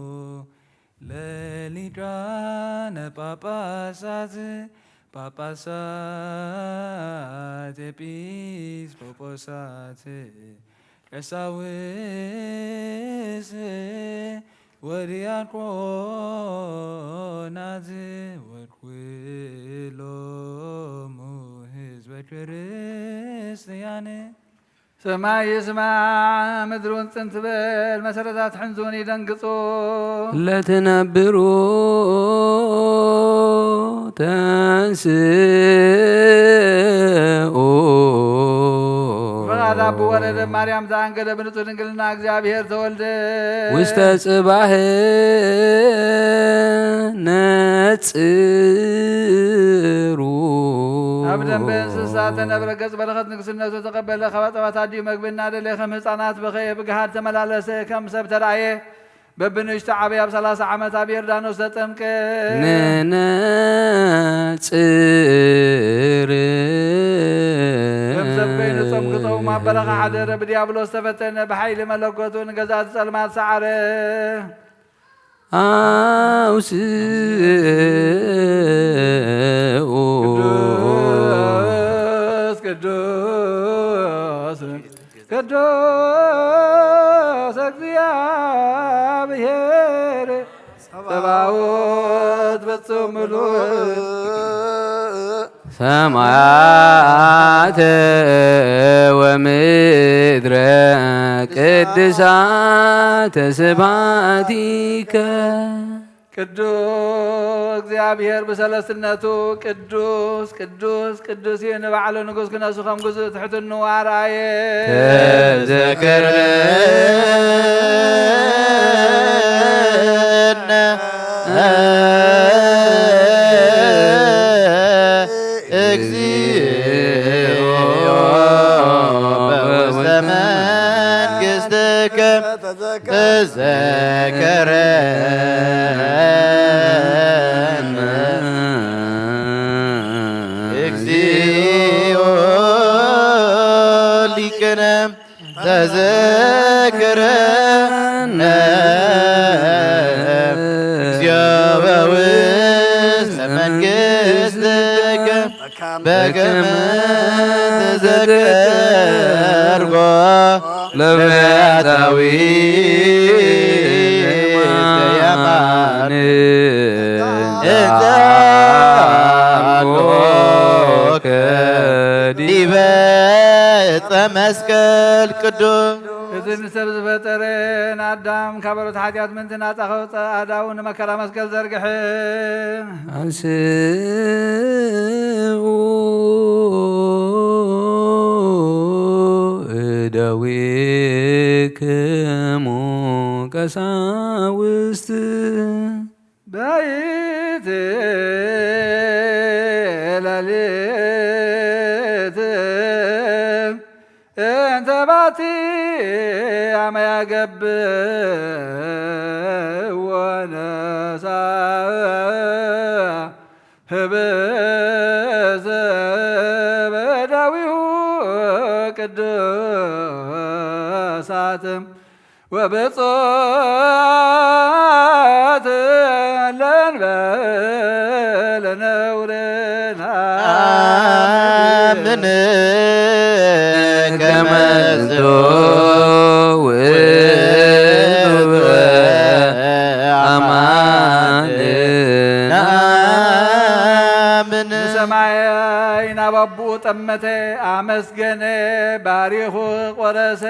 ለሊቃነ ጳጳሳት፣ ጳጳሳት፣ ኤጲስቆጶሳት፣ ቀሳውስት ወዲያቆናት ወኩሎሙ ህዝበ ክርስቲያን። ሰማይ ይስማዕ፣ ምድሪ እውን ጽን ትበል፣ መሰረታት ሕንዚ እውን ይደንግጹ። ለትነብሩ ተንስኡ። ፍቓድ ኣቡ ወረደ ማርያም ዘኣንገደ ብንጹህ ድንግልና እግዚኣብሔር ተወልደ። ውስተ ጽባሕ ነጽሩ። ኣብ ደንበ እንስሳ ተነብረ ገጽ በረኸት ንግስነቱ ተቐበለ። ካብ ኣጸዋት ኣዲኡ መግቢ እናደለየ ከም ህፃናት በኸየ። ብግሃድ ተመላለሰ፣ ከም ሰብ ተራእየ። በብንእሽቶ ዓበየ ኣብ ሰላሳ ዓመት ኣብ ዮርዳኖስ ተጠምቀ። ንነጽር። ከም ሰብ ኮይኑ ጾም ክጸውም ኣብ በረኻ ሓደረ። ብዲያብሎስ ተፈተነ። ብሓይሊ መለኮቱ ንገዛእቲ ጸልማት ሰዓረ። ኣውስኡ። ቅዱስ፣ ቅዱስ፣ ቅዱስ እግዚኣብሔር ጸባኦት ፍጹም ምሉእ። ሰማያተ ወምድረ ቅድሳተ ስብሐቲከ። ቅዱስ እግዚኣብሔር ብሰለስትነቱ ቅዱስ፣ ቅዱስ፣ ቅዱስ እዩ። ንባዕሉ ንጉስ ክነሱ ከም ግዙእ ትሕትንኡ ኣርኣየ። ተዘክረነ እግዚኦ በውስተ መንግሥትከ። ተዘክረነ እግዚኦ ሊቅነ። ተዘክረነ እግዚኦ በውስተ መንግሥትከ በከመ ተዘከርኮ ለፈያታዊ ዘየማን። እንተ አልቦከ ዲበ ዕፀ መስቀል ቅዱስ። እቲ ንሰብ ዝፈጠረ ንኣዳም ካብ በረቱ ሓጢኣት ምእንቲ ናጻ ከውፅእ ኣእዳዉ ንመከራ መስቀል ዘርግሐ። አንስኡ እደዊክሙ ቀሳውስት። በይት ሌሊት እንተ ባቲ ኣመ ያገብእ ወነሳ ህብዝ በዳዊሁ ቅዱሳት ወብጾት ለንበለ ነውርና አምን ከመዝቶ ውእቱ አማን አምን ንሰማይ ናብ ኣቦኡ ጠመተ፣ ኣመስገነ፣ ባሪኹ፣ ቆረሰ፣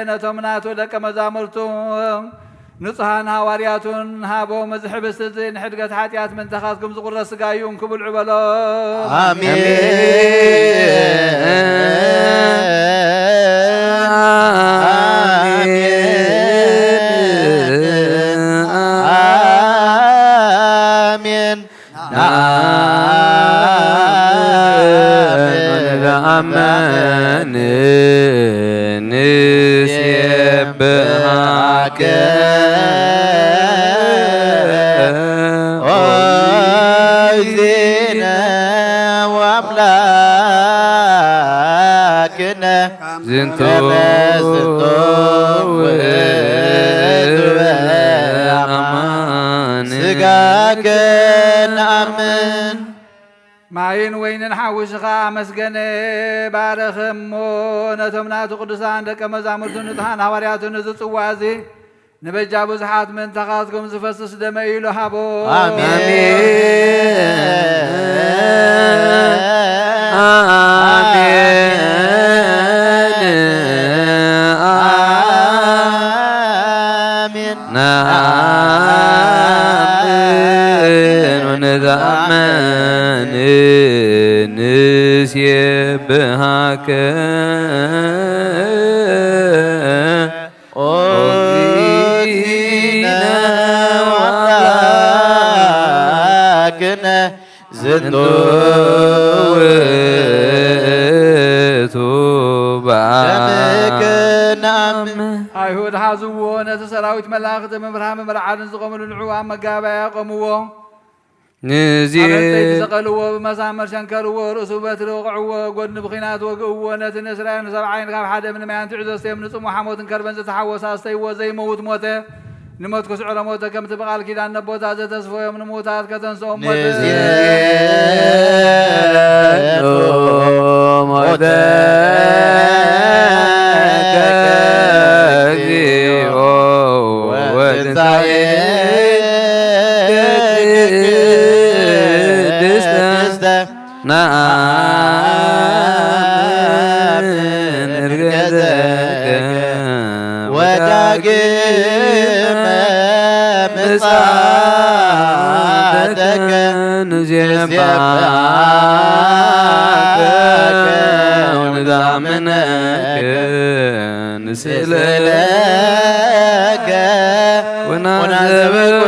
ነቶም ናቱ ደቀ መዛሙርቱ ንጹሓን ሃዋርያቱን ሃቦም። እዚ ሕብስቲ እዚ ንሕድገት ሓጢኣት ምእንታኻትኩም ዝቑረስ ስጋይ እዩ፣ እንኩ ብልዑ በሎ። ኣሜን። ኣሜን። ኣሜን። ንኣምን ንሴብሃከ ኦ እግዚእነ ወኣምላክነ ዝንቱ ከመ ዝንቱ ውእቱ ውእቱ አማን ስጋከ ነአምን። ማይን ወይንን ሓዊስኻ ኣመስገነ፣ ባረኸ እሞ ነቶም ናቱ ቅዱሳን ደቀ መዛሙርቱ ንጹሓን ሃዋርያቱ ነዚ ጽዋ እዚ ንበጃ ብዙሓት ምእንታኻትኩም ዝፈስስ ደመ ኢሉ ሃቦ። ኣሜን። ኣሜን። ኣሜን። ነአምን ወነተአመን ንሴብሃከ ኦ ኦዚነ ወአምላክነ ዝንቱ ውእቱ በአብ ደምክነ ኣምን። ኣይሁድ ሓዝዎ፣ ነቲ ሰራዊት መላእኽቲ ምብርሃ ምምርዓልን ዝቖምሉ ንዑ ኣብ መጋባእያ ቆምዎ። ንዚ ኣብ ዕንፀይቲ ሰቐልዎ፣ ብመሳመር ሸንከርዎ፣ ርእሱ በትሪ ወቕዕዎ፣ ጎድኒ ብኺናት ወግእዎ። ነቲ ንእስራኤል ንሰብዓይን ካብ ሓደ እምኒ ማይ ኣንትዑ ዘስተዮም ንጽሙ ሓሞትን ከርበን ዝተሓወሰ ኣስተይዎ፣ ዘይመውት ሞተ። ንሞት ክስዕሮ ሞተ፣ ከምቲ ብቓል ኪዳን ነቦታት ዘተስፈዮም ንምውታት ከተንስኦም ሞተ። ንዜኑ ሞተ እግዚኦ ወትንሳኤ ቅድስተ ነአምን እርገተከ ወዳግመ ምጽኣተከ ንዜባከ ወንዛምነከ ንስእለከ ስእለከ ወናዘበልኩ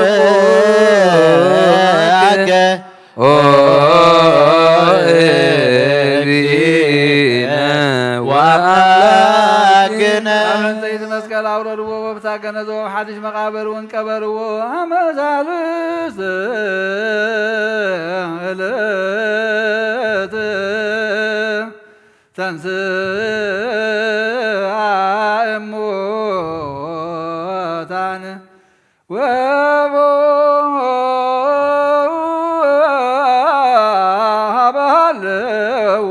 ወናዘበልኩ ኦ እግዚእነ ወአምላክነ ኣብ ዕንፀይቲ መስቀል ኣውረድዎ፣ ወብታ ገነዞ ሓድሽ መቓብር እውን ቀበርዎ። ኣመ ሳልስት ዕለት ተንስአ እሙታን ወቦ ሀበሃለዉ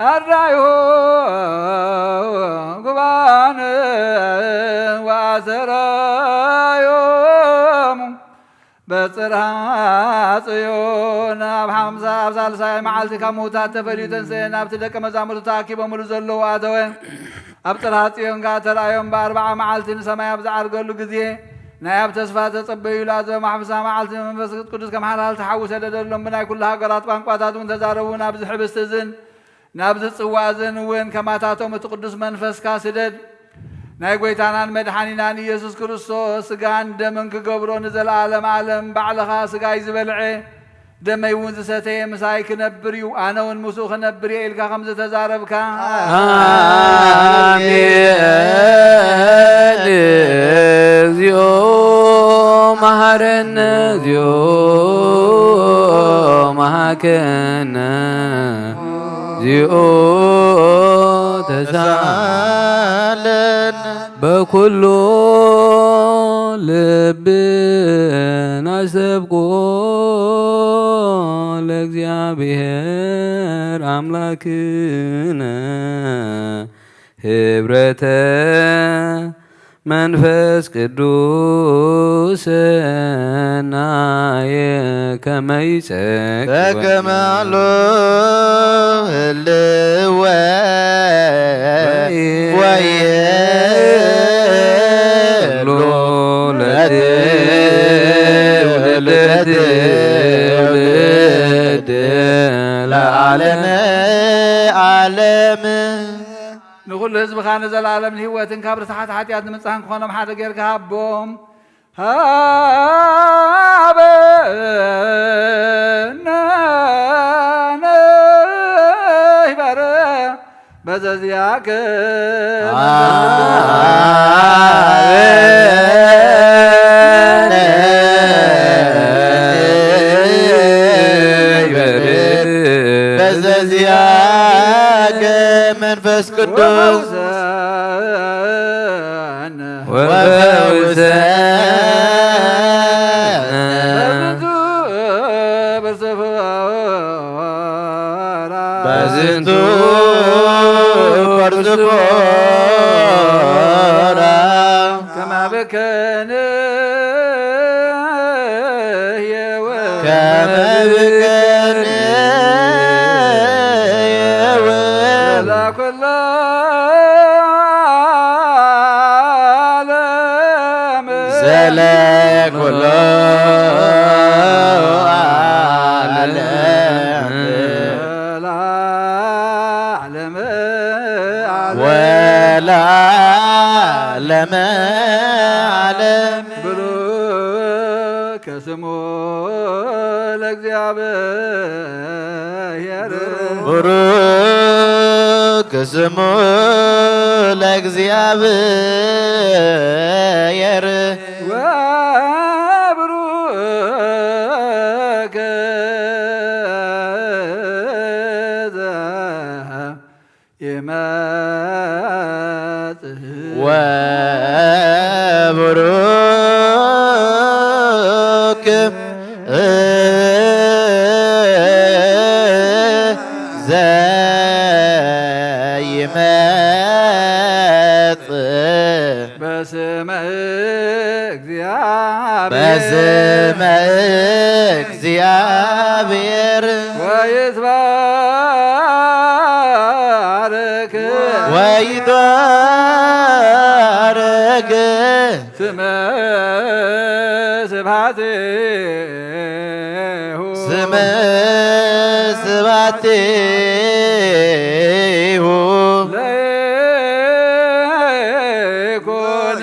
አርዳዩ ጉባን ወአሰራዮም በጽርሃ ጽዮን። ኣብ ሓምሳ ኣብ ሳልሳይ መዓልቲ ካብ ምውታት ተፈልዩ ተንስአ፣ ናብቲ ደቀ መዛሙርቱ ተኣኪቦምሉ ዘለዉ ኣተወ። ኣብ ጽርሃ ጽዮን ከኣ ተራእዮም። ብኣርብዓ መዓልቲ ንሰማይ ኣብ ዝዓርገሉ ግዜ ናይ ኣብ ተስፋ ተጸበዩሉ ኣዘ ማሕፍሳ መዓልቲ መንፈስ ቅዱስ ከም ሓልሃል ተሓዊ ሰደደሎም። ብናይ ኩሉ ሃገራት ቋንቋታት እውን ተዛረቡ። ናብዚ ሕብስቲ እዝን ናብዚ ጽዋ እዝን እውን ከማታቶም እቲ ቅዱስ መንፈስካ ስደድ። ናይ ጐይታናን መድሓኒናን ኢየሱስ ክርስቶስ ስጋን ደምን ክገብሮ ንዘለዓለም ዓለም ባዕልኻ ስጋይ ዝበልዐ ደመይ እውን ዝሰተየ ምሳይ ክነብር እዩ፣ ኣነ እውን ምስኡ ክነብር እየ ኢልካ ከም ዝተዛረብካ። ኣሜን። እግዚኦ መሐረነ፣ እግዚኦ መሐከነ፣ እግዚኦ ተሳለነ። በኩሉ ልብና ሰብኮ ለእግዚአብሔር አምላክነ ህብረተ መንፈስ ቅዱስ ሰናየ ከመ ይጸግበ በከመ ሎ ህልወ ወይህሉ ለትውልደ ትውልድ ለዓለመ ዓለም። ንኹሉ ህዝብኻ ንዘለኣለም ንህይወትን ካብ ርስሓት ሓጢኣት ንምጽሃን ክኾኖም ሓደ ጌርካ ሃቦም። ሃበነ ንሕበር በዘዚኣከ በዘዚኣከ መንፈስ ቅዱስ ወፈውሰነ በዝንቱ ቆርዝቦራ ከማበከነ የወ ከመብከን የወ ለኩሎ ዓለም ዘለኩሎ ዓለም ለዓለመ ዓለም ወለዓለመ ዓለም ብሩክ ስሙ ለእግዚአብሔር ብሩክ ስሙ ለእግዚአብሔር ወብሩክ ዘ ይመጽእ ወብሩክ ዘይመጽእ በስመ እግዚአብሔር በስመ እግዚአብሔር ወይትባረክ ወይትባረክ ስመ ስብሐቲሁ ስመ ስብሐቲሁ ለይኩን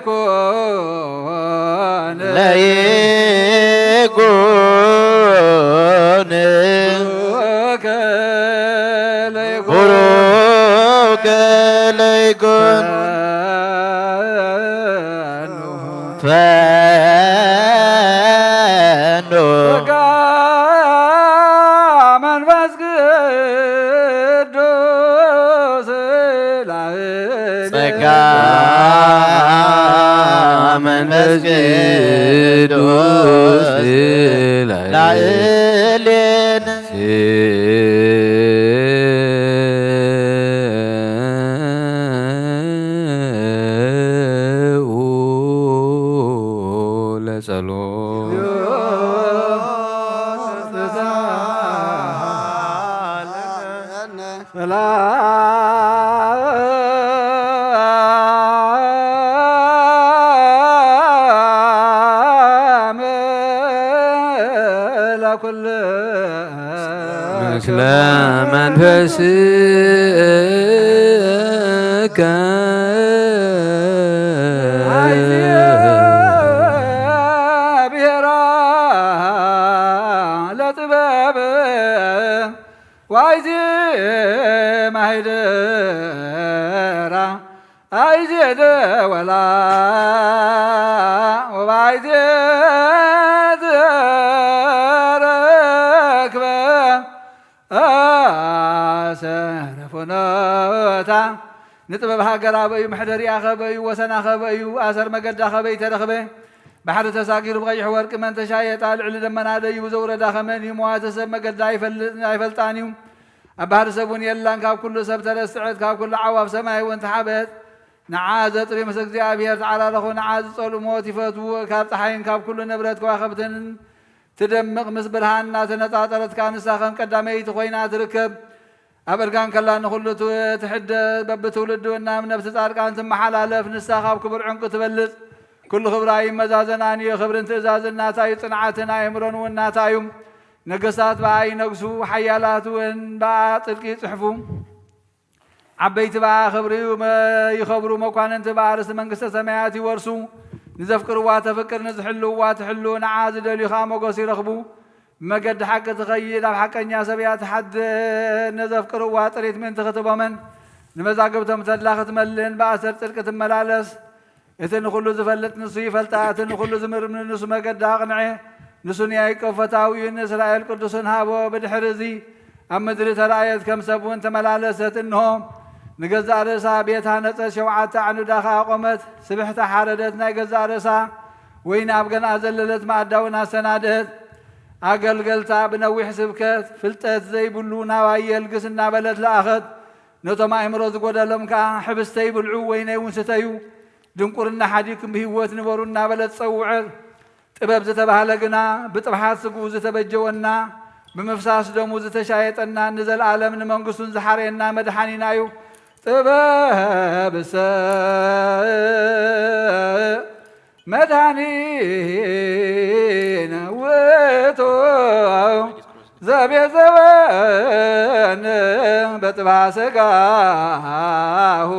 ለይኩን ለይኩን ቡሩከ ለይኩን ቡሩከ ለይኩን ፈኑ ጸጋ መንፈስ ቅዱስ ላዕሌነ ጸጋ መንፈስ ቅዱስ ላዕሌነ ለጸሎት ሰላም ለኩል ምስለ መንፈስከ ኣይዜ ደወላ ወባይዜ ዘረክበ ኣሰረ ፍኖታ። ንጥበብ ሃገር ኣበዩ፣ መሕደሪኣ ከበዩ፣ ወሰና ከበዩ፣ ኣሰር መገዳ ከበይ ተረኽበ። ባሕሪ ተሳጊሩ ብቐይሕ ወርቂ መን ተሻየጣ፣ ልዕሊ ደመና ደይቡ ዘውረዳ ከመን እዩ። መዋቲ ሰብ መገዳ ኣይፈልጥ-፣ ኣይፈልጣን እዩ። ኣብ ባህሪ ሰብ እውን የላን፣ ካብ ኩሉ ሰብ ተረስዐት፣ ካብ ኩሉ ዓዋፍ ሰማይ እውን ተሓበት። ንዓ ዘጥሪ ምስ እግዚኣብሔር ተዓራረኹ፣ ንዓ ዝጸልኡ ሞት ይፈትዉ። ካብ ጸሓይን ካብ ኩሉ ንብረት ከዋኽብትን ትደምቕ፣ ምስ ብርሃን እናተነጻጸረት ከኣ ንሳ ከም ቀዳመይቲ ኮይና ትርከብ። ኣብ እርጋን ከላ ንኹሉ ትው-፣ ትሕደስ፣ በብትውልዲ እውን ናብ ነፍሲ ጻድቃን ትመሓላለፍ። ንሳ ካብ ክቡር ዕንቁ ትበልጽ፣ ኩሉ ክብራ ይመዛዘናን እዩ። ክብርን ትእዛዝን ናታ እዩ፣ ጽንዓትን ኣእምሮን እውን ናታ እዩ። ነገስታት ብኣ ይነግሱ፣ ሓያላት እውን ብኣ ጽድቂ ይጽሕፉ። ዓበይቲ ብኣ ክብሪ ይመ-፣ ይኸብሩ፣ መኳንንቲ ብኣ ርስቲ መንግስተ ሰማያት ይወርሱ። ንዘፍቅርዋ ተፍቅር፣ ንዝሕልውዋ ትሕሉ፣ ንዓ ዝደልዩ ኸኣ ሞገስ ይረኽቡ። ብመገዲ ሓቂ ትኸይድ፣ ኣብ ሓቀኛ ሰብ እያ ትሓድር። ነዘፍቅርዋ ጥሪት ምእንቲ ክትቦመን፣ ንመዛግብቶም ተድላ ክትመልን፣ ብኣሰር ጽድቂ ትመላለስ። እቲ ንኹሉ ዝፈልጥ ንሱ ይፈልጣ፣ እቲ ንኹሉ ዝምርምር ንሱ መገዳ ኣቕንዐ። ንሱ ንያዕቆብ ፈታዊኡ ንእስራኤል ቅዱሱን ሃቦ። ብድሕሪ እዚ ኣብ ምድሪ ተራእየት፣ ከም ሰብ እውን ተመላለሰት። እንሆ፣ ንገዛእ ርእሳ ቤት ሃነጸት፣ ሸውዓተ ኣዕኑዳ ኸኣ ኣቖመት። ስብሕታ ሓረደት፣ ናይ ገዛእ ርእሳ ወይኒ ኣብ ገንኣ ዘለለት መኣዳ እውን ኣሰናድአት። ኣገልገልታ ብነዊሕ ስብከት፣ ፍልጠት ዘይብሉ ናባይ የልግስ እናበለት ለኣኸት። ነቶም ኣእምሮ ዝጎደሎም ከኣ፣ ሕብስተይ ብልዑ፣ ወይነይ እውን ስተዩ፣ ድንቁርና ሓዲግኩም ብህይወት ንበሩ እናበለት ጸውዐት። ጥበብ ዝተባህለ ግና ብጥብሓት ስግኡ ዝተበጀወና፣ ብምፍሳስ ደሙ ዝተሻየጠና፣ ንዘለኣለም ንመንግስቱን ዝሓረየና መድሓኒና እዩ። ጥበብሰ መድኃኒነ ውእቱ ዘቤዘወነ በጥባ ሥጋሁ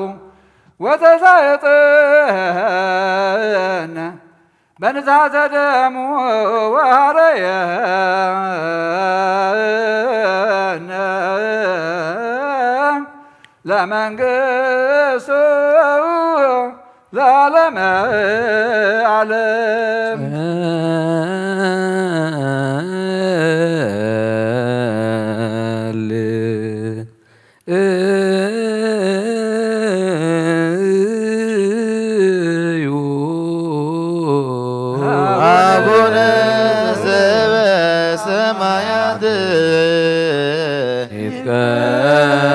ወተሳየጠነ በንዝሃተ ደሙ ወሃረየነ ለመንግስቱ ለዓለመ ዓለም። አቡነ ዘበሰማያት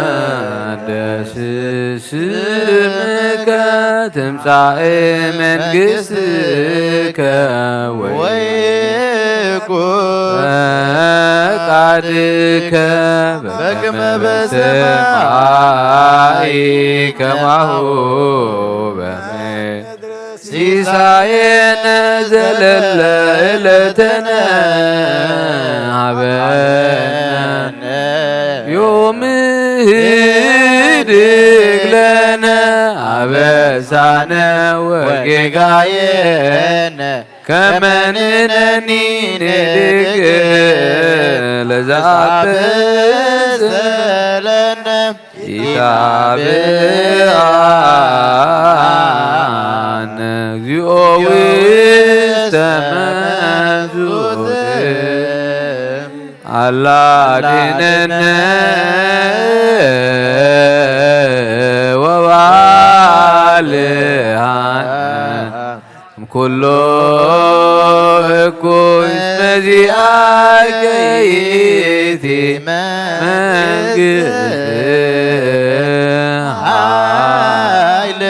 ይትቀደስ ስምከ ትምጻእ መንግስትከ ወይኩን ፈቃድከ በከመ በሰማይ ከማሁ በምድር። ሲሳየነ ዘለለ ዕለተነ ሀበነ ዮም ህድግ ለነ አበሳነ ወጌጋየነ ከመ ንሕነኒ ንህድግ ለዘአበሰ ለነ ኢታብአነ እግዚኦ ውስተ መንሱት አላ አድነነ ወባልሃነ እምኩሎ እኩይ። እስመ ዚአከ ይእቲ መንግስት ኃይል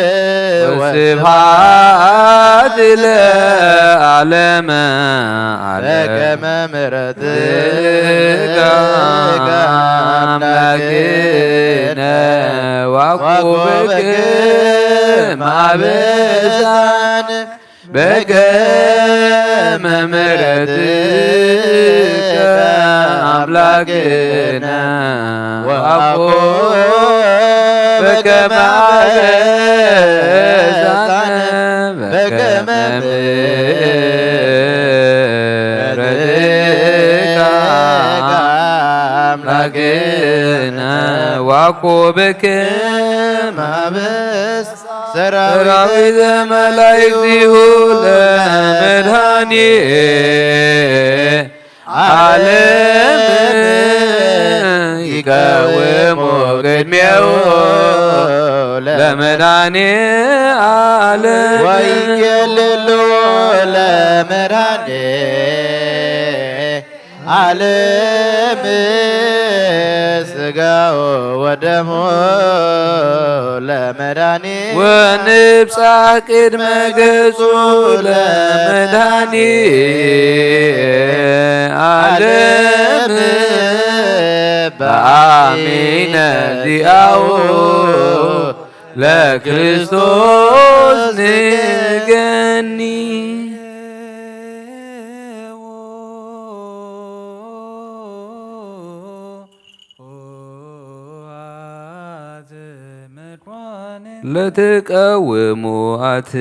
ወስብሐት ለዓለመ ዓለም። በከመ ምሕረትከ አምላክነ ወኮብክነ አበሳነ በከመ ምሕረትከ አምላክነ ወአኮ በከመ አበሳነ በከመ ምሕረትከ አምላክነ ወአኮ በከመ ሰራዊተ መላእክቲሁ ለመድኃኔ ዓለም ይቀውሙ ቅድሜሁ ለመድኃኔ ዓለም። ወይቤልዎ ለመድኃኔ ዓለም ሥጋሁ ወደሙ ለመድኃኔ ወንብጻሕ ቅድመ ገጹ ለመድኃኔ ዓለም በአሚነ ዚአሁ ለክርስቶስ ንገኒ። ለትቀውሙ አትቱ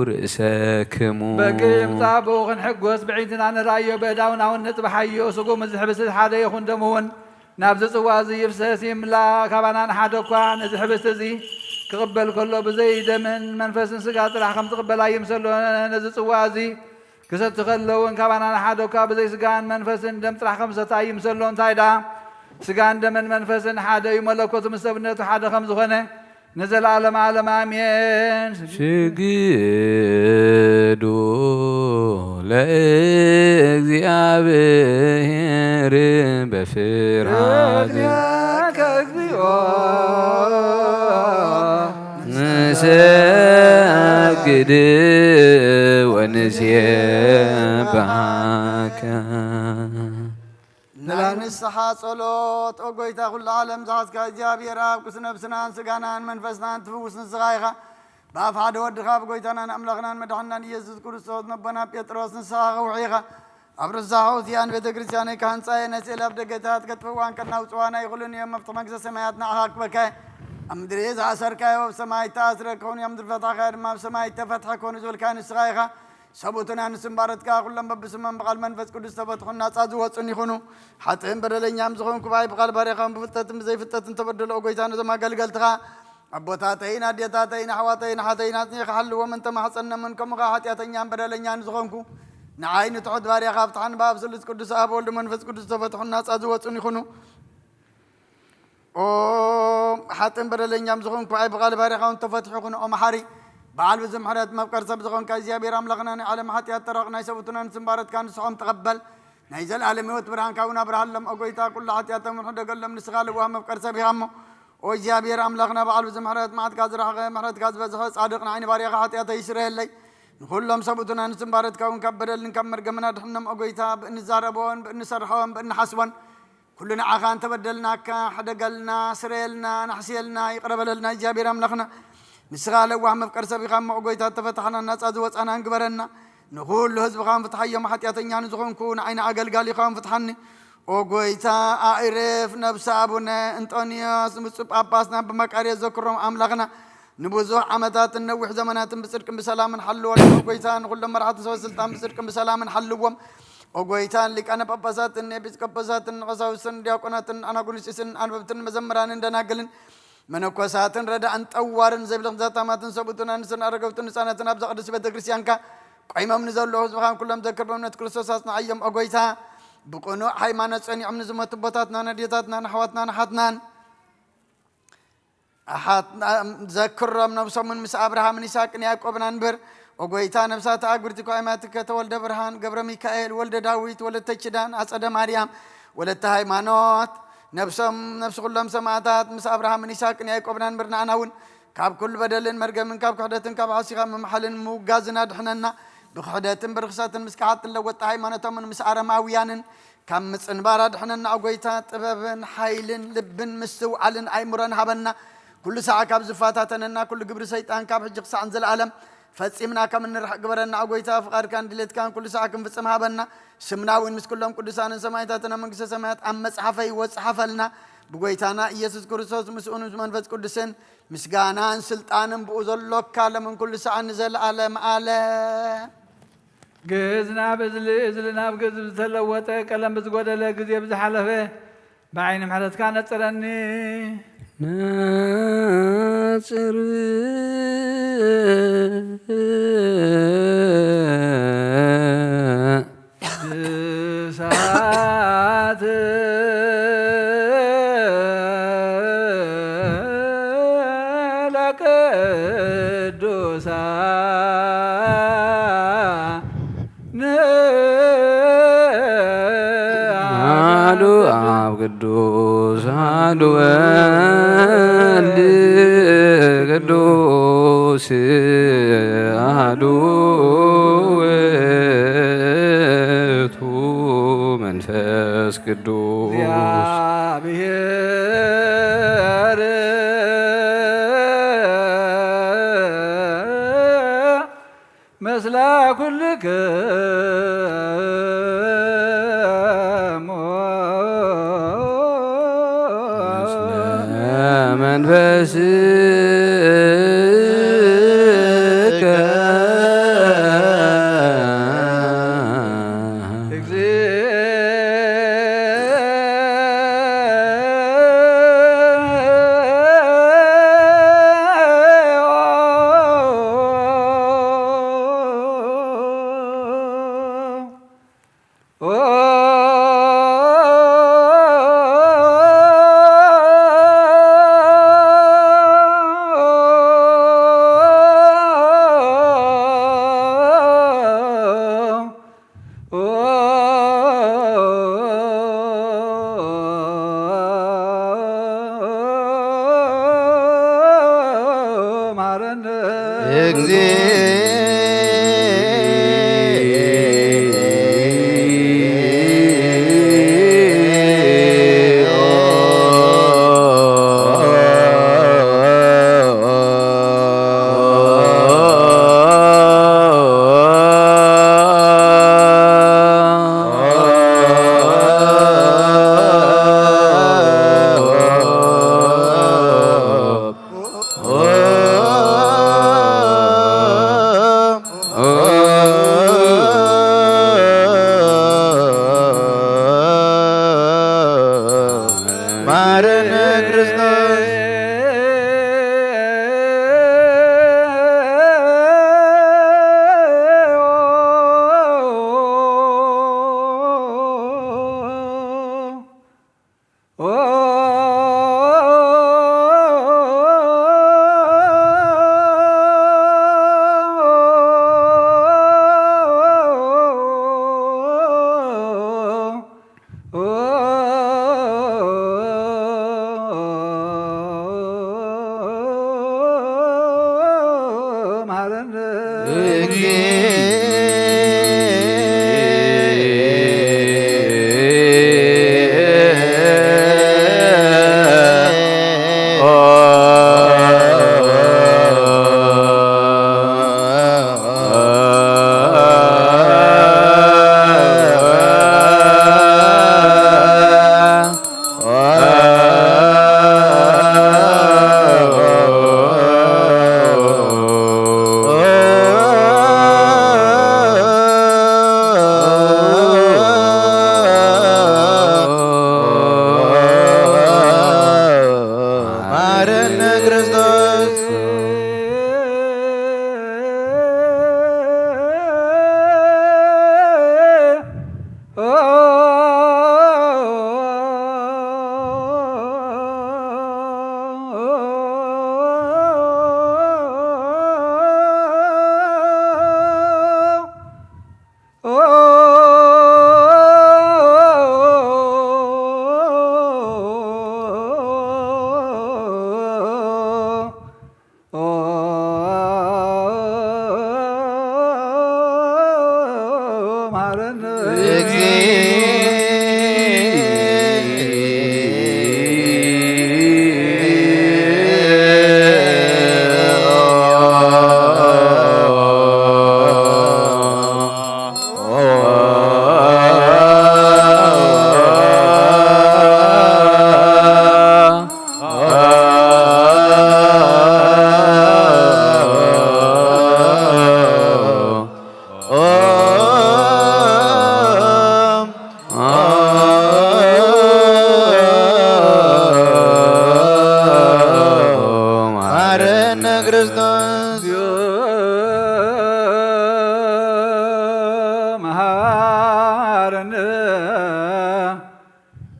ርእሰክሙ። በቂ ይምጻእ ብኡ ክንሕጎስ፣ ብዕይንትና ንርኣዮ፣ በእዳውና እውን ንጽብሓዮ። ስጉም እዚ ሕብስቲ ሓደ ይኹን፣ ደሙ እውን ናብዚ ጽዋ እዚ ይፍሰስ ይምላ። ካባና ንሓደ እኳ ነዚ ሕብስቲ እዚ ክቕበል ከሎ ብዘይ ደምን መንፈስን ስጋ ጥራሕ ከም ዝቕበል ኣይምሰሎ። ነዚ ጽዋ እዚ ክሰቲ ከሎ እውን ካባና ንሓደ እኳ ብዘይ ስጋን መንፈስን ደም ጥራሕ ከም ዝሰቲ ኣይምሰሎ። እንታይ ደኣ ስጋን ደምን መንፈስን ሓደ እዩ፣ መለኮቱ ምስ ሰብነቱ ሓደ ከም ዝኾነ ንዘለዓለመ ዓለም ኣሜን። ስግዱ ለእግዚኣብሔር በፍርሃት። ረድኤከ እግዚኦ። ንሰግድ ወንሴብሐከ። ንላ ንስሓ ጸሎት። ኦ ጎይታ ኩሉ ዓለም ዝሓዝካ እግዚኣብሔር ኣብ ቅዱስ ነብስናን ስጋናን መንፈስናን ትፍውስ ንስኻ ኢኻ። ብኣፍ ሓደ ወድኻ ብጎይታናን ኣምላኽናን መድሓንናን ኢየሱስ ክርስቶስ ነቦና ጴጥሮስ ንስኻ ከውሒ ኢኻ። ኣብ ርሳሕ ኦስያን ቤተ ክርስቲያነይ ክሃንጻ እየ። ነስኤል ኣብ ደገታት ከጥፍእዋን ከናውጽዋን ኣይኽእሉን እዮም። መፍትሒ መንግስተ ሰማያት ንዓኻ ክበካ እየ። ኣብ ምድሪ ዝኣሰርካዮ ኣብ ሰማይ እተኣስረ ክኸውን እዩ። ኣብ ምድሪ ፈትሓካዮ ድማ ኣብ ሰማይ እተፈትሐ ክኾኑ ዝበልካዮ ንስኻ ኢኻ። ሰብኡትና ንስም ባረትካ ኩሎም በብስሞም ብቓል መንፈስ ቅዱስ ዝተፈትሑን ናጻ ዝወጹን ይኹኑ። ሓጥእን በደለኛም ዝኾንኩ ብኣይ ብቓል ባሪኻውን ብፍልጠትን ብዘይፍልጠትን ተበደሎ ጎይታ ነዞም ኣገልገልትኻ ኣቦታተይን ኣዴታተይን ኣሕዋተይን ኣሓተይን ኣጽኒዕካ ሓልዎም እንተ ማሕጸኖምን ከምኡ ኸኣ ሓጢኣተኛን በደለኛን ዝኾንኩ ንዓይ ንትሑት ባሪያኻ ፍትሓን ብኣብ ስሉስ ቅዱስ ኣብ ወልድ መንፈስ ቅዱስ ዝተፈትሑን ናጻ ዝወጹን ይኹኑ። ኦ ሓጥን በደለኛም ዝኾንኩ ኣይ ብቓል ባሪያኻ እውን ተፈትሑ ይኹን። ኦ መሓሪ በዓል ብዙሕ ምሕረት መፍቀር ሰብ ዝኾንካ እግዚኣብሔር ኣምላኽና ናይ ዓለም ሓጢኣት ተራቕ ናይ ሰብኡትናን ስምባረትካ ንስሖም ተቐበል። ናይ ዘለኣለም ህይወት ብርሃንካ እውን ኣብርሃሎም። ኦ ጎይታ ኩሉ ሓጢኣቶም እውን ሕደገሎም። ንስኻ ለዋህ መፍቀር ሰብ ኢኻ እሞ ኦ እግዚኣብሔር ኣምላኽና በዓል ብዙሕ ምሕረት መዓትካ ዝረሓቐ ምሕረትካ ዝበዝሐ ጻድቕ ንዓይ ንባሪያኻ ሓጢኣተይ ይስረየለይ። ንኹሎም ሰብኡትናን ስምባረትካ እውን ካብ በደልን ካብ መርገምን ኣድሕኖም። ኦ ጎይታ ብእንዛረቦን ብእንሰርሖን ብእንሓስቦን ኩሉ ንዓኻ እንተበደልናካ ሕደገልና፣ ስረየልና፣ ናሕስየልና፣ ይቕረ በለልና እግዚኣብሔር ኣምላኽና። ንስኻ ለዋህ መፍቀር ሰብ ኢኻ እሞ፣ ኦ ጎይታ፣ እተፈታሕናን ናጻ ዝወጻናን ግበረና። ንኹሉ ህዝብኻን ፍትሓዮም፣ ሓጢኣተኛ ንዝኾንኩ ንዓይኒ ኣገልጋሊኻን ፍትሓኒ። ኦ ጎይታ፣ ኣዕርፍ ነብሲ ኣቡነ እንጦንዮስ ብፁዕ ጳጳስና ብመቃርዮስ ዘክሮም ኣምላኽና። ንብዙሕ ዓመታትን ነዊሕ ዘመናትን ብጽድቅን ብሰላምን ሓልወልና። ኦ ጎይታ፣ ንኹሎም መራሕቲ ሰበ ስልጣን ብጽድቅን ብሰላምን ሓልዎም። ኦ ጎይታ፣ ሊቃነ ጳጳሳትን ኤጲስቆጶሳትን ቀሳውስትን ዲያቆናትን ኣናጉንስጢስን ኣንበብትን መዘምራንን ደናግልን መነኮሳትን ረዳእን ጠዋርን ዘይብልኽን ዘታማትን ሰብኡትን ኣንስትን ኣረገውትን ህፃናትን ኣብዛ ቅድስቲ ቤተ ክርስቲያንካ ቆይሞም ንዘለዉ ህዝብኻን ኩሎም ዘክር በእምነት ክርስቶስ ኣጽንዓዮም። ኦ ጎይታ፣ ብቕኑዕ ሃይማኖት ጸኒዖም ንዝሞቱ ኣቦታትናን ኣዴታትናን ኣሕዋትናን ኣሓትናን ኣሓትና ዘክሮም ነብሶምን ምስ ኣብርሃምን ይስሐቅን ያዕቆብን ኣንብር። ኦ ጎይታ፣ ነብሳት ኣግብርቲ ኮይማትከ ተወልደ ብርሃን፣ ገብረ ሚካኤል፣ ወልደ ዳዊት፣ ወለተ ኪዳን፣ ኣጸደ ማርያም፣ ወለተ ሃይማኖት፣ ነብሶም ነብሲ ኩሎም ሰማዕታት ምስ ኣብርሃምን ይስሐቅን ያዕቆብን ኣንብር። ንኣና እውን ካብ ኩሉ በደልን መርገምን ካብ ክሕደትን ካብ ሓሲኻ ምምሓልን ምውጋዝን ኣድሕነና። ብክሕደትን ብርኽሰትን ምስ ከሓድትን ለወጥቲ ሃይማኖቶምን ምስ ኣረማውያንን ካብ ምጽንባር ኣድሕነና። ኦ ጎይታ፣ ጥበብን ሓይልን ልብን ምስትውዓልን ኣእምሮን ሃበና። ኩሉ ሳዕ ካብ ዝፈታተነና ኩሉ ግብሪ ሰይጣን ካብ ሕጂ ክሳዕ ንዘለኣለም ፈጺምና ከም እንርሕቕ ግበረና። ኦ ጎይታ፣ ፍቓድካን ድሌትካን ኩሉ ሳዕ ክንፍጽም ሃበና። ስምና እውን ምስ ኩሎም ቅዱሳንን ሰማዕታትን ኣብ መንግስተ ሰማያት ኣብ መጽሓፈይ ወጽሓፈልና። ብጎይታና ኢየሱስ ክርስቶስ ምስኡን ምስ መንፈስ ቅዱስን ምስጋናን ስልጣንን ብኡ ዘሎካ ለምን ኩሉ ሳዕ ንዘለኣለም ኣለም። ግእዝ ናብ እዝሊ፣ እዝሊ ናብ ግእዝ ብዝተለወጠ፣ ቀለም ብዝጎደለ፣ ግዜ ብዝሓለፈ፣ ብዓይኒ ምሕረትካ ነጽረኒ። ነጽር እሳት ለቅዱሳን አሐዱ አብ ቅዱስ አሐዱ ወልድ ቅዱስ አሐዱ ውእቱ መንፈስ ቅዱስ እግዚአብሔር ምስለ ኩልክሙ መንፈስከ ማረነ። ማረነ ክርስቶስ። ክርስቶስ። መሃረነ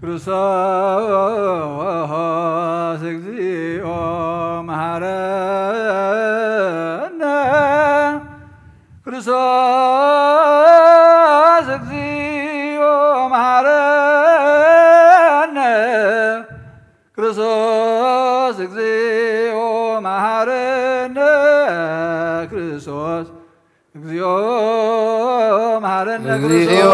ክርስቶስ እግዚኦ መሃረነ ክርስቶስ እግዚኦ መሃረነ ክርስቶስ እግዚኦ መሃረነ ክርስቶስ እግዚኦ መሃረነ እግዚኦ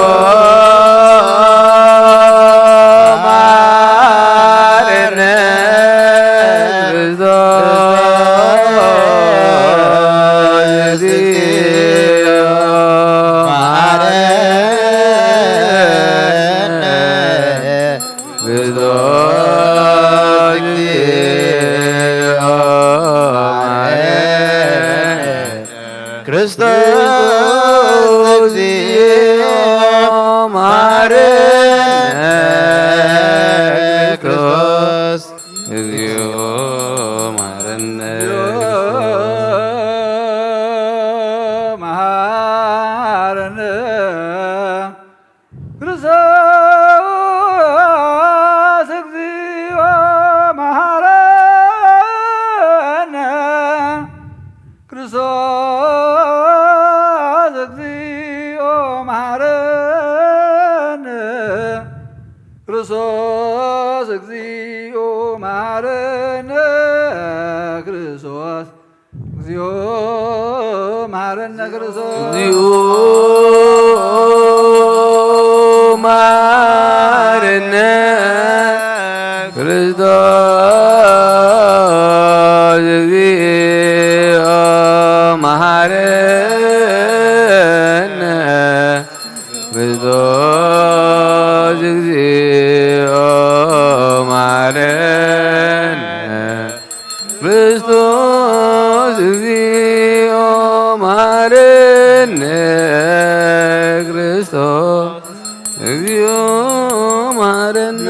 ክርስቶስ። መሃረነ ክርስቶስ። መሃረነ ክርስቶስ። ክርስቶስ እግዚኦ መሐረነ ክርስቶስ። እግዚኦ መሐረነ መሐረነ ክርስቶስ። እግዚኦ መሐረነ ክርስቶስ። እግዚኦ መሐረነ ክርስቶስ። እግዚኦ መሐረነ ክርስቶስ። እግዚኦ መሐረነ ክርስቶስ። እግዚኦ መሐረነ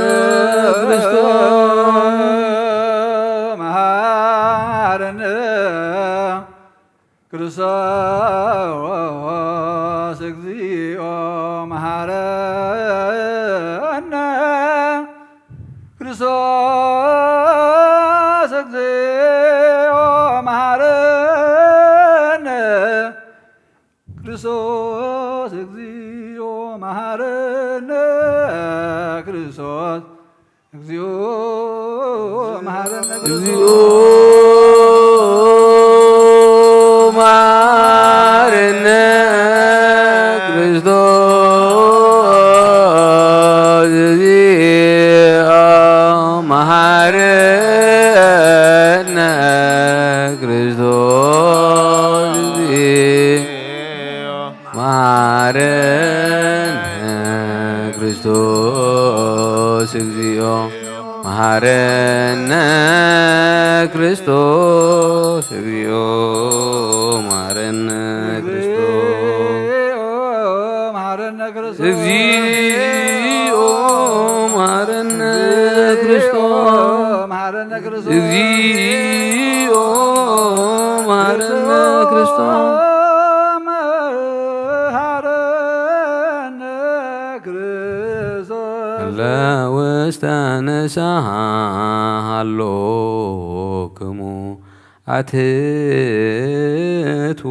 ክርስቶስ። እግዚኦ መሐረነ ክርስቶስ። እግዚኦ መሐረነ ክርስቶስ። እግዚኦ መሐረነ ክርስቶስ። እግዚኦ መሐረነ ክርስቶስ። መሐረነ ክርስቶስ። እግዚኦ መሐረነ ክርስቶስ። እግዚኦ መሐረነ ክርስቶስ። እግዚኦ መሐረነ ክርስቶስ። እግዚኦ መሐረነ ክርስቶስ። እግዚኦ መሐረነ ክርስቶስ። እግዚኦ መሐረነ ክርስቶስ። እግዚኦ መሐረነ ክርስቶስ። እግዚኦ መሐረነ ክርስቶስ። እግዚኦ መሐረነ ክርስቶስ። እግዚኦ መሐረነ ክርስቶስ። እግዚኦ መሐረነ ክርስቶስ። መሐረነ ክርስቶስ። እግዚኦ መሐረነ ክርስቶስ። መሐረነ ክርስቶስ። ለውስተ ንስሓ ሃሎክሙ ኣትቱ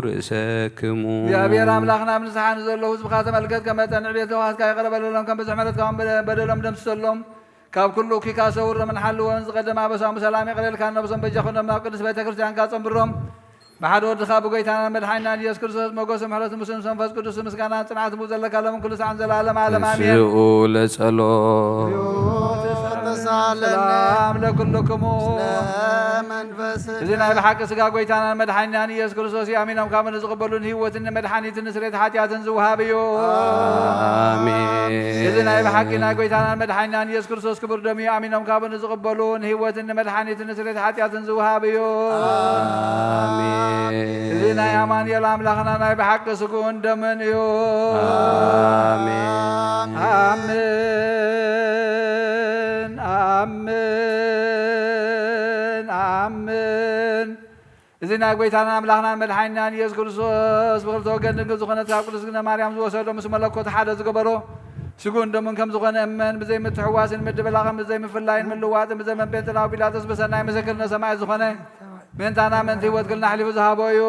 ርእሰክሙ። እግዚኣብሔር ኣምላኽና፣ ኣብ ንስሓ ንዘለዉ ህዝብኻ ተመልከት፣ ከም መጠን ዕቤት ለዋሃትካ ይቕረ በለሎም፣ ከም ብዝሒ ምሕረትካ እውን በደ-፣ በደሎም ደምስሰሎም። ካብ ኩሉ እኩይ ሰውሮምን ሓልዎም፣ ዝቐደመ ኣበሳኦም ብሰላም የቕለልካ፣ ነብሶም በጃ ኩኖም፣ ናብ ቅድስት ቤተ ክርስቲያንካ ጸንብሮም። ብሓደ ወድኻ ብጎይታና መድሓኒና ኢየሱስ ክርስቶስ ሞገስ ምሕረት ምስ መንፈስ ቅዱስ ምስጋና ጽንዓት ምስ ዘለካ ሎም ኩሉ ሰዓን ዘላለም ዓለም ኣሜን። ንስኡ ለጸሎ። ተሳለነ ሰላም ለኩልክሙ። ስለ መንፈስከ። እዚ ናይ ብሓቂ ስጋ ጎይታናን መድሓኒናን ኢየሱስ ክርስቶስ እዩ። ኣሚኖም ካብ ንዝቕበሉ ንህይወትን ንመድሓኒትን ንስሬት ሓጢኣትን ዝውሃብ እዩ። ኣሜን። እዚ ናይ ብሓቂ ናይ ጎይታናን መድሓኒናን ኢየሱስ ክርስቶስ ክቡር ደም እዩ። ኣሚኖም ካብ ንዝቕበሉ ንህይወትን ንመድሓኒትን ንስሬት ሓጢኣትን ዝውሃብ እዩ። ኣሜን። እዚ ናይ ኣማኑኤል ኣምላኽና ናይ ብሓቂ ስግኡን ደምን እዩ። ኣሜን። ኣሜን፣ ኣሜን፣ ኣሜን። እዚ ናይ ጐይታናን ኣምላኽናን መድሓኒናን ኢየሱስ ክርስቶስ ብኽልተ ወገን ድንግል ዝኾነት ካብ ቅድስት ድንግል ማርያም ዝወሰዶ፣ ምስ መለኮቱ ሓደ ዝገበሮ፣ ስግኡን ደሙን ከም ዝኾነ እመን። ብዘይ ምትሕዋስን ምድብላቕን ብዘይ ምፍላይን ምልዋጥን ብዘመን ጴንጤናዊ ጲላጦስ ብሰናይ ምስክርነት ሰማዕት ዝኾነ፣ ምእንታና ምእንቲ ህይወት ክልና ኣሕሊፉ ዝሃቦ እዩ።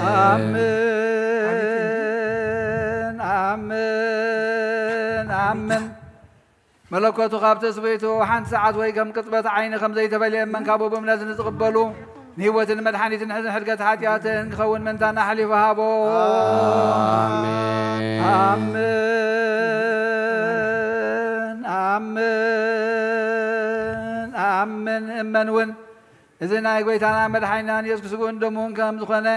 ኣሜን። ኣሜን፣ ኣሜን፣ ኣሜን። መለኮቱ ካብ ትስብእቱ ሓንቲ ሰዓት ወይ ከም ቅጽበት ዓይኒ ከም ዘይተፈልየ እመን። ካብኡ ብእምነት ንዝቕበሉ ንህይወትን መድሓኒትን ሕዝን ሕድገት ሓጢኣትን ክኸውን ምእንታና ኣሕሊፉ ሃቦ። ኣሜን። ኣሜን፣ ኣሜን፣ ኣሜን። እመን እውን እዚ ናይ ጐይታና መድሓኒናን ኢየሱስ ስግኡን ደሙን ከም ዝኾነ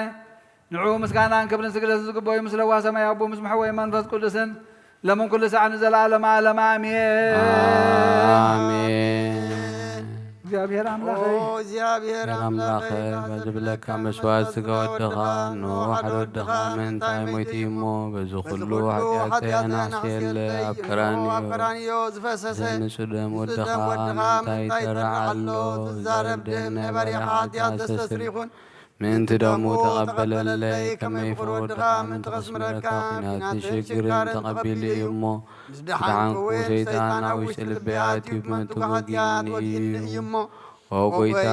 ንዕኡ ምስጋናን ክብርን ስግደትን ዝግበኦ እዩ። ምስ ለዋህ ሰማይ ኣቦ ምስ መሕወይ መንፈስ ቅዱስን ለምን ኩሉ ሳዕ ንዘለዓለመ ዓለም ኣሜን። ኣሜን። እግዚኣብሔር ኣምላኸይ፣ ኦ እግዚኣብሔር ኣምላኸ፣ ኣምላኸ፣ በዚ ብለካ መስዋዕት ስጋ ወድኻ፣ እንሆ ሓደ ወድኻ ምእንታይ ሞይቱ እዩ እሞ፣ በዚ ኩሉ ሓጢኣተይ ኣናሕስየለይ ኣብ ቀራንዮ ኣብ ቀራንዮ ዝፈሰሰ ንጹህ ደም ወድኻ ምእንታይ ይተርዕ ኣሎ። ዝዛረብ ደም ናይ ባርያኻ ሓጢኣት ዘስተስሪ ይኹን። ምእንቲ ደሙ ተቐበለለይ፣ ከመይ ፍቑር ወድኻ ምእንቲ ከስምረካ፣ ኲናትን ሽግርን ተቐቢሉ እዩ እሞ፣ ምስ ደሓንኩ ሰይጣን ኣብ ውሽጢ ልበይ ኣትዩ ብመንትጉ ወጊእኒ እዩ እሞ። ኦ ጐይታ፣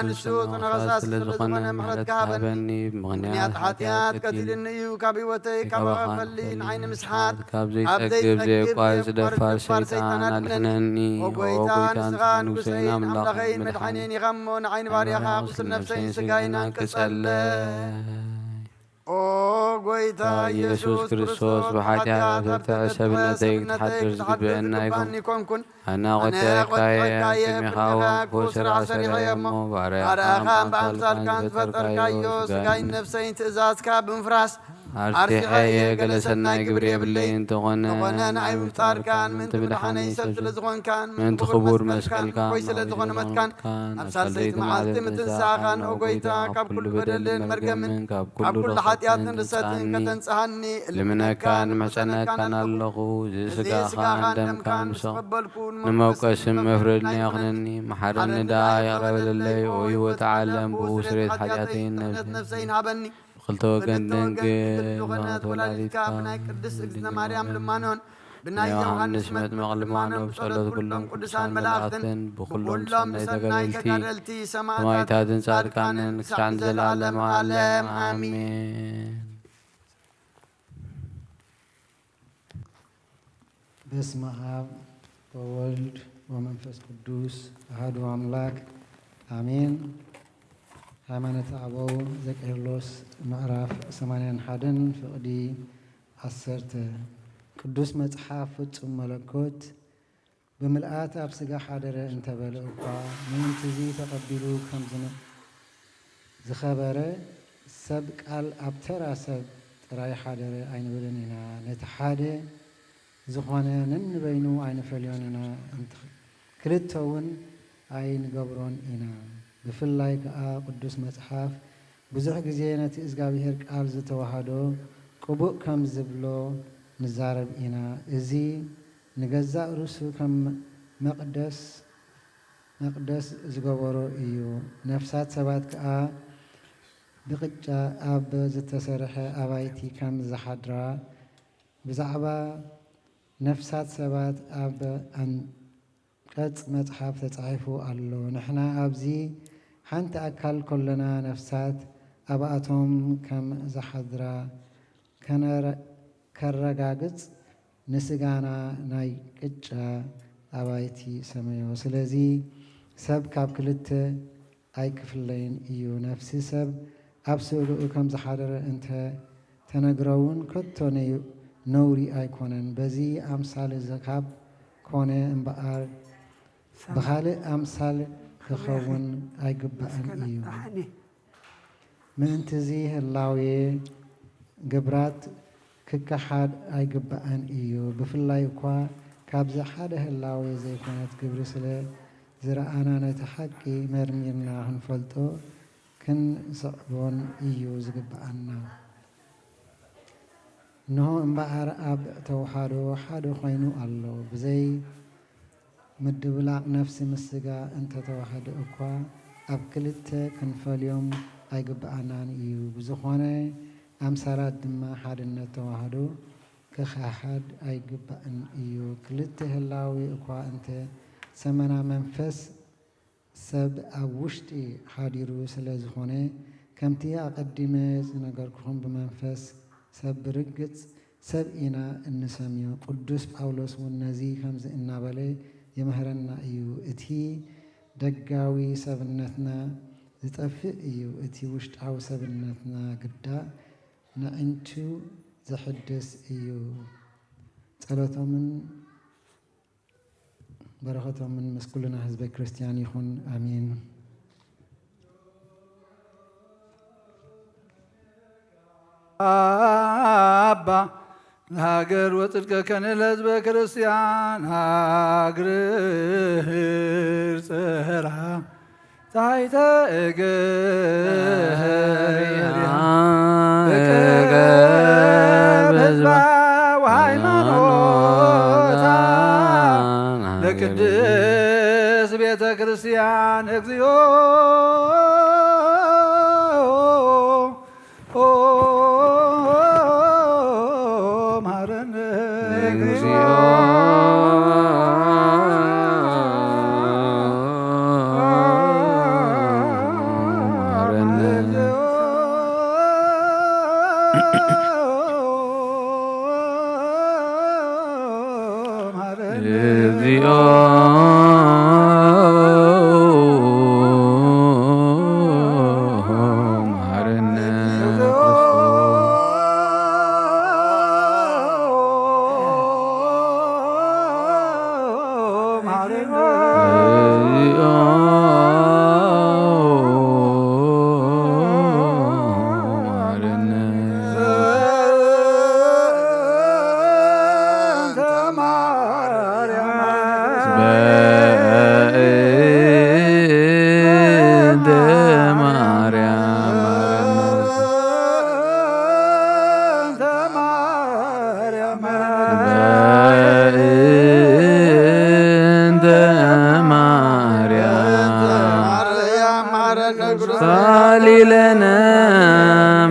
ንሱ ጥንቕሳስ ስለ ዝኾነ ምሕረትካ ሃበኒ። ብምኽንያት ሓጢኣት ቀቲልኒ እዩ፣ ካብ ህይወተይ ካብ ኣኻልፈሊ ንዓይ ንምስሓት ካብ ዘይጸግብ ዘየቋርጽ ደፋር ሰይጣን ኣድሕነኒ። ኦ ጐይታ፣ ንስኻ ንጉሰይን ኣምላኸይን መድሓኒን ኢኻ እሞ፣ ንዓይ ንባርያኻ ቁስል ነፍሰይን ስጋይን ኣንቅጸለይ። ኦ ጐይታ ኢየሱስ ክርስቶስ፣ ብሓጢኣት ኣብ ዝተጠፍአ ሰብነተይ ክትሓድር ዝግብአኒ ኣይኮንኩን። ኣነ ቆጢዐካየ፣ ኣነ ቆጢዐካየ፣ ኣጥሚኻዎ፣ ኣጥሚኻ ክፉእ ስራሕ ሰሪሐ እሞ፣ ባርያኻ ባርያኻ እምበኣምሳልካን እምበኣምሳልካን ዝፈጠርካዮ ዝፈጠርካዮ ስጋይን ስጋይን ነፍሰይን ትእዛዝካ ብምፍራስ ኣርሲሐ እየ። ገለ ሰናይ ግብሪ የብለይን፣ እንተኾነ እንተኾነ ንዓይ ምፍጣርካን ምእንቲ ምድሓነይ ሰብ ስለ ዝኾንካን ምእንቲ ክቡር መስቀልካን ምእንቲ ክቡር መስቀልካን ምእንቲ ዝኾነ መትካን ኣብ ሳልሰይቲ መዓልቲ ምትንሳእኻን፣ ኦ ጐይታ፣ ካብ ኩሉ በደልን መርገምን ካብ ኩሉ ሓጢኣትን ርሰትን ከተንጽሃኒ ልምነካን ምሕጸነካን ኣለኹ። እዚ ስጋኻን ደምካን ምስ ተቐበልኩ ንመውቀስን መፍረድን ኣይኹነኒ። መሓረኒ ደኣ ይቕረ በለለይ፣ ኦ ህይወት ዓለም፣ ብኡ ስርየት ሓጢኣተይን ነፍሰይን ሃበኒ። ብኽልተ ወገን ድንግል ዝኾነት ወላዲትካ ብናይ ቅድስት እግዝእትነ ማርያም ልማኖን ብናይ ዮሃንስ መጥምቕ ልማኖ ብጸሎት ኩሎም ቅዱሳን መላእኽትን ብኹሎም ሰናይ ተጋደልቲ ሰማዕታትን ጻድቃንን ክሳዕ ንዘለዓለመ ዓለም ኣሜን። በስመ አብ ወወልድ ወመንፈስ ቅዱስ አሐዱ አምላክ አሜን። ሃይማኖተ አበው ዘቄርሎስ ምዕራፍ ሰማንያን ሓደን ፍቕዲ ዓሰርተ። ቅዱስ መጽሓፍ ፍጹም መለኮት ብምልኣት ኣብ ስጋ ሓደረ እንተበለ እኳ፣ ምእንትዚ ተቐቢሉ ከም ዝነ-፣ ዝኸበረ ሰብ ቃል ኣብ ተራ ሰብ ጥራይ ሓደረ ኣይንብልን ኢና። ነቲ ሓደ ዝኾነ ነንበይኑ ኣይንፈልዮን ኢና፣ እንት-፣ ክልተ እውን ኣይንገብሮን ኢና። ብፍላይ ከኣ ቅዱስ መጽሓፍ ብዙሕ ግዜ ነቲ እዝጋብሄር ቃል ዝተዋህዶ ቅቡእ ከም ዝብሎ ንዛረብ ኢና። እዚ ንገዛእ ርእሱ ከም መቕደስ፣ መቕደስ ዝገበሮ እዩ። ነፍሳት ሰባት ከኣ ብቅጫ ኣብ ዝተሰርሐ ኣባይቲ ከም ዝሓድራ ብዛዕባ ነፍሳት ሰባት ኣብ ኣን-፣ ቀጽ መጽሓፍ ተጻሒፉ ኣሎ። ንሕና ኣብዚ ሓንቲ ኣካል ከሎና፣ ነፍሳት ኣብኣቶም ከም ዝሓድራ ከነረ-፣ ከረጋግጽ፣ ንስጋና ናይ ቅጫ ኣባይቲ ሰመዮ። ስለዚ ሰብ ካብ ክልተ ኣይክፍለይን እዩ። ነፍሲ ሰብ ኣብ ስእልኡ ከም ዝሓደረ እንተ ተነግረውን ከቶ ነይ-፣ ነውሪ ኣይኮነን። በዚ ኣምሳል እዚ ካብ ኮነ እምበኣር፣ ብኻልእ ኣምሳል ክኸውን ኣይግባእን እዩ። ምእንትዚ ህላዌ ግብራት ክከሓድ ኣይግባእን እዩ። ብፍላይ እኳ ካብዚ ሓደ ህላዌ ዘይኮነት ግብሪ ስለ ዝረኣና፣ ነቲ ሓቂ መርሚርና ክንፈልጦ ክንስዕቦን እዩ ዝግብኣና። እንሆ እምበኣር ኣብ ተውሃዶ ሓደ ኮይኑ ኣሎ። ብዘይ ምድብላቕ ነፍሲ ምስ ስጋ እንተተዋህደ እኳ፣ ኣብ ክልተ ክንፈልዮም ኣይግብኣናን እዩ። ብዝኾነ ኣምሳላት ድማ ሓድነት ተዋህዶ ክኸሓድ ኣይግባእን እዩ። ክልተ ህላዌ እኳ እንተ ሰመና መንፈስ ሰብ ኣብ ውሽጢ ሓዲሩ ስለ ዝኾነ፣ ከምቲ ኣቐዲመ ዝነገርኩኹም ብመንፈስ ሰብ ብርግጽ ሰብ ኢና እንሰምዮ። ቅዱስ ጳውሎስ እውን ነዚ ከምዚ እናበለ ይምህረና እዩ። እቲ ደጋዊ ሰብነትና ዝጠፍእ እዩ፣ እቲ ውሽጣዊ ሰብነትና ግዳ ንዕንቱ ዘሕድስ እዩ። ጸሎቶምን በረኸቶምን ምስ ኩልና ህዝበ ክርስቲያን ይኹን። ኣሜን። ኣባ ለሃገር ወጽድቀከ ንለህዝበ ክርስቲያን ሃግርህር ጽራ ታሕተ እግር እገብ ህዝባ ወሃይማኖታ ለቅድስ ቤተ ክርስቲያን እግዚኦ መሐረነ እግዚኦ መሐረነ እግዚኦ መሐረነ ክርስቶስ ሳሊለነ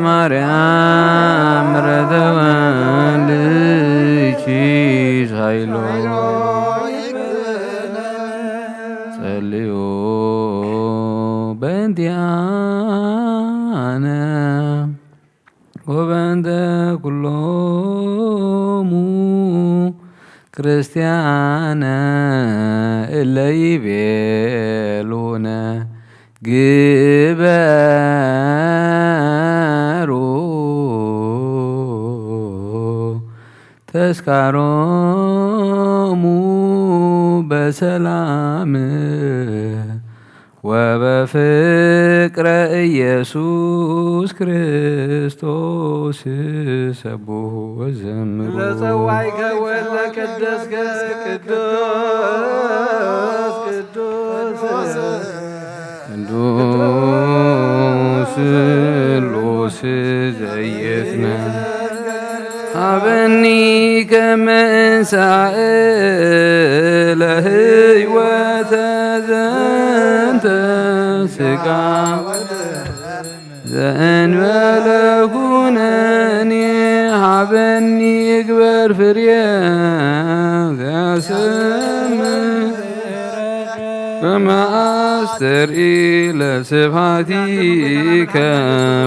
ማርያም ምሕረተ ወልድኪ ሳይሎ ጸልዩ በእንቲኣነ ወበእንተ ኩሎሙ ክርስቲያነ እለ ይቤሉነ ግበሩ ተስካሮሙ በሰላም ወበፍቅረ ኢየሱስ ክርስቶስ ሰብሑ ወዘምሩ። ለጸዋይከ ወለ ቅደስከ ቅዱስ ቅዱስ ቅዱስ ስሉስ ዘይትነ ሃበኒ ከመ እንሳእ ለህይወተ ዘንተ ስጋ ዘእንበለ ኩነኒ ሃበኒ ግበር ፍሬ ዘስም ከመ ኣስተርኢ ለስብሐቲከ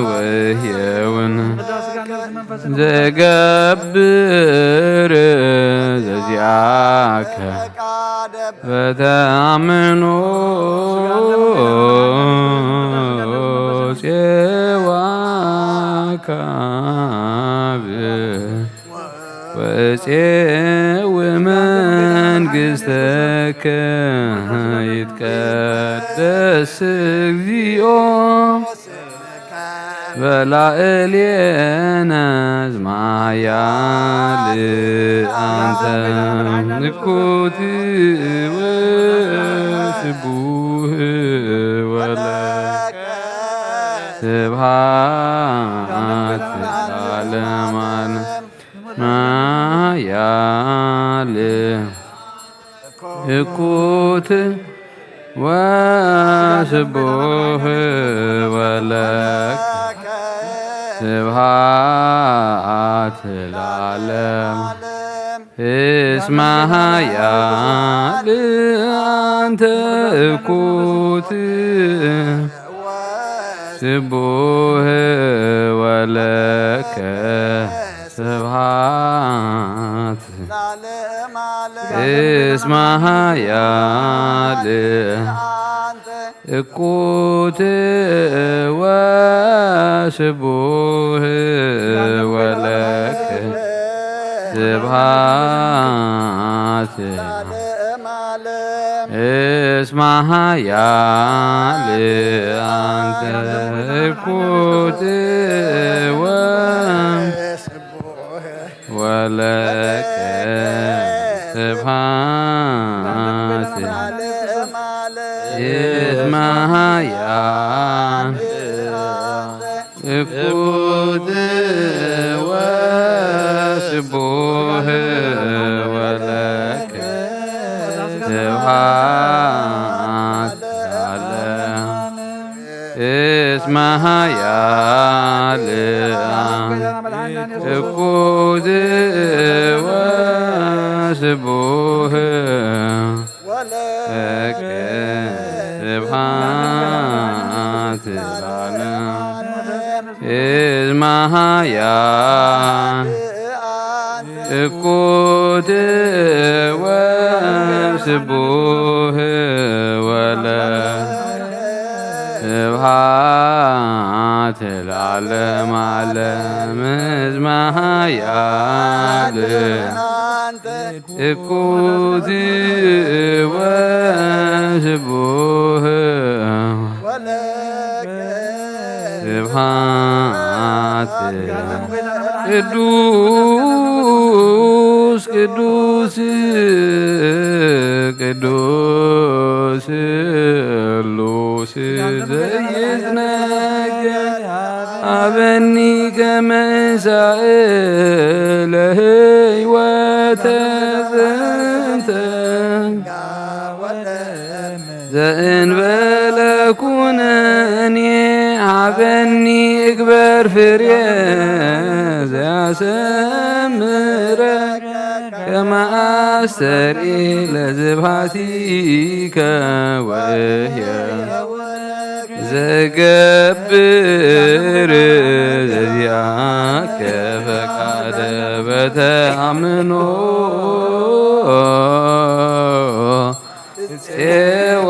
ወህየውን ዘገብር ዘዚኣከ በተኣምኖ ጼዋ ካብ ወጼው መንግስተከ ይትቀደስ እግዚኦ በላዕሌነ ዝማያል ኣንተ ንኩት ወስቡህ ወለ ስብሃት ለዓለማን ማያል እኩት ወስቡህ ወለከ ስብሃት ለዓለም። እስመ ኃያል አንተ እኩት ስቡህ ወለከ ስብሃት። እስመ ኃያል እኩት ወስቡህ ወለከ ስብሃት። እስመ ኃያል አንተ እኩት ወ ወለከ ስብሐት። እስመ ኃያል እኩት ወስቡህ ወለከ ስብሐት ለዓለም። እስመ ኃያል እኩት ወስቡህ ለከ ስብሐት ለዓለም። እስመ ኃያል እኩት ወስቡህ ወለ ስብሐት ለዓለመ ዓለም። እስመ ኃያል እኩት ወስቡህ ስብሐት ቅዱስ ቅዱስ ቅዱስ ስሉስ ዘይትነገር ሀበኒ ከመ እሳእ ለህይወተ ዘንተ ዘእንበለ ኩነኔ ሀበኒ እግበር ፍሬ ዘያሰምረ ከመ አስተርኢ ለስብሐቲከ ወእየ ዘገብር ዘዚአከ ፈቃደ በተአምኖ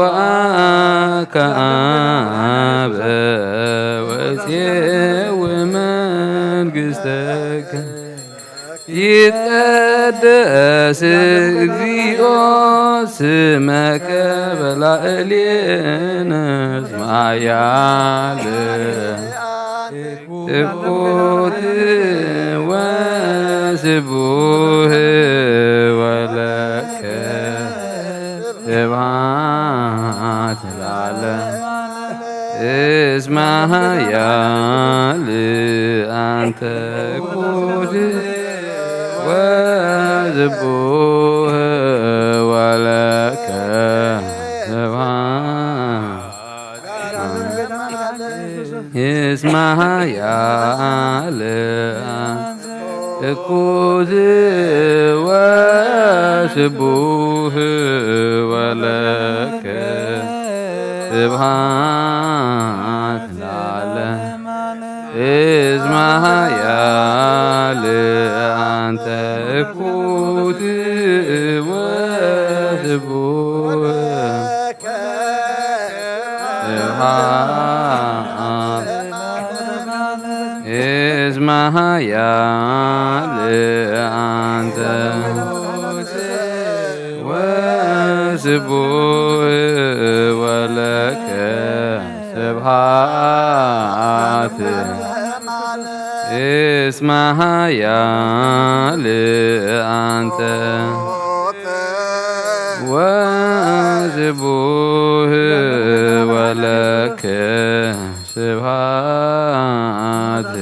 ጼዋከ አበ ወጼው መንግሥተከ። ይትቀደስ እግዚኦ ስመከ በላዕሌነ እስመ ኃያል እኩት ወስቡህ ወለከ ስብሐት ለዓለም። እስመ ኃያል አንተ እኩት ወስቡህ ወለከ ስብሐት። እስመ ኃያል እኩት ወስቡህ ወለከ ስብሐት ለዓለም። እስመ ኃያል አንተ እኩት ወስቡህ ስብሐት። እስመ ኃያል አንተ ወስቡህ ወለከ ስብሐት። እስመ ኃያል አንተ ወስቡህ ወለከ ስብሐት።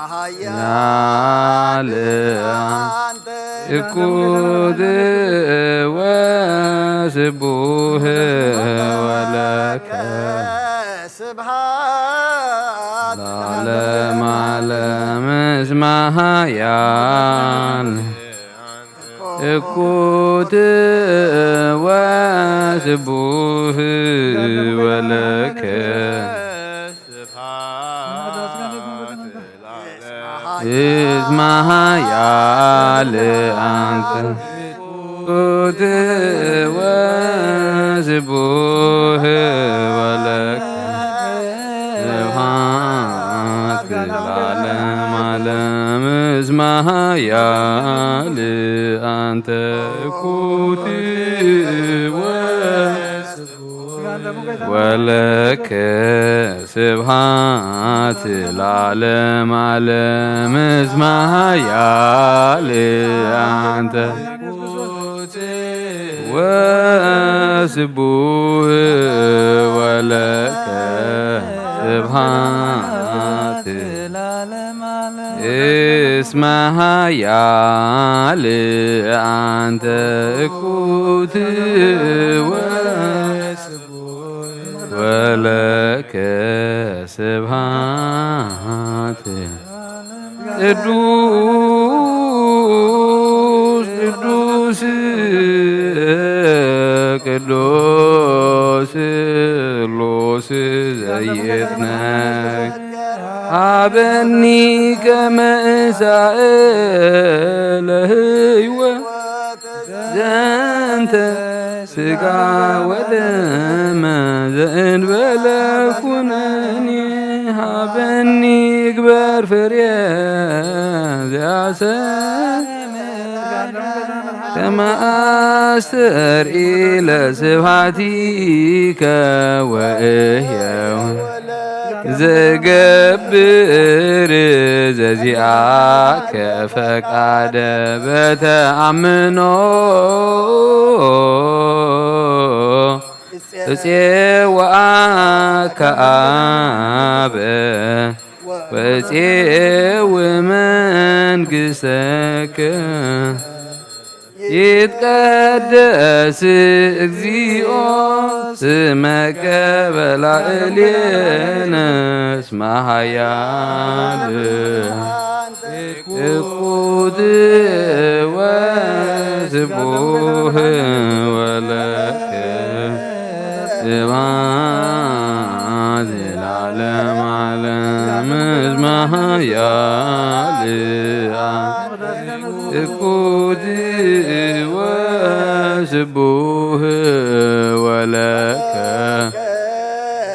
ኃያል እኩት ወስቡህ ወለከ ስብሐት ለዓለመ ዓለም እስመ ኃያል እኩት ወስቡህ ወለከ እስመ ኃያል አንተ እኩት ወስቡህ ወለከ ስብሐት ለዓለመ ዓለም እስመ ኃያል አንተ እኩት ወ ወለከ ስብሐት ለዓለመ ዓለም እስመ ኃያል አንተ ወስቡህ ወለከ ስብሐት እስመ ኃያል አንተ እኩት ወ ወለከ ስብሐት ቅዱስ ቅዱስ ቅዱስ ሎስ ዘይትነክ ሀበኒ ከመ እሳእለ ህይወት ዘንተ ስጋ ወደመ ዘእንበለ ኩነኔ ሀበኒ ግበር ፍሬ ዘያሰ ከመ አስተርኢ ለስብሐቲከ ወእሕየው ዝገብር ዘዚአከ ፈቃደ በተአምኖ እጼ ወአከ አበ ወእጼ ወመንግስተከ ይትቀደስ እግዚኦ ስመከ በላዕሌነ እስመ ኃያል እኩት ወስቡህ ወለከ ስብሐት ለዓለመ ዓለም እስመ ኃያል እኩት ወስቡህ ወለከ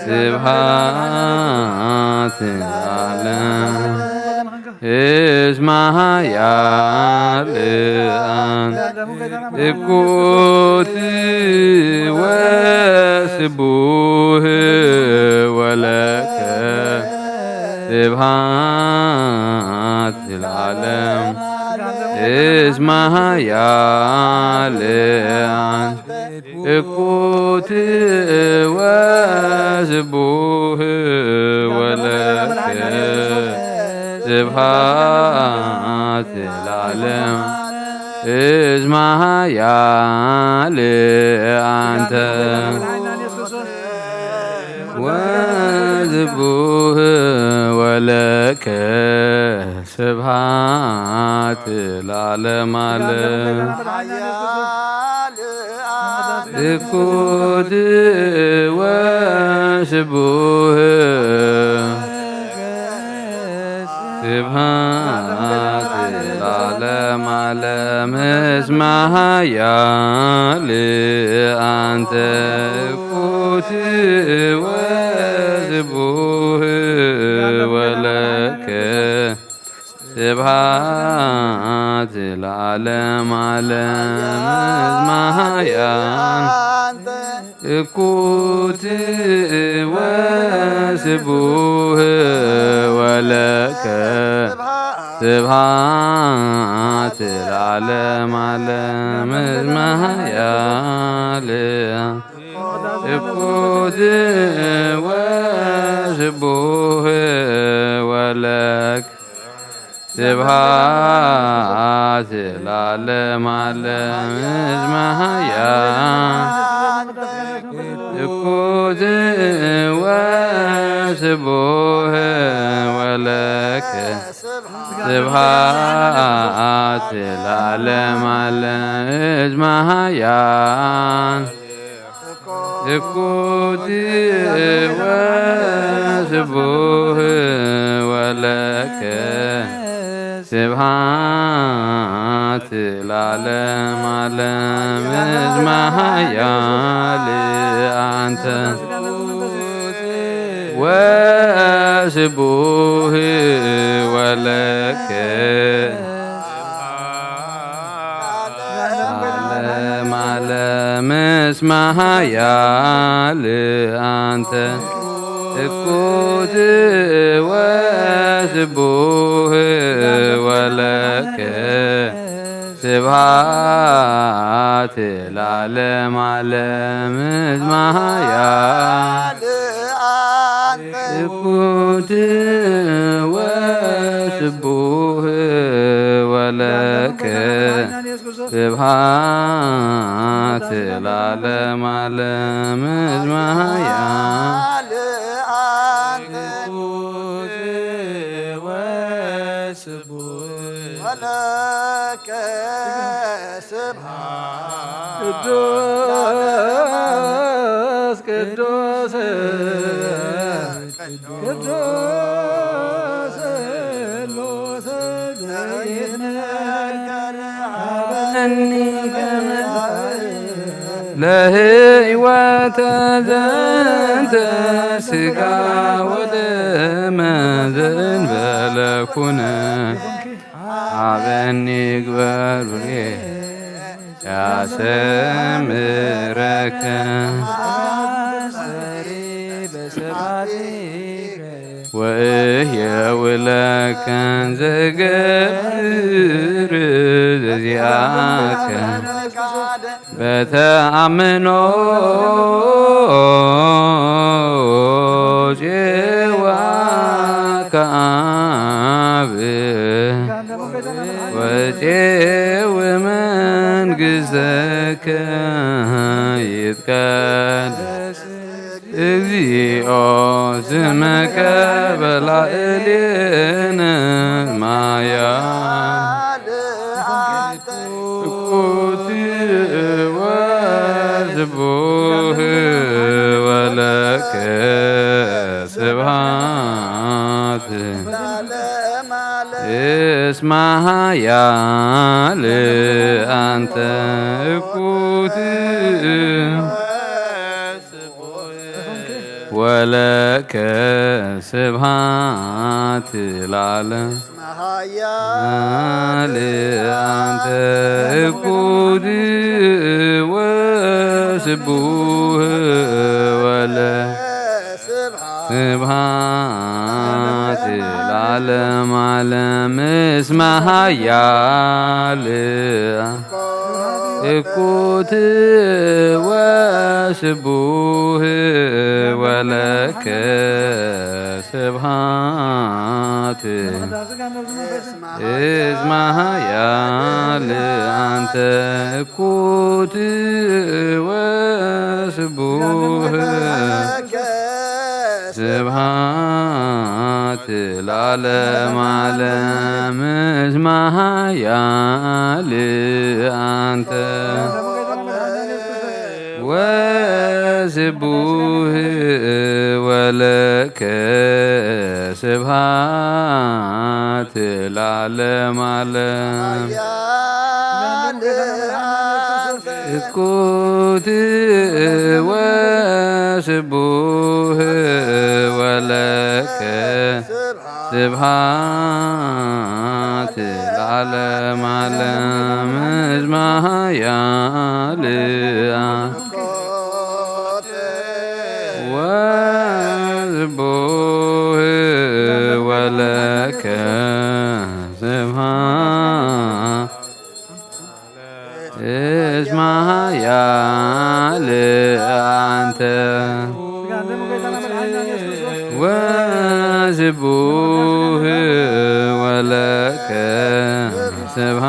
ስብሐት ለዓለም እስመ ኃያል እኩት ወስቡህ ወለከ ስብሐት ለዓለም እስመ ኃያል እኩት ወስቡህ ወለከ ስብሐት ለዓለም እስመ ኃያል አንተ ወስቡህ ወለከ ስብሐት ለዓለመ ዓለም እኩት ወስቡህ ስብሐት ለዓለመ ዓለም እስመ ኃያል አንተ እኩት ወስቡህ ወለከ ስብሐት ለዓለመ ዓለም እስመ ኃያል እኩት ወስቡህ ወለከ ስብሐት ለዓለመ ዓለም እስመ ኃያል እኩት ወስቡህ ወለከ ስብሐት ለዓለመ ዓለም እስመ ኃያል እኩት ወስቡህ ወለከ ስብሐት ለዓለም ዓለም። እዝመ ኃያል እኩት ወስቡህ ወለከ ስብሐት ለዓለም ዓለም። እዝመ ኃያል አንተ ወስቡህ ወለከ ዓለም ዓለም። እስመ ኃያል አንተ እኩት ወስቡህ ወለከ ስብሐት ለዓለም ዓለም። እዝመ ኃያል እኩት ወስቡህ ወለከ ስብሐት ለዓለም ዓለም። እዝመ ኃያል ወለከ ስብሐት ቅዱስ ቅዱስ ቅዱስ ስሉስ ለህይወተ ዘንተ ስጋ ወደመ ዘእንበለ ኩነ ሀበኒ ግበር ብሬ ያሰምረከ ወእየውለከ እንዘገብር ዘዚአከ በተአምኖ ፄዋ ከአብ ወፄው መንግሥተከ ይትቀደስ እግዚኦ ስምከ በላዕሌነ ማያ እኩት ወስቡህ ወለከ ስብሐት እስመ ኃያል አንተ እኩት ወለከ ስብሐት ለዓለም ኃያል አንተ እኩት ወስቡህ ወለ ስብሐት ለዓለም ዓለም እስመ ኃያል እኩት ወስቡህ ወለከ ስብሐት እስመ ኃያል አንተ እኩት ወስቡህ ስብሐት ለዓለም ዓለም እስመ ኃያል አንተ ወስቡህ ወለከ ስብሐት ለዓለም ዓለም። እኩት ወስቡህ ወለከ ስብሐት ለዓለም ዓለም እስመ ኃያል ወስቡህ ወለከ ስብሐት እስመ ኃያል አንተ ወስቡህ ወለከ ስብሐት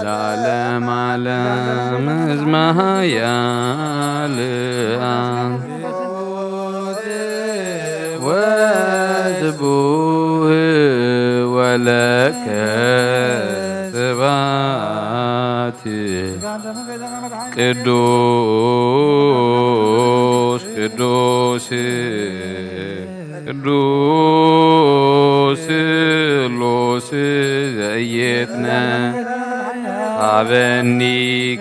ለዓለም ዓለም። እስመ ኃያል አብ ወስቡህ ወለከ ስብሐት። ቅዱስ ቅዱስ ቅዱስ ስሉስ ዘኢይትነ ሀበኒ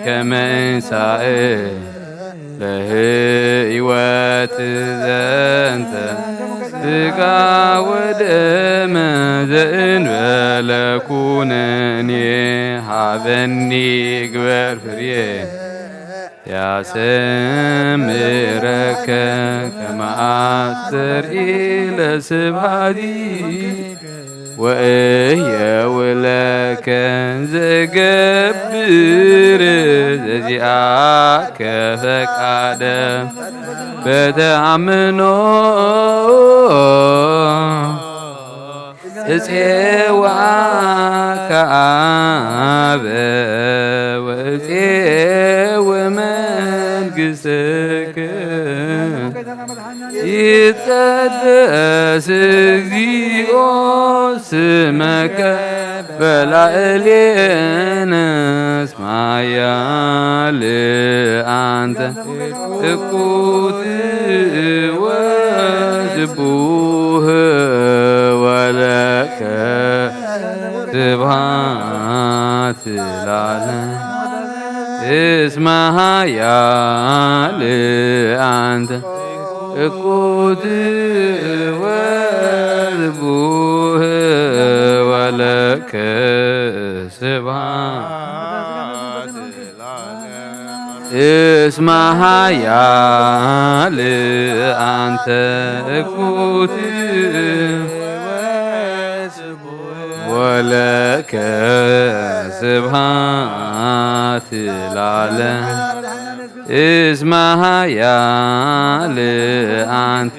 ከመ እንሳእ ለህይወት ዘንተ ስጋ ወደመ ዘእንበለ ኩነኔ ሀበኒ ግበር ፍሬ ያሰምረከ ከመ አስተርኢ ለስብሐቲ ወእየ ውለከ ዘገብር ዘዚአከ ፈቃደ በተአምኖ እጼዋ ከአበ ወእጼው መንግሥትከ ይትቀደስ እግዚኦ ስመከ በላዕሌነ እስመ ኃያል አንተ እኩት ወስቡህ ወለከ ስብሐት ለዓለም። እስመ ኃያል አንተ እኩት ወስቡህ ወለከ ስብሐት ለዓለም። እስመ ኃያል አንተ እኩት ወለከ ስብሐት ለዓለም። እስመ ኃያል አንተ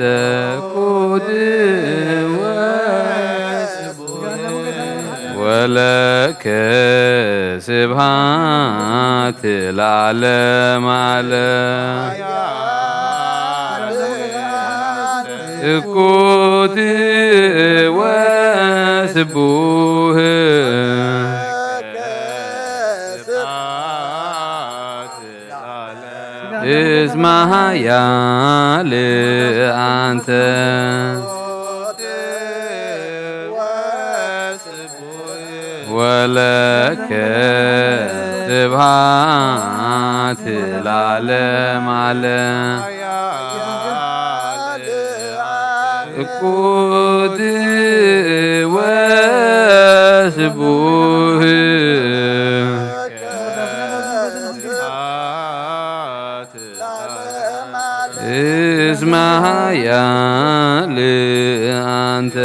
እኩት ወለከ ስብሐት ለዓለም ዓለም። እኩት ወስቡህ እስመ ኃያል አንተ ወለከ ስብሐት ለዓለም ዓለም። እኩት ወስቡህ እስመ ኃያል አንተ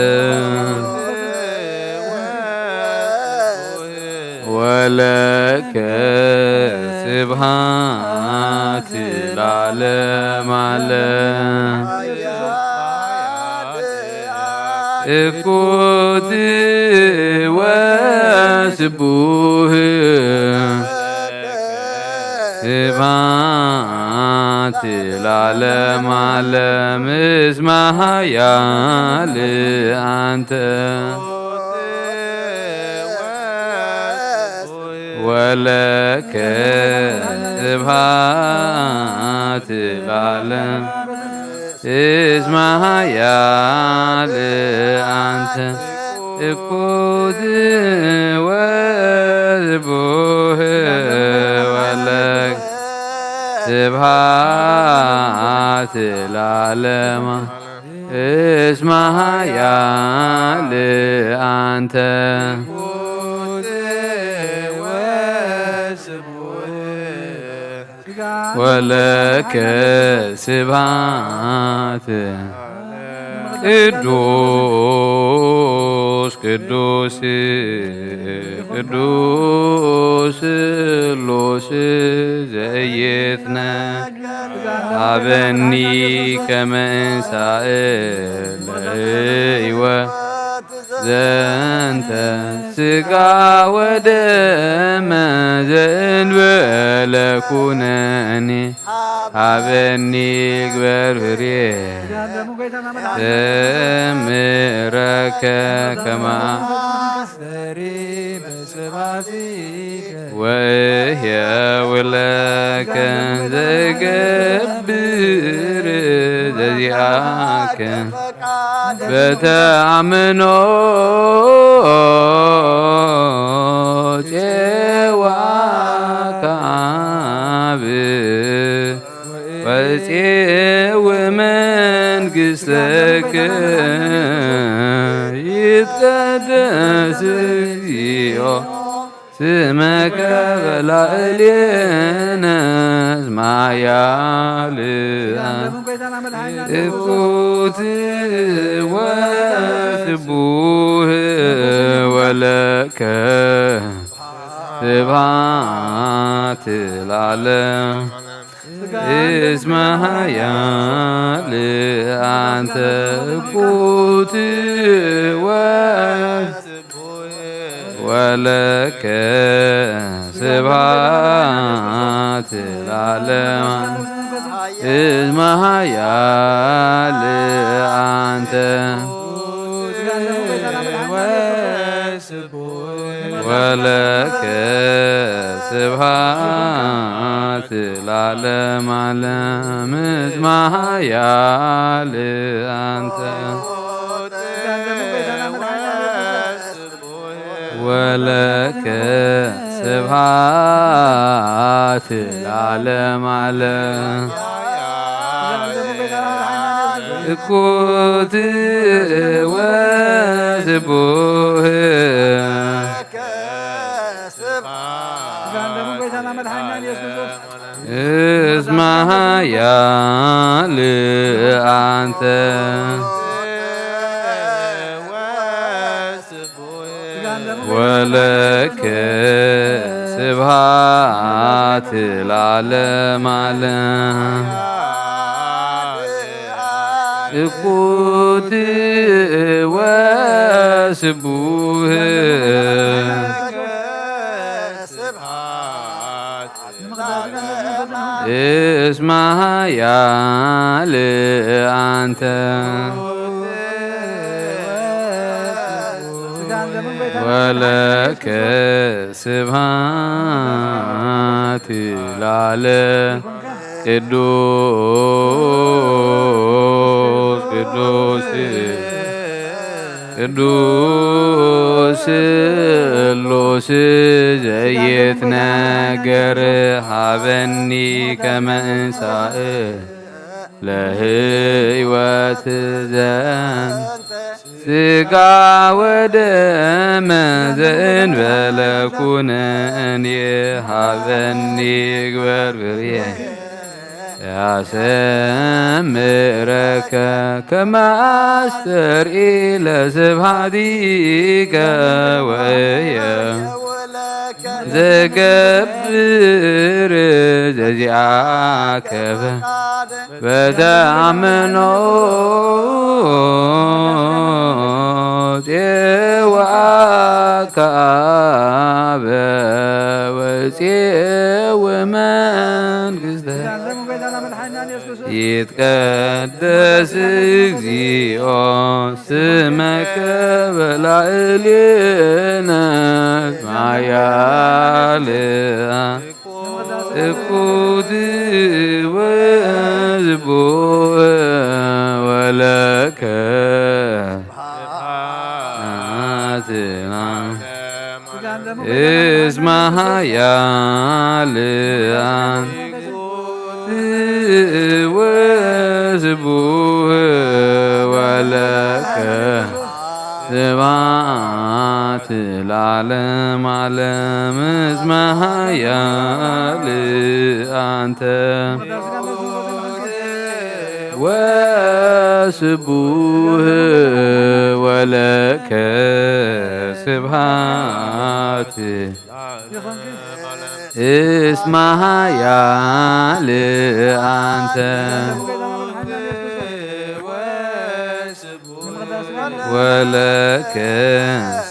ወለከ ስብሐት ለዓለም ዓለም። እኩት ወስቡህ ስብሐት ለዓለም ዓለም። እስመ ኃያል አንተ ወለከ ስብሐት ለዓለም። እስመ ኃያል አንተ እኩት ወስቡህ ወለከ ስብሐት ለዓለም። እስመ ኃያል አንተ ወለከ ስብሐት። ቅዱስ ቅዱስ ቅዱስ ስሉስ ዘኢይትነ ሀበኒ ከመ እንሳእ ለህይወት ዘንተ ስጋ ወደመ ዘእንበለ ኩነኒ ሃበኒ ግበር ፍሬ ተምረከ ከማ ወይሄውለከ ዘገብር ዘዚኣከ በተኣምኖ ጼዋ ካብ ወጼው መንግስተከ ይትቀደስ እግዚኦ ስመከ በላዕሌነ እስማያልአ እኩት ወስቡህ ወለከ ስብሐት ለዓለም እስመ ኃያል አንተ እኩት ወ ወለከ ስብሐት ለዓለም እስመ ኃያል አንተ ወለከ ስብሐት ለዓለም ዓለም እስመ ኃያል አንተ ወለከ ስብሐት ለዓለም ዓለም። እኩት ወስቡህ እስመ ኃያል አንተ ወለከ ስብሐት ለዓለም ዓለም። እኩት ወስቡህ እስመ ኃያል አንተ ወለከ ስብሐት ለዓለም። ቅዱስ ቅዱስ ቅዱስ ስሉስ ዘይትነገር ሃበኒ ከመ እንሳእ ለህይወት ዘንተ ስጋ ወደመ ዘእንበለ ኩነኔ ሃበኒ ግበር ብርየ ያሰምረከ ከመ አስተርኢ ለስብሐቲከ ወየ ዘገብር ዘዚአከ በተአምኖ ጼዋካ አበ ወጼው መንግስተ ይትቀደስ እግዚኦ ስመከ በላዕሌነ ማያል እኩት ወዝቡእ ወለከ አትና እስመ ኃያል አንተ ወስቡህ ወለከ ስብሐት ለዓለም ዓለም እስመ ኃያል አንተ ወስቡህ ወለከ ስብሐት እስመ ኃያል አንተ ወለከ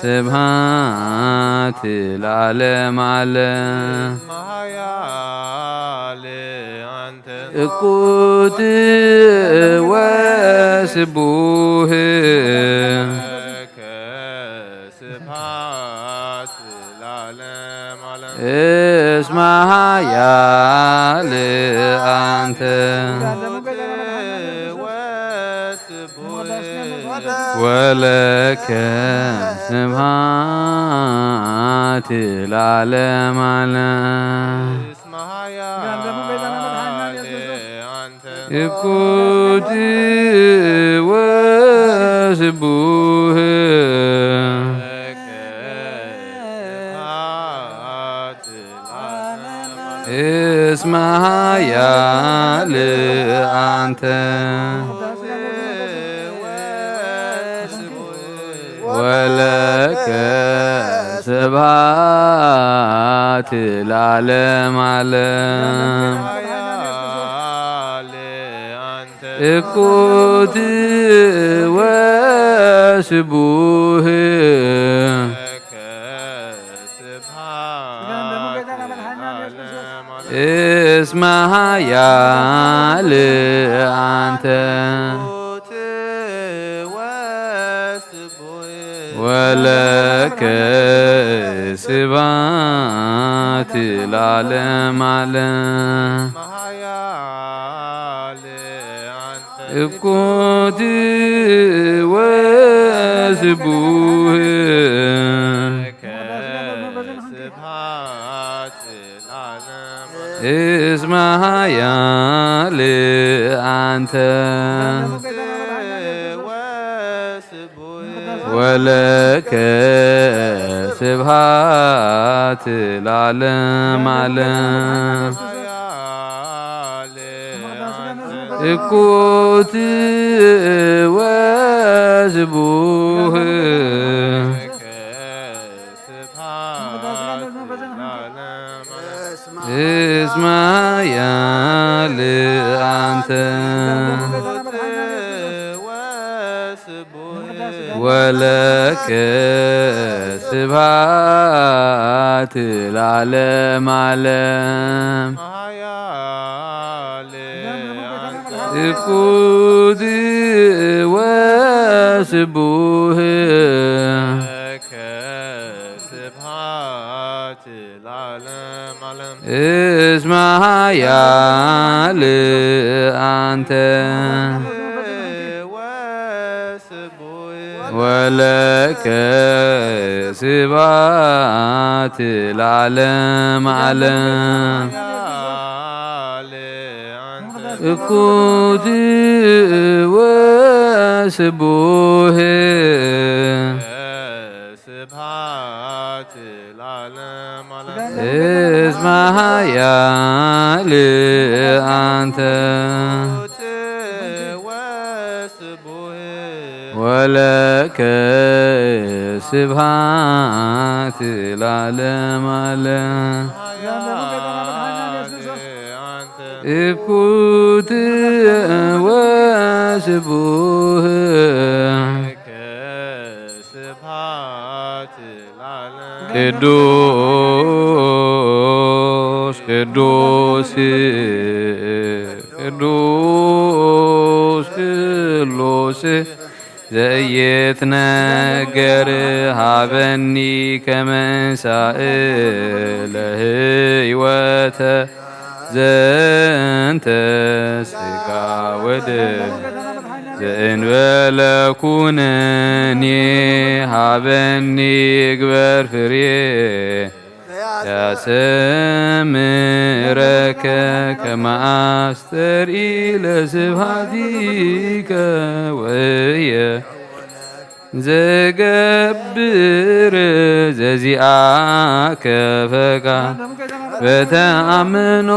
ስብሐት ለዓለመ ዓለም። መሃያል አንተ እኩት ወስቡህ። ለከ ስብሐት ለዓለመ ዓለም። እስመ ኃያል አንተ። ወለከ ስብሐት ለዓለመ ዓለም። እስመ ኃያል አንተ። እኩት ወስቡህ። እስመ ኃያል አንተ። ወለከ ስብሐት ለዓለመ ዓለም። እኩት ወስቡህ። እስመ ኃያል አንተ። ወለከ ስብሐት ለዓለመ ዓለም። እኩት ወስቡህ። እስመ ኃያል አንተ። ወለከ ስብሐት ለዓለመ ዓለም። እኩት ወስቡህ። እስመ ኃያል አንተ። ወለከ ስብሐት ለዓለመ ዓለም። እኩት ወስቡህ። እስመ ኃያል አንተ። ወለከ ስብሐት ለዓለመ ዓለም። እኩት ወስቡህ። እስመ ኃያል አንተ። ወለከ ስብሐት ለዓለመ ዓለም። እኩት ወስቡህ። ቅዱስ ቅዱስ ቅዱስ ስሉስ ዘኢይትነገር ሀበኒ ከመንሳእ ለህይወተ ዘንተ ስጋ ወደም ዘእንበለ ኩነኔ ሀበኒ ግበር ፍሬ ያሰምረከ ከመ አስተርኢ ለስብሐቲከ ወየ ዘገብር ዘዚአከ ፈቃድ በተአምኖ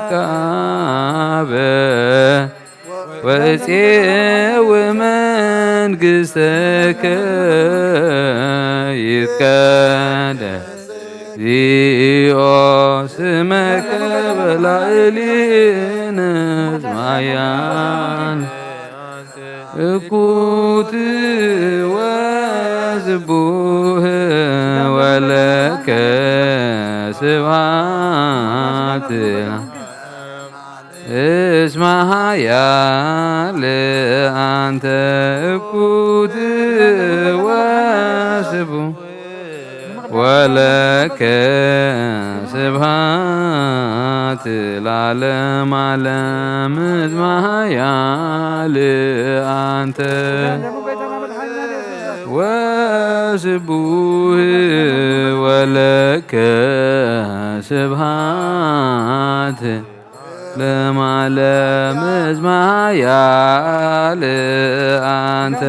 ጼዋካበ ወእፄው መንግሥተከ ይትቀደስ ኦ ስመከ በላዕሊነ ማያን እኩት ወስቡህ ወለከ ስብሐት እስመ ኃያል አንተ እኩት ወስቡህ ወለከ ስብሐት ለዓለመ ዓለም። እስመ ኃያል አንተ ወስቡህ ወለከ ስብሐት ለዓለመ ዓለም። እስመ ኃያል አንተ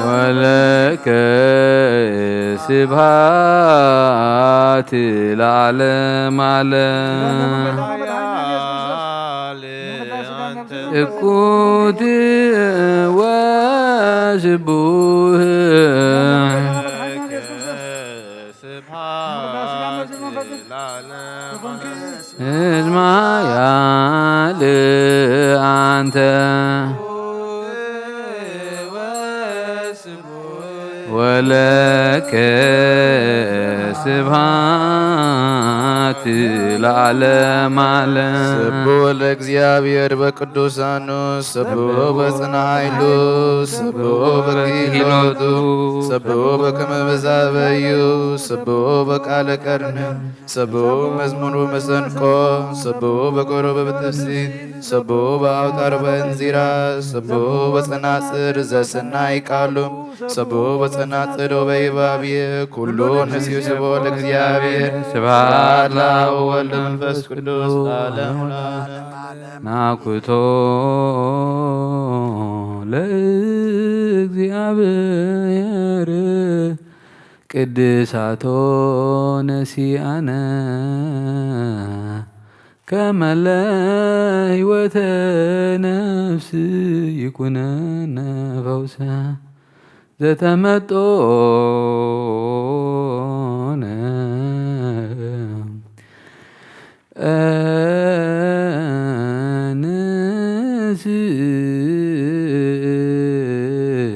ወለከ ስብሐት ለዓለመ ዓለም። እኩት ወስቡህ እስመ ኃያል አንተ ወለከ ስብሐት ለዓለመ ዓለም። ስብሑ ለእግዚአብሔር በቅዱሳኑ፣ ስብሑ በጽንዓ ኃይሉ፣ ስብሑ በክሂሎቱ፣ ስብሑ በከመ ብዝሃበዩ፣ ስብሑ በቃለ ቀርኑ፣ ስብሑ መዝሙር ወመሰንቆ፣ ስብሑ በቆሮ በብትፍሲት፣ ስብሑ በአውታር በእንዚራ፣ ስብሑ በጸናጽል ዘሰናይ ቃሉ፣ ስብሑ በጸናጽል ወበይባብየ ኩሉ ንስዩ ስብሖ ለእግዚአብሔር። ስብሐት ለአብ ወወልድ ወመንፈስ ቅዱስ ለዓለሙ ለዓለም። ናኩቶ ለእግዚአብሔር ቅድሳቶ ነሲአነ ከመ ለህይወተ ነፍስ ይኩነነ ፈውሰ ዘተመጦነ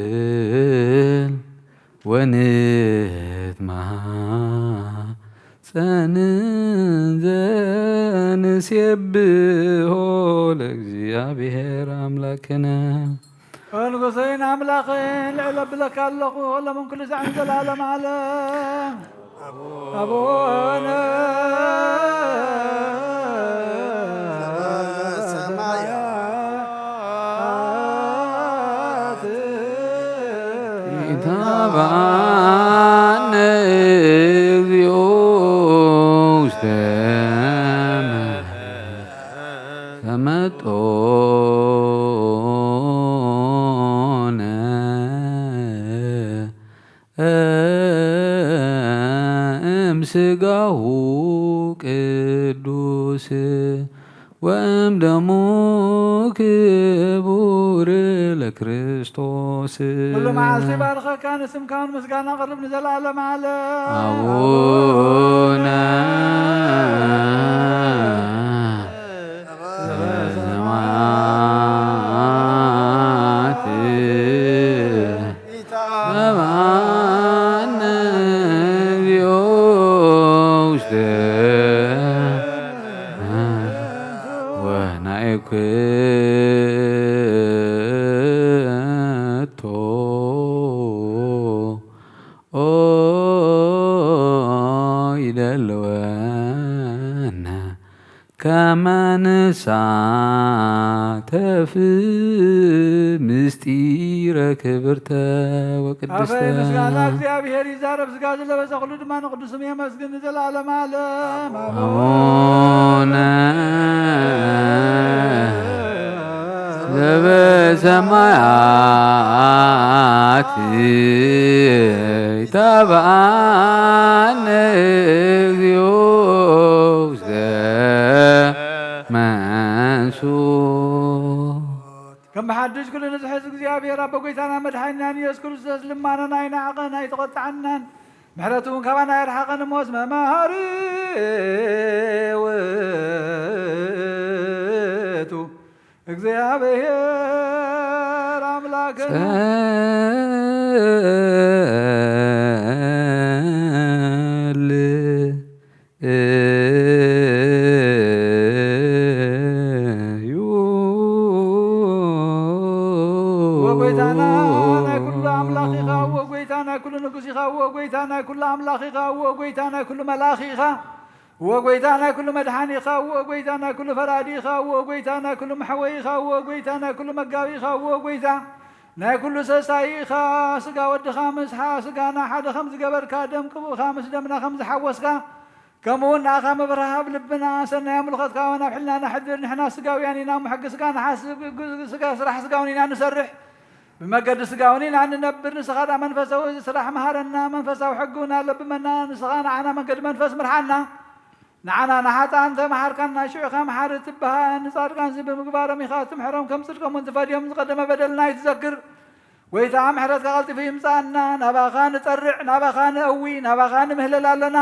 ንስእል ወንትማጸን ዘንሴብሖ ለእግዚአብሔር አምላክነ። ንጉሰይን ኣምላኸይን ልዕል ኣብለካ ኣለኹ፣ ሎምን ኩሉ ሳዕን ዘላለም ዓለም። ኣቡነ ኢታብአነ እግዚኦ ውስተ ተመጦነ እምስጋሁ ቅዱስ ወእምደሙ ክቡር ለክርስቶስ። ኩሉ መዓልቲ ባርኸካ፣ ንስምካ እውን ምስጋና ኣቕርብ ንዘለዓለም ዓለም። ኣቡነ ዘበሰማያት ሰብአነ እግዚኦ ውስተ ወናይኩቶ ኦ ይደልወነ ከመ ንሳተፍ ምስጢረ ክብርተ ወቅድስተ። ኣበይ ምስጋና እግዚኣብሔር ይዛረብ፣ ስጋ ዝለበሰ ኩሉ ድማ ንቅዱስ ስም የመስግን ንዘለዓለም ዓለም። ኣቡነ ዘበሰማያት ይትባአነ እግዚኦ ውስተ መንሱ። ሓድሽ ኩሉ ንዝሕዝ እግዚኣብሔር ኣቦ ጎይታና መድሓኒናን ኢየሱስ ክርስቶስ ልማናና ኣይነዓቐን ኣይተቖጥዓናን። ምሕረቱ እውን ካባና ኣይርሓቐን እሞ እስመ መሃሪ ውእቱ እግዚኣብሔር ኣምላክነ። ጸልዩ ወጎይታና ናይ ኩሉ ኣምላኽ ኢኻ፣ ወጎይታ ናይ ኩሉ ንጉስ ኢኻ፣ ወጎይታ ናይ ኩሉ ኣምላኽ ኢኻ፣ ወጎይታ ናይ ኩሉ መልኣኽ ኢኻ። ወጎይታ ናይ ኩሉ መድሓኒ ኢኻ፣ ወጎይታ ናይ ኩሉ ፈራዲ ኢኻ፣ ወጎይታ ናይ ኩሉ መሕወይ ኢኻ፣ ወጎይታ ናይ ኩሉ መጋቢ ኢኻ፣ ወጎይታ ናይ ኩሉ ሰሳይ ኢኻ። ስጋ ወድኻ ምስ ሓ-፣ ስጋና ሓደ ከም ዝገበርካ፣ ደም ቅቡእኻ ምስ ደምና ከም ዝሓወስካ፣ ከምኡ እውን ንኣኻ ምብርሃብ ልብና፣ ሰናይ ኣምልኾትካ እውን ኣብ ሕልናና ሕድር። ንሕና ስጋውያን ኢና እሞ ሕጊ ስጋ ንሓስብ፣ ግ-፣ ስጋ፣ ስራሕ ስጋ እውን ኢና ንሰርሕ። ብመገዲ ስጋ እውን ኢና እንነብር። ንስኻ ደኣ መንፈሳዊ ስራሕ መሃረና፣ መንፈሳዊ ሕጊ እውን ኣለብመና። ንስኻ ንዓና መንገዲ መንፈስ ምርሓና። ንዓና ንሓጥኣን ተመሓርካና፣ ሽዑ ኸኣ መሓሪ ትበሃል። ንጻድቃንሲ ብምግባሮም ኢኻ ትምሕሮም፣ ከም ጽድቆም እውን ትፈድዮም። ዝቐደመ በደልና ኣይትዘክር። ጐይታ፣ ምሕረትካ ቀልጢፉ ይምጽኣና። ናባኻ ንጸርዕ፣ ናባኻ ንእዊ፣ ናባኻ ንምህለል ኣለና።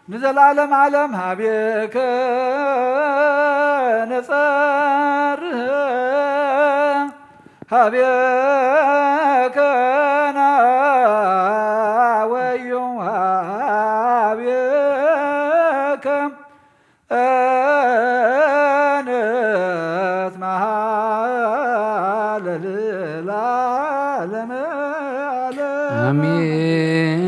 ንዘለኣለም ዓለም ሃቤከ ነጸርህ፣ ሃቤከ ናወዩ፣ ሃቤከ ንትመሃለል ለዓለመ ዓለም። ኣሜን።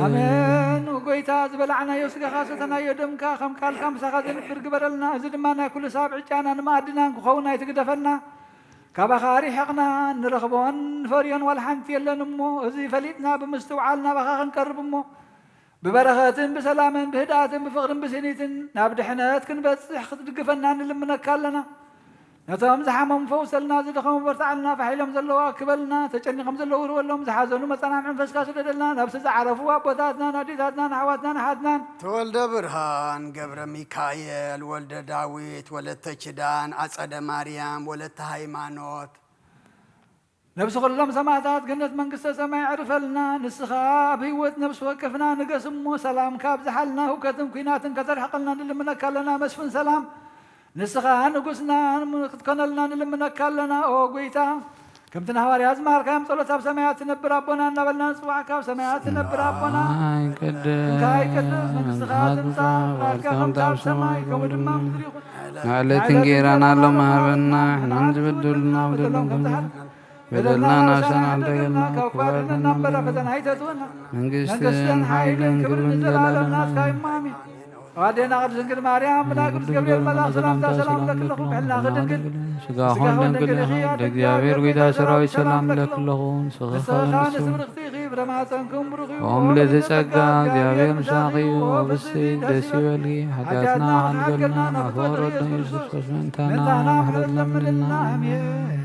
ኣሜን። ጐይታ፣ ዝበላዕናዮ ስጋኻ ሰተናዮ ደምካ ከም ቃልካ ምሳኻ ዘንብር ግበረልና። እዚ ድማ ናይ ኩሉ ሰብ ዕጫና ንመኣድናን ክኸውን ኣይትግደፈና። ካባኻ ርሒቕና እንረኽቦን ንፈርዮን ዋላ ሓንቲ የለን እሞ፣ እዚ ፈሊጥና ብምስትውዓል ናባኻ ክንቀርብ እሞ፣ ብበረኸትን ብሰላምን ብህድኣትን ብፍቕርን ብስኒትን ናብ ድሕነት ክንበጽሕ ክትድግፈና ንልምነካ ኣለና። ነቶም ዝሓመሙ ፈውሰልና፣ ዝደኸሙ በርትዓልና፣ ፋሕ ኢሎም ዘለዉ ኣክበልና፣ ተጨኒቖም ዘለዉ ርወሎም፣ ዝሓዘኑ መጸናንዒ መንፈስካ ስደደልና፣ ነብሲ ዝዓረፉ ኣቦታትናን ኣዴታትናን ኣሕዋትናን ኣሓትናን። ተወልደ ብርሃን ገብረ ሚካኤል፣ ወልደ ዳዊት፣ ወለተ ኪዳን፣ ኣጸደ ማርያም፣ ወለተ ሃይማኖት። ነብሲ ኩሎም ሰማእታት ገነት መንግስተ ሰማይ ኣዕርፈልና። ንስኻ ኣብ ህይወት ነብሲ ወከፍና ንገስ እሞ፣ ሰላምካ ኣብዝሓልና፣ ህውከትን ኲናትን ከተርሕቐልና ንልምነካ ኣለና። መስፍን ሰላም ንስኻ ንጉስና ክትኮነልና ንልምነካ ኣለና። ኦ ጐይታ፣ ከምቲ ንሃዋርያት ዝመሃርካዮም ጸሎት ኣብ ሰማያት ትነብር ኣቦና እናበልና ንጽዋዕካ። ኣብ ሰማያት ትነብር ኣቦና፣ እንካ ይቅደስ መንግስትኻ ትምጻእ፣ ፍቓድካ ከምቲ ኣብ ሰማይ ከምኡ ድማ ኣብ ምድሪ ይኹን። ንዕለት እንጌራና ሎሚ ሃበና፣ ንሕናን ዝበደሉና በደሎም ከም በደልና ንሕና ንሓስብ፣ ሓደገልና፣ ካብ ክፉእ ኣድሕነና እምበር ኣብ ፈተና ኣይተእትወና። መንግስትን መንግስትን ሓይልን ሓይልን ክብርን ክብርን ንዘለኣለም ንዘለኣለም ናትካ እዩ። ኣሜን። ኣሜን። ኣዴና ቅድስት ድንግል ማርያም፣ ብናይ ቅዱስ ገብርኤል መልኣኽ ሰላምታ ሰላም እብለኪ ኣለኹ፣ ብሕልና ክድንግል ስጋኹን ድንግል ኢኺ፣ ኣደ እግዚኣብሔር ጐይታ ሰራዊት ሰላም እብለኪ ኣለኹ። ንስኺ ንስኺ ኸኣ ንስብርኽቲ ኢኺ፣ ፍረ ማህፀንኩም ብሩኽ እዩ። ኦም ልዕሊ ጸጋ እግዚኣብሔር ምሳኺ እዩ፣ ብስቲ ደስ ይበልኪ፣ ሓጢኣትና ሓልገልና፣ ናብ ፍቕሪ ወዶ ኢየሱስ ክርስቶስ ምእንታና ምሕረት ለምንልና። ኣሜን።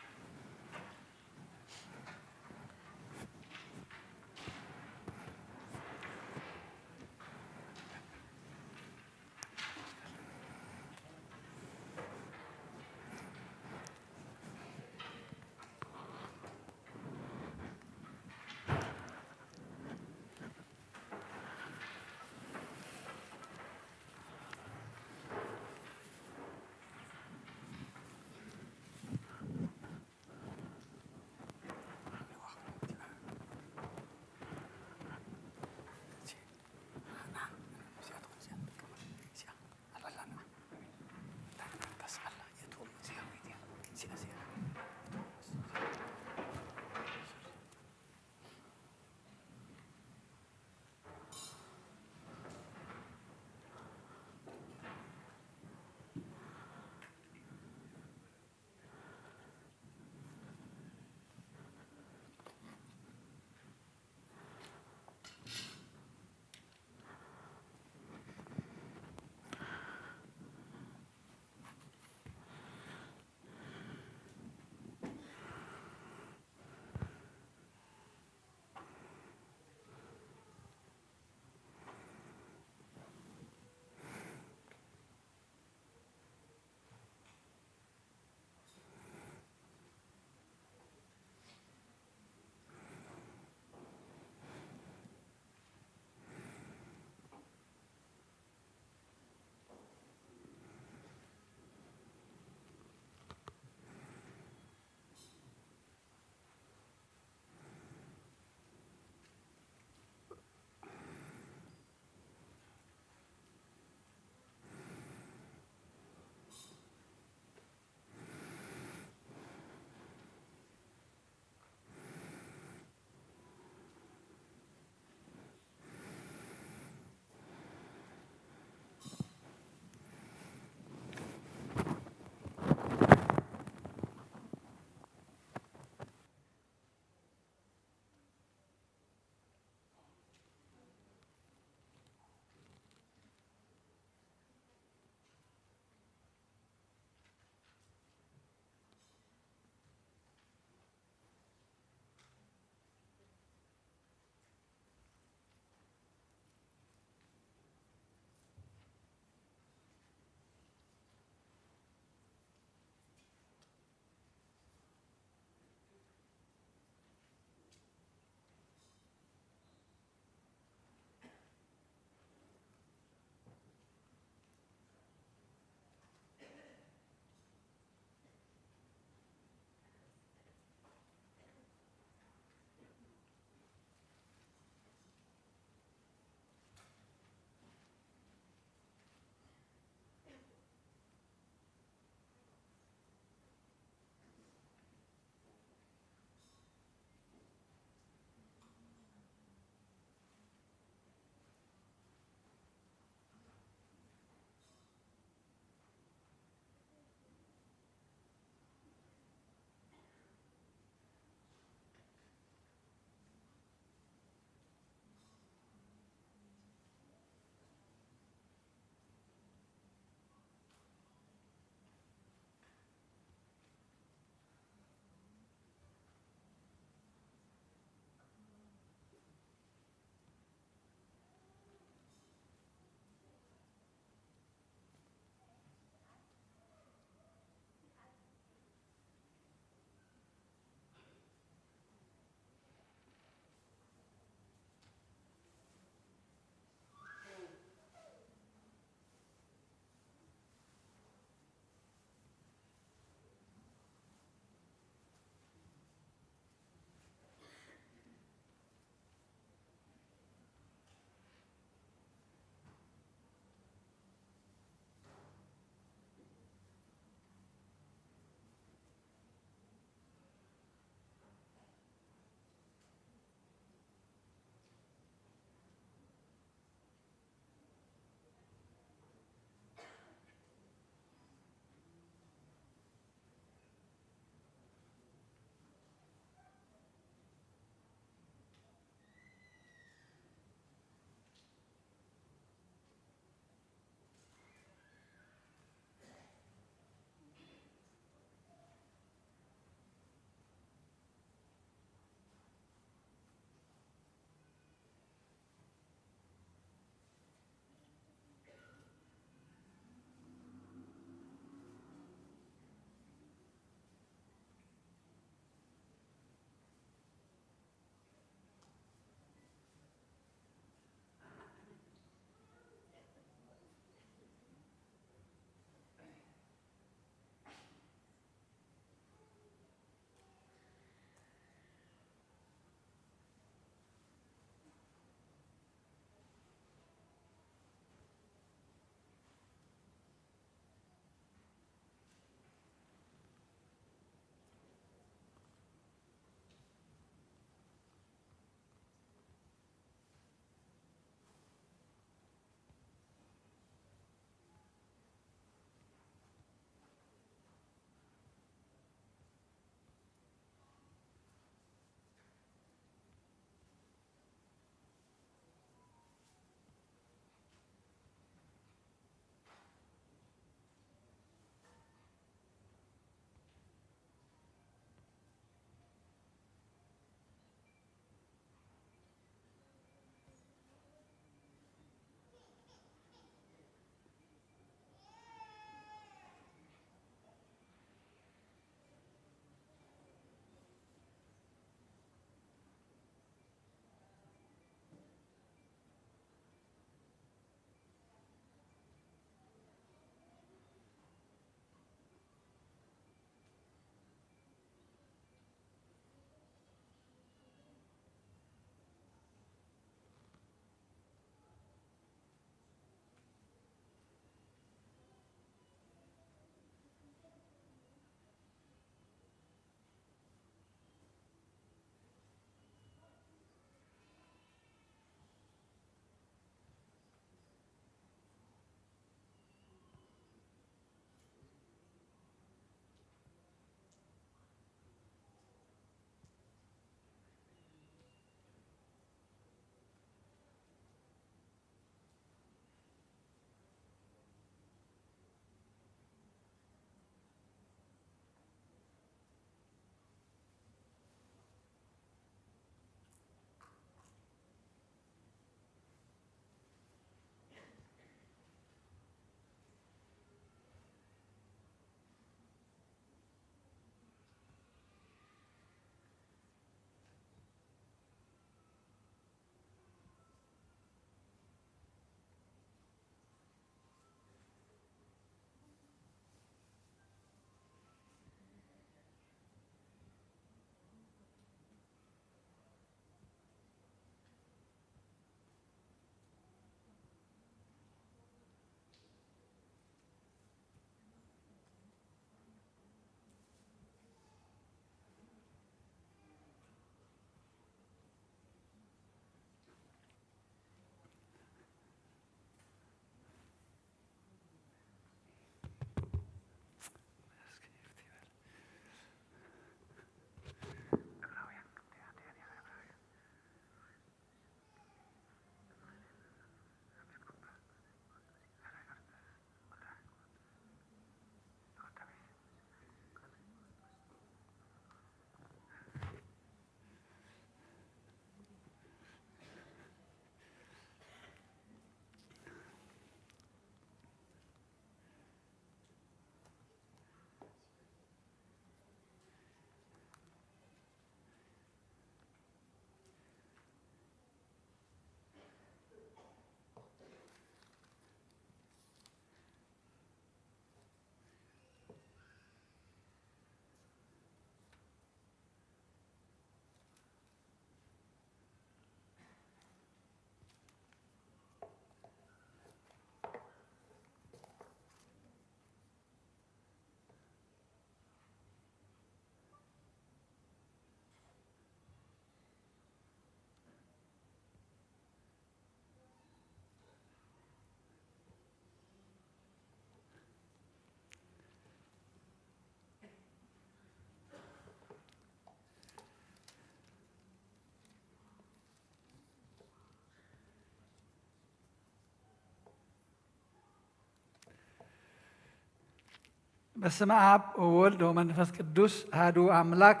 በስመ አብ ወወልድ ወመንፈስ ቅዱስ አሐዱ አምላክ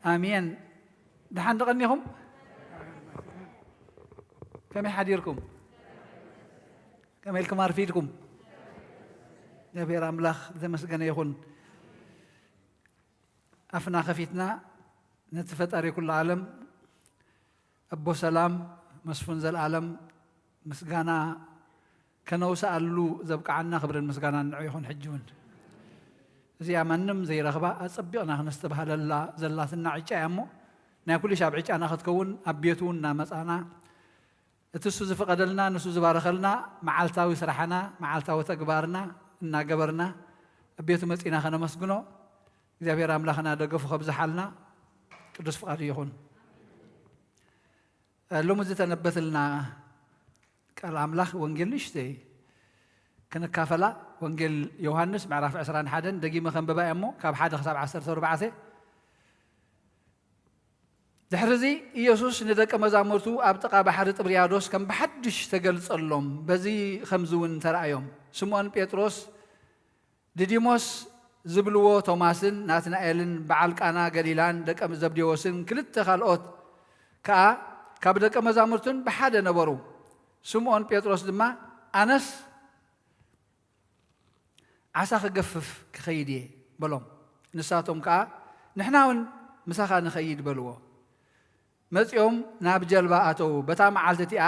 አሜን። ደሓን ደቐኒኹም? ከመይ ሓዲርኩም? ከመይ ኢልኩም ኣርፊድኩም? እግዚኣብሔር ኣምላኽ ዝተመስገነ ይኹን። ኣፍና ከፊትና ነቲ ፈጣሪ ኩሉ ዓለም ኣቦ ሰላም መስፉን ዘለዓለም ምስጋና ከነውስኣሉ ዘብቅዓና ክብርን ምስጋናን ንዑ ይኹን። ሕጂ እውን እዚኣ ማንም ዘይረኽባ ኣጸቢቕና ክነስተብሃለላ ዘላትና ዕጫ እያ እሞ ናይ ኩሉ ሻብ ዕጫና ክትከውን ኣብ ቤቱ እውን እናመጻና እቲ እሱ ዝፈቐደልና ንሱ ዝባረኸልና መዓልታዊ ስራሕና መዓልታዊ ተግባርና እናገበርና ኣብ ቤቱ መጺና ከነመስግኖ እግዚኣብሔር ኣምላኽና ደገፉ ከብዝሓልና ቅዱስ ፍቓዱ ይኹን። ሎሚ ዝተነበትልና ቃል ኣምላኽ ወንጌል ንእሽተይ ክንካፈላ፣ ወንጌል ዮሃንስ ምዕራፍ ዕስራን ሓደን ደጊመ ከንብባ እየ እሞ፣ ካብ ሓደ ክሳብ ዓሰርተ ኣርባዕተ። ድሕሪ እዚ ኢየሱስ ንደቀ መዛሙርቱ ኣብ ጥቓ ባሕሪ ጥብርያዶስ ከም ብሓድሽ ተገልጸሎም፣ በዚ ኸምዚ እውን ተራእዮም። ስምዖን ጴጥሮስ፣ ድዲሞስ ዝብልዎ ቶማስን ናትናኤልን፣ በዓል ቃና ገሊላን ደቀ ዘብዴዎስን ክልተ ካልኦት ከኣ ካብ ደቀ መዛሙርቱን ብሓደ ነበሩ። ስምዖን ጴጥሮስ ድማ፣ ኣነስ ዓሳ ክገፍፍ ክኸይድ እየ በሎም። ንሳቶም ከኣ፣ ንሕና እውን ምሳኻ ንኸይድ በልዎ። መጺኦም ናብ ጀልባ ኣተዉ። በታ መዓልቲ እቲኣ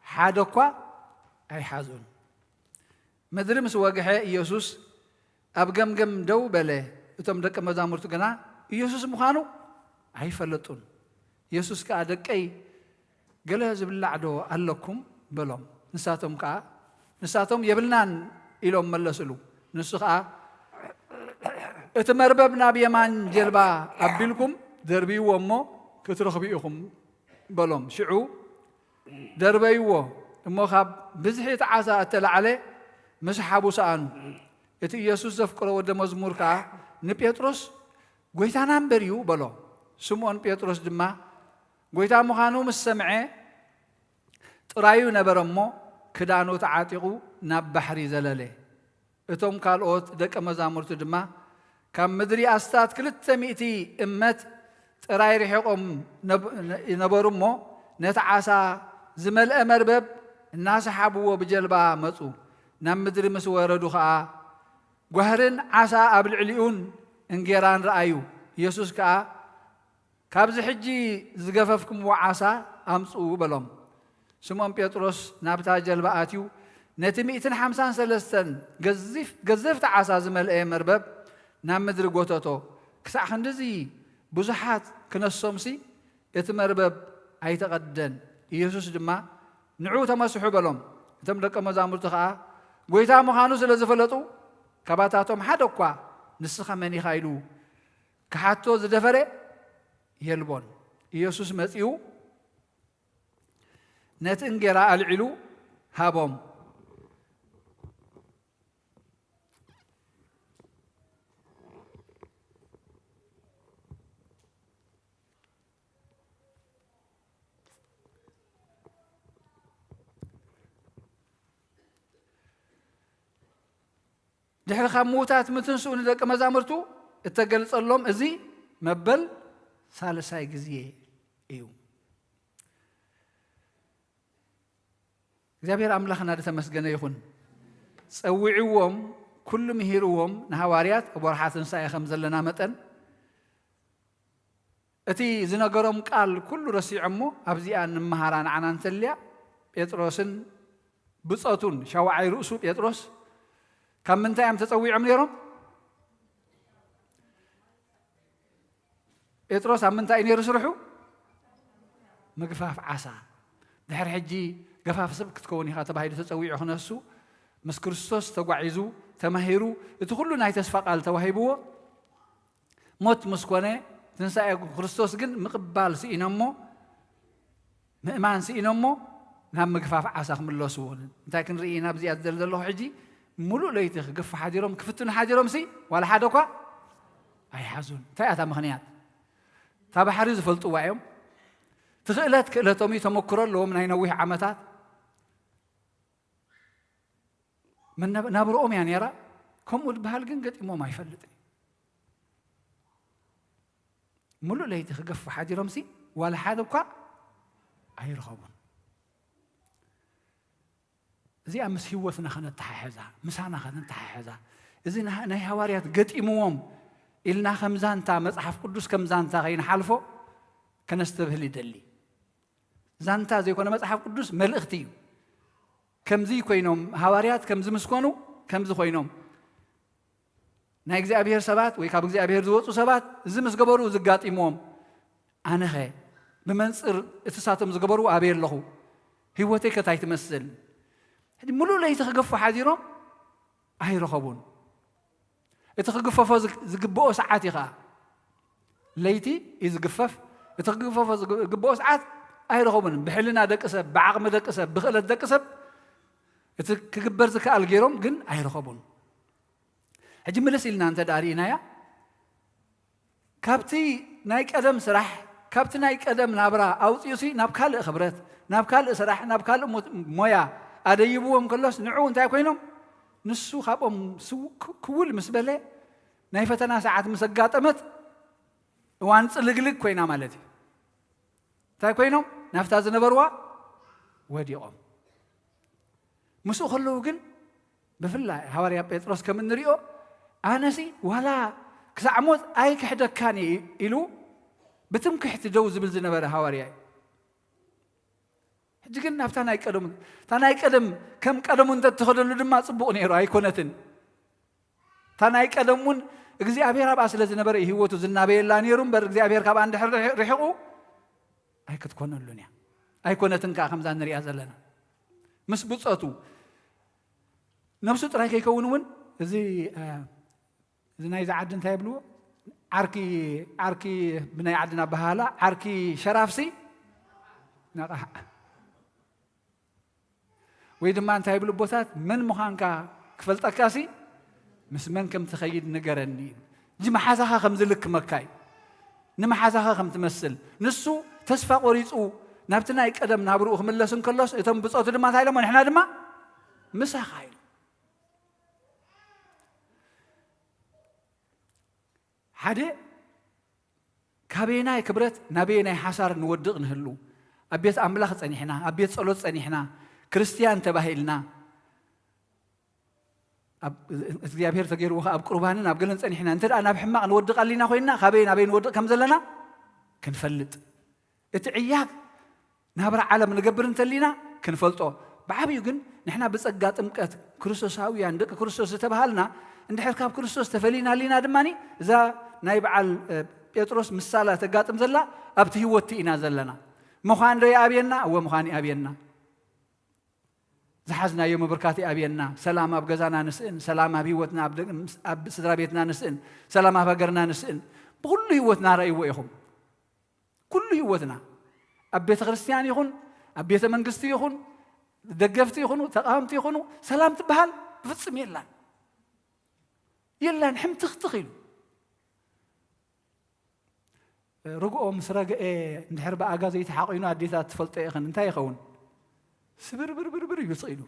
ሓደ እኳ ኣይሓዙን። ምድሪ ምስ ወግሐ ኢየሱስ ኣብ ገምገም ደው በለ። እቶም ደቀ መዛሙርቱ ግና ኢየሱስ ምዃኑ ኣይፈለጡን። ኢየሱስ ከኣ፣ ደቀይ፣ ገለ ዝብላዕ ዶ ኣለኩም? በሎም። ንሳቶም ከኣ፣ ንሳቶም፣ የብልናን ኢሎም መለስሉ። ንሱ ከኣ፣ እቲ መርበብ ናብ የማን ጀልባ ኣቢልኩም ደርብይዎ እሞ ክትረኽቡ ኢኹም በሎም። ሽዑ ደርበይዎ እሞ ካብ ብዝሒ እቲ ዓሳ እተላዕለ ምስሓቡ ሰኣኑ። እቲ ኢየሱስ ዘፍቅሮ ወደ መዝሙር ከኣ ንጴጥሮስ፣ ጐይታና እምበር እዩ በሎ። ስምዖን ጴጥሮስ ድማ ጐይታ ምዃኑ ምስ ሰምዐ ጥራዩ ነበረ እሞ ክዳኑ ተዓጢቑ ናብ ባሕሪ ዘለለ። እቶም ካልኦት ደቀ መዛሙርቱ ድማ ካብ ምድሪ ኣስታት ክልተ ሚእቲ እመት ጥራይ ርሒቖም ነብ-፣ ነበሩ እሞ ነቲ ዓሳ ዝመልአ መርበብ እናሰሓብዎ ብጀልባ መጹ። ናብ ምድሪ ምስ ወረዱ ኸኣ ጓህርን ዓሳ ኣብ ልዕሊኡን እንጌራን ረኣዩ። ኢየሱስ ከኣ ካብዚ ሕጂ ዝገፈፍኩምዎ ዓሳ ኣምጽኡ በሎም። ስምዖን ጴጥሮስ ናብታ ጀልባ ኣትዩ ነቲ ሚእትን ሓምሳን ሰለስተን ገዚፍ-፣ ገዘፍቲ ዓሳ ዝመልአ መርበብ ናብ ምድሪ ጐተቶ። ክሳዕ ክንድዚ ብዙሓት ክነሶምሲ እቲ መርበብ ኣይተቐደን። ኢየሱስ ድማ ንዑ ተመስሑ በሎም። እቶም ደቀ መዛሙርቲ ኸኣ ጐይታ ምዃኑ ስለ ዝፈለጡ ካባታቶም ሓደ እኳ ንስኻ መን ኢኻ ኢሉ ክሓቶ ዝደፈረ የልቦን። ኢየሱስ መጺኡ ነቲ እንጌራ ኣልዒሉ ሃቦም። ድሕሪ ካብ ምዉታት ምትንስኡ ንደቀ መዛሙርቱ እተገልጸሎም እዚ መበል ሳልሳይ ግዜ እዩ። እግዚኣብሔር ኣምላኽና ዝተመስገነ ይኹን። ጸዊዕዎም፣ ኩሉ ምሂርዎም ንሃዋርያት ኣብ ወርሓ ትንሳኤ ከም ዘለና መጠን፣ እቲ ዝነገሮም ቃል ኩሉ ረሲዖሞ ኣብዚኣ እንመሃራ ንዓና እንተልያ፣ ጴጥሮስን ብጾቱን፣ ሻውዓይ ርእሱ ጴጥሮስ፣ ካብ ምንታይ እዮም ተጸዊዖም ነይሮም? ጴጥሮስ ኣብ ምንታይ እዩ ነይሩ ስርሑ? ምግፋፍ ዓሳ። ድሕሪ ሕጂ ገፋፍ ሰብ ክትከውን ኢኻ ተባሂሉ ተጸዊዑ ክነሱ፣ ምስ ክርስቶስ ተጓዒዙ፣ ተማሂሩ፣ እቲ ኩሉ ናይ ተስፋ ቃል ተዋሂብዎ፣ ሞት ምስ ኮነ፣ ትንሳኤ ክርስቶስ ግን ምቕባል ስኢኖሞ፣ ምእማን ስኢኖሞ፣ ናብ ምግፋፍ ዓሳ ክምለሱ። እንታይ ክንርኢ ኢና ኣብዚኣ ዝደሊ ዘለኹ ሕጂ? ምሉእ ለይቲ ክግፉ ሓዲሮም፣ ክፍትኑ ሓዲሮምሲ፣ ዋላ ሓደ እኳ ኣይሓዙን። እንታይ እያ እታ ምኽንያት? እታ ባሕሪ ዝፈልጥዋ እዮም። እቲ ክእለት ክእለቶም እዩ፣ ተመክሮ ኣለዎም ናይ ነዊሕ ዓመታት። መነ-፣ ናብርኦም እያ ነይራ። ከምኡ ዝበሃል ግን ገጢሞም ኣይፈልጥን። ሙሉእ ለይቲ ክገፉ ሓዲሮምሲ ዋላ ሓደ እኳ ኣይረኸቡን። እዚኣ ምስ ህይወትና ከነተሓሕዛ፣ ምሳና ከነተሓሕዛ፣ እዚ ናይ ናይ ሃዋርያት ገጢምዎም ኢልና ከም ዛንታ፣ መጽሓፍ ቅዱስ ከም ዛንታ ከይንሓልፎ ከነስተብህል ይደሊ። ዛንታ ዘይኮነ መጽሓፍ ቅዱስ መልእኽቲ እዩ። ከምዚ ኮይኖም፣ ሃዋርያት ከምዚ ምስ ኮኑ፣ ከምዚ ኮይኖም፣ ናይ እግዚኣብሔር ሰባት ወይ ካብ እግዚኣብሔር ዝወጹ ሰባት እዚ ምስ ገበሩ፣ እዚ ኣጋጢምዎም፣ ኣነኸ ብመንጽር እቲ ሳቶም ዝገበሩ ኣበይ ኣለኹ? ህይወተይ ከ እንታይ ትመስል? ሕጂ ምሉእ ለይቲ ክገፉ ሓዲሮም ኣይረኸቡን። እቲ ክግፈፎ ዝግ-፣ ዝግብኦ ሰዓት እዩ ኸዓ። ለይቲ እዩ ዝግፈፍ። እቲ ክግፈፎ ዝግ-፣ ዝግብኦ ሰዓት ኣይረኸቡን። ብሕልና ደቂ ሰብ፣ ብዓቕሚ ደቂ ሰብ፣ ብኽእለት ደቂ ሰብ እቲ ክግበር ዝከኣል ገይሮም ግን ኣይረኸቡን። ሕጂ ምልስ ኢልና እንተ ደኣ ርኢናያ፣ ካብቲ ናይ ቀደም ስራሕ፣ ካብቲ ናይ ቀደም ናብራ ኣውጺኡሲ ናብ ካልእ ክብረት፣ ናብ ካልእ ስራሕ፣ ናብ ካልእ ሞ-፣ ሞያ ኣደይብዎም ከሎስ፣ ንዕኡ እንታይ ኮይኖም? ንሱ ካብኦም ስው-፣ ክ-፣ ክውል ምስ በለ፣ ናይ ፈተና ሰዓት ምስ ኣጋጠመት፣ እዋን ጽልግልግ ኮይና ማለት እዩ። እንታይ ኮይኖም? ናብታ ዝነበርዋ ወዲቖም። ምስኡ ከለዉ ግን፣ ብፍላይ ሃዋርያ ጴጥሮስ ከም እንሪኦ፣ ኣነሲ ዋላ ክሳዕ ሞት ኣይክሕደካን እየ ኢሉ ብትምክሕቲ ደው ዝብል ዝነበረ ሃዋርያ እዩ። ሕጂ ግን ናብታ ናይ ቀደሙ፣ እታ ናይ ቀደም ከም ቀደሙ እንተትኸደሉ ድማ ጽቡቕ ነይሩ፣ ኣይኮነትን። እታ ናይ ቀደም እውን እግዚኣብሔር ኣብኣ ስለ ዝነበረ እዩ ህይወቱ ዝናበየላ ነይሩ እምበር፣ እግዚኣብሔር ካብኣ እንድሕር ርሒ-፣ ርሒቑ ኣይክትኮነሉን እያ። ኣይኮነትን ከኣ ከምዛ ንሪኣ ዘለና። ምስ ብጾቱ ነብሱ ጥራይ ከይከውን እውን እዚ፣ እ፣ እዚ ናይዚ ዓዲ እንታይ ይብልዎ? ዓርኪ፣ ዓርኪ ብናይ ዓድና ኣበሃህላ ዓርኪ ሸራፍሲ ነቓሕ። ወይ ድማ እንታይ ይብሉ ኣቦታት? መን ምዃንካ ክፈልጠካሲ ምስ መን ከም ትኸይድ ንገረኒ። እዚ መሓዛኻ ከም ዝልክመካ እዩ። ንመሓዛኻ ከም ትመስል። ንሱ ተስፋ ቆሪጹ ናብቲ ናይ ቀደም ናብርኡ ክምለስ እንከሎስ፣ እቶም ብጾቱ ድማ እንታይ ኢሎሞ? ንሕና ድማ ምሳኻ ኢሉ። ሓደ፣ ካበየናይ ክብረት ናበየናይ ሓሳር ንወድቕ ንህሉ? ኣብ ቤት ኣምላኽ ጸኒሕና፣ ኣብ ቤት ጸሎት ጸኒሕና፣ ክርስትያን ተባሂልና፣ ኣብ እግዚኣብሔር ተገይርዎ ኸኣ ኣብ ቁርባንን ኣብ ገለን ጸኒሕና፣ እንተ ደኣ ናብ ሕማቕ ንወድቕ ኣሊና ኮይንና፣ ካበይ ናበይ ንወድቕ ከም ዘለና ክንፈልጥ። እቲ ዕያግ ናብራ ዓለም ንገብር እንተሊና ክንፈልጦ። ብዓብዩ ግን ንሕና ብጸጋ ጥምቀት ክርስቶሳውያን ደቂ ክርስቶስ ዝተባሃልና፣ እንድሕር ካብ ክርስቶስ ተፈሊና ኣሊና ድማኒ፣ እዛ ናይ በዓል፣ እ፣ ጴጥሮስ ምሳላ ተጋጥም ዘላ ኣብቲ ህይወት ኢና ዘለና። ምዃን ዶ ይኣብየና? እወ፣ ምዃን ይኣብየና። ዝሓዝናዮ ምብርካት ይኣብየና። ሰላም ኣብ ገዛና ንስእን፣ ሰላም ኣብ ህይወትና፣ ኣብ ደ-፣ ኣብ ስድራ ቤትና ንስእን፣ ሰላም ኣብ ሃገርና ንስእን። ብኹሉ ህይወትና ረእይዎ ኢኹም። ኩሉ ህይወትና፣ ኣብ ቤተ ክርስቲያን ይኹን፣ ኣብ ቤተ መንግስቲ ይኹን፣ ደገፍቲ ይኹኑ፣ ተቃወምቲ ይኹኑ፣ ሰላም ትበሃል ብፍጽም የላን። የላን፣ ሕምትኽትኽ ኢሉ። ርግኦ ምስ ረግኤ እንድሕር ብኣጋ ዘይተሓቒኑ ኣዴታት ትፈልጦ ኢኽን፣ እንታይ ይኸውን? ስብርብርብርብር እዩ ስቕ ኢሉ።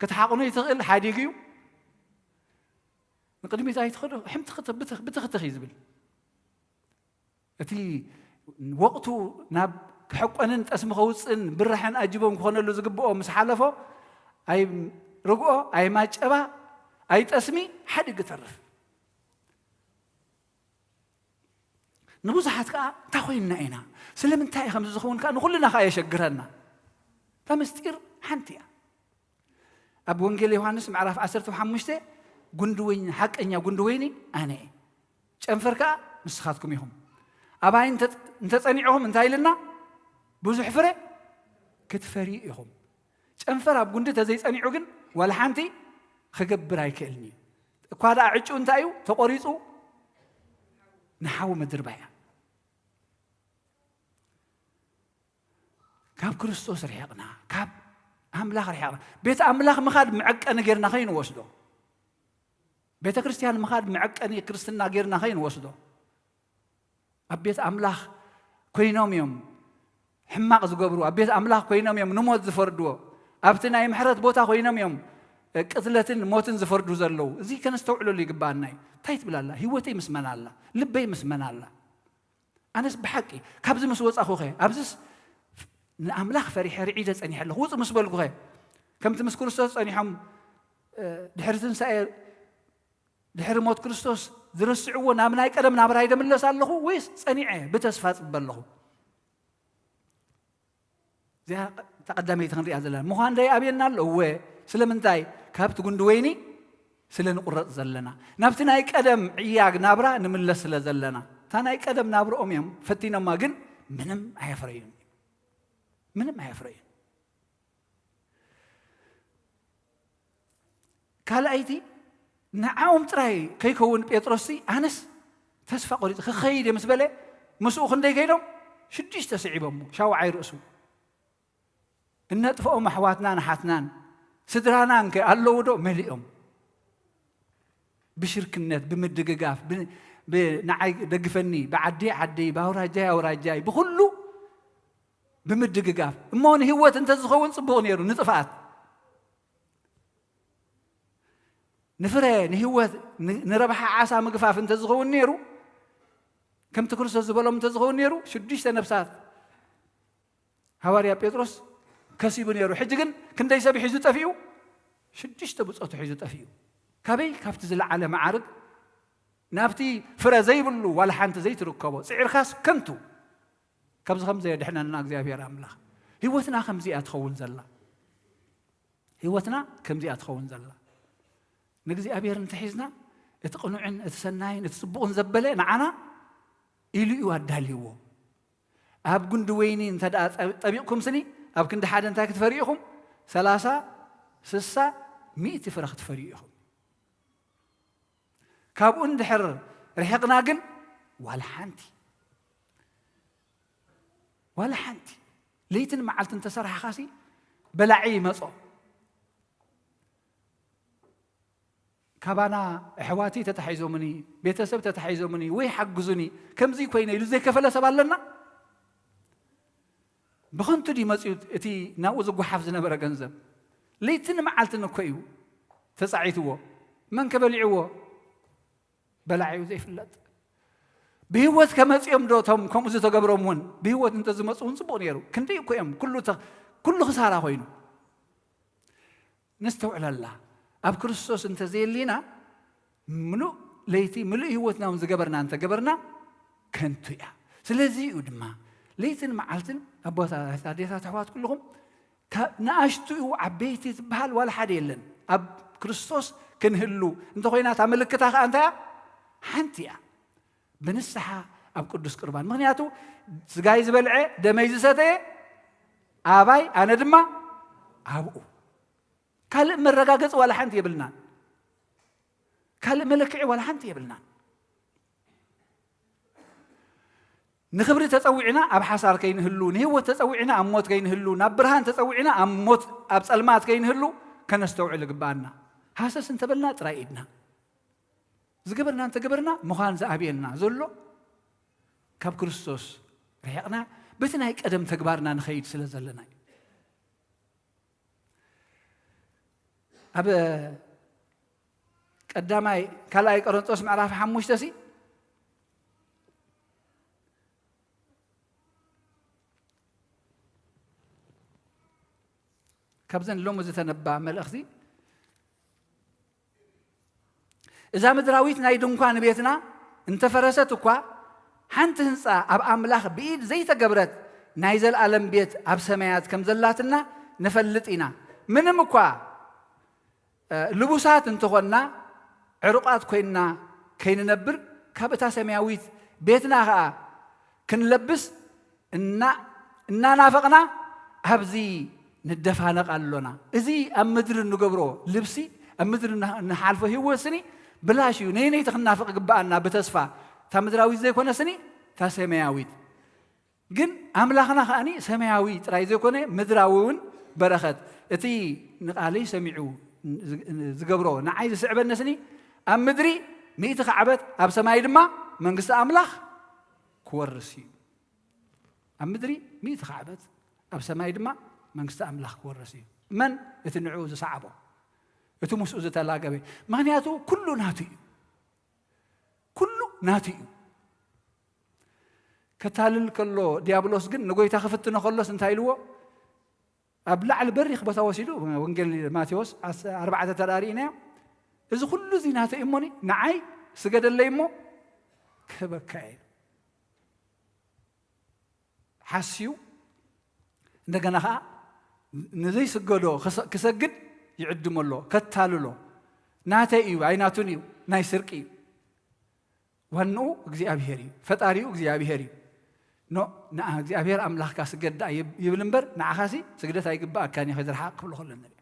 ክትሓቕኖ ይትኽእል፣ ሓዲግ እዩ። ንቕድሚት ኣይትኸዶ፣ ሕምትኽትኽ፣ ብትኽ-፣ ብትኽትኽ እዩ ዝብል። እቲ ወቕቱ ናብ ክሕቆንን ጠስሚ ከውፅእን ብራሕን ኣጅቦም ክኾነሉ ዝግብኦ ምስ ሓለፎ፣ ኣይ ርግኦ፣ ኣይ ማጨባ፣ ኣይ ጠስሚ ሓዲግ ይተርፍ። ንብዙሓት ከኣ እንታይ ኮይንና ኢና? ስለምንታይ እዩ ከምዚ ዝኸውን ከኣ ንኹልና ከኣ የሸግረና። እታ ምስጢር ሓንቲ እያ። ኣብ ወንጌል ዮሃንስ ምዕራፍ ዓሰርተ ሓሙሽተ፣ ጉንዲ ወይኒ፣ ሓቀኛ ጉንዲ ወይኒ ኣነ እየ፣ ጨንፈር ከኣ ንስኻትኩም ኢኹም። ኣባይ እንተ-፣ እንተጸኒዕኹም እንታይ ኢልና? ብዙሕ ፍረ ክትፈርዩ ኢኹም። ጨንፈር ኣብ ጉንዲ ተዘይጸኒዑ ግን ዋላ ሓንቲ ክገብር ኣይክእልን እዩ። እኳ ደኣ ዕጭኡ እንታይ እዩ? ተቖሪጹ ንሓዊ ምድርባይ እያ። ካብ ክርስቶስ ርሒቕና፣ ካብ ኣምላኽ ርሒቕና፣ ቤት ኣምላኽ ምኻድ መዐቀኒ ጌርና ከይንወስዶ፣ ቤተ ክርስቲያን ምኻድ መዐቀኒ ክርስትና ጌርና ከይንወስዶ፣ ኣብ ቤት ኣምላኽ ኮይኖም እዮም ሕማቕ ዝገብሩ፣ ኣብ ቤት ኣምላኽ ኮይኖም እዮም ንሞት ዝፈርድዎ፣ ኣብቲ ናይ ምሕረት ቦታ ኮይኖም እዮም ቅትለትን ሞትን ዝፈርዱ ዘለዉ። እዚ ከነስተውዕለሉ ይግባኣና እዩ። እንታይ ትብል ኣላ? ህይወተይ ምስ መን ኣላ? ልበይ ምስ መን ኣላ? ኣነስ ብሓቂ ካብዚ ምስ ወጻኹኸ? ኣብዚስ ንኣምላኽ ፈሪሐ ርዒደ ጸኒሐ ኣለኹ። ውጹ ምስ በልኩኸ? ከምቲ ምስ ክርስቶስ ጸኒሖም፣ እ፣ ድሕሪ ትንሳኤ፣ ድሕሪ ሞት ክርስቶስ ዝርስዕዎ ናብ ናይ ቀደም ናብራይ ደምለስ ኣለኹ ወይስ ጸኒዐ ብተስፋ ጽበ ኣለኹ? እዚኣ እታ ቀዳመይቲ ክንሪኣ ዘለና። ምዃን ደይ ኣብየና ኣሎ? እወ። ስለምንታይ? ካብቲ ጉንዲ ወይኒ ስለ ንቑረጽ ዘለና። ናብቲ ናይ ቀደም ዕያግ ናብራ ንምለስ ስለ ዘለና። እታ ናይ ቀደም ናብርኦም እዮም ፈቲኖማ፣ ግን ምንም ኣየፍረዩን። ምንም ኣየፍረዩን። ካልኣይቲ፣ ንዓኦም ጥራይ ከይከውን ጴጥሮስሲ፣ ኣነስ ተስፋ ቆሪጸ ክኸይድ እየ ምስ በለ፣ ምስኡ ክንደይ ከይዶም? ሽዱሽተ ስዒቦሞ፣ ሻውዓይ ርእሱ። እነጥፍኦም ኣሕዋትናን ኣሓትናን፣ ስድራናን ከ ኣለዉ ዶ? መሊኦም። ብሽርክነት፣ ብምድግጋፍ፣ ብ-፣ ብ-፣ ንዓይ ደግፈኒ፣ ብዓዲ ዓዲ፣ ብኣውራጃይ ኣውራጃይ፣ ብኹሉ ብምድግጋፍ። እሞ ንህይወት እንተዝኸውን ጽቡቕ ነይሩ፣ ንጥፍኣት። ንፍረ፣ ንህይወት፣ ን-፣ ንረብሓ ዓሳ ምግፋፍ እንተዝኸውን ነይሩ፣ ከምቲ ክርስቶስ ዝበሎም እንተዝኸውን ነይሩ፣ ሽዱሽተ ነፍሳት ሃዋርያ ጴጥሮስ ከሲቡ ነይሩ። ሕጂ ግን ክንደይ ሰብ ሒዙ ጠፊኡ? ሽዱሽተ ብጾቱ ሒዙ ጠፊኡ። ካበይ? ካብቲ ዝለዓለ መዓርግ ናብቲ ፍረ ዘይብሉ ዋላ ሓንቲ ዘይትርከቦ። ጽዒርካስ ከንቱ። ካብዚ ከም ዘየድሕነና እግዚኣብሔር ኣምላኽ። ህይወትና ከምዚኣ ትኸውን ዘላ። ህይወትና ከምዚኣ ትኸውን ዘላ። ንእግዚኣብሔር እንተሒዝና፣ እቲ ቅኑዕን እቲ ሰናይን እቲ ጽቡቕን ዘበለ ንዓና ኢሉ እዩ ኣዳልይዎ። ኣብ ጉንዲ ወይኒ እንተ ደኣ ጠ-፣ ጠቢቕኩም ስኒ፣ ኣብ ክንዲ ሓደ እንታይ ክትፈርዩ ኢኹም? ሰላሳ፣ ስሳ፣ ሚእቲ ፍረ ክትፈርዩ ኢኹም። ካብኡ እንድሕር ርሒቕና ግን ዋላ ሓንቲ፣ ዋላ ሓንቲ። ለይትን መዓልትን እንተሰራሕኻሲ በላዒ ይመጾ። ካባና ኣሕዋተይ ተታሒዞምኒ፣ ቤተሰብ ተታሒዞምኒ፣ ወይ ሓግዙኒ፣ ከምዚ ኮይነ ኢሉ ዘይከፈለ ሰብ ኣለና? ብኸንቱ ድዩ መጺኡ እቲ ናብኡ ዝጓሓፍ ዝነበረ ገንዘብ? ለይትን መዓልትን እኮ እዩ ተጻዒትዎ። መን ከ በሊዕዎ? በላዒኡ ዘይፍለጥ። ብህይወት ከመጺኦም ዶ እቶም ከምኡ ዝተገብሮም እውን? ብህይወት እንተዝመጹ እውን ጽቡቕ ነይሩ። ክንደይ እኮ እዮም፣ ኩሉ ተ-፣ ኩሉ ክሳራ ኮይኑ። ነስተውዕለላ። ኣብ ክርስቶስ እንተዘየሊና፣ ምሉእ ለይቲ፣ ምሉእ ህይወትና እውን ዝገበርና እንተገበርና፣ ከንቱ እያ። ስለዚ እዩ ድማ፣ ለይትን መዓልትን ኣቦታት፣ ኣዴታት፣ ኣሕዋት ኩልኹም፣ ካብ ንኣሽቱ እዩ ዓበይቲ ዝበሃል ዋላ ሓደ የለን። ኣብ ክርስቶስ ክንህሉ እንተኾይና፣ እታ ምልክታ ኸኣ እንታይ እያ? ሓንቲ እያ። ብንስሓ ኣብ ቅዱስ ቁርባን። ምኽንያቱ፣ ስጋይ ዝበልዐ፣ ደመይ ዝሰተየ፣ ኣባይ፣ ኣነ ድማ ኣብኡ። ካልእ መረጋገጺ ዋላ ሓንቲ የብልናን። ካልእ መለክዒ ዋላ ሓንቲ የብልናን። ንኽብሪ ተጸዊዕና ኣብ ሓሳር ከይንህሉ፣ ንህይወት ተጸዊዕና ኣብ ሞት ከይንህሉ፣ ናብ ብርሃን ተጸዊዕና ኣብ ሞት፣ ኣብ ጸልማት ከይንህሉ ከነስተውዕል ይግብኣና። ሃሰስ እንተበልና ጥራይ ኢድና። ዝገበርና እንተገበርና ምዃን ዝኣብየና ዘሎ ካብ ክርስቶስ ርሒቕና በቲ ናይ ቀደም ተግባርና ንኸይድ ስለ ዘለና እዩ። ኣብ ቀዳማይ፣ ካልኣይ ቆሮንጦስ ምዕራፍ ሓሙሽተ ሲ ካብዘን ሎሚ ዝተነባ መልእኽቲ፣ እዛ ምድራዊት ናይ ድንኳን ቤትና እንተፈረሰት እኳ፣ ሓንቲ ህንጻ ኣብ ኣምላኽ ብኢድ ዘይተገብረት ናይ ዘልኣለም ቤት ኣብ ሰማያት ከም ዘላትና ንፈልጥ ኢና። ምንም እኳ፣ እ፣ ልቡሳት እንተኾንና፣ ዕሩቓት ኮይንና ከይንነብር፣ ካብ እታ ሰማያዊት ቤትና ኸኣ ክንለብስ እና-፣ እናናፈቕና ኣብዚ ንደፋነቕ ኣሎና። እዚ ኣብ ምድሪ እንገብሮ ልብሲ፣ ኣብ ምድሪ እን-፣ እንሓልፎ ህይወት ስኒ ብላሽ እዩ። ነየነይቲ ክንናፍቕ ግብኣና ብተስፋ? እታ ምድራዊት ዘይኮነ ስኒ፣ እታ ሰማያዊት። ግን ኣምላኽና ከኣኒ ሰማያዊ ጥራይ ዘይኮነ ምድራዊ እውን በረኸት። እቲ ንቓለይ ሰሚዑ ዝ-፣ ዝገብሮ ንዓይ ዝስዕበኒ ስኒ ኣብ ምድሪ ሚእቲ ካዕበት፣ ኣብ ሰማይ ድማ መንግስቲ ኣምላኽ ክወርስ እዩ። ኣብ ምድሪ ሚእቲ ካዕበት፣ ኣብ ሰማይ ድማ መንግስቲ ኣምላኽ ክወርስ እዩ። መን? እቲ ንዕኡ ዝሰዓቦ። እቲ ምስኡ ዝተላገበ። ምኽንያቱ ኩሉ ናቱ እዩ። ኩሉ ናቱ እዩ። ከታልል ከሎ ዲያብሎስ ግን ንጎይታ ክፍትኖ ከሎስ እንታይ ኢልዎ? ኣብ ላዕሊ በሪኽ ቦታ ወሲዱ፣ ወንጌል ማቴዎስ ዓስ-፣ ኣርባዕተ ተራእሪእናዮ። እዚ ኩሉ እዚ ናተይ እሞኒ ንዓይ ስገደለይ እሞ ክህበካ እየ። ሓስዩ እንደገና ኸዓ ንዘይስገዶ ክሰ-፣ ክሰግድ ይዕድሞ ኣሎ፣ ከታልሎ። ናተይ እዩ፣ ኣይናቱን እዩ፣ ናይ ስርቂ እዩ። ዋንኡ እግዚኣብሔር እዩ፣ ፈጣሪኡ እግዚኣብሔር እዩ። ኖ፣ ንኣ እግዚኣብሔር ኣምላኽካ ስገድ ደኣ ይብ-፣ ይብል እምበር፣ ንዓኻሲ ስግደት ኣይግብኣካን እዩ፣ ከይትርሓቕ ክብሎ ከሎ ነቢዕ።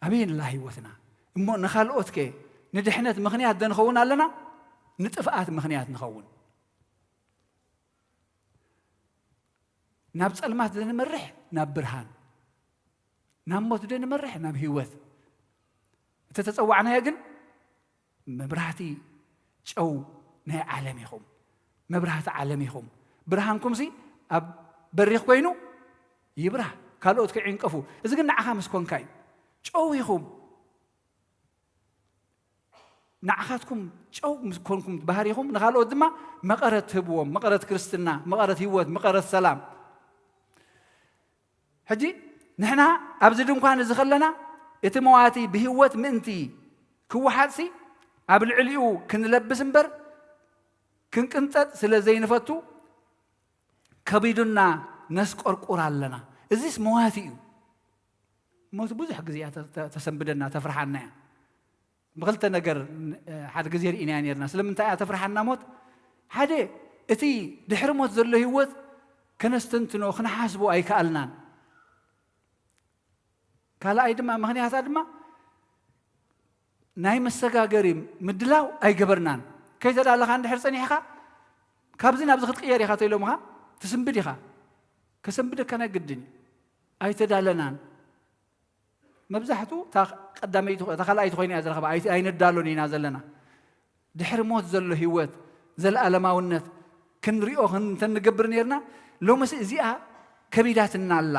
ኣበይ ንላ ህይወትና? እሞ ንኻልኦት ከ ንድሕነት ምኽንያት ዶ ንኸውን ኣለና? ንጥፍኣት ምኽንያት ንኸውን። ናብ ጸልማት ዶ ንመርሕ ናብ ብርሃን? ናብ ሞት ዶ ንመርሕ ናብ ህይወት? እተተጸዋዕናዮ ግን መብራህቲ ጨው ናይ ዓለም ኢኹም፣ መብራህቲ ዓለም ኢኹም። ብርሃንኩምሲ ኣብ በሪኽ ኮይኑ ይብራህ፣ ካልኦት ክዕንቀፉ። እዚ ግን ንዓኻ ምስ ኮንካ እዩ። ጨው ኢኹም። ንዓኻትኩም ጨው ምስ ኮንኩም ባህሪኹም ንኻልኦት ድማ መቐረት ትህብዎም፣ መቐረት ክርስትና፣ መቐረት ህይወት፣ መቐረት ሰላም። ሕጂ ንሕና ኣብዚ ድንኳን እዚ ከለና እቲ መዋቲ ብህይወት ምእንቲ ክወሓጥሲ ኣብ ልዕሊኡ ክንለብስ እምበር ክንቅንጠጥ ስለ ዘይንፈቱ ከቢዱና ነስቆርቁር ኣለና። እዚስ መዋቲ እዩ። ሞት ብዙሕ ግዜ እያ ተ-፣ ተ-፣ ተሰንብደና፣ ተፍርሓና እያ። ብኽልተ ነገር ን-፣ ሓደ ግዜ ርኢናያ ነርና። ስለምንታይ እያ ተፍርሓና ሞት? ሓደ፣ እቲ ድሕሪ ሞት ዘሎ ህይወት ከነስተንትኖ፣ ክንሓስቦ ኣይከኣልናን። ካልኣይ ድማ፣ ምኽንያታ ድማ፣ ናይ መሰጋገሪ ምድላው ኣይገበርናን። ከይተዳለኻ እንድሕር ጸኒሕካ፣ ካብዚ ናብዚ ክትቅየር ኢኻ ተኢሎምኻ፣ ትስንብድ ኢኻ። ከሰንብደካ ናይ ግድን እዩ። ኣይተዳለናን። መብዛሕቱ እታ ቀዳመይቲ፣ እታ ካልኣይቲ ኮይና እያ ዝረኸባ። ኣይ-፣ ኣይንዳሎን ኢና ዘለና። ድሕሪ ሞት ዘሎ ህይወት፣ ዘለኣለማውነት ክንሪኦ ክን-፣ እንተንገብር ነርና፣ ሎምስ እዚኣ ከቢዳትና ኣላ።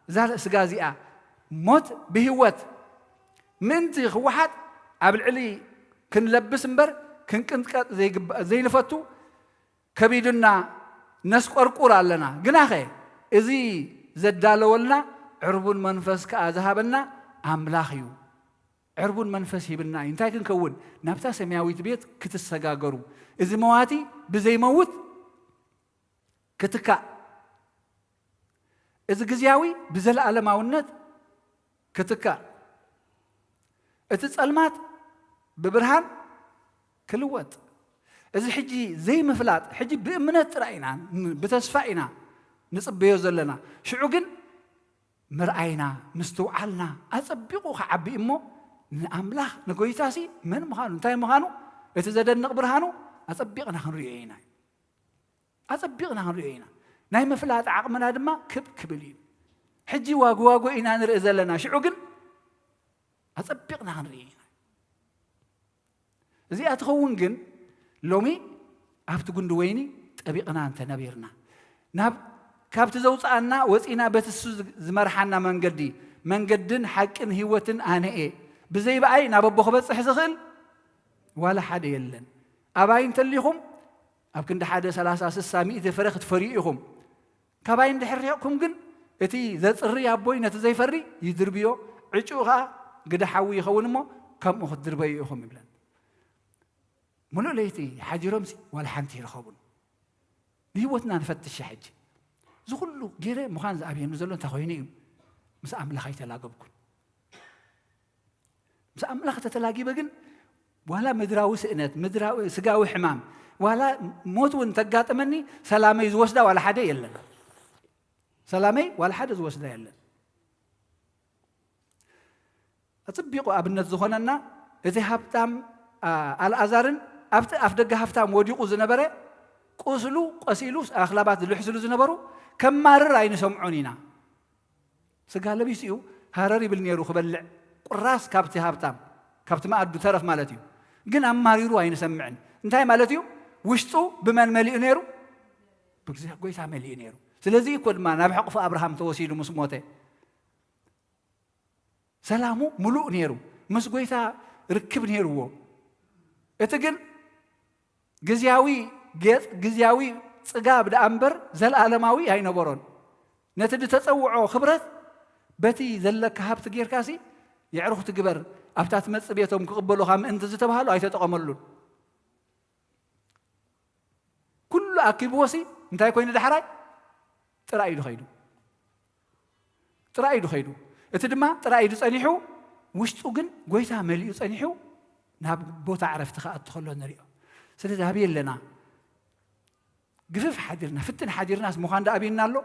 እዛ ስጋ እዚኣ ሞት ብህይወት ምእንቲ ክወሓጥ ኣብ ልዕሊ ክንለብስ እምበር ክንቅንጥቀጥ ዘይግባ-፣ ዘይንፈቱ ከቢዱና ነስቆርቁር ኣለና። ግናኸ እዚ ዘዳለወልና ዕርቡን መንፈስ ከኣ ዝሃበና ኣምላኽ እዩ። ዕርቡን መንፈስ ሂብና እዩ። እንታይ ክንከውን? ናብታ ሰማያዊት ቤት ክትሰጋገሩ። እዚ መዋቲ ብዘይመውት ክትካእ፣ እዚ ግዝያዊ ብዘለኣለማውነት ክትካእ፣ እቲ ጸልማት ብብርሃን ክልወጥ፣ እዚ ሕጂ ዘይምፍላጥ፣ ሕጂ ብእምነት ጥራይ ኢና፣ ን-፣ ብተስፋ ኢና ንጽበዮ ዘለና። ሽዑ ግን ምርኣይና፣ ምስትውዓልና ኣጸቢቑ ክዓቢ እሞ፣ ንኣምላኽ ንጎይታሲ መን ምዃኑ፣ እንታይ ምዃኑ፣ እቲ ዘደንቕ ብርሃኑ ኣጸቢቕና ክንርእዮ ኢና። ኣጸቢቕና ክንርእዮ ኢና። ናይ ምፍላጥ ዓቕምና ድማ ክብ ክብል እዩ። ሕጂ ዋጉ ዋጉ ኢና ንርኢ ዘለና፣ ሽዑ ግን ኣጸቢቕና ክንርኢ ኢና። እዚኣ ትኸውን ግን ሎሚ ኣብቲ ጉንዲ ወይኒ ጠቢቕና እንተነቢርና፣ ናብ፣ ካብቲ ዘውጽኣና ወጺና በቲ እሱ ዝ-፣ ዝመርሓና መንገዲ፣ መንገድን ሓቅን ህይወትን ኣነ እየ፣ ብዘይ ብኣይ ናብ ኣቦ ክበጽሕ ዝኽእል ዋላ ሓደ የለን። ኣባይ እንተሊኹም ኣብ ክንዲ ሓደ ሰላሳ፣ ስሳ፣ ሚእቲ ፍረ ክትፈርዩ ኢኹም። ካባይ እንድሕር ርሒቕኩም ግን፣ እቲ ዘጽሪ ኣቦይ ነቲ ዘይፈሪ ይድርብዮ፣ ዕጭኡ ኸኣ ግደ ሓዊ ይኸውን እሞ፣ ከምኡ ክትድርበዩ ኢኹም ይብለን። ምሉእ ለይቲ ሓዲሮምሲ ዋላ ሓንቲ ይረኸቡን። ንህይወትና ንፈትሻ ሕጂ። እዚ ኩሉ ገይረ ምዃን ዝኣብየኒ ዘሎ እንታይ ኮይኑ እዩ? ምስ ኣምላኽ ኣይተላገብኩን። ምስ ኣምላኽ ተተላጊበ ግን ዋላ ምድራዊ ስእነት፣ ምድራዊ ስጋዊ ሕማም፣ ዋላ ሞት እውን ተጋጥመኒ ሰላመይ ዝወስዳ ዋላ ሓደ የለን። ሰላመይ ዋላ ሓደ ዝወስዳ የለን። ኣጽቢቑ ኣብነት ዝኾነና እቲ ሃብታም፣ ኣ-፣ ኣልኣዛርን ኣብቲ ኣፍ ደገ ሃብታም ወዲቑ ዝነበረ ቁስሉ ቀሲሉ ኣኽላባት ዝልሕስሉ ዝነበሩ ከማርር ኣይንሰምዖን ኢና። ስጋ ለቢሱ እዩ፣ ሃረር ይብል ነይሩ ክበልዕ፣ ቁራስ ካብቲ ሃብታም፣ ካብቲ መኣዱ ተረፍ ማለት እዩ። ግን ኣማሪሩ ኣይንሰምዕን። እንታይ ማለት እዩ? ውሽጡ ብመን መሊኡ ነይሩ? ብእግዚኣ-፣ ጎይታ መሊኡ ነይሩ። ስለዚ እኮ ድማ ናብ ሕቕፊ ኣብርሃም ተወሲዱ ምስ ሞተ። ሰላሙ ምሉእ ነይሩ፣ ምስ ጎይታ ርክብ ነይርዎ። እቲ ግን ግዝያዊ ጌጥ፣ ግዝያዊ ጽጋብ ደኣ እምበር ዘለኣለማዊ ኣይነበሮን። ነቲ ዝተጸውዖ ክብረት በቲ ዘለካ ሃብቲ ጌርካሲ የዕሩኽቲ ግበር፣ ኣብታ ትመጽእ ቤቶም ክቕበሉኻ ምእንቲ ዝተባህሉ ኣይተጠቐመሉን። ኩሉ ኣኪብዎሲ እንታይ ኮይኑ ዳሕራይ ጥራይ ኢሉ ኸይዱ። ጥራይ ኢሉ ኸይዱ። እቲ ድማ ጥራይ ኢሉ ጸኒሑ፣ ውሽጡ ግን ጎይታ መሊኡ ጸኒሑ ናብ ቦታ ዕረፍቲ ክኣቱ ከሎ ንሪኦ። ስለዚ ኣበይ ኣለና? ግፍፍ ሓዲርና፣ ፍትን ሓዲርናስ ምዃን ደኣ ኣበይና ኣሎ?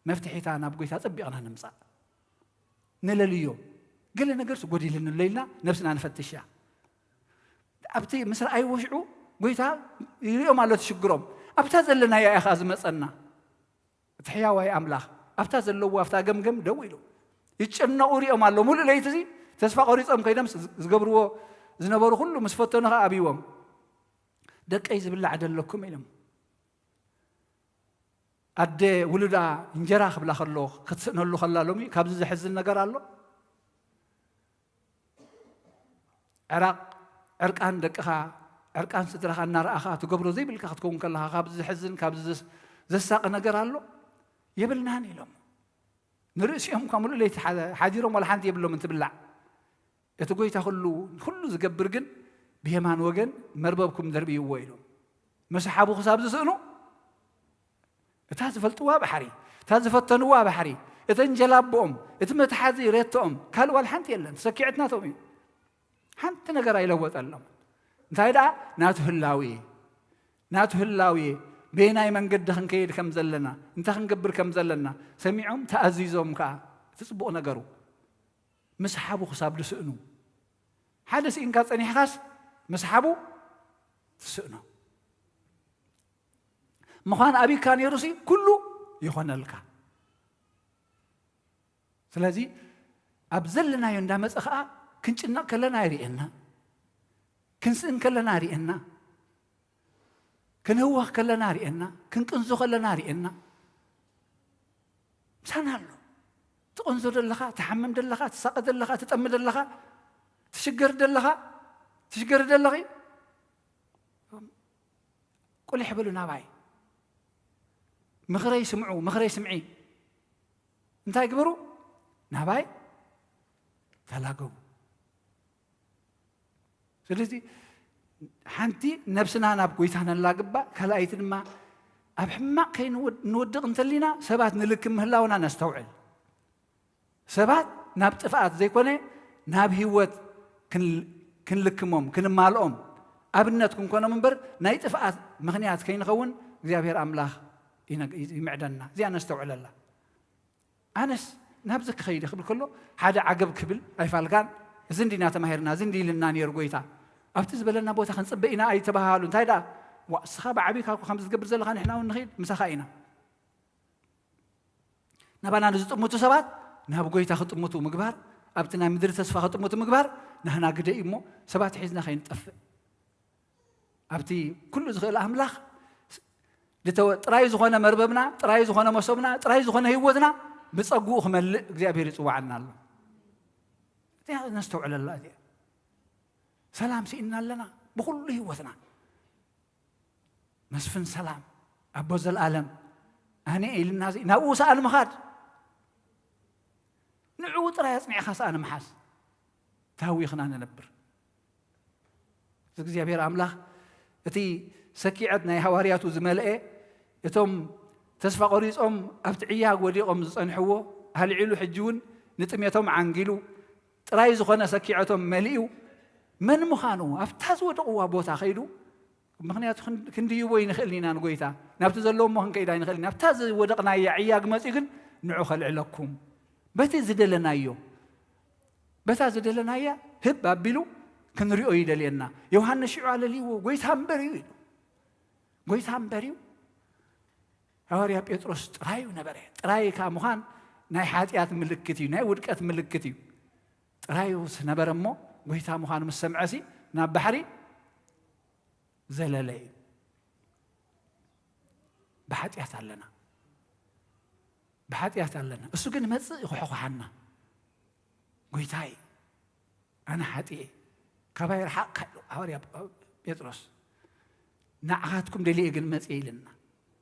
መፍትሒታ ናብ ጎይታ ጸቢቕና ንምጻእ። ንለልዮ። ገለ ነገርስ ጎዲልኒ ኣሎ ኢልና ነብስና ንፈትሻ። ኣብቲ ምስ ረኣይዎ ሽዑ ጎይታ ይሪኦም ኣሎ እቲ ሽግሮም። ኣብታ ዘለናያ እያ ኸኣ ዝመጸና። እቲ ሕያዋይ ኣምላኽ ኣብታ ዘለዋ ኣብታ ገምገም ደው ኢሉ ይጨነቑ ሪኦም ኣሎ። ሙሉእ ለይቲ እዚ ተስፋ ቆሪጾም ከይዶም ዝ-፣ ዝገብርዎ ዝነበሩ ኩሉ ምስ ፈተኑ ኸኣ ኣብይዎም። "ደቀይ ዝብላዕ ደለኩም?" ኢሎም። ኣደ ውሉዳ እንጀራ ክብላ ከሎ ክትስእነሉ ከላ ሎሚ ካብዚ ዘሕዝን ነገር ኣሎ? ዕራቕ፣ ዕርቃን ደቅኻ፣ ዕርቃን ስድራኻ እናረኣኻ ትገብሮ ዘይብልካ ክትከውን ከለኻ ካብዚ ዘሕዝን፣ ካብዚ ዘስ-፣ ዘሳቒ ነገር ኣሎ? የብልናን ኢሎም። ንርእሲኦም እኳ ሙሉእ ለይቲ ሓ-፣ ሓዲሮም ዋላ ሓንቲ የብሎምን ትብላዕ። እቲ ጎይታ ኩሉ፣ ኩሉ ዝገብር ግን ብየማን ወገን መርበብኩም ደርብይዎ ኢሎም። መስሓቡ ክሳብ ዝስእኑ እታ ዝፈልጥዋ ባሕሪ፣ እታ ዝፈተንዋ ባሕሪ፣ እተን ጀላቦኦም፣ እቲ መትሓዚ ሬቶኦም፣ ካልእ ዋላ ሓንቲ የለን። ሰኪዐት ናቶም እዩ። ሓንቲ ነገር ኣይለወጠሎም። እንታይ ደኣ? ናቱ ህላዌ፣ ናቱ ህላዌ፣ በየናይ መንገዲ ክንከይድ ከም ዘለና፣ እንታይ ክንገብር ከም ዘለና ሰሚዖም፣ ተኣዚዞም ከኣ። እቲ ጽቡቕ ነገሩ፣ ምስሓቡ ክሳብ ዝስእኑ። ሓደ ስኢንካ ጸኒሕካስ፣ ምስሓቡ ትስእኖ። ምዃን ኣቢካ ነይሩሲ፣ ኩሉ ይኾነልካ። ስለዚ ኣብ ዘለናዮ እንዳመጸ ኸኣ ክንጭነቕ ከለና ይርእየና፣ ክንስእን ከለና ይርእየና፣ ክንህወኽ ከለና ይርእየና፣ ክንቅንዞ ከለና ይርእየና። ምሳና ኣሎ። ትቕንዞ ደለኻ፣ ትሓምም ደለኻ፣ ትሳቐ ደለኻ፣ ትጠሚ ደለኻ፣ ትሽገር ደለኻ፣ ትሽገሪ ደለኺ፣ ቁሊሕ በሉ ናባይ። ምኽረይ ስምዑ፣ ምኽረይ ስምዒ። እንታይ ግበሩ? ናባይ ተላገቡ። ስለዚ ሓንቲ ነብስና ናብ ጎይታ ነላግባ፣ ካልኣይቲ ድማ ኣብ ሕማቕ ከይንወድ-፣ ንወድቕ እንተሊና ሰባት ንልክም ምህላውና ነስተውዕል። ሰባት ናብ ጥፍኣት ዘይኮነ ናብ ህይወት ክን-፣ ክንልክሞም፣ ክንማልኦም ኣብነት ክንኮኖም እምበር ናይ ጥፍኣት ምኽንያት ከይንኸውን እግዚኣብሔር ኣምላኽ ይነግ-፣ ይምዕደና። እዚኣ ነስተውዕለላ። ኣነስ ናብዚ ክኸይድ ክብል ከሎ ሓደ ዓገብ ክብል ኣይፋልካን። እዚ እንዲና ተማሂርና፣ እዚ እንዲ ኢልና ነይሩ ጎይታ። ኣብቲ ዝበለና ቦታ ክንጽበ ኢና ኣይተባሃሉ። እንታይ ደኣ? ዋ፣ እስኻ ብዓቢካ እኮ ከምዚ ዝገብር ዘለኻ ንሕና እውን ንኸይድ ምሳኻ ኢና። ናባና ንዝጥምቱ ሰባት ናብ ጎይታ ክጥምቱ ምግባር፣ ኣብቲ ናይ ምድሪ ተስፋ ክጥምቱ ምግባር ናህና ግደ እዩ እሞ ሰባት ሒዝና ከይንጠፍእ። ኣብቲ ኩሉ ዝኽእል ኣምላኽ ዝተወ-፣ ጥራይ ዝኾነ መርበብና፣ ጥራይ ዝኾነ መሶብና፣ ጥራይ ዝኾነ ህይወትና ብጸግኡ ክመልእ እግዚኣብሔር ይጽዋዓና ኣሎ። እዚኣ ነስተውዕለላ እዚኣ። ሰላም ስኢንና ኣለና ብኹሉ ህይወትና። መስፍን ሰላም፣ ኣቦ ዘልኣለም፣ ኣነ ኢልና እዚ ናብኡ ሰኣን ምኻድ። ንዕኡ ጥራይ ኣጽኒዕኻ ሰኣን ምሓዝ። ታዊኽና ንነብር። እዚ እግዚኣብሔር ኣምላኽ እቲ ሰኪዐት ናይ ሃዋርያቱ ዝመልአ፣ እቶም ተስፋ ቆሪጾም ኣብቲ ዕያግ ወዲቖም ዝጸንሕዎ ኣልዒሉ፣ ሕጂ እውን ንጥሜቶም ዓንጊሉ፣ ጥራይ ዝኾነ ሰኪዐቶም መሊኡ፣ መን ምዃኑ ኣብታ ዝወደቕዋ ቦታ ከይዱ፣ ምኽንያቱ ክን-፣ ክንድይቦ ኣይንኽእልን ኢና ንጎይታ፣ ናብቲ ዘለዎሞ ክንከይድ ኣይንኽእልን ኢና። ኣብታ ዝወደቕናያ ዕያግ መጺኡ ግን ንዑ ከልዕለኩም፣ በቲ ዝደለናዮ፣ በታ ዝደለናያ ህብ ኣቢሉ ክንሪኦ ይደልየና። ዮሃንስ ሽዑ ኣለልይዎ፣ ጎይታ እምበር እዩ ኢሉ። ጎይታ እምበር እዩ። ሃዋርያ ጴጥሮስ ጥራዩ ነበረ። ጥራይ ከኣ ምዃን ናይ ሓጢኣት ምልክት እዩ፣ ናይ ውድቀት ምልክት እዩ። ጥራዩ ነበረ እሞ፣ ጎይታ ምዃኑ ምስ ሰምዐሲ ናብ ባሕሪ ዘለለ እዩ። ብሓጢኣት ኣለና፣ ብሓጢኣት ኣለና። እሱ ግን ይመጽእ ይኹሕኹሓና። ጎይታይ፣ ኣነ ሓጥእ እየ፣ ካባይ ርሓቕ፣ ሃዋርያ ጴጥሮስ። ንዓኻትኩም ደልየ ግን መጽየ ኢልና።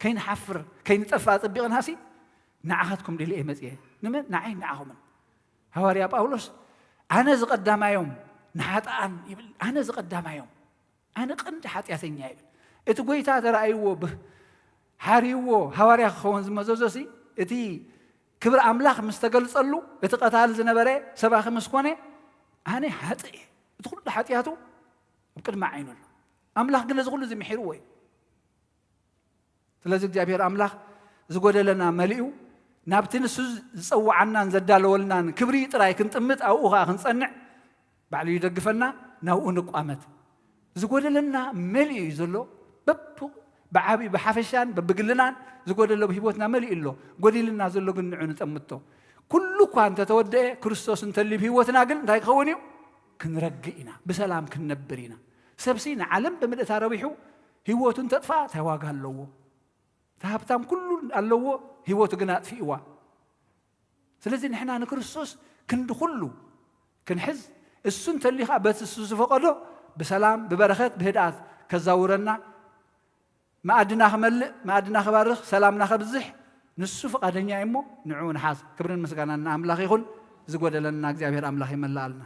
ከይንሓፍር፣ ከይንጠፍእ ኣጸቢቕናሲ፣ ንዓኻትኩም ደልየ መጽየ። ንመን? ንዓይ፣ ንዓኹምን። ሃዋርያ ጳውሎስ፣ ኣነ ዝቐዳማዮም ንሓጥኣን ይብል፣ ኣነ ዝቐዳማዮም። ኣነ ቀንዲ ሓጢኣተኛ ይብል። እቲ ጎይታ ተራእይዎ፣ ብ-፣ ሓርይዎ፣ ሃዋርያ ክኸውን ዝመዘዞሲ፣ እቲ ክብሪ ኣምላኽ ምስ ተገልጸሉ፣ እቲ ቀታሊ ዝነበረ ሰባኺ ምስ ኮነ፣ ኣነ ሓጥእ እየ። እቲ ኩሉ ሓጢኣቱ ኣብ ቅድሚ ዓይኑ ኣሎ። ኣምላኽ ግን ነዚ ኩሉ እዚ ምሒርዎ እዩ። ስለዚ እግዚኣብሔር ኣምላኽ ዝጎደለና መሊኡ፣ ናብቲ ንሱ ዝጸውዓናን ዘዳለወልናን ክብሪ ጥራይ ክንጥምት፣ ኣብኡ ኸኣ ክንጸንዕ፣ ባዕሉ ይደግፈና፣ ናብኡ ንቋመት። ዝጎደለና መሊኡ እዩ ዘሎ። በብ-፣ ብዓቢ፣ ብሓፈሻን በብግልናን ዝጎደሎ ኣብ ህይወትና መሊኡ ኣሎ። ጎዲልና ዘሎ ግን ንዑ ንጠምቶ። ኩሉ እኳ እንተተወደአ፣ ክርስቶስ እንተልዩ ኣብ ህይወትና ግን እንታይ ክኸውን እዩ? ክንረግእ ኢና፣ ብሰላም ክንነብር ኢና። ሰብሲ ንዓለም ብምልእታ ረቢሑ ህይወቱ እንተጥፍኣ እንታይ ዋጋ ኣለዎ? እቲ ሃብታም ኩሉ ኣለዎ፣ ህይወቱ ግን ኣጥፊእዋ። ስለዚ ንሕና ንክርስቶስ ክንዲ ኩሉ ክንሕዝ፣ እሱ እንተልዩ ኸኣ በቲ እሱ ዝፈቐዶ ብሰላም፣ ብበረኸት፣ ብህድኣት ከዛውረና፣ መኣድና ክመልእ፣ መኣድና ክባርኽ፣ ሰላምና ከብዝሕ ንሱ ፍቓደኛ እዩ እሞ ንዕኡ ንሓዝ። ክብርን ምስጋናን ንኣምላኽ ይኹን። ዝጎደለና እግዚኣብሔር ኣምላኽ ይመልኣልና።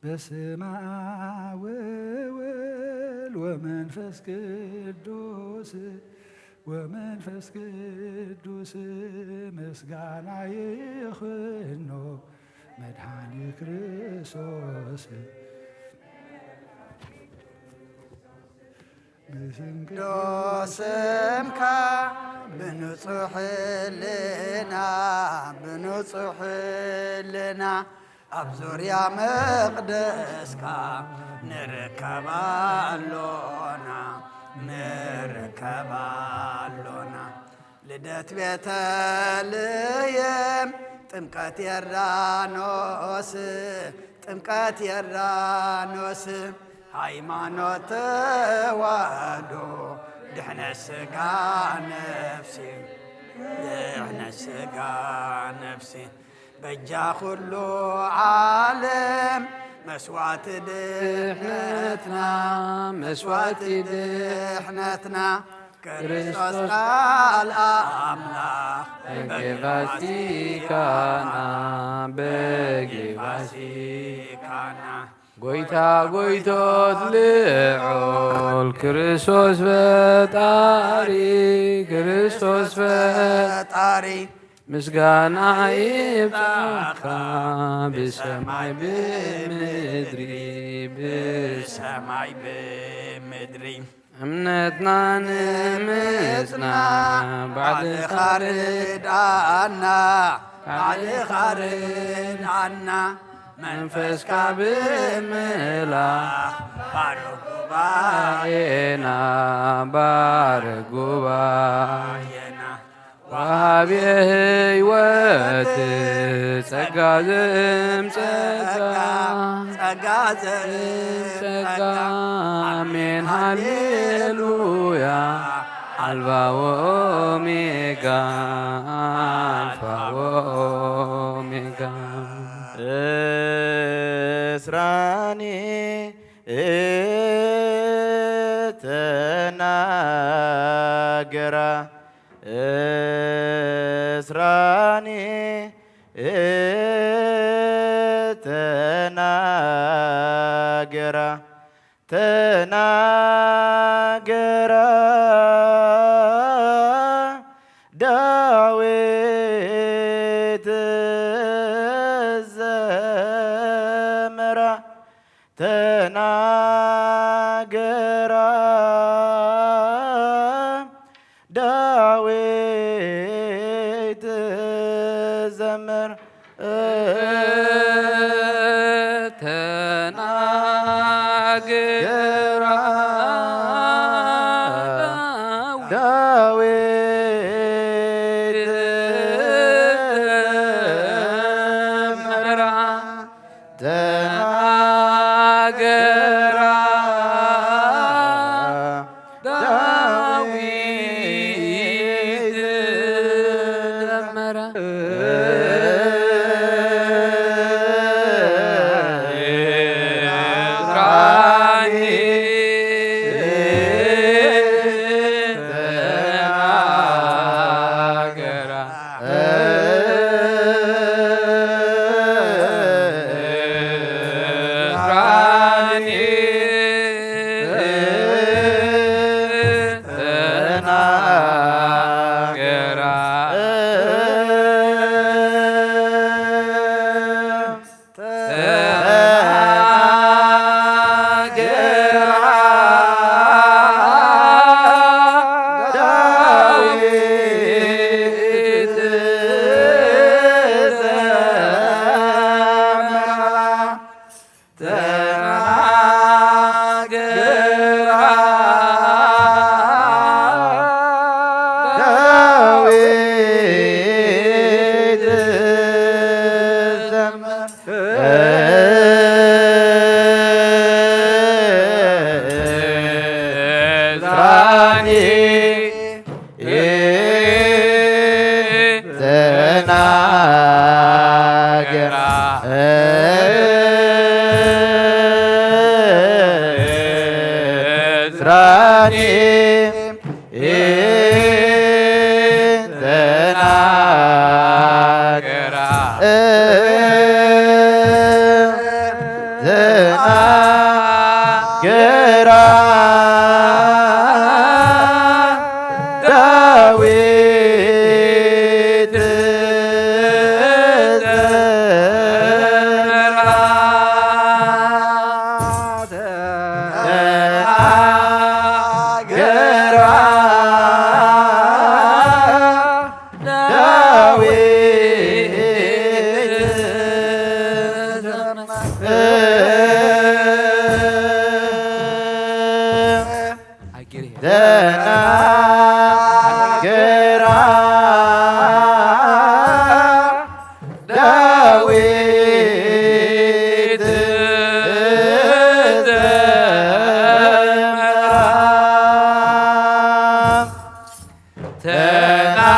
በስመ አብ ወወልድ ወመንፈስ ቅዱስ፣ ወመንፈስ ቅዱስ ምስጋና ይኹኖ መድኃኒ ክርስቶስ። ብስምካ ብንጹሕ ሕልና፣ ብንጹሕ ሕልና ኣብ ዙርያ መቕደስካ ንርከብ ኣሎና፣ ንርከብ ኣሎና። ልደት ቤተልሔም፣ ጥምቀት ዮርዳኖስ፣ ጥምቀት ዮርዳኖስ፣ ሃይማኖት ተዋህዶ፣ ድሕነት ሥጋ ነፍሲ፣ ድሕነት ሥጋ ነፍሲ፣ በጃ ኩሉ ዓለም መስዋዕቲ ድሕነትና፣ መስዋዕቲ ድሕነትና፣ ክርስቶስ ቃል ኣምላኽ በጊዕ ፋሲካና፣ በጊዕ ፋሲካና። ጎይታ ጎይቶት ልዑል ክርስቶስ ፈጣሪ፣ ክርስቶስ ፈጣሪ፣ ምስጋና ይብጻሕካ ብሰማይ ብምድሪ፣ ብሰማይ ብምድሪ። እምነትና ንምጽና ባዕልኻ ርድኣና፣ ባዕልኻ ርድኣና። መንፈስካ ብምምላኽ ባርኽ ጉባኤና፣ ባርኽ ጉባኤና። ወሃቤ ሕይወት ጸጋ ዘእም ጸጋ፣ ጸጋ ዘእም ጸጋ። ጸጋ። ኣሜን ሃሌሉያ። ኣልፋ ወኦሜጋ፣ ኣልፋ ወኦሜጋ። እስራኒ እተናገራ፣ እስራኒ እተናገራ፣ ተናገራ ዳዊት ዘመራ፣ ተናገራ ዳዊት ዘምር። ተናገራ ዳዊት ዘምራ። ተናገራ ዳዊት ዘመራ። ናገራ እዝራኒ ተናገራ ተናገራ ዳዊት ዘምራ ተናገራ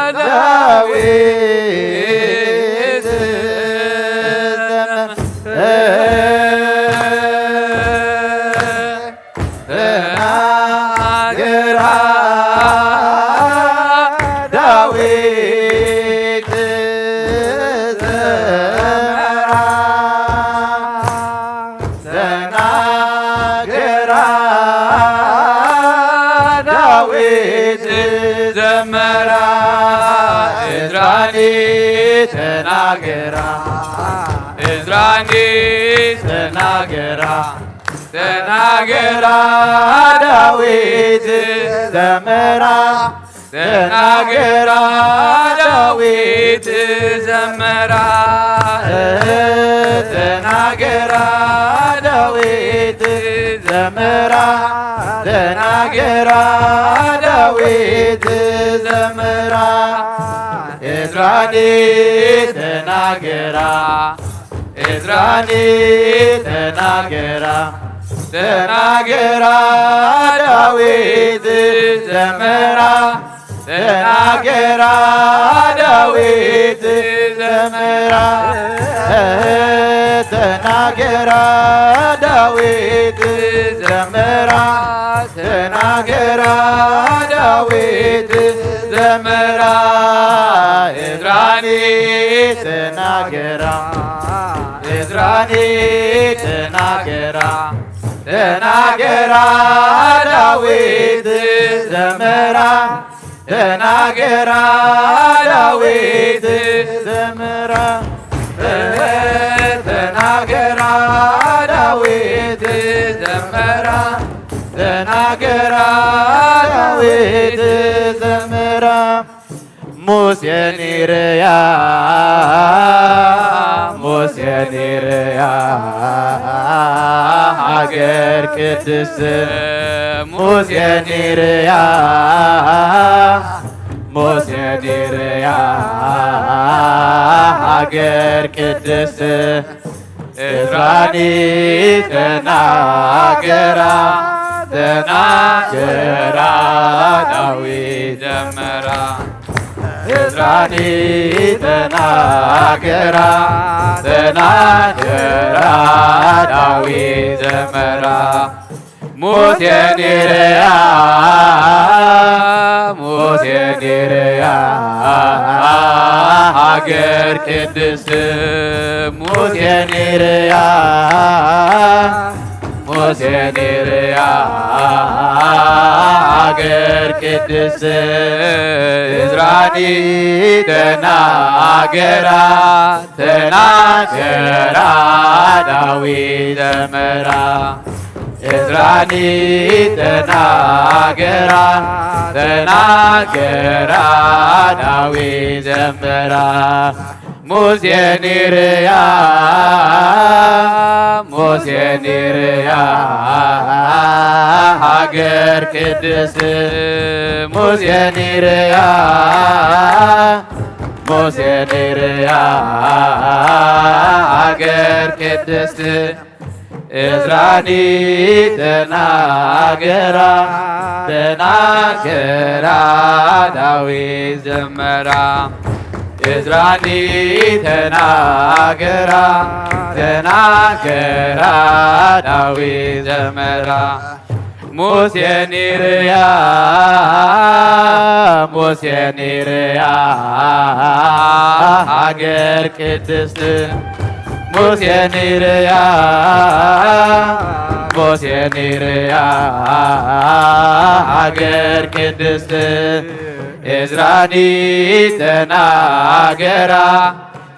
ዳዊት ተናገራ ዳዊት ዘምራ ተናገራ ዳዊት ዘምራ እዝራኒ ተናገራ እዝራኒ ተናገራ ተናገራ ዳዊት ዘምራ ተናገራ ዳዊት ዘምራ ተናገራ ዳዊት ዘምራ ተናገራ ዳዊት ዘምራ እዝራኒ ተናገራ እዝራኒ ተናገራ ተናገራ ዳዊት ዘምራ ተናገራ ዳዊት ዘምራ ተናገራ ዳዊት ዘምራ ተናገራ ዳዊት ዘምራ እዝራኒ ተናገራ እዝራኒ ተናገራ ተናገራ ዳዊት ዘምራ ተናገራ ዳዊት ዘምራ ተናገራ ዳዊት ዘምራ ተናገራ ዳዊት ዘምራ እዝራኒ ተናገራ እዝራኒ ተናገራ ተናገራ ዳዊት ዘምራ ተናገራ ዳዊት ዘምራ ተናገራ ዳዊት ዘምራ ተናገራ ዳዊት ዘምራ ሙሴ ኒርያ ሙሴ ኒርያ ሃገር ቅድስት ሙሴ ኒርያ ሙሴ ኒርያ ሃገር ቅድስት እዝራኒ ተናገራ ተናገራ ዳዊት ዘመራ እዝራኒ ተናገራ ተናገራ ዳዊት ዘመራ ሙሴ ኒርያ፣ ሙሴ ኒርያ፣ ሃገር ቅድስት። ሙሴ ኒርያ፣ ሙሴ ኒርያ፣ ሃገር ቅድስት። እዝራኒ ተናገራ፣ ተናገራ፣ ዳዊት ዘመራ። እዝራኒ ተናገራ፣ ተናገራ፣ ዳዊት ዘመራ። ሙሴ ኒርያ፣ ሙሴ ኒርያ፣ ሃገር ቅድስት። ሙሴ ኒርያ፣ ሙሴ ኒርያ፣ ሃገር ቅድስት። እዝራኒ ተናገራ፣ ተናገራ፣ ዳዊት ዘመራ። እዝራኒ ተናገራ፣ ተናገራ፣ ዳዊት ዘመራ። ሙሴ ኒርያ፣ ሙሴ ኒርያ፣ ሃገር ቅድስት። ሙሴ ኒርያ፣ ሙሴ ኒርያ፣ ሃገር ቅድስት። እዝራኒ ተናገራ፣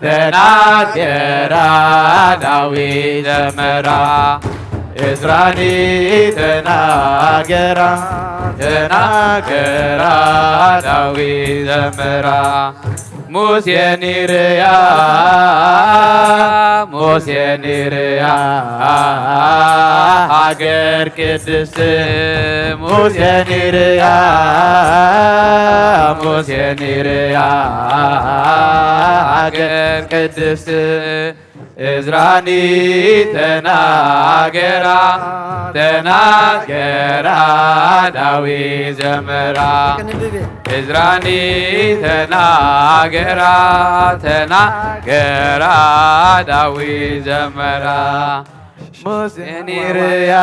ተናገራ፣ ዳዊት ዘመራ። እዝራኒ ተናገራ፣ ተናገራ፣ ዳዊት ዘመራ። ሙሴ ኒርያ፣ ሙሴ ኒርያ፣ ሃገር ቅድስት። ሙሴ ኒርያ፣ ሙሴ ኒርያ፣ ሃገር ቅድስት። እዝራኒ ተናገራ፣ ተናገራ፣ ዳዊት ዘመራ። እዝራኒ ተናገራ፣ ተናገራ፣ ዳዊት ዘመራ። ሙሴ ኒርያ።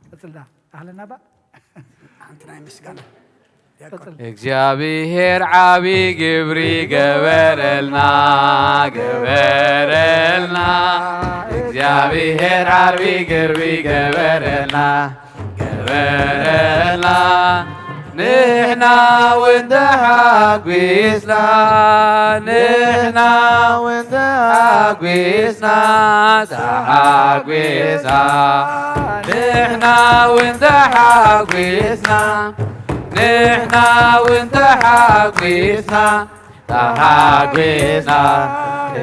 ቀጽል ዳ። ኣህለና ባ። ሓንቲ ናይ ምስጋና። ቀጽል። እግዚኣብሔር ዓቢ ግብሪ ገበረልና፣ ገበረልና። እግዚኣብሔር ዓቢ ግብሪ ገበረልና፣ ገበረልና። ንሕና እውን ተሓጒስና፣ ንሕና እውን ተሓጒስና፣ ተሓጒስና። ንሕና እውን ተሓጒስና፣ ንሕና እውን ተሓጒስና፣ ተሓጒስና።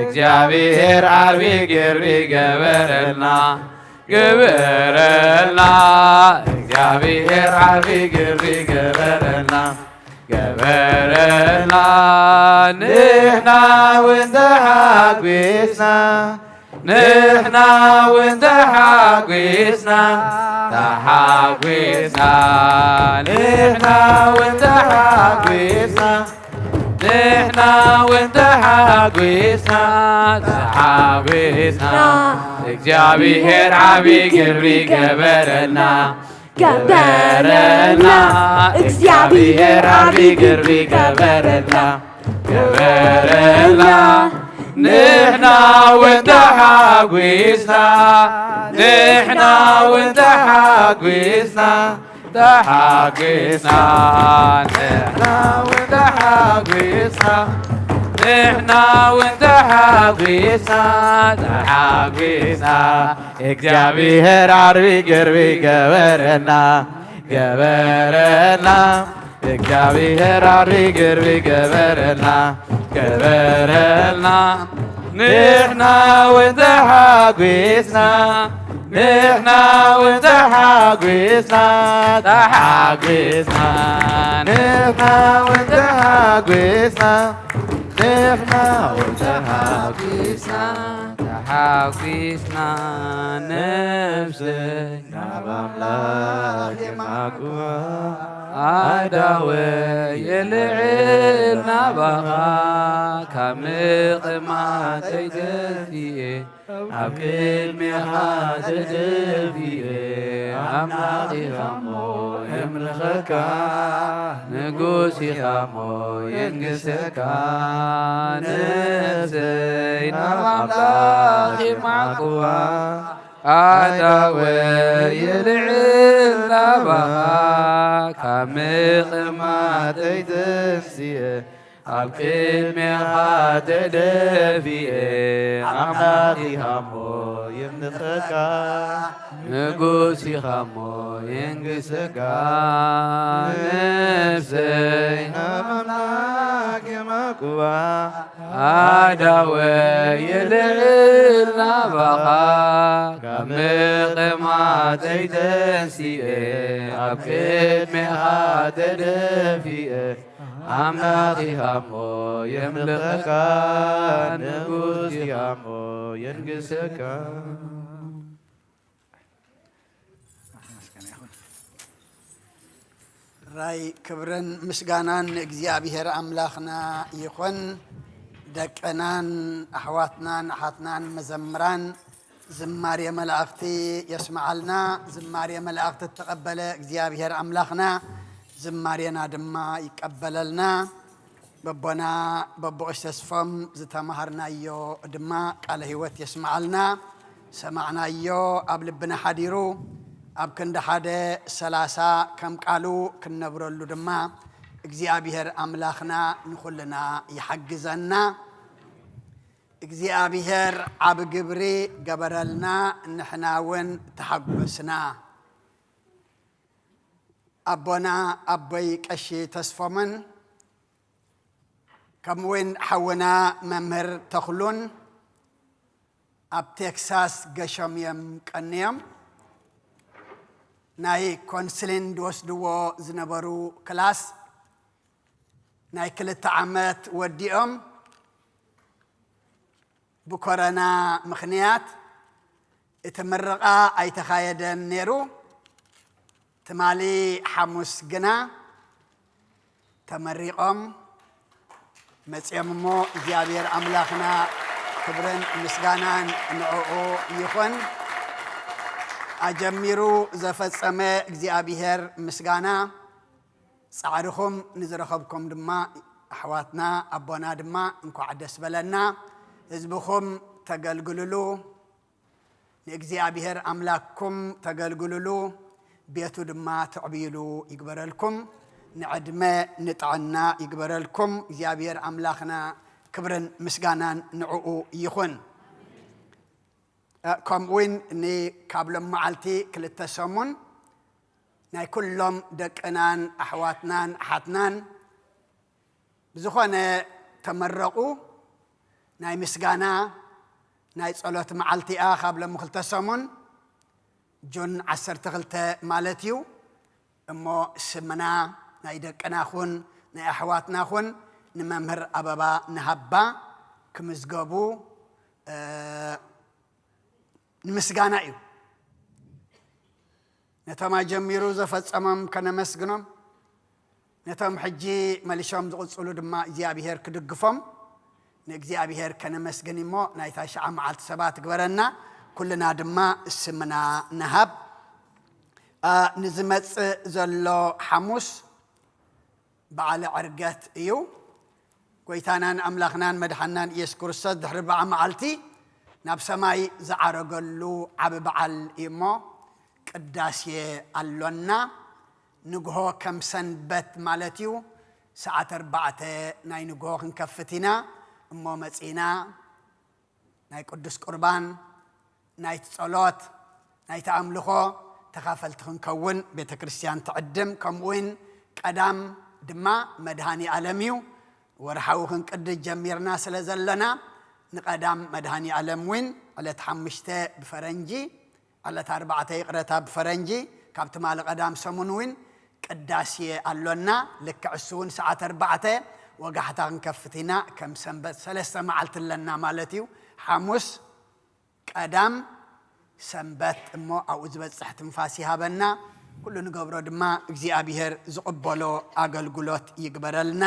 እግዚኣብሔር ዓቢ ግብሪ ገበረልና፣ ገበረልና። እግዚኣብሔር ዓቢ ግብሪ ገበረልና፣ ገበረልና። ንሕና እውን ተሓጒስና፣ ንሕና እውን ተሓጒስና፣ ተሓጒስና። ንሕና እውን ተሓጒስና፣ ንሕና እውን ተሓጒስና፣ ተሓጒስና። እግዚኣብሔር ዓቢ ግብሪ ገበረልና፣ ገበረልና። እግዚኣብሔር ዓቢ ግብሪ ገበረልና፣ ገበረልና። ንሕና እውን ተሓጒስና፣ ንሕና እውን ተሓጒስና፣ ተሓጒስና። ንሕና እውን ተሓጒስና፣ ንሕና እውን ተሓጒስና፣ ተሓጒስና። እግዚኣብሔር ዓቢ ግብሪ ገበረልና፣ ገበረልና። እግዚኣብሔር ዓቢ ግብሪ ገበረልና፣ ገበረልና። ንሕና እውን ተሓጒስና፣ ንሕና እውን ተሓጒስና፣ ተሓጒስና። ንሕና እውን ተሓጒስና፣ ንሕና እውን ተሓጒስና፣ ተሓጒስና። ነፍሰይ ናብ ኣምላኽ የማጉዋ፣ ኣእዳወይ የልዕል ናባኻ፣ ካብ ምቕማጠይ ተንሲኤ፣ ኣብ ቅድሜኻ ተደፊኤ። ኣምላኽ ኢኻ እሞ የምልኸካ፣ ንጉስ ኢኻ እሞ የንግሰካ። ነፍሰይ ናብ ኣምላኽ የማዕቁዋ፣ ኣዳወ የልዕል ናባኻ፣ ካብ ምቕማጠይ ተንሲኤ፣ ኣብ ቅድሜኻ ተደፊኤ። ኣምላኽ ኢኻ እሞ የምልኸካ፣ ንጉስ ኢኻ እሞ የንግሰካ። ነፍሰይ ናብ ኣምላኽ የማዕቁዋ፣ ኣዳወ የልዕል ናባኻ፣ ካብ ምቕማጠይ ተንሲኤ፣ ኣብ ቅድሜኻ ተደፊኤ። ኣምላኽ ኢኻ እሞ የምልኸካ፣ ንጉስ ኢኻ እሞ የንግሰካ። ራይ ክብርን ምስጋናን ንእግዚኣብሔር ኣምላኽና ይኹን። ደቅናን ኣሕዋትናን ኣሓትናን መዘምራን ዝማሬ መላእኽቲ የስምዓልና። ዝማሬ መላእኽቲ እተቐበለ እግዚኣብሔር ኣምላኽና ዝማሬና ድማ ይቀበለልና። በቦና በቦ ቀሺ ተስፎም ዝተማሃርናዮ ድማ ቃለ ህይወት የስምዓልና። ሰማዕናዮ ኣብ ልብና ሓዲሩ ኣብ ክንዲ ሓደ ሰላሳ ከም ቃሉ ክንነብረሉ ድማ እግዚኣብሔር ኣምላኽና ንኹልና ይሓግዘና። እግዚኣብሔር ዓቢ ግብሪ ገበረልና፣ ንሕና እውን ተሓጎስና። ኣቦና ኣቦይ ቀሺ ተስፎምን ከምኡውን ሓውና መምህር ተኽሉን ኣብ ቴክሳስ ገሾም እዮም ቀንዮም። ናይ ኮንስሊን ዝወስድዎ ዝነበሩ ክላስ ናይ ክልተ ዓመት ወዲኦም ብኮረና ምኽንያት እቲ ምርቓ ኣይተኻየደን ነይሩ። ትማሊ ሓሙስ ግና ተመሪቖም መጺኦም እሞ እግዚኣብሔር ኣምላኽና ክብርን ምስጋናን ንዕኡ ይኹን። ኣጀሚሩ ዘፈጸመ እግዚኣብሔር ምስጋና፣ ጻዕርኹም ንዝረኸብኩም ድማ ኣሕዋትና ኣቦና ድማ እንኳዕ ደስ በለና። ህዝብኹም ተገልግልሉ፣ ንእግዚኣብሔር ኣምላክኩም ተገልግልሉ፣ ቤቱ ድማ ትዕብይሉ ይግበረልኩም። ንዕድመ ንጥዕና ይግበረልኩም እግዚኣብሔር ኣምላኽና። ክብርን ምስጋናን ንዕኡ ይኹን። እ፣ ከምኡውን ን-፣ ካብ ሎም መዓልቲ ክልተ ሰሙን ናይ ኩሎም ደቅናን ኣሕዋትናን ኣሓትናን ብዝኾነ ተመረቑ ናይ ምስጋና ናይ ጸሎት መዓልቲ እያ። ካብ ሎሚ ክልተ ሰሙን ጁን ዓሰርተ ክልተ ማለት እዩ። እሞ ስምና ናይ ደቅና ኹን ናይ ኣሕዋትና ኹን ንመምህር ኣበባ ንሃባ ክምዝገቡ፣ እ፣ ንምስጋና እዩ። ነቶም ኣጀሚሩ ዘፈጸሞም ከነመስግኖም፣ ነቶም ሕጂ መሊሾም ዝቕጽሉ ድማ እግዚኣብሔር ክድግፎም ንእግዚኣብሔር ከነመስግን እሞ ናይ ታሽዓ መዓልቲ ሰባት ግበረና። ኩልና ድማ ስምና ንሃብ። ኣ፣ ንዝመጽእ ዘሎ ሓሙስ በዓለ ዕርገት እዩ። ጐይታናን ኣምላኽናን መድሓናን ኢየሱስ ክርስቶስ ድሕሪ ኣርብዓ መዓልቲ ናብ ሰማይ ዝዓረገሉ ዓቢ በዓል እዩ እሞ ቅዳሴ ኣሎና። ንግሆ ከም ሰንበት ማለት እዩ። ሰዓት ኣርባዕተ ናይ ንግሆ ክንከፍት ኢና እሞ መጺና ናይ ቅዱስ ቁርባን፣ ናይቲ ጸሎት፣ ናይቲ ኣምልኾ ተኻፈልቲ ክንከውን ቤተ ክርስቲያን ትዕድም። ከምኡውን ቀዳም ድማ መድሃኒ ኣለም እዩ። ወርሓዊ ክንቅድስ ጀሚርና ስለ ዘለና ንቐዳም መድሃኒ ኣለም እውን ዕለት ሓሙሽተ ብፈረንጂ፣ ዕለት ኣርባዕተ ይቕረታ ብፈረንጂ፣ ካብ ትማሊ ቀዳም ሰሙን እውን ቅዳሴ ኣሎና። ልክዕ እሱ እውን ሰዓት ኣርባዕተ ወጋሕታ ክንከፍት ኢና። ከም ሰንበት ሰለስተ መዓልቲ ኣለና ማለት እዩ። ሓሙስ፣ ቀዳም፣ ሰንበት እሞ ኣብኡ ዝበጽሕ ትንፋስ ይሃበና። ኩሉ ንገብሮ ድማ እግዚኣብሔር ዝቕበሎ ኣገልግሎት ይግበረልና።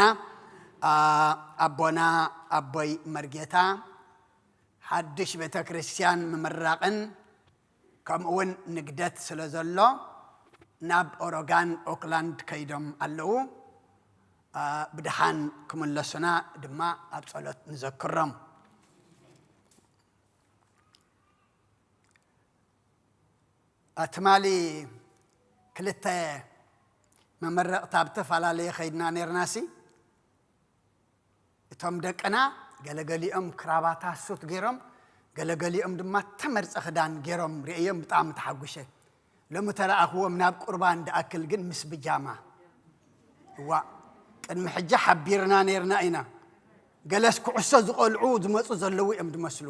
ኣ-፣ ኣቦና ኣቦይ መርጌታ ሓድሽ ቤተ ክርስቲያን ምምራቕን ከምኡ እውን ንግደት ስለ ዘሎ ናብ ኦሮጋን ኦክላንድ ከይዶም ኣለዉ። ብድሓን ክምለሱና ድማ ኣብ ጸሎት ንዘክሮም። ትማሊ ክልተ መመረቕታ ብተፈላለየ ከይድና ነርናሲ። እቶም ደቅና ገለገሊኦም ክራባታ ሱት ገይሮም፣ ገለገሊኦም ድማ ተመርጸ ክዳን ገይሮም ርእዮም ብጣዕሚ ተሓጉሸ። ሎሚ ተረኣኽዎም ናብ ቁርባን ድኣክል ግን ምስ ብጃማ። ዋ፣ ቅድሚ ሕጂ ሓቢርና ነርና ኢና። ገለስ ኩዕሶ ዝቆልዑ ዝመጹ ዘለዉ እዮም ዝመስሉ።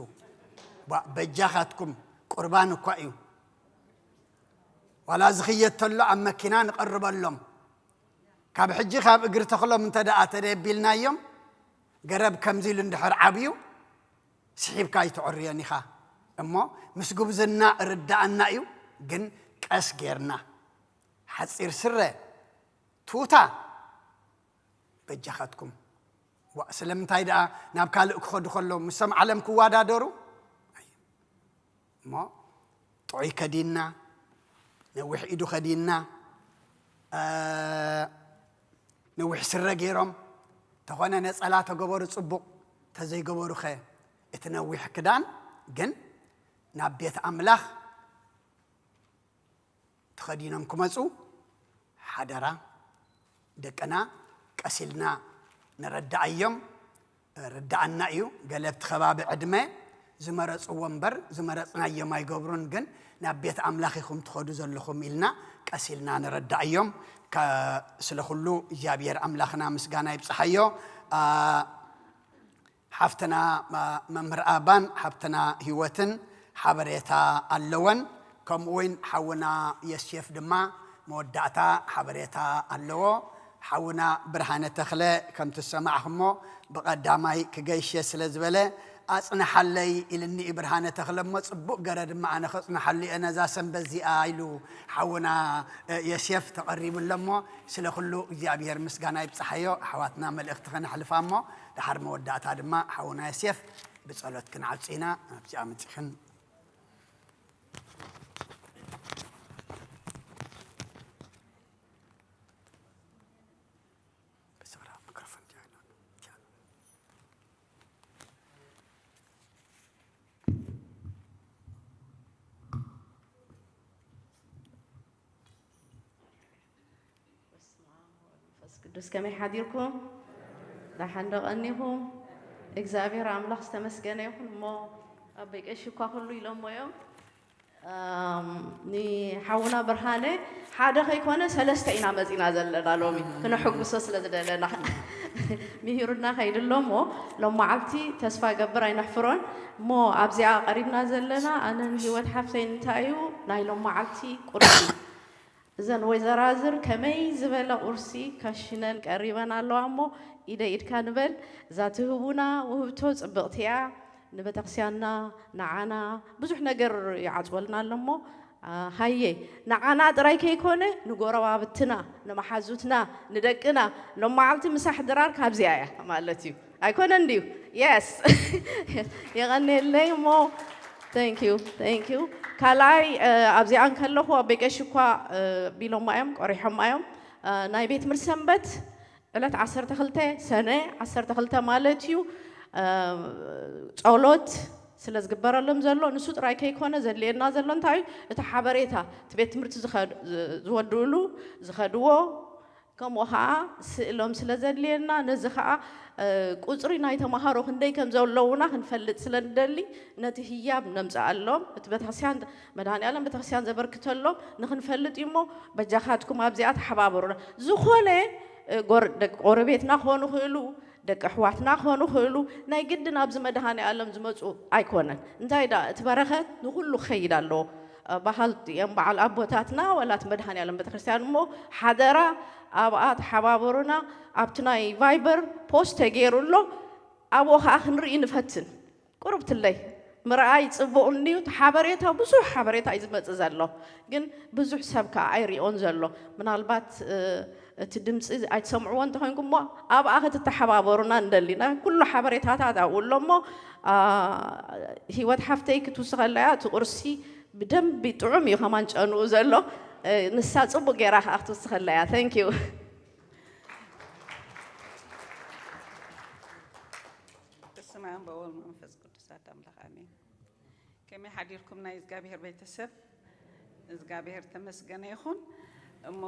ዋ፣ በጃኻትኩም፣ ቁርባን እኳ እዩ። ዋላ ዝኽየድ ተሎ ኣብ መኪና ንቐርበሎም። ካብ ሕጂ ካብ እግሪ ተኽሎም እንተ ደኣ ተደቢልናዮም፣ ገረብ ከምዚ ኢሉ እንድሕር ዓብዩ፣ ስሒብካ ኣይትዕርዮን ኢኻ። እሞ ምስ ጉብዝና ርዳኣና እዩ፣ ግን ቀስ ጌርና። ሓጺር ስረ፣ ቱታ፣ በጃኻትኩም። ዋ፣ ስለምንታይ ደኣ ናብ ካልእ ክኸዱ ከለዉ፣ ምሶም ዓለም ክወዳደሩ? ኣይ። እሞ ጥዑይ ከዲንና፣ ነዊሕ ኢዱ ከዲንና፣ እ፣ ነዊሕ ስረ ገይሮም፣ ተኾነ ነጸላ ተገበሩ ጽቡቕ፣ ተዘይገበሩኸ እቲ ነዊሕ ክዳን ግን ናብ ቤት ኣምላኽ ተኸዲኖም ክመጹ ሓደራ። ደቅና ቀስ ኢልና ንረድኣዮም። ርድኣና እዩ። ገለ ኣብቲ ከባቢ ዕድመ ዝመረጽዎ እምበር ዝመረጽናዮም ኣይገብሩን፣ ግን ናብ ቤት ኣምላኽ ኢኹም ትኸዱ ዘለኹም ኢልና ቀስ ኢልና ንረድኣዮም። ከ-፣ ስለ ኩሉ እግዚኣብሔር ኣምላኽና ምስጋና ይብጽሓዮ። ኣ፣ ሓፍትና መ-፣ መምህር ኣባን ሓፍትና ህይወትን ሓበሬታ ኣለወን። ከምኡ እውን ሓውና የስየፍ ድማ መወዳእታ ሓበሬታ ኣለዎ። ሓውና ብርሃነ ተኽለ ከምቲ ዝሰማዕኹሞ ብቐዳማይ ክገይሽ እየ ስለ ዝበለ ኣጽንሓለይ ኢልኒ እዩ ብርሃነ ተኽለ። እሞ ጽቡቕ ገረ ድማ ኣነ ከጽንሓሉ እየ ነዛ ሰንበት እዚኣ ኢሉ ሓውና፣ እ፣ የስየፍ ተቐሪቡ ኣሎ። እሞ ስለ ኩሉ እግዚኣብሔር ምስጋና ይብጽሓዮ። ኣሕዋትና መልእኽቲ ከነሕልፋ እሞ ደሓር መወዳእታ ድማ ሓውና የስየፍ ብጸሎት ክንዓጹ ኢና። ኣብዚኣ መጺኽን በስመ አብ ወወልድ ወመንፈስ ቅዱስ። ከመይ ሓዲርኩም? ደሓን ዶ ቀኒኹም? እግዚኣብሔር ኣምላኽ ዝተመስገነ ይኹን። እሞ ኣቦይ ቀሺ እኳ ኩሉ ኢሎሞ እዮም። ኣም፣ ንሓውና ብርሃነ ሓደ ከይኮነ ሰለስተ ኢና መጺና ዘለና ሎሚ፣ ክነሐጉሶ ስለ ዝደለና። ምሂሩና ከይዱ ኣሎ እሞ፣ ሎም መዓልቲ ተስፋ ገብር ኣይነሕፍሮን። እሞ ኣብዚኣ ቀሪብና ዘለና፣ ኣነን ህይወት ሓፍተይ፣ እንታይ እዩ ናይ ሎም መዓልቲ ቁርሲ? እዘን ወይዘራዝር ከመይ ዝበለ ቁርሲ ከሽነን ቀሪበን ኣለዋ እሞ፣ ኢደ ኢድካ ንበል። እዛ ትህቡና ውህብቶ ጽብቕቲ እያ። ንቤተክርስቲያንና፣ ንዓና ብዙሕ ነገር ይዓጽወልና ኣሎ እሞ፣ ኣ፣ ሃየ፣ ንዓና ጥራይ ከይኮነ፣ ንጎረባብትና፣ ንመሓዙትና፣ ንደቅና፣ ሎም መዓልቲ ምሳሕ ድራር ካብዚኣ እያ ማለት እዩ። ኣይኮነን ድዩ? የስ። የቐንየለይ እሞ፣ thank you፣ thank you። ካልኣይ፣ እ፣ ኣብዚኣ እንከለኹ ኣቦይ ቀሺ እኳ፣ እ፣ ቢሎማ እዮም፣ ቆሪሖማ እዮም። እ፣ ናይ ቤት ትምህርቲ ሰንበት ዕለት ዓሰርተ ክልተ ሰነ ዓሰርተ ክልተ ማለት እዩ፣ እ፣ ጸሎት ስለ ዝግበረሎም ዘሎ፣ ንሱ ጥራይ ከይኮነ ዘድልየና ዘሎ እንታይ እዩ? እቲ ሓበሬታ፣ እቲ ቤት ትምህርቲ ዝኸድ-፣ ዝ-፣ ዝወድእሉ፣ ዝኸድዎ፣ ከምኡ ኸዓ ስእሎም ስለ ዘድልየና፣ ነዚ ኸዓ፣ እ፣ ቁጽሪ ናይ ተምሃሮ ክንደይ ከም ዘለዉና ክንፈልጥ ስለ ንደሊ፣ ነቲ ህያብ ነምጽኣሎም። እቲ ቤተክርስትያን፣ መድኃኔዓለም ቤተክርስትያን ዘበርክተሎም ንኽንፈልጥ እዩ እሞ፣ በጃኻትኩም ኣብዚኣ ተሓባበሩና። ዝኾነ፣ እ፣ ጎር-፣ ደቂ ጎረቤትና ክኾኑ ይኽእሉ፣ ደቂ ኣሕዋትና ክኾኑ ይኽእሉ፣ ናይ ግድን ኣብዚ መድኃኔዓለም ዝመጹ ኣይኮነን። እንታይ ደኣ፣ እቲ በረኸት ንኹሉ ክኸይድ ኣለዎ። እ፣ በሃልቲ እዮም በዓል ኣቦታትና፣ ወላ እቲ መድኃኔዓለም ቤተክርስትያን እሞ፣ ሓደራ ኣብኣ ተሓባበሩና። ኣብቲ ናይ ቫይበር ፖስት ተገይሩ ኣሎ፣ ኣብኡ ኸዓ ክንርኢ ንፈትን። ቁርብትለይ፣ ምርኣይ ጽቡቕ እንድዩ። እቲ ሓበሬታ፣ ብዙሕ ሓበሬታ እዩ ዝመጽእ ዘሎ፣ ግን ብዙሕ ሰብ ከኣ ኣይሪኦን ዘሎ። ምናልባት፣ እ፣ እቲ ድምጺ ኣይትሰምዕዎ እንተኾይንኩም እሞ፣ ኣብኣ ክትተሓባበሩና ንደሊ። ናይ ኩሉ ሓበሬታታት ኣብኡ ኣሎ እሞ፣ ኣ፣ ህይወት ሓፍተይ ክትውስኸላ እያ። እቲ ቁርሲ ብደንቢ ጥዑም እዩ ከማን ጨንኡ ዘሎ። እ፣ ንሳ ጽቡቕ ገይራ ከኣ ክትውስኸላ እያ። Thank you። በስመ አብ ወወልድ ወመንፈስ ቅዱስ አሐዱ አምላክ አሜን። ከመይ ሓዲርኩም ናይ እግዚኣብሔር ቤተሰብ? እግዚኣብሔር ተመስገነ ይኹን። እሞ፣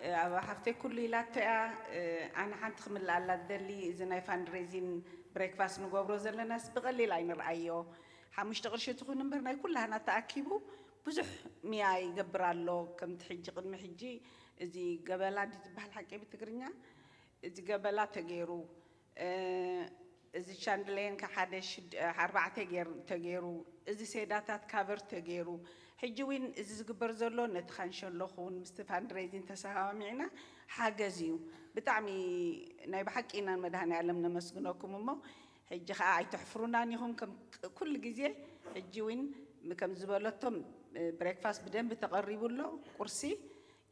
እ፣ ኣብ ሓፍተይ ኩሉ ኢላቶ እያ። እ፣ ኣነ ሓንቲ ክምልኣላ ዝደሊ፣ እዚ ናይ ፋንድሬዚን ብሬክፋስት ንገብሮ ዘለናስ ብቐሊል ኣይንርኣዮ። ሓሙሽተ ቅርሺ ትኹን እምበር ናይ ኩላህና ተኣኪቡ ብዙሕ ሚያ ይገብር ኣሎ። ከምቲ ሕጂ ቅድሚ ሕጂ እዚ ገበላ ድዩ ዝበሃል ሓቂ ብትግርኛ? እዚ ገበላ ተገይሩ፣ እ፣ እዚ ቻንድሌን ከሓደ ሽድ-፣ ኣርባዕተ ገይር-፣ ተገይሩ፣ እዚ ሴዳታት ካቨር ተገይሩ፣ ሕጂ እውን እዚ ዝግበር ዘሎ ነቲ ካንሸሎ ክውን ምስቲ ፋንድሬዚን ተሰማሚዕና ሓገዝ እዩ። ብጣዕሚ ናይ ብሓቂ ኢና ንመድሃኔ ዓለም ነመስግነኩም እሞ ሕጂ ኸዓ ኣይተሕፍሩናን ኢኹም። ከም ክ-፣ ኩሉ ግዜ ሕጂ እውን ከም ዝበለቶም፣ እ፣ ብሬክፋስት ብደንቢ ተቐሪቡ ኣሎ። ቁርሲ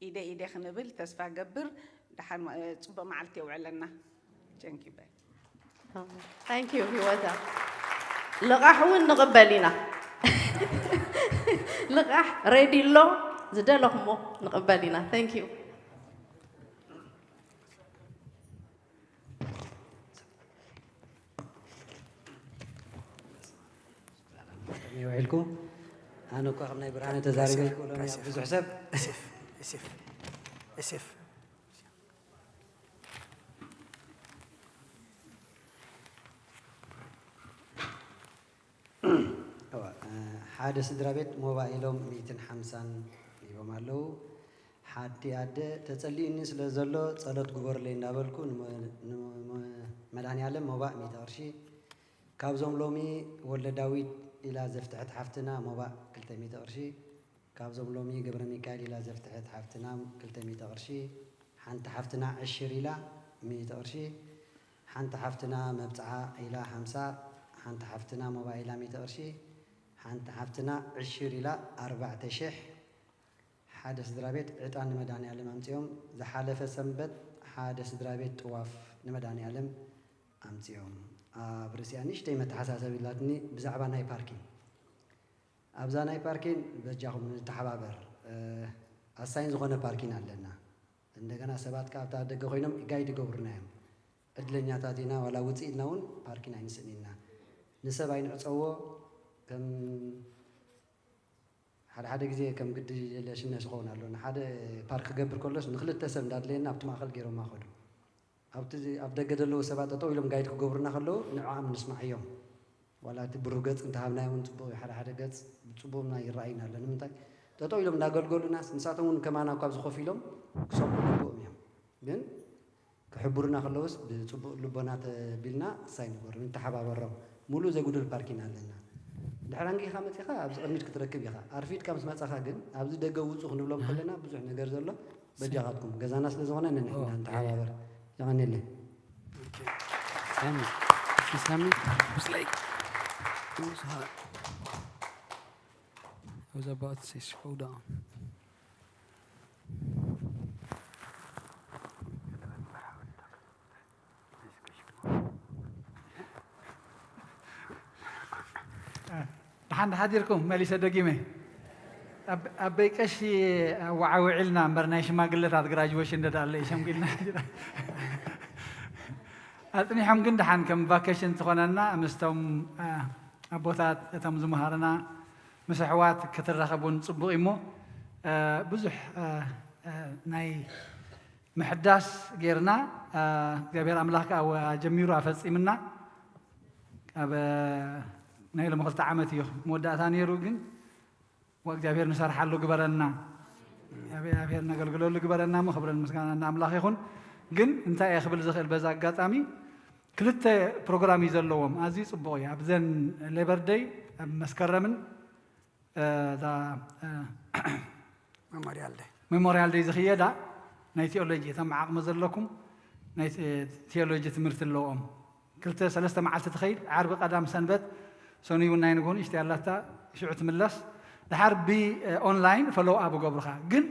ኢደ ኢደ ክንብል ተስፋ ገብር። ደሓን፣ እ፣ ጽቡቕ መዓልቲ የውዕለና። ቸንኪ ባይ። Thank you ህይወታ። ልቓሕ እውን ንቕበል ኢና። ልቓሕ ሬዲ ኣሎ፣ ዝደለኹሞ ንቕበል ኢና። Thank you። ከመይ ውዒልኩም? ኣነ እኳ ከም ናይ ብርሃነ ተዛሪበ ኣይክእሎን እየ። ብዙሕ ሰብ እዋ፣ እ፣ ሓደ ስድራ ቤት ሞባይሎም ሚእትን ሓምሳን ሂቦም ኣለዉ። ሓንቲ ኣደ ተጸሊኡኒ ስለ ዘሎ ጸሎት ግበሩለይ እንዳበልኩ ንመ-፣ ንመ-፣ መድኃኔዓለም ሞባእ ሚእቲ ቅርሺ፣ ካብዞም ሎሚ ወልደ ዳዊት ኢላ ዘፍትሐት ሓፍትና ሞባእ ክልተ ሚእቲ ቅርሺ፣ ካብዞም ሎሚ ገብረ ሚካኤል ኢላ ዘፍትሐት ሓፍትና ክልተ ሚእቲ ቅርሺ፣ ሓንቲ ሓፍትና ዕሽር ኢላ ሚእቲ ቅርሺ፣ ሓንቲ ሓፍትና መብጽዓ ኢላ ሓምሳ፣ ሓንቲ ሓፍትና ሞባእ ኢላ ሚእቲ ቅርሺ፣ ሓንቲ ሓፍትና ዕሽር ኢላ ኣርባዕተ ሽሕ፣ ሓደ ስድራ ቤት ዕጣን ንመድኃኔዓለም ኣምጺኦም። ዝሓለፈ ሰንበት ሓደ ስድራ ቤት ጥዋፍ ንመድኃኔዓለም ኣምጺኦም። ኣብ ርእሲኣ ንእሽተይ መተሓሳሰቢ ኢላትኒ ብዛዕባ ናይ ፓርኪን። ኣብዛ ናይ ፓርኪን በጃኹም ንተሓባበር። እ፣ ኣሳይን ዝኾነ ፓርኪን ኣለና። እንደገና ሰባት ከኣ ኣብታ ደገ ኮይኖም ጋይድ ይገብሩና እዮም። ዕድለኛታት ኢና፣ ዋላ ውጽእ ኢልና እውን ፓርኪን ኣይንስእን ኢና። ንሰብ ኣይንዕጸዎ። ከም ሓደ ሓደ ግዜ ከም ግዲ ለሽነስ ይኸውን ኣሎ። ንሓደ ፓርክ ክገብር ከሎስ ንክልተ ሰብ እንዳድለየና ኣብቲ ማእከል ገይሮማ ከዱ። ኣብቲ ኣብ ደገ ዘለዉ ሰባት ጠጠው ኢሎም ጋይድ ክገብሩና ከለዉ ንዕኦም ንስማዕ እዮም። ዋላ እቲ ብሩህ ገጽ እንተሃብናዮ እውን ጽቡቕ እዩ። ሓደ ሓደ ገጽ ብጽቡቕ ይረኣይና ኣሎ። ንምንታይ? ጠጠው ኢሎም እንዳገልገሉናስ ንሳቶም እውን ከማና እኳ ኣብዚ ኮፍ ኢሎም ክሰምዑ ግቡእም እዮም። ግን ክሕብሩና ከለውስ ብጽቡቕ ልቦና ተቢልና እሳይ ንገሮም፣ ንተሓባበሮም። ሙሉእ ዘይጉድል ፓርኪን ኣለና። ድሕሪ ኣንጊኻ መጺኻ ኣብዚ ቅድሚት ክትረክብ ኢኻ። ኣርፊድካ ምስ መጻኻ ግን ኣብዚ ደገ ውጹ ክንብሎም ከለና ብዙሕ ነገር ዘሎ በጃኻትኩም። ገዛና ስለ ዝኾነ ንሕና ንተሓባበር። የቐንየለይ። Sammy, Sammy, it's like, it was hot. I was about to say, scroll down. ደሓን ሓዲርኩም? መሊሰ ደጊመ። ኣበይ ቀሺ ኣወዓውዒልና እምበር ናይ ሽማግለታት ግራጅወሽን ደዳለ ሸምጊልና። ኣጽኒሖም ግን ደሓን ከም ቫኬሽን ትኾነና ምስቶም ኣቦታት እቶም ዝመሃርና ምስ ኣሕዋት ክትራኸቡን ጽቡቕ እሞ ብዙሕ ናይ ምሕዳስ ጌርና እግዚኣብሔር ኣምላኽ ከዓ ጀሚሩ ኣፈጺምና ኣብ ናይ ሎሚ ክልተ ዓመት እዩ መወዳእታ ነይሩ ግን እግዚኣብሔር ንሰርሓሉ ግበረና እግዚኣብሔር ነገልግለሉ ግበረና ሞ ክብርን ምስጋና ንኣምላኽ ይኹን ግን እንታይ እየ ክብል ዝኽእል በዛ ኣጋጣሚ ክልተ ፕሮግራም እዩ ዘለዎም ኣዝዩ ፅቡቕ እዩ ኣብዘን ሌበር ደይ ኣብ መስከረምን እዛ መሞሪያል ደይ ሜሞርያል ደይ ዝኽየዳ ናይ ቴኦሎጂ እቶም ዓቕሚ ዘለኩም ናይ ቴኦሎጂ ትምህርቲ ኣለዎም ክልተ ሰለስተ መዓልቲ ትኸይድ ዓርቢ ቀዳም ሰንበት ሰኑይ እውን ናይ ንግሆ ንእሽተይ ኣላታ ሽዑ ትምለስ ድሓር ብኦንላይን ፈሎው ኣፕ ገብሩኻ ግን